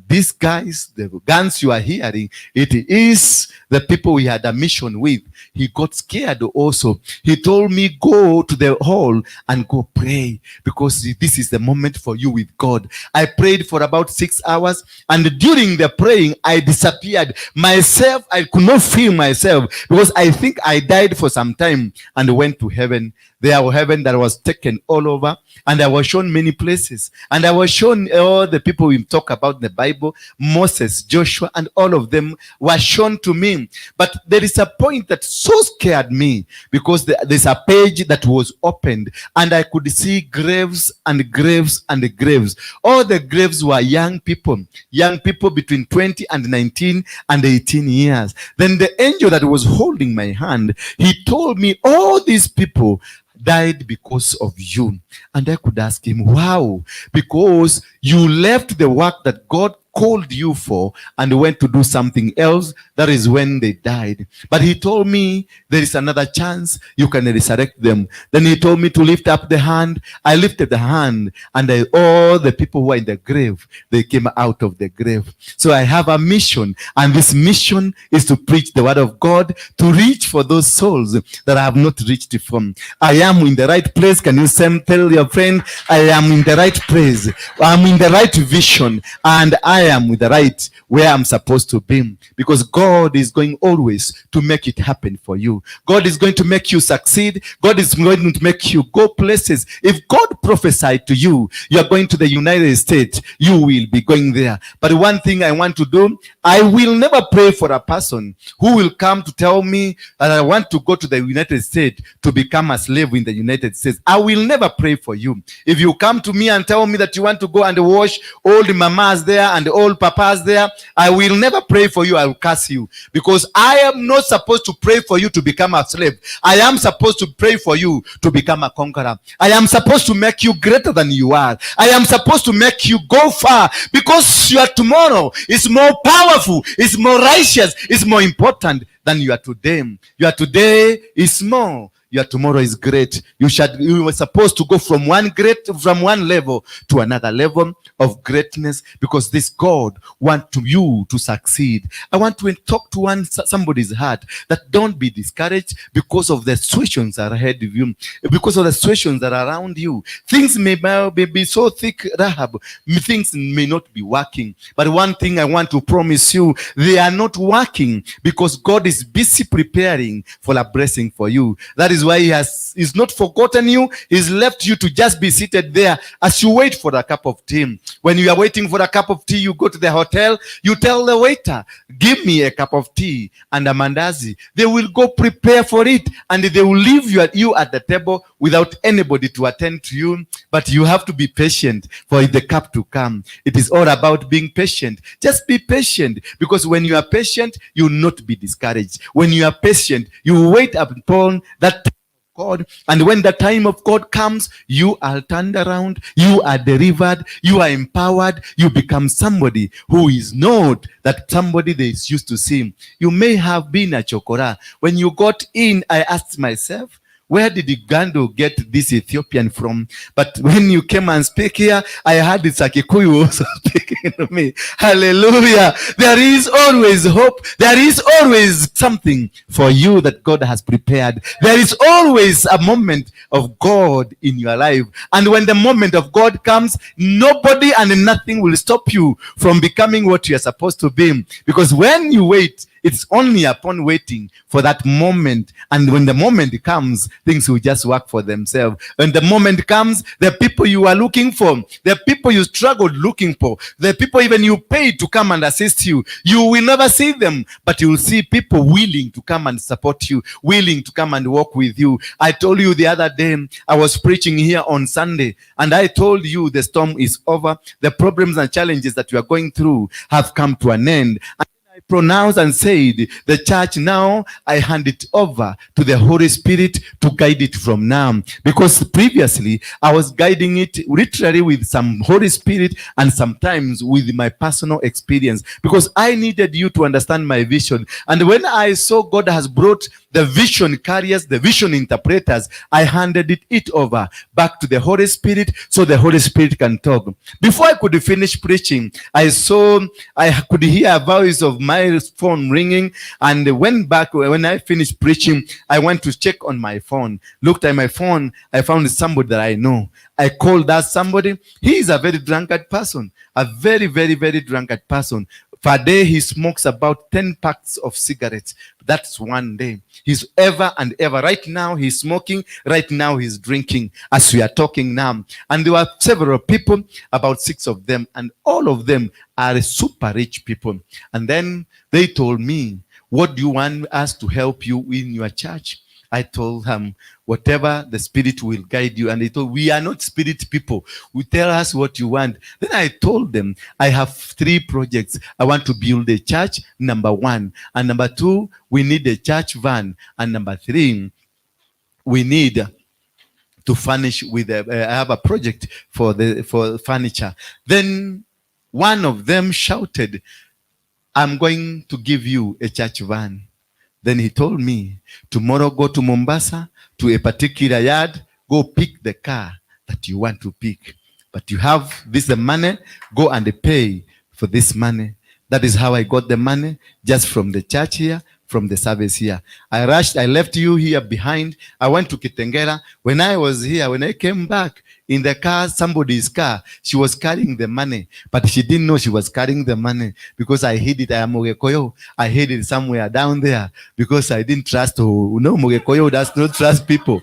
these guys, the guns you are hearing, it is the people we had a mission with. He got scared also. He told me, go to the hall and go pray, because this is the moment for you with God. I prayed for about 6 hours, and during the praying, I disappeared myself. I could not feel myself, because I think I died for some time and went to heaven. There were heaven that was taken all over, and I was shown many places, and I was shown all the people we talk about in the Bible, Moses, Joshua, and all of them were shown to me. But there is a point that so scared me, because there's a page that was opened, and I could see graves and graves and graves. All the graves were young people, young people between 20 and 19 and 18 years. Then the angel that was holding my hand, he told me, all these people died because of you. And I could ask him, wow, because you left the work that God called you for and went to do something else. That is when they died. But he told me there is another chance, you can resurrect them. Then he told me to lift up the hand. I lifted the hand, and all the people who were in the grave, they came out of the grave. So I have a mission, and this mission is to preach the word of God, to reach for those souls that I have not reached from. I am in the right place. Can you tell your friend, I am in the right place. I'm in the right vision, and I am with the right where I'm supposed to be, because God is going always to make it happen for you. God is going to make you succeed. God is going to make you go places. If God prophesied to you, you are going to the United States, you will be going there. But one thing I want to do, I will never pray for a person who will come to tell me that I want to go to the United States to become a slave in the United States. I will never pray for you. If you come to me and tell me that you want to go and wash all the mamas there and all papas there, I will never pray for you. I will curse you, because I am not supposed to pray for you to become a slave. I am supposed to pray for you to become a conqueror. I am supposed to make you greater than you are. I am supposed to make you go far, because your tomorrow is more powerful, is more righteous, is more important than you are today. Your today is small. Your tomorrow is great. You were supposed to go from one level to another level of greatness, because this God wants you to succeed. I want to talk to somebody's heart that don't be discouraged because of the situations that are ahead of you, because of the situations that are around you. Things may be so thick, Rahab. Things may not be working. But one thing I want to promise you, they are not working because God is busy preparing for a blessing for you. That is why he has he's not forgotten you. He's left you to just be seated there as you wait for a cup of tea. When you are waiting for a cup of tea, you go to the hotel, you tell the waiter, give me a cup of tea and a mandazi. They will go prepare for it, and they will leave you at the table without anybody to attend to you. But you have to be patient for the cup to come. It is all about being patient. Just be patient, because when you are patient, you will not be discouraged. When you are patient, you wait upon that God. And when the time of God comes, you are turned around, you are delivered, you are empowered, you become somebody who is not that somebody they used to see. You may have been a chokora. When you got in, I asked myself, where did Gando get this Ethiopian from? But when you came and speak here, I heard it's a Kikuyu also speaking to me. Hallelujah. There is always hope. There is always something for you that God has prepared. There is always a moment of God in your life. And when the moment of God comes, nobody and nothing will stop you from becoming what you are supposed to be. Because when you wait, it's only upon waiting for that moment. And when the moment comes, things will just work for themselves. When the moment comes, the people you are looking for, the people you struggled looking for, the people even you paid to come and assist you, you will never see them, but you will see people willing to come and support you, willing to come and walk with you. I told you the other day, I was preaching here on Sunday, and I told you the storm is over. The problems and challenges that you are going through have come to an end. And I pronounced and said, the church now, I hand it over to the Holy Spirit to guide it from now. Because previously, I was guiding it literally with some Holy Spirit and sometimes with my personal experience. Because I needed you to understand my vision. And when I saw God has brought the vision carriers, the vision interpreters, I handed it over back to the Holy Spirit so the Holy Spirit can talk. Before I could finish preaching, I could hear a voice of my phone ringing, and went back. When I finished preaching, I went to check on my phone. Looked at my phone, I found somebody that I know. I called that somebody. He is a very drunkard person, a very, very, very drunkard person. Per day, he smokes about 10 packs of cigarettes. That's one day. He's ever and ever. Right now, he's smoking. Right now, he's drinking as we are talking now. And there were several people, about 6 of them, and all of them are super rich people. And then they told me, what do you want us to help you in your church? I told them, whatever the Spirit will guide you. And they told, we are not spirit people. We tell us what you want. Then I told them, I have 3 projects. I want to build a church, number 1. And number 2, we need a church van. And number 3, we need to furnish with a, I have a project for furniture. Then one of them shouted, I'm going to give you a church van. Then he told me, tomorrow go to Mombasa, to a particular yard, go pick the car that you want to pick. But you have this money, go and pay for this money. That is how I got the money, just from the church here, from the service here. I rushed, I left you here behind. I went to Kitengela. When I was here, when I came back, in the car, somebody's car, she was carrying the money, but she didn't know she was carrying the money because I hid it. I am Mugekoyo. I hid it somewhere down there because I didn't trust who. No, Mugekoyo does not trust people.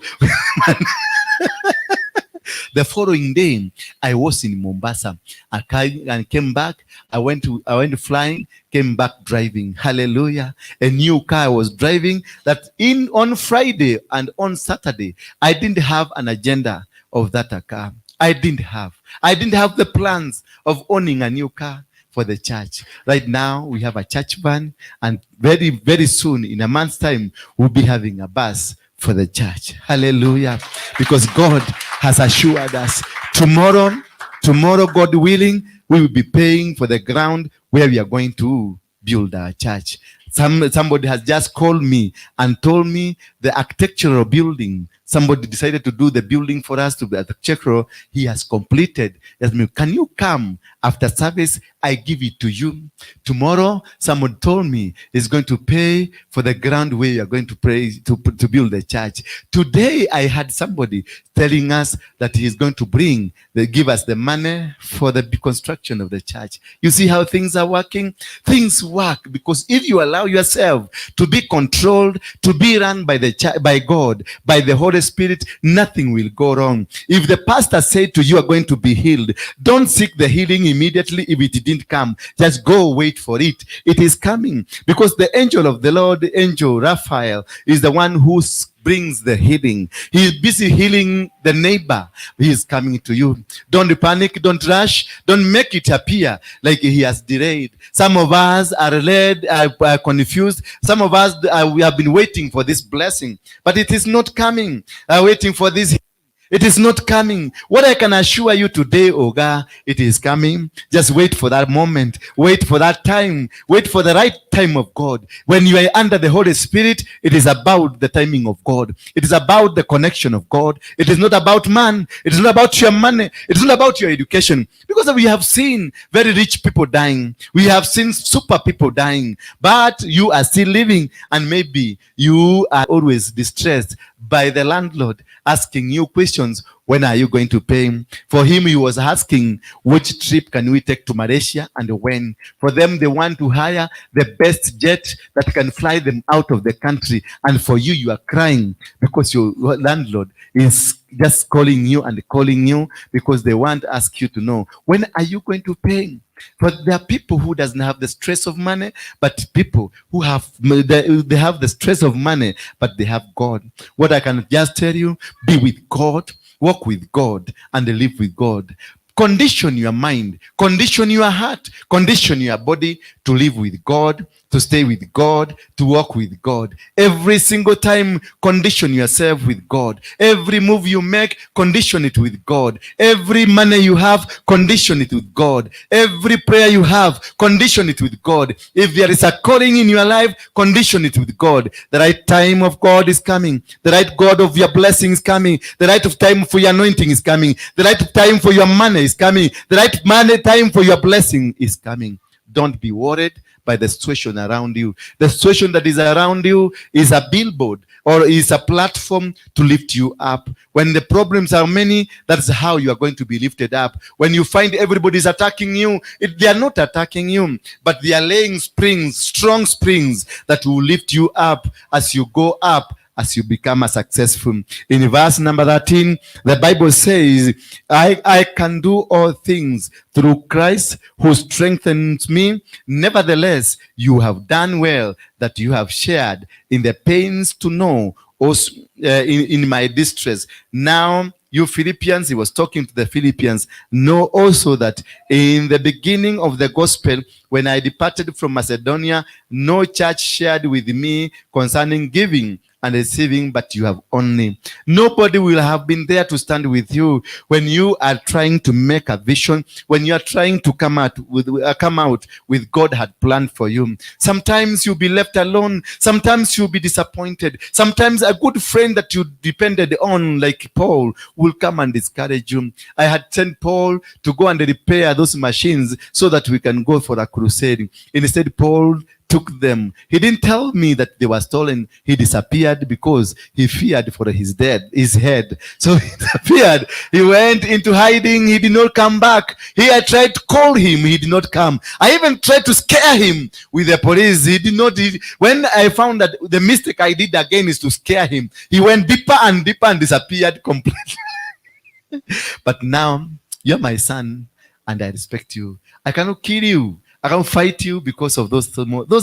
The following day, I was in Mombasa. I came back. I went flying, came back driving. Hallelujah. A new car I was driving. That in on Friday and on Saturday, I didn't have an agenda of that car. I didn't have the plans of owning a new car for the church. Right now, we have a church van, and very, very soon, in a month's time, we'll be having a bus for the church. Hallelujah. Because God has assured us tomorrow, God willing, we will be paying for the ground where we are going to build our church. Somebody has just called me and told me the architectural building. Somebody decided to do the building for us to be architectural. He has completed. He asked me, can you come after service? I give it to you. Tomorrow, someone told me he's going to pay for the ground where you are going to pray to build the church. Today, I had somebody telling us that he's going to give us the money for the construction of the church. You see how things are working? Things work because if you allow yourself to be controlled, to be run by by God, by the Holy Spirit, nothing will go wrong. If the pastor said to you, you are going to be healed, don't seek the healing immediately. If it didn't come, just go wait for it. It is coming, because the angel of the Lord, the angel Raphael, is the one who brings the healing. He is busy healing the neighbor. He is coming to you. Don't panic, don't rush, don't make it appear like he has delayed. Some of us are led, are confused. Some of us, we have been waiting for this blessing, but it is not coming. Waiting for this. It is not coming. What I can assure you today, Oga, it is coming. Just wait for that moment. Wait for that time. Wait for the right time of God. When you are under the Holy Spirit, it is about the timing of God. It is about the connection of God. It is not about man. It is not about your money. It is not about your education. Because we have seen very rich people dying. We have seen super people dying. But you are still living, and maybe you are always distressed by the landlord asking you questions. When are you going to pay? For him, he was asking, which trip can we take to Malaysia and when? For them, they want to hire the best jet that can fly them out of the country. And for you, you are crying because your landlord is just calling you and calling you because they want to ask you to know, when are you going to pay? But there are people who doesn't have the stress of money, but people who have, they have the stress of money, but they have God. What I can just tell you, be with God, walk with God, and live with God. Condition your mind, condition your heart, condition your body to live with God, to stay with God, to walk with God. Every single time, condition yourself with God. Every move you make, condition it with God. Every money you have, condition it with God. Every prayer you have, condition it with God. If there is a calling in your life, condition it with God. The right time of God is coming. The right God of your blessing is coming. The right of time for your anointing is coming. The right time for your money is coming. The right money time for your blessing is coming. Don't be worried by the situation around you. The situation that is around you is a billboard or is a platform to lift you up. When the problems are many, that's how you are going to be lifted up. When you find everybody is attacking you, they are not attacking you, but they are laying springs, strong springs that will lift you up as you go up, as you become a successful. In verse number 13, the Bible says, I can do all things through Christ who strengthens me. Nevertheless, you have done well that you have shared in the pains to know also, in my distress. Now, you Philippians, he was talking to the Philippians, know also that in the beginning of the gospel, when I departed from Macedonia, no church shared with me concerning giving and receiving, but you have only. Nobody will have been there to stand with you when you are trying to make a vision, when you are trying to come out with God had planned for you. Sometimes you'll be left alone. Sometimes you'll be disappointed. Sometimes a good friend that you depended on, like Paul, will come and discourage you. I had sent Paul to go and repair those machines so that we can go for a crusade. Instead, Paul took them. He didn't tell me that they were stolen. He disappeared because he feared for his head. So he disappeared. He went into hiding. He did not come back. I tried to call him. He did not come. I even tried to scare him with the police. He did not. When I found that the mistake I did again is to scare him, he went deeper and deeper and disappeared completely. But now you're my son and I respect you. I cannot kill you. I can't fight you because of those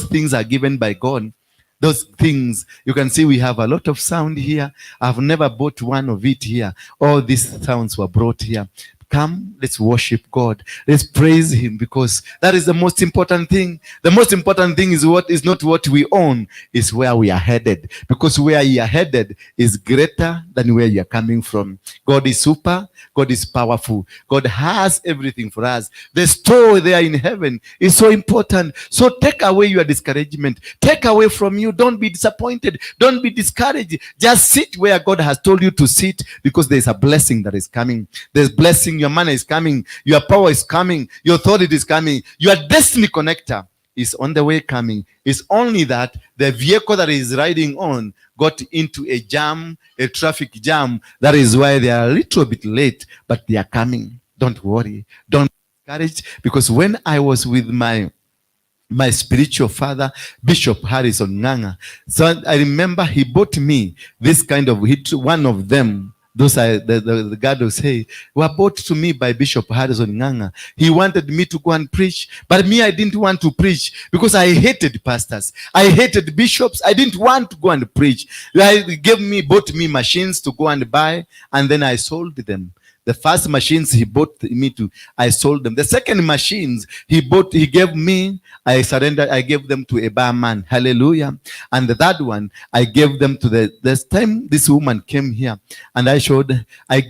things are given by God. Those things, you can see we have a lot of sound here. I've never bought one of it here. All these sounds were brought here. Come, let's worship God. Let's praise him, because that is the most important thing. The most important thing is what is not what we own, is where we are headed. Because where you are headed is greater than where you are coming from. God is super. God is powerful. God has everything for us. The store there in heaven is so important. So take away your discouragement. Take away from you. Don't be disappointed. Don't be discouraged. Just sit where God has told you to sit, because there is a blessing that is coming. There's blessing. Your money is coming. Your power is coming. Your authority is coming. Your destiny connector is on the way coming. It's only that the vehicle that is riding on got into a jam, a traffic jam. That is why they are a little bit late, but they are coming. Don't worry. Don't be discouraged, because when I was with my spiritual father, Bishop Harrison Nganga, so I remember he bought me this kind of, one of them. Those are the guard will say, were bought to me by Bishop Harrison Nganga. He wanted me to go and preach, but me, I didn't want to preach because I hated pastors. I hated bishops. I didn't want to go and preach. He bought me machines to go and buy, and then I sold them. The first machines he bought me to, I sold them. The second machines he bought, he gave me, I surrendered, I gave them to a barman. Hallelujah. And the third one, I gave them to this time this woman came here and I showed, I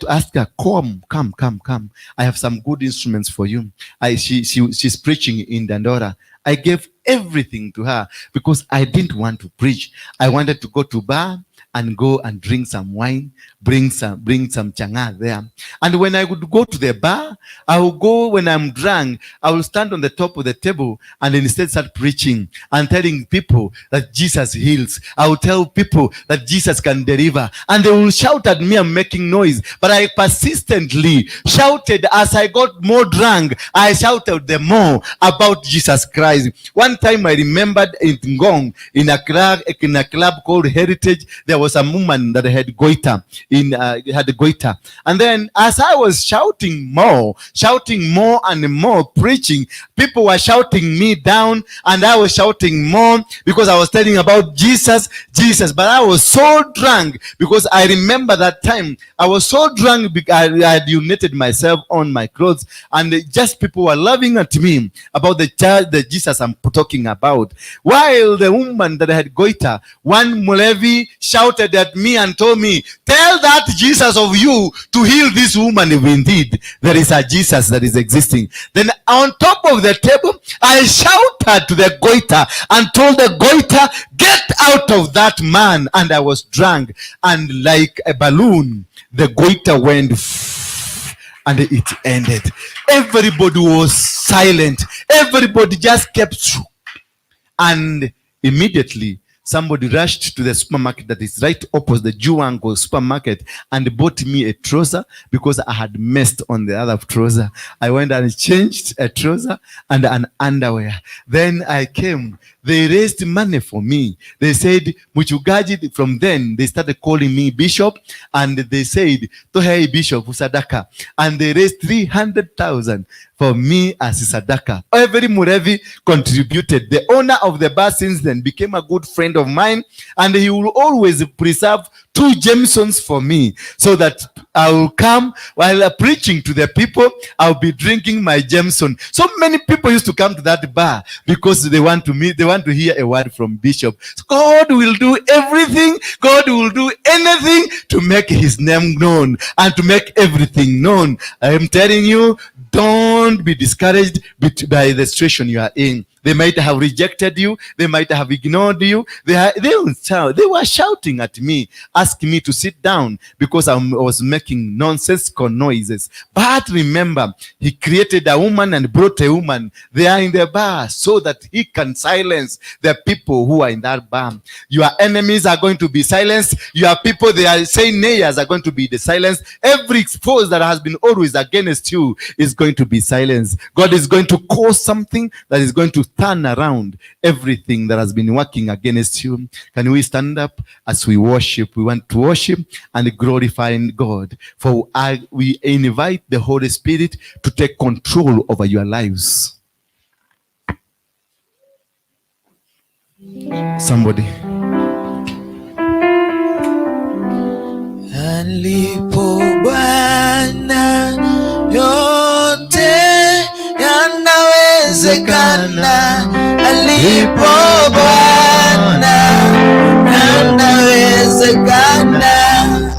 asked her, come, come, come, come. I have some good instruments for you. She's preaching in Dandora. I gave everything to her because I didn't want to preach. I wanted to go to bar and go and drink some wine, bring some changa there. And when I would go to the bar, I will go when I'm drunk, I will stand on the top of the table and instead start preaching and telling people that Jesus heals. I will tell people that Jesus can deliver. And they will shout at me, I'm making noise. But I persistently shouted as I got more drunk, I shouted the more about Jesus Christ. One time I remembered in Ngong, in a club called Heritage, there was a woman that had goiter, And then as I was shouting more and more, preaching, people were shouting me down, and I was shouting more because I was telling about Jesus, Jesus. But I was so drunk because I remember that time I was so drunk because I had urinated myself on my clothes, and just people were laughing at me about the child, the Jesus I'm talking about. While the woman that had goiter, one Mulevi, shouted at me and told me, tell that Jesus of you to heal this woman if indeed there is a Jesus that is existing. Then on top of the table, I shouted to the goiter and told the goiter, get out of that man. And I was drunk, and like a balloon, the goiter went and it ended. Everybody was silent. Everybody just kept. And immediately, somebody rushed to the supermarket that is right opposite the Juango supermarket and bought me a trouser because I had messed on the other trouser. I went and changed a trouser and an underwear. Then I came. They raised money for me. They said, Muchugaji. From then, they started calling me Bishop, and they said, Tohei Bishop Sadaka. And they raised 300,000 for me as Sadaka. Every Murevi contributed. The owner of the bar since then became a good friend of mine, and he will always preserve 2 Jamesons for me so that I will come while preaching to the people, I'll be drinking my Jameson. So many people used to come to that bar because they want to meet, they want to hear a word from Bishop. So God will do everything. God will do anything to make his name known and to make everything known. I am telling you, don't be discouraged by the situation you are in. They might have rejected you. They might have ignored you. They were shouting at me, asking me to sit down because I was making nonsensical noises. But remember, he created a woman and brought a woman there in the bar so that he can silence the people who are in that bar. Your enemies are going to be silenced. Your people, they are saying nayers, are going to be the silenced. Every force that has been always against you is going to be silenced. God is going to cause something that is going to turn around everything that has been working against you. Can we stand up as we worship? We want to worship and glorify God. For we invite the Holy Spirit to take control over your lives. Somebody. Alipo Bwana yote yanawezekana. Alipo Bwana yanawezekana.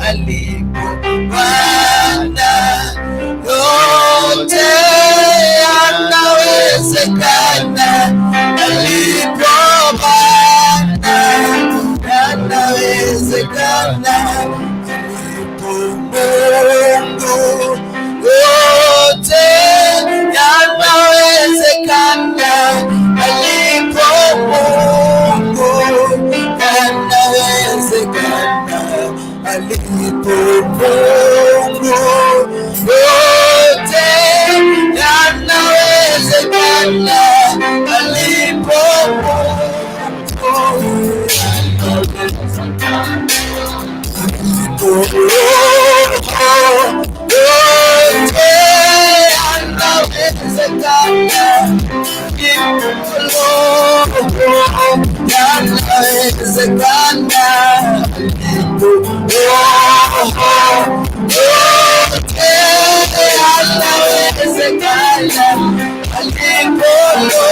Alipo Bwana yote yanawezekana. Alipo Bwana yanawezekana. Alipo Mungu yote yanawezekana. Alipo Mungu yanawezekana. Alipo Mungu yote yanawezekana. Alipo Mungu, alipo Mungu Yanawezekana. Yote yanawezekana alipo.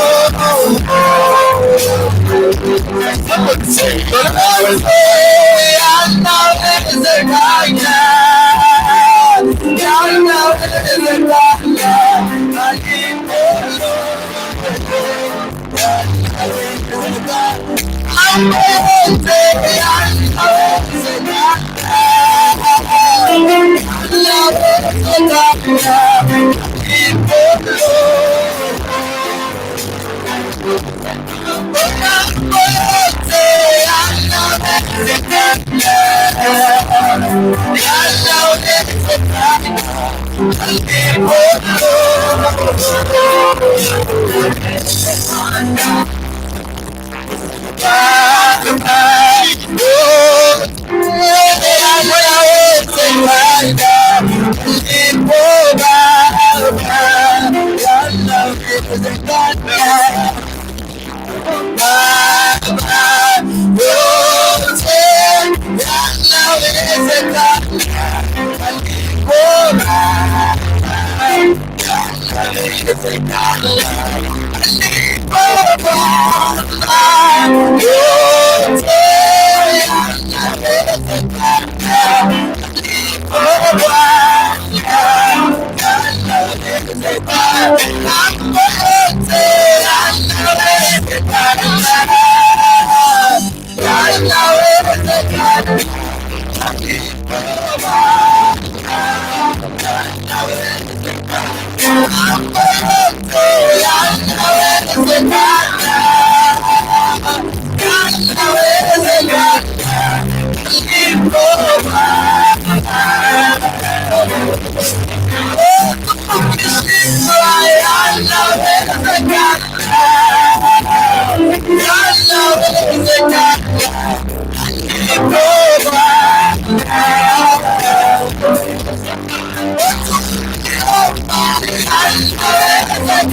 Yote yanawezekana, yanawezekana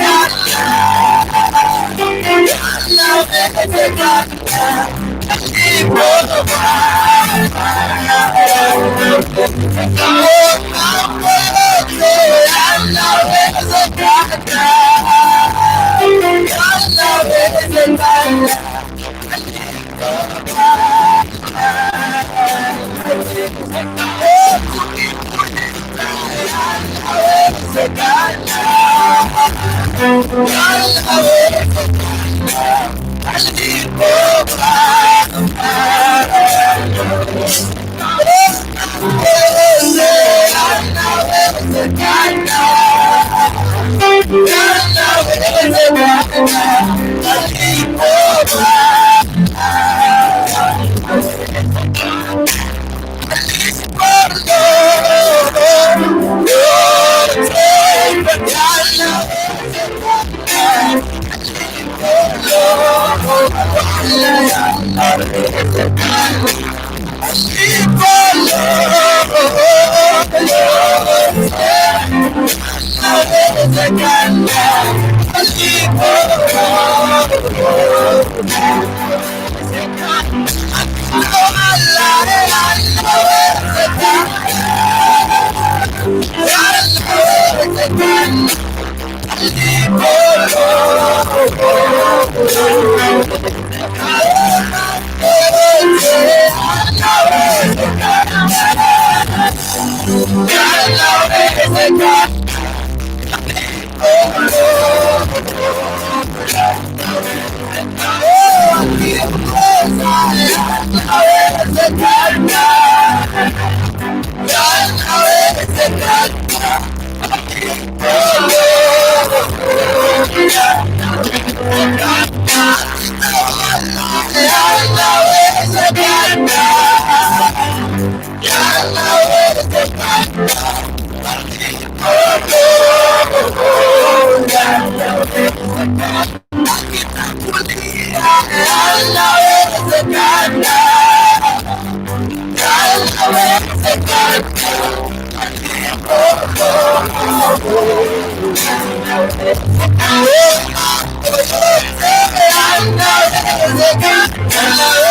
alipo.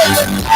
Woo!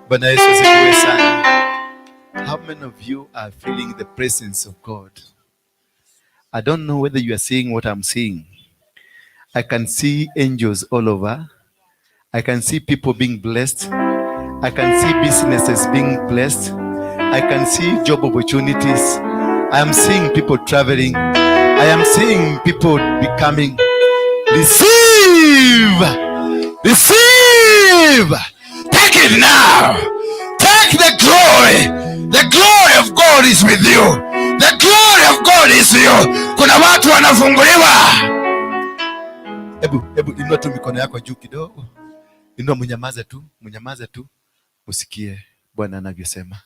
Bwana Yesu asifiwe sana. How many of you are feeling the presence of God? I don't know whether you are seeing what I'm seeing. I can see angels all over. I can see people being blessed. I can see businesses being blessed. I can see job opportunities. I am seeing people traveling. I am seeing people becoming. Receive! Receive! Take it now. Take the glory. The glory of God is with you. The glory of God is you. Kuna watu wanafunguliwa. Hebu hebu inua tu mikono yako juu kidogo, inua, mnyamaze tu, mnyamaze tu, usikie Bwana anavyosema.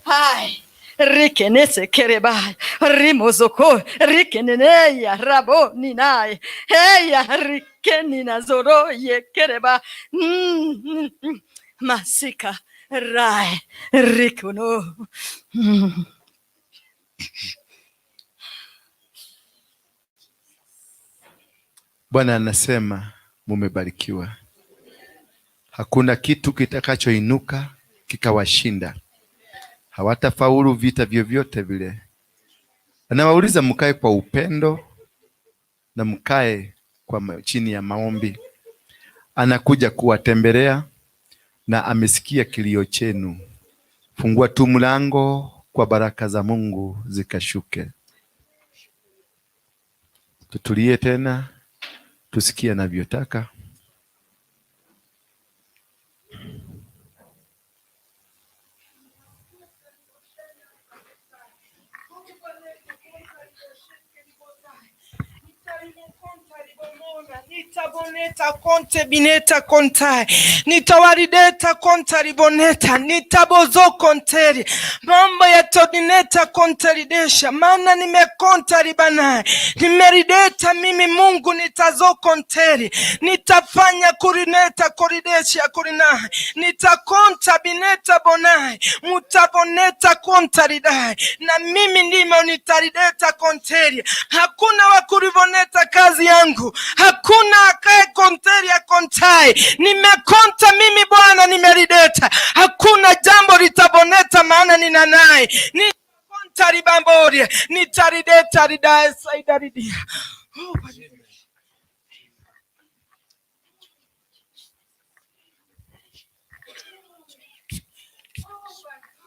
Hai rikenese kerebai rimozoko rikeneneya rabo ninai heya rikenina zoro ye kereba masika rai rikuno. Bwana anasema mumebarikiwa, hakuna kitu kitakachoinuka kikawashinda, hawatafaulu vita vyovyote vile. Anawauliza mkae kwa upendo na mkae kwa chini ya maombi. Anakuja kuwatembelea na amesikia kilio chenu. Fungua tu mlango kwa baraka za Mungu zikashuke. Tutulie tena tusikie anavyotaka. Nitaboneta konte bineta kontai nitawarideta konta riboneta nitabozo konteri mambo ya todineta kontaridesha maana nimekonta ribanaye nimerideta mimi Mungu nitazo konteri nitafanya kurineta koridesha kurinaye nitakonta bineta bonai mutaboneta kontaridai na mimi ndimo nitarideta konteri. Hakuna wakuriboneta kazi yangu, hakuna akae konteri ya kontai. Nimekonta mimi Bwana, nimerideta. Hakuna jambo litaboneta, maana nina naye. Nikonta ribambori nitarideta ridae saidaridia. Oh,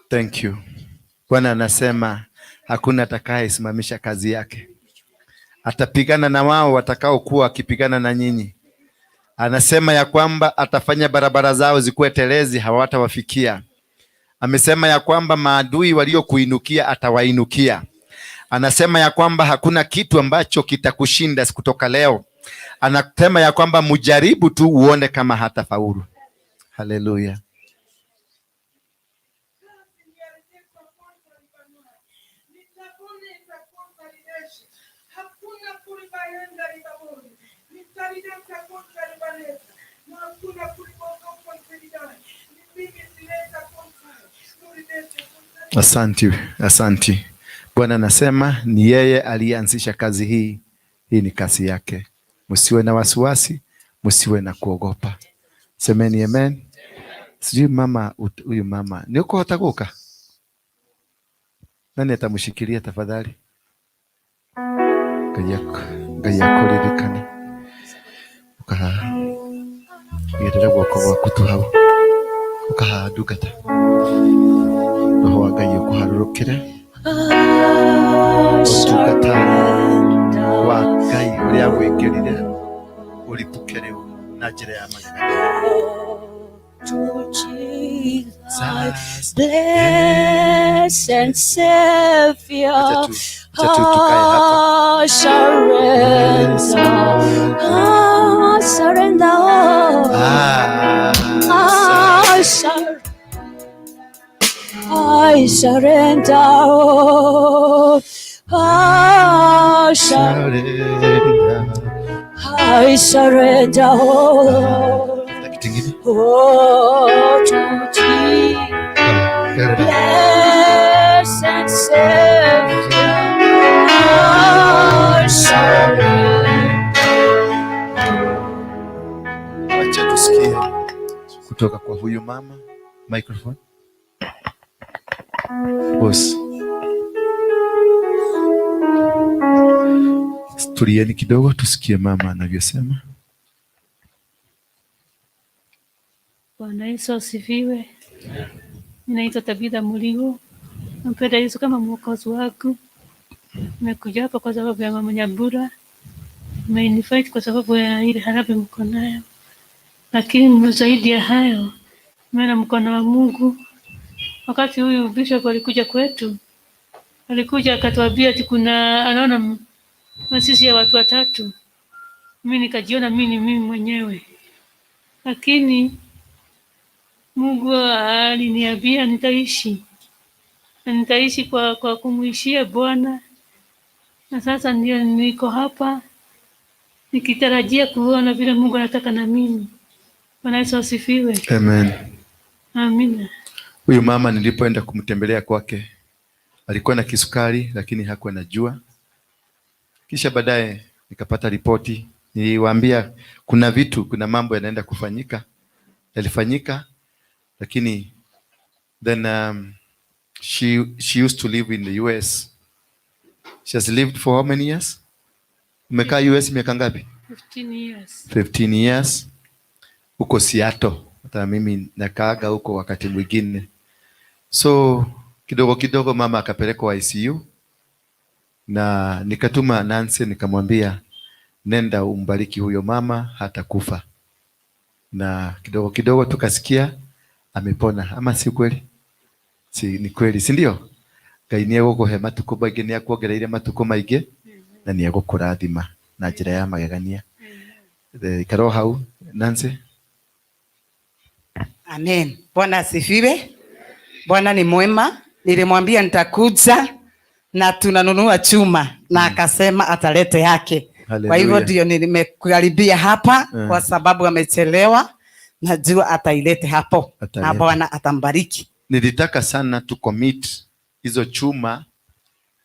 Thank you. Bwana anasema hakuna atakayesimamisha kazi yake. Atapigana na wao watakaokuwa wakipigana na nyinyi. Anasema ya kwamba atafanya barabara zao zikuwe telezi, hawatawafikia. Amesema ya kwamba maadui waliokuinukia atawainukia. Anasema ya kwamba hakuna kitu ambacho kitakushinda kutoka leo. Anasema ya kwamba mjaribu tu uone kama hatafaulu. Haleluya. Asanti, asanti. Bwana anasema ni yeye aliyeanzisha kazi hii. Hii ni kazi yake. Msiwe na wasiwasi, msiwe na kuogopa. Semeni amen. Sijui mama huyu mama ni uko hataguka. Nani atamshikilia tafadhali? Ngai akuririkane. Ukaha igĩrĩra guoko gwaku tu hau, ukaha ndungata. Roho wa Ngai ũkũharũrũkĩre, ũtungata wa Ngai ũrĩa gwĩkĩrire ũripũke rĩu na njĩra ya magegania. Blessed Savior, I surrender, I surrender, I surrender. I surrender, I surrender, I surrender, oh, to Jesus, blessed Savior, I surrender. Acha tusikie kutoka kwa huyu mama. Microphone. Boss. Tulieni kidogo tusikie mama anavyosema. Bwana Yesu asifiwe. Ninaitwa Tabitha Muligo. Nampenda Yesu kama mwokozi wangu. Nimekuja hapa kwa sababu ya mama Nyambura. Nimeinvite kwa sababu ya ile harambee mko nayo, lakini zaidi ya hayo nimeona mkono wa Mungu. Wakati huyu bishop alikuja kwetu, alikuja akatuambia ati kuna anaona masisi ya watu watatu. Mimi nikajiona mimi ni mimi mwenyewe, lakini Mungu aliniambia nitaishi na nitaishi kwa kumuishia Bwana, na sasa ndio niko hapa nikitarajia kuona vile Mungu anataka na mimi. Bwana Yesu asifiwe. Amen. Amina. Huyu mama nilipoenda kumtembelea kwake alikuwa na kisukari, lakini hakuwa anajua. Kisha baadaye nikapata ripoti, niliwaambia kuna vitu, kuna mambo yanaenda kufanyika, yalifanyika, lakini then she used to live in the US. She has lived for how many years? Umekaa US miaka ngapi? 15 years. 15 years huko Seattle. Hata mimi nakaaga huko wakati mwingine. So kidogo kidogo mama akapelekwa ICU na nikatuma Nancy nikamwambia nenda umbariki huyo mama hatakufa. Na kidogo kidogo tukasikia amepona, ama si kweli? Si ni kweli, si ndio? Ngai nĩ egũkũhe matukũ maingĩ, nĩ akuongereire matukũ maingĩ na nĩ egũkũrathima na njĩra ya magegania. Ikara o hau Nancy. Amen. Bwana asifiwe. Bwana ni mwema. Nilimwambia nitakuja na tunanunua chuma na akasema atalete yake. Kwa hivyo ndio nimekukaribia hapa kwa sababu amechelewa, najua atailete hapo na Atalete. Bwana atambariki. Nilitaka sana tu commit hizo chuma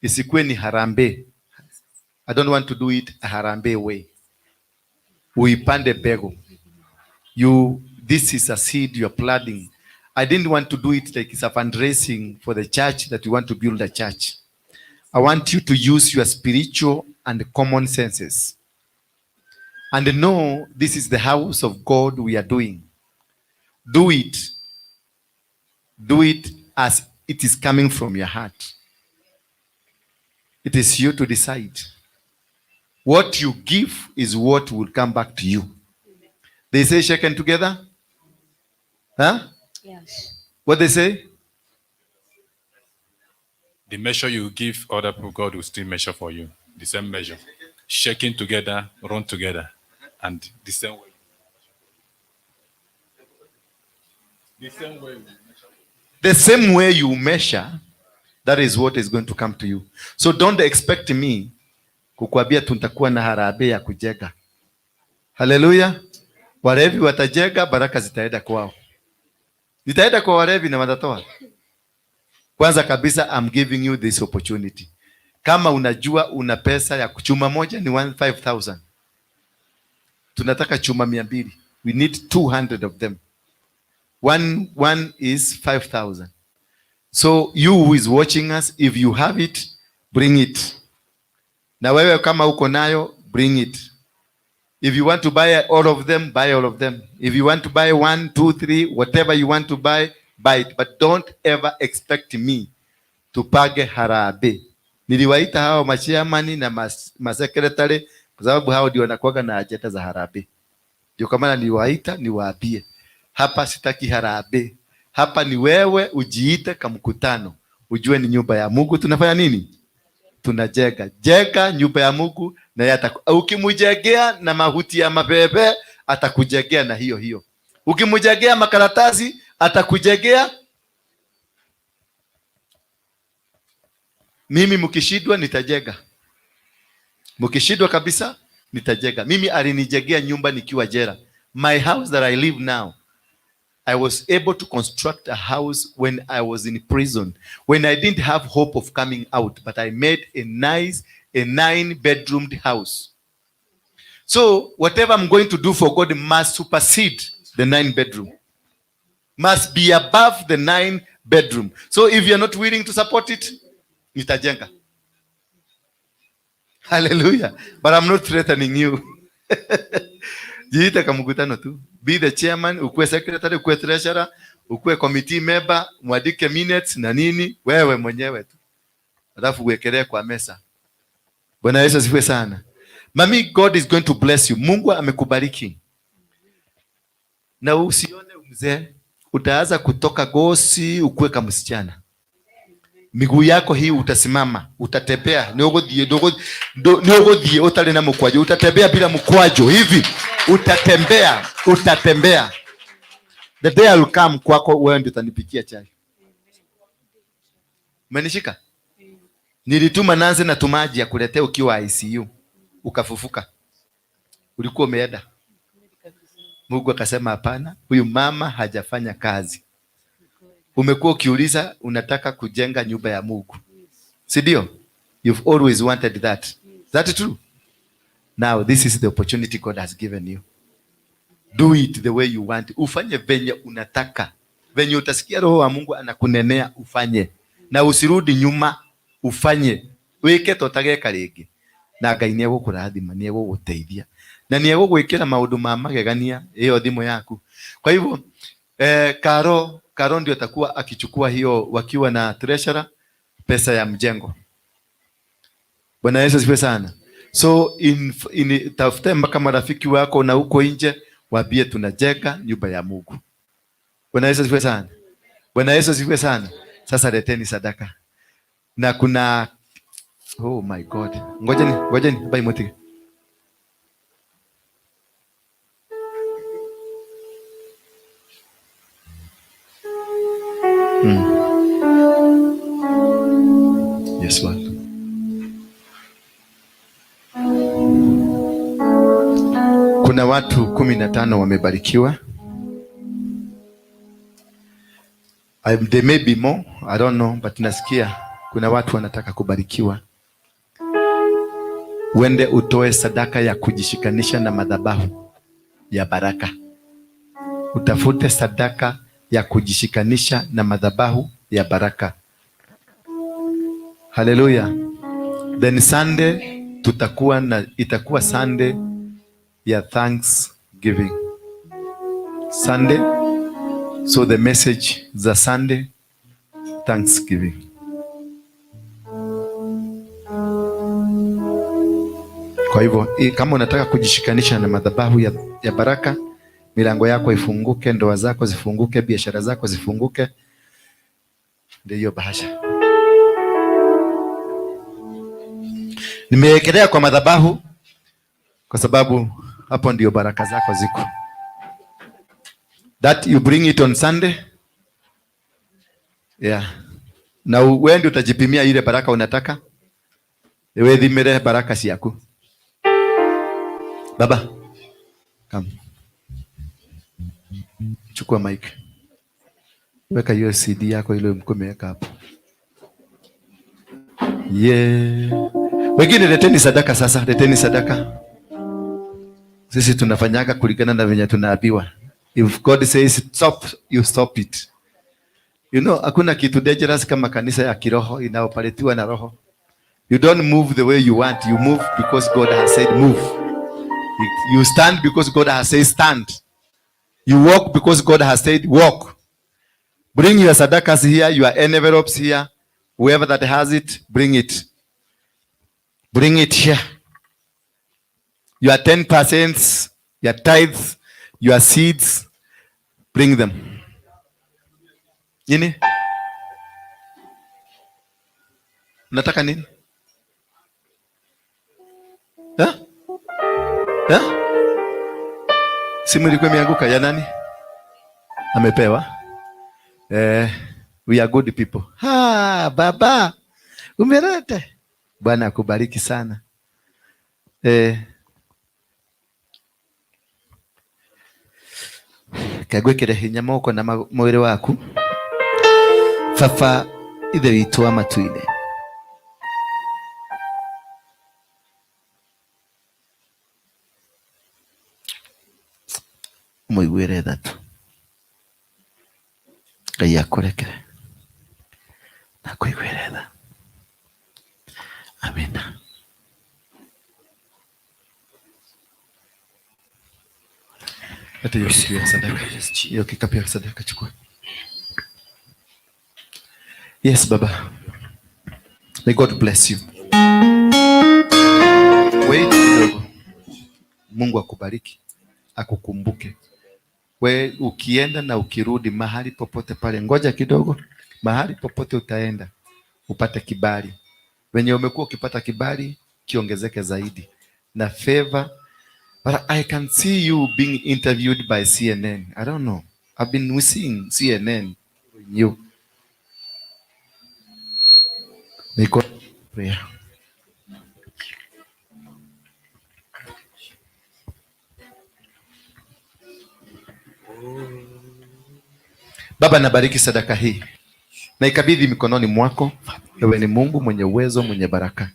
isikuwe ni harambee. I don't want to do it a harambee way. Uipande mbegu. This is a seed you are planting. I didn't want to do it like it's a fundraising for the church that you want to build a church. I want you to use your spiritual and common senses and know this is the house of God we are doing. Do it. Do it as it is coming from your heart. It is you to decide. What you give is what will come back to you. They say shaken together? Huh? Yes. What they say? The measure you give other people, God will still measure for you. The same measure. Shaking together, run together. And the same way. The same way. The same way you measure, that is what is going to come to you. So don't expect me kukuambia tutakuwa na harambee ya kujenga. Haleluya. Walevi watajenga, baraka zitaenda kwao. Zitaenda kwa walevi na watatoa. Kwanza kabisa, I'm giving you this opportunity. Kama unajua una pesa ya chuma moja ni 15,000. Tunataka chuma 200. We need 200 of them. One is 5,000. So you who is watching us, if you have it, bring it. Na wewe kama uko nayo, bring it. If you want to buy all of them, buy all of them. If you want to buy 1, 2, 3, whatever you want to buy, buy it. But don't ever expect me to page harambee. Niliwaita hao machairman na masekretary kwa sababu hao ndio wanakuwaga na agenda za harambee. Ndio kwa maana niliwaita niwaambie, hapa sitaki harambee. Hapa ni wewe ujiite kamkutano, ujue ni nyumba ya Mungu. Tunafanya nini? Tunajenga. Jenga nyumba ya Mungu na yeye ukimjengea na mahuti ya mabebe atakujengea na hiyo hiyo. Ukimjengea makaratasi atakujengea. Mimi mkishindwa nitajenga. Mkishindwa kabisa nitajenga. Mimi alinijengea nyumba nikiwa jela. My house that I live now, I was able to construct a house when I was in prison, when I didn't have hope of coming out, but I made a nice, a 9-bedroomed house. So whatever I'm going to do for God must supersede the 9-bedroom, must be above the 9-bedroom. So if you're not willing to support it, nitajenga. Hallelujah. But I'm not threatening you. Jiite kamkutano tu. Be the chairman, ukuwe secretary, ukuwe treasurer, Ukuwe committee member, muandike minutes na nini, wewe mwenyewe tu. Alafu uwekelee kwa mesa. Bwana Yesu asifiwe sana. Mami, God is going to bless you. Mungu amekubariki. Na usione mzee, utaanza kutoka gosi ukuwe kama msichana. Miguu yako hii utasimama, utatembea, ni uguthie utari na mkwaju, utatembea bila mkwaju hivi. Utatembea, utatembea. The day I will come kwako, wewe ndio utanipikia chai. Umenishika? Nilituma Nancy na tumaji ya kuletea ukiwa ICU. Ukafufuka. Ulikuwa umeenda. Mungu akasema hapana, huyu mama hajafanya kazi. Umekuwa ukiuliza unataka kujenga nyumba ya Mungu. Si ndio? You've always wanted that. Is that true? Now this is the opportunity God has given you. Do it the way you want. Ufanye venye unataka. Venye utasikia Roho wa Mungu anakunenea ufanye. Na usirudi nyuma, ufanye. Wike totageka ringi. Na Ngai ni egũkũrathima, ni egũgũteithia. Na ni egũgwĩkĩra maũndũ ma magegania iyo thimũ yaku. Kwa hivyo, Karo ndio atakuwa akichukua hiyo wakiwa na treasurer pesa ya mjengo. Bwana Yesu asifiwe sana. So tafute mpaka marafiki wako na huko nje waambie tunajenga nyumba ya Mungu. Bwana Yesu asifiwe sana. Bwana Yesu asifiwe sana. Sasa leteni sadaka. Na kuna, oh my God. Ngojeni, ngojeni, bye Mutigi. Yes, Lord. Kuna watu 15 wamebarikiwa. There may be more, I don't know, but nasikia kuna watu wanataka kubarikiwa. Uende utoe sadaka ya kujishikanisha na madhabahu ya baraka. Utafute sadaka ya kujishikanisha na madhabahu ya baraka. Hallelujah. Then Sunday tutakuwa na, itakuwa Sunday ya Thanksgiving. Sunday. So the message za Sunday, Thanksgiving. Kwa hivyo, kama unataka kujishikanisha na madhabahu ya baraka, milango yako ifunguke, ndoa zako zifunguke, biashara zako zifunguke, ndio hiyo bahasha. Nimewekelea kwa madhabahu kwa sababu hapo ndio baraka zako ziko. That you bring it on Sunday. Yeah. Na wewe ndio utajipimia ile baraka unataka. Wewe dhimire baraka siaku. Baba, come. Chukua mic. Weka hiyo CD yako ile mko umeweka hapo. Yeah. Wengine leteni sadaka sasa, leteni sadaka. Sisi tunafanyaga kulingana na venye tunaambiwa. If God says stop, you stop it. You know, hakuna kitu dangerous kama kanisa ya kiroho inaopaletiwa na roho. You don't move the way you want, you move because God has said move. You stand because God has said stand. You walk because God has said walk. Bring your sadakas here, your envelopes here. Whoever that has it, bring it. Bring it here. Your 10%, your tithes, your seeds, bring them. Nini? Nataka nini? Ha? Ha? Simu ilikuwa imeanguka ya nani? Amepewa. We are good people. Ha, baba. Umeleta. Bwana akubariki sana. Kagwikire hinya moko na mwiri waku. Baba ithe witũ wa matu-inĩ. Mũiguĩre tha tu. Ngai akũrekere na akũiguĩre tha. Amina. Leta hiyo kikapu ya sadaka. Hiyo kikapu ya sadaka chukua. Yes, Baba. May God bless you. Wait kidogo. Mungu akubariki, akukumbuke. We ukienda na ukirudi mahali popote pale, ngoja kidogo, mahali popote utaenda upate kibali. Wenye umekuwa ukipata kibali kiongezeke zaidi na favor. But I can see you being interviewed by CNN. I don't know. I've been seeing CNN in you. May God prayer. Baba, nabariki sadaka hii, naikabidhi mikononi mwako. Wewe ni Mungu mwenye uwezo, mwenye baraka.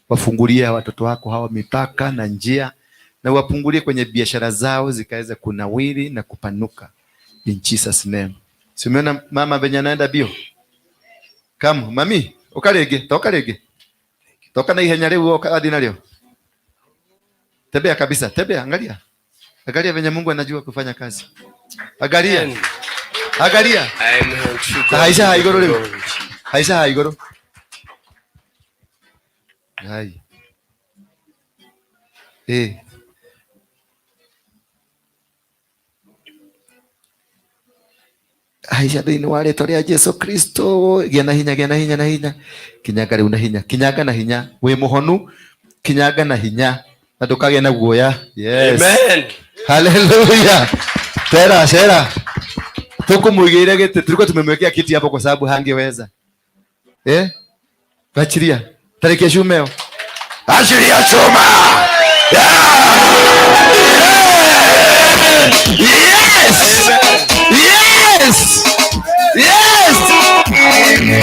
Wafungulie watoto wako hawa mipaka na njia, na wapungulie kwenye biashara zao zikaweze kunawiri na kupanuka. In Jesus name. Si umeona mama venye anaenda bio? Come, mami, ukarege, toka rege. Toka na ihenya leo hadi na leo. Tembea kabisa, tembea, angalia. Angalia venye Mungu anajua kufanya kazi. Angalia. Angalia. Haisha haigoro leo. Haisha haigoro. Hai. Haisha thĩinĩ wa rĩtwa rĩa Jesu Kristo. Gĩa na hinya, gĩa na hinya, na hinya. Kinyaga rĩu na hinya. Kinyaga na hinya. Wĩ mũhonu. Kinyaga na hinya. Na ndũkagĩe na guoya. Yes. Amen. Hallelujah. Tera, tera. Tukumuigĩire gĩtĩ, tulikuwa tumemwekea kiti hapo kwa sababu hangeweza. Achilia. Tariki shumeo. Achilia chuma. Yes. Yes. Yes.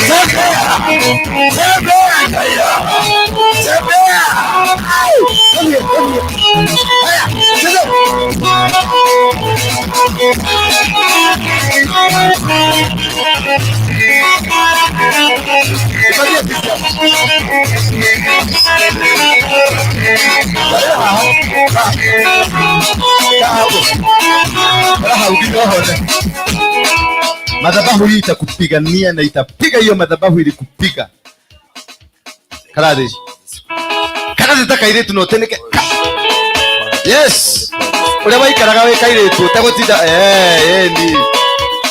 Tembea. Tembea Kairo. Tembea. Haya, Madhabahu hii itakupigania na itapiga hiyo madhabahu ilikupiga. Karade. Karade taka iretu no teneke. Yes. Uria waikaraga wĩ kairĩtu ũtegũtinda ni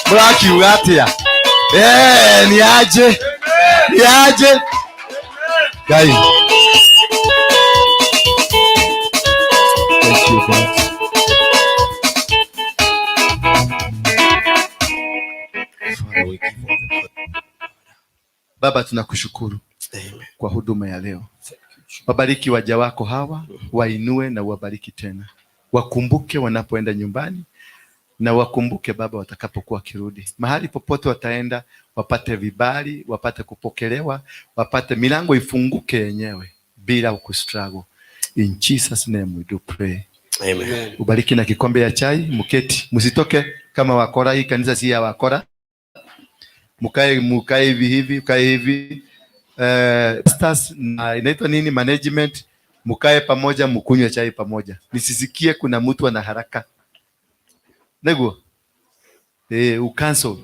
mũrakiuga atĩa? Ni aje? Ni aje? Ngai. Thank you God. Baba, tunakushukuru kwa huduma ya leo. Wabariki waja wako hawa, wainue na wabariki tena. Wakumbuke wanapoenda nyumbani na wakumbuke Baba watakapokuwa kirudi. Mahali popote wataenda, wapate vibali, wapate kupokelewa, wapate milango ifunguke yenyewe bila kustruggle. In Jesus name we do pray. Amen. Ubariki na kikombe ya chai, muketi. Msitoke kama wakora, hii kanisa si ya wakora. Mukae hivi hivi, mukae hivi. Pastors na inaitwa nini, management, mukae pamoja, mukunywe chai pamoja. Nisisikie kuna mtu ana haraka. Nego. Ucancel.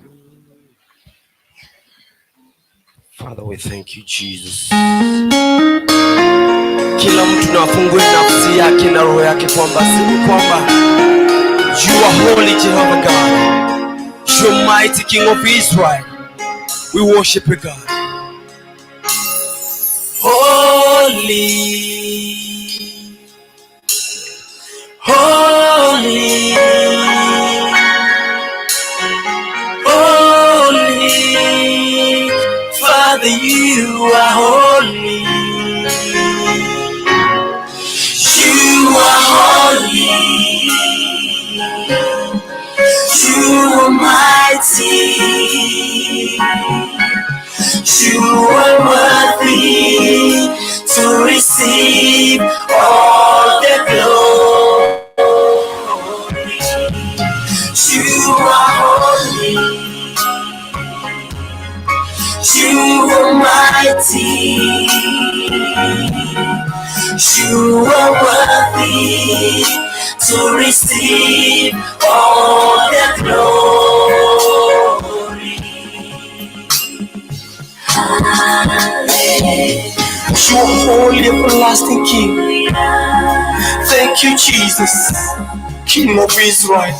Father, we thank you Jesus. Kila mtu na afungue nafsi yake na roho yake kwamba si kwamba you are holy Jehovah God. You are mighty King of Israel. We worship you God. Holy, holy, holy, Father, you are holy. You are holy. You are mighty. You are worthy to receive all the glory. You are holy. You are mighty. You are worthy to receive all the glory. You are holy, everlasting King. Thank you, Jesus, King of Israel.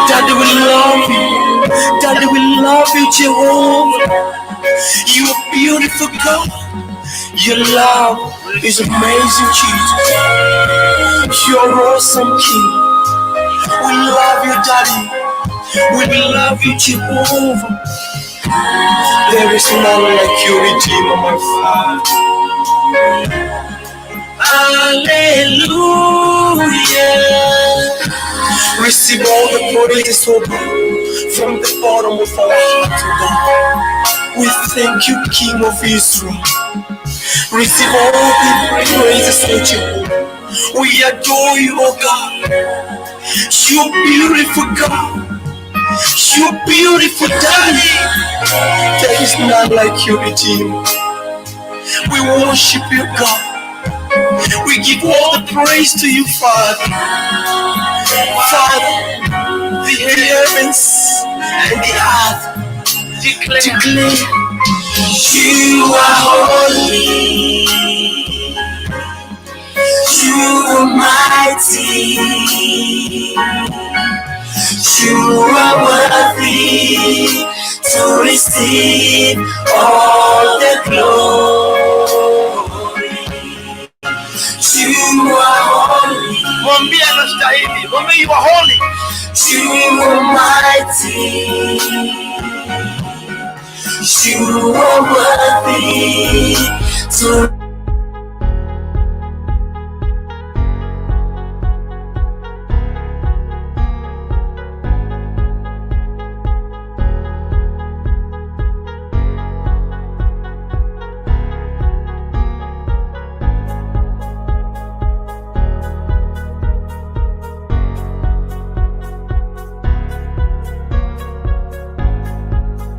Daddy, we love you. Daddy, we love you, Jehovah. You are beautiful, God. Your love is amazing, Jesus. You are awesome, King. We love you, Daddy. We love you, Jehovah. There is none like you, Redeemer, my Father. Hallelujah. Receive all the praises, O God, from the bottom of our heart, O God. We thank you, King of Israel. Receive all the praises, O Jehovah. We adore you, O God. You beautiful God. You beautiful Daddy. There is none like you, Redeemer. We worship you, God. We give all the praise to you, Father. Father, the heavens and the earth declare you are holy. You are mighty. You are worthy to receive all the glory. You are holy. Mwambie anastahili. Mwambie you are holy. You are mighty. You are worthy to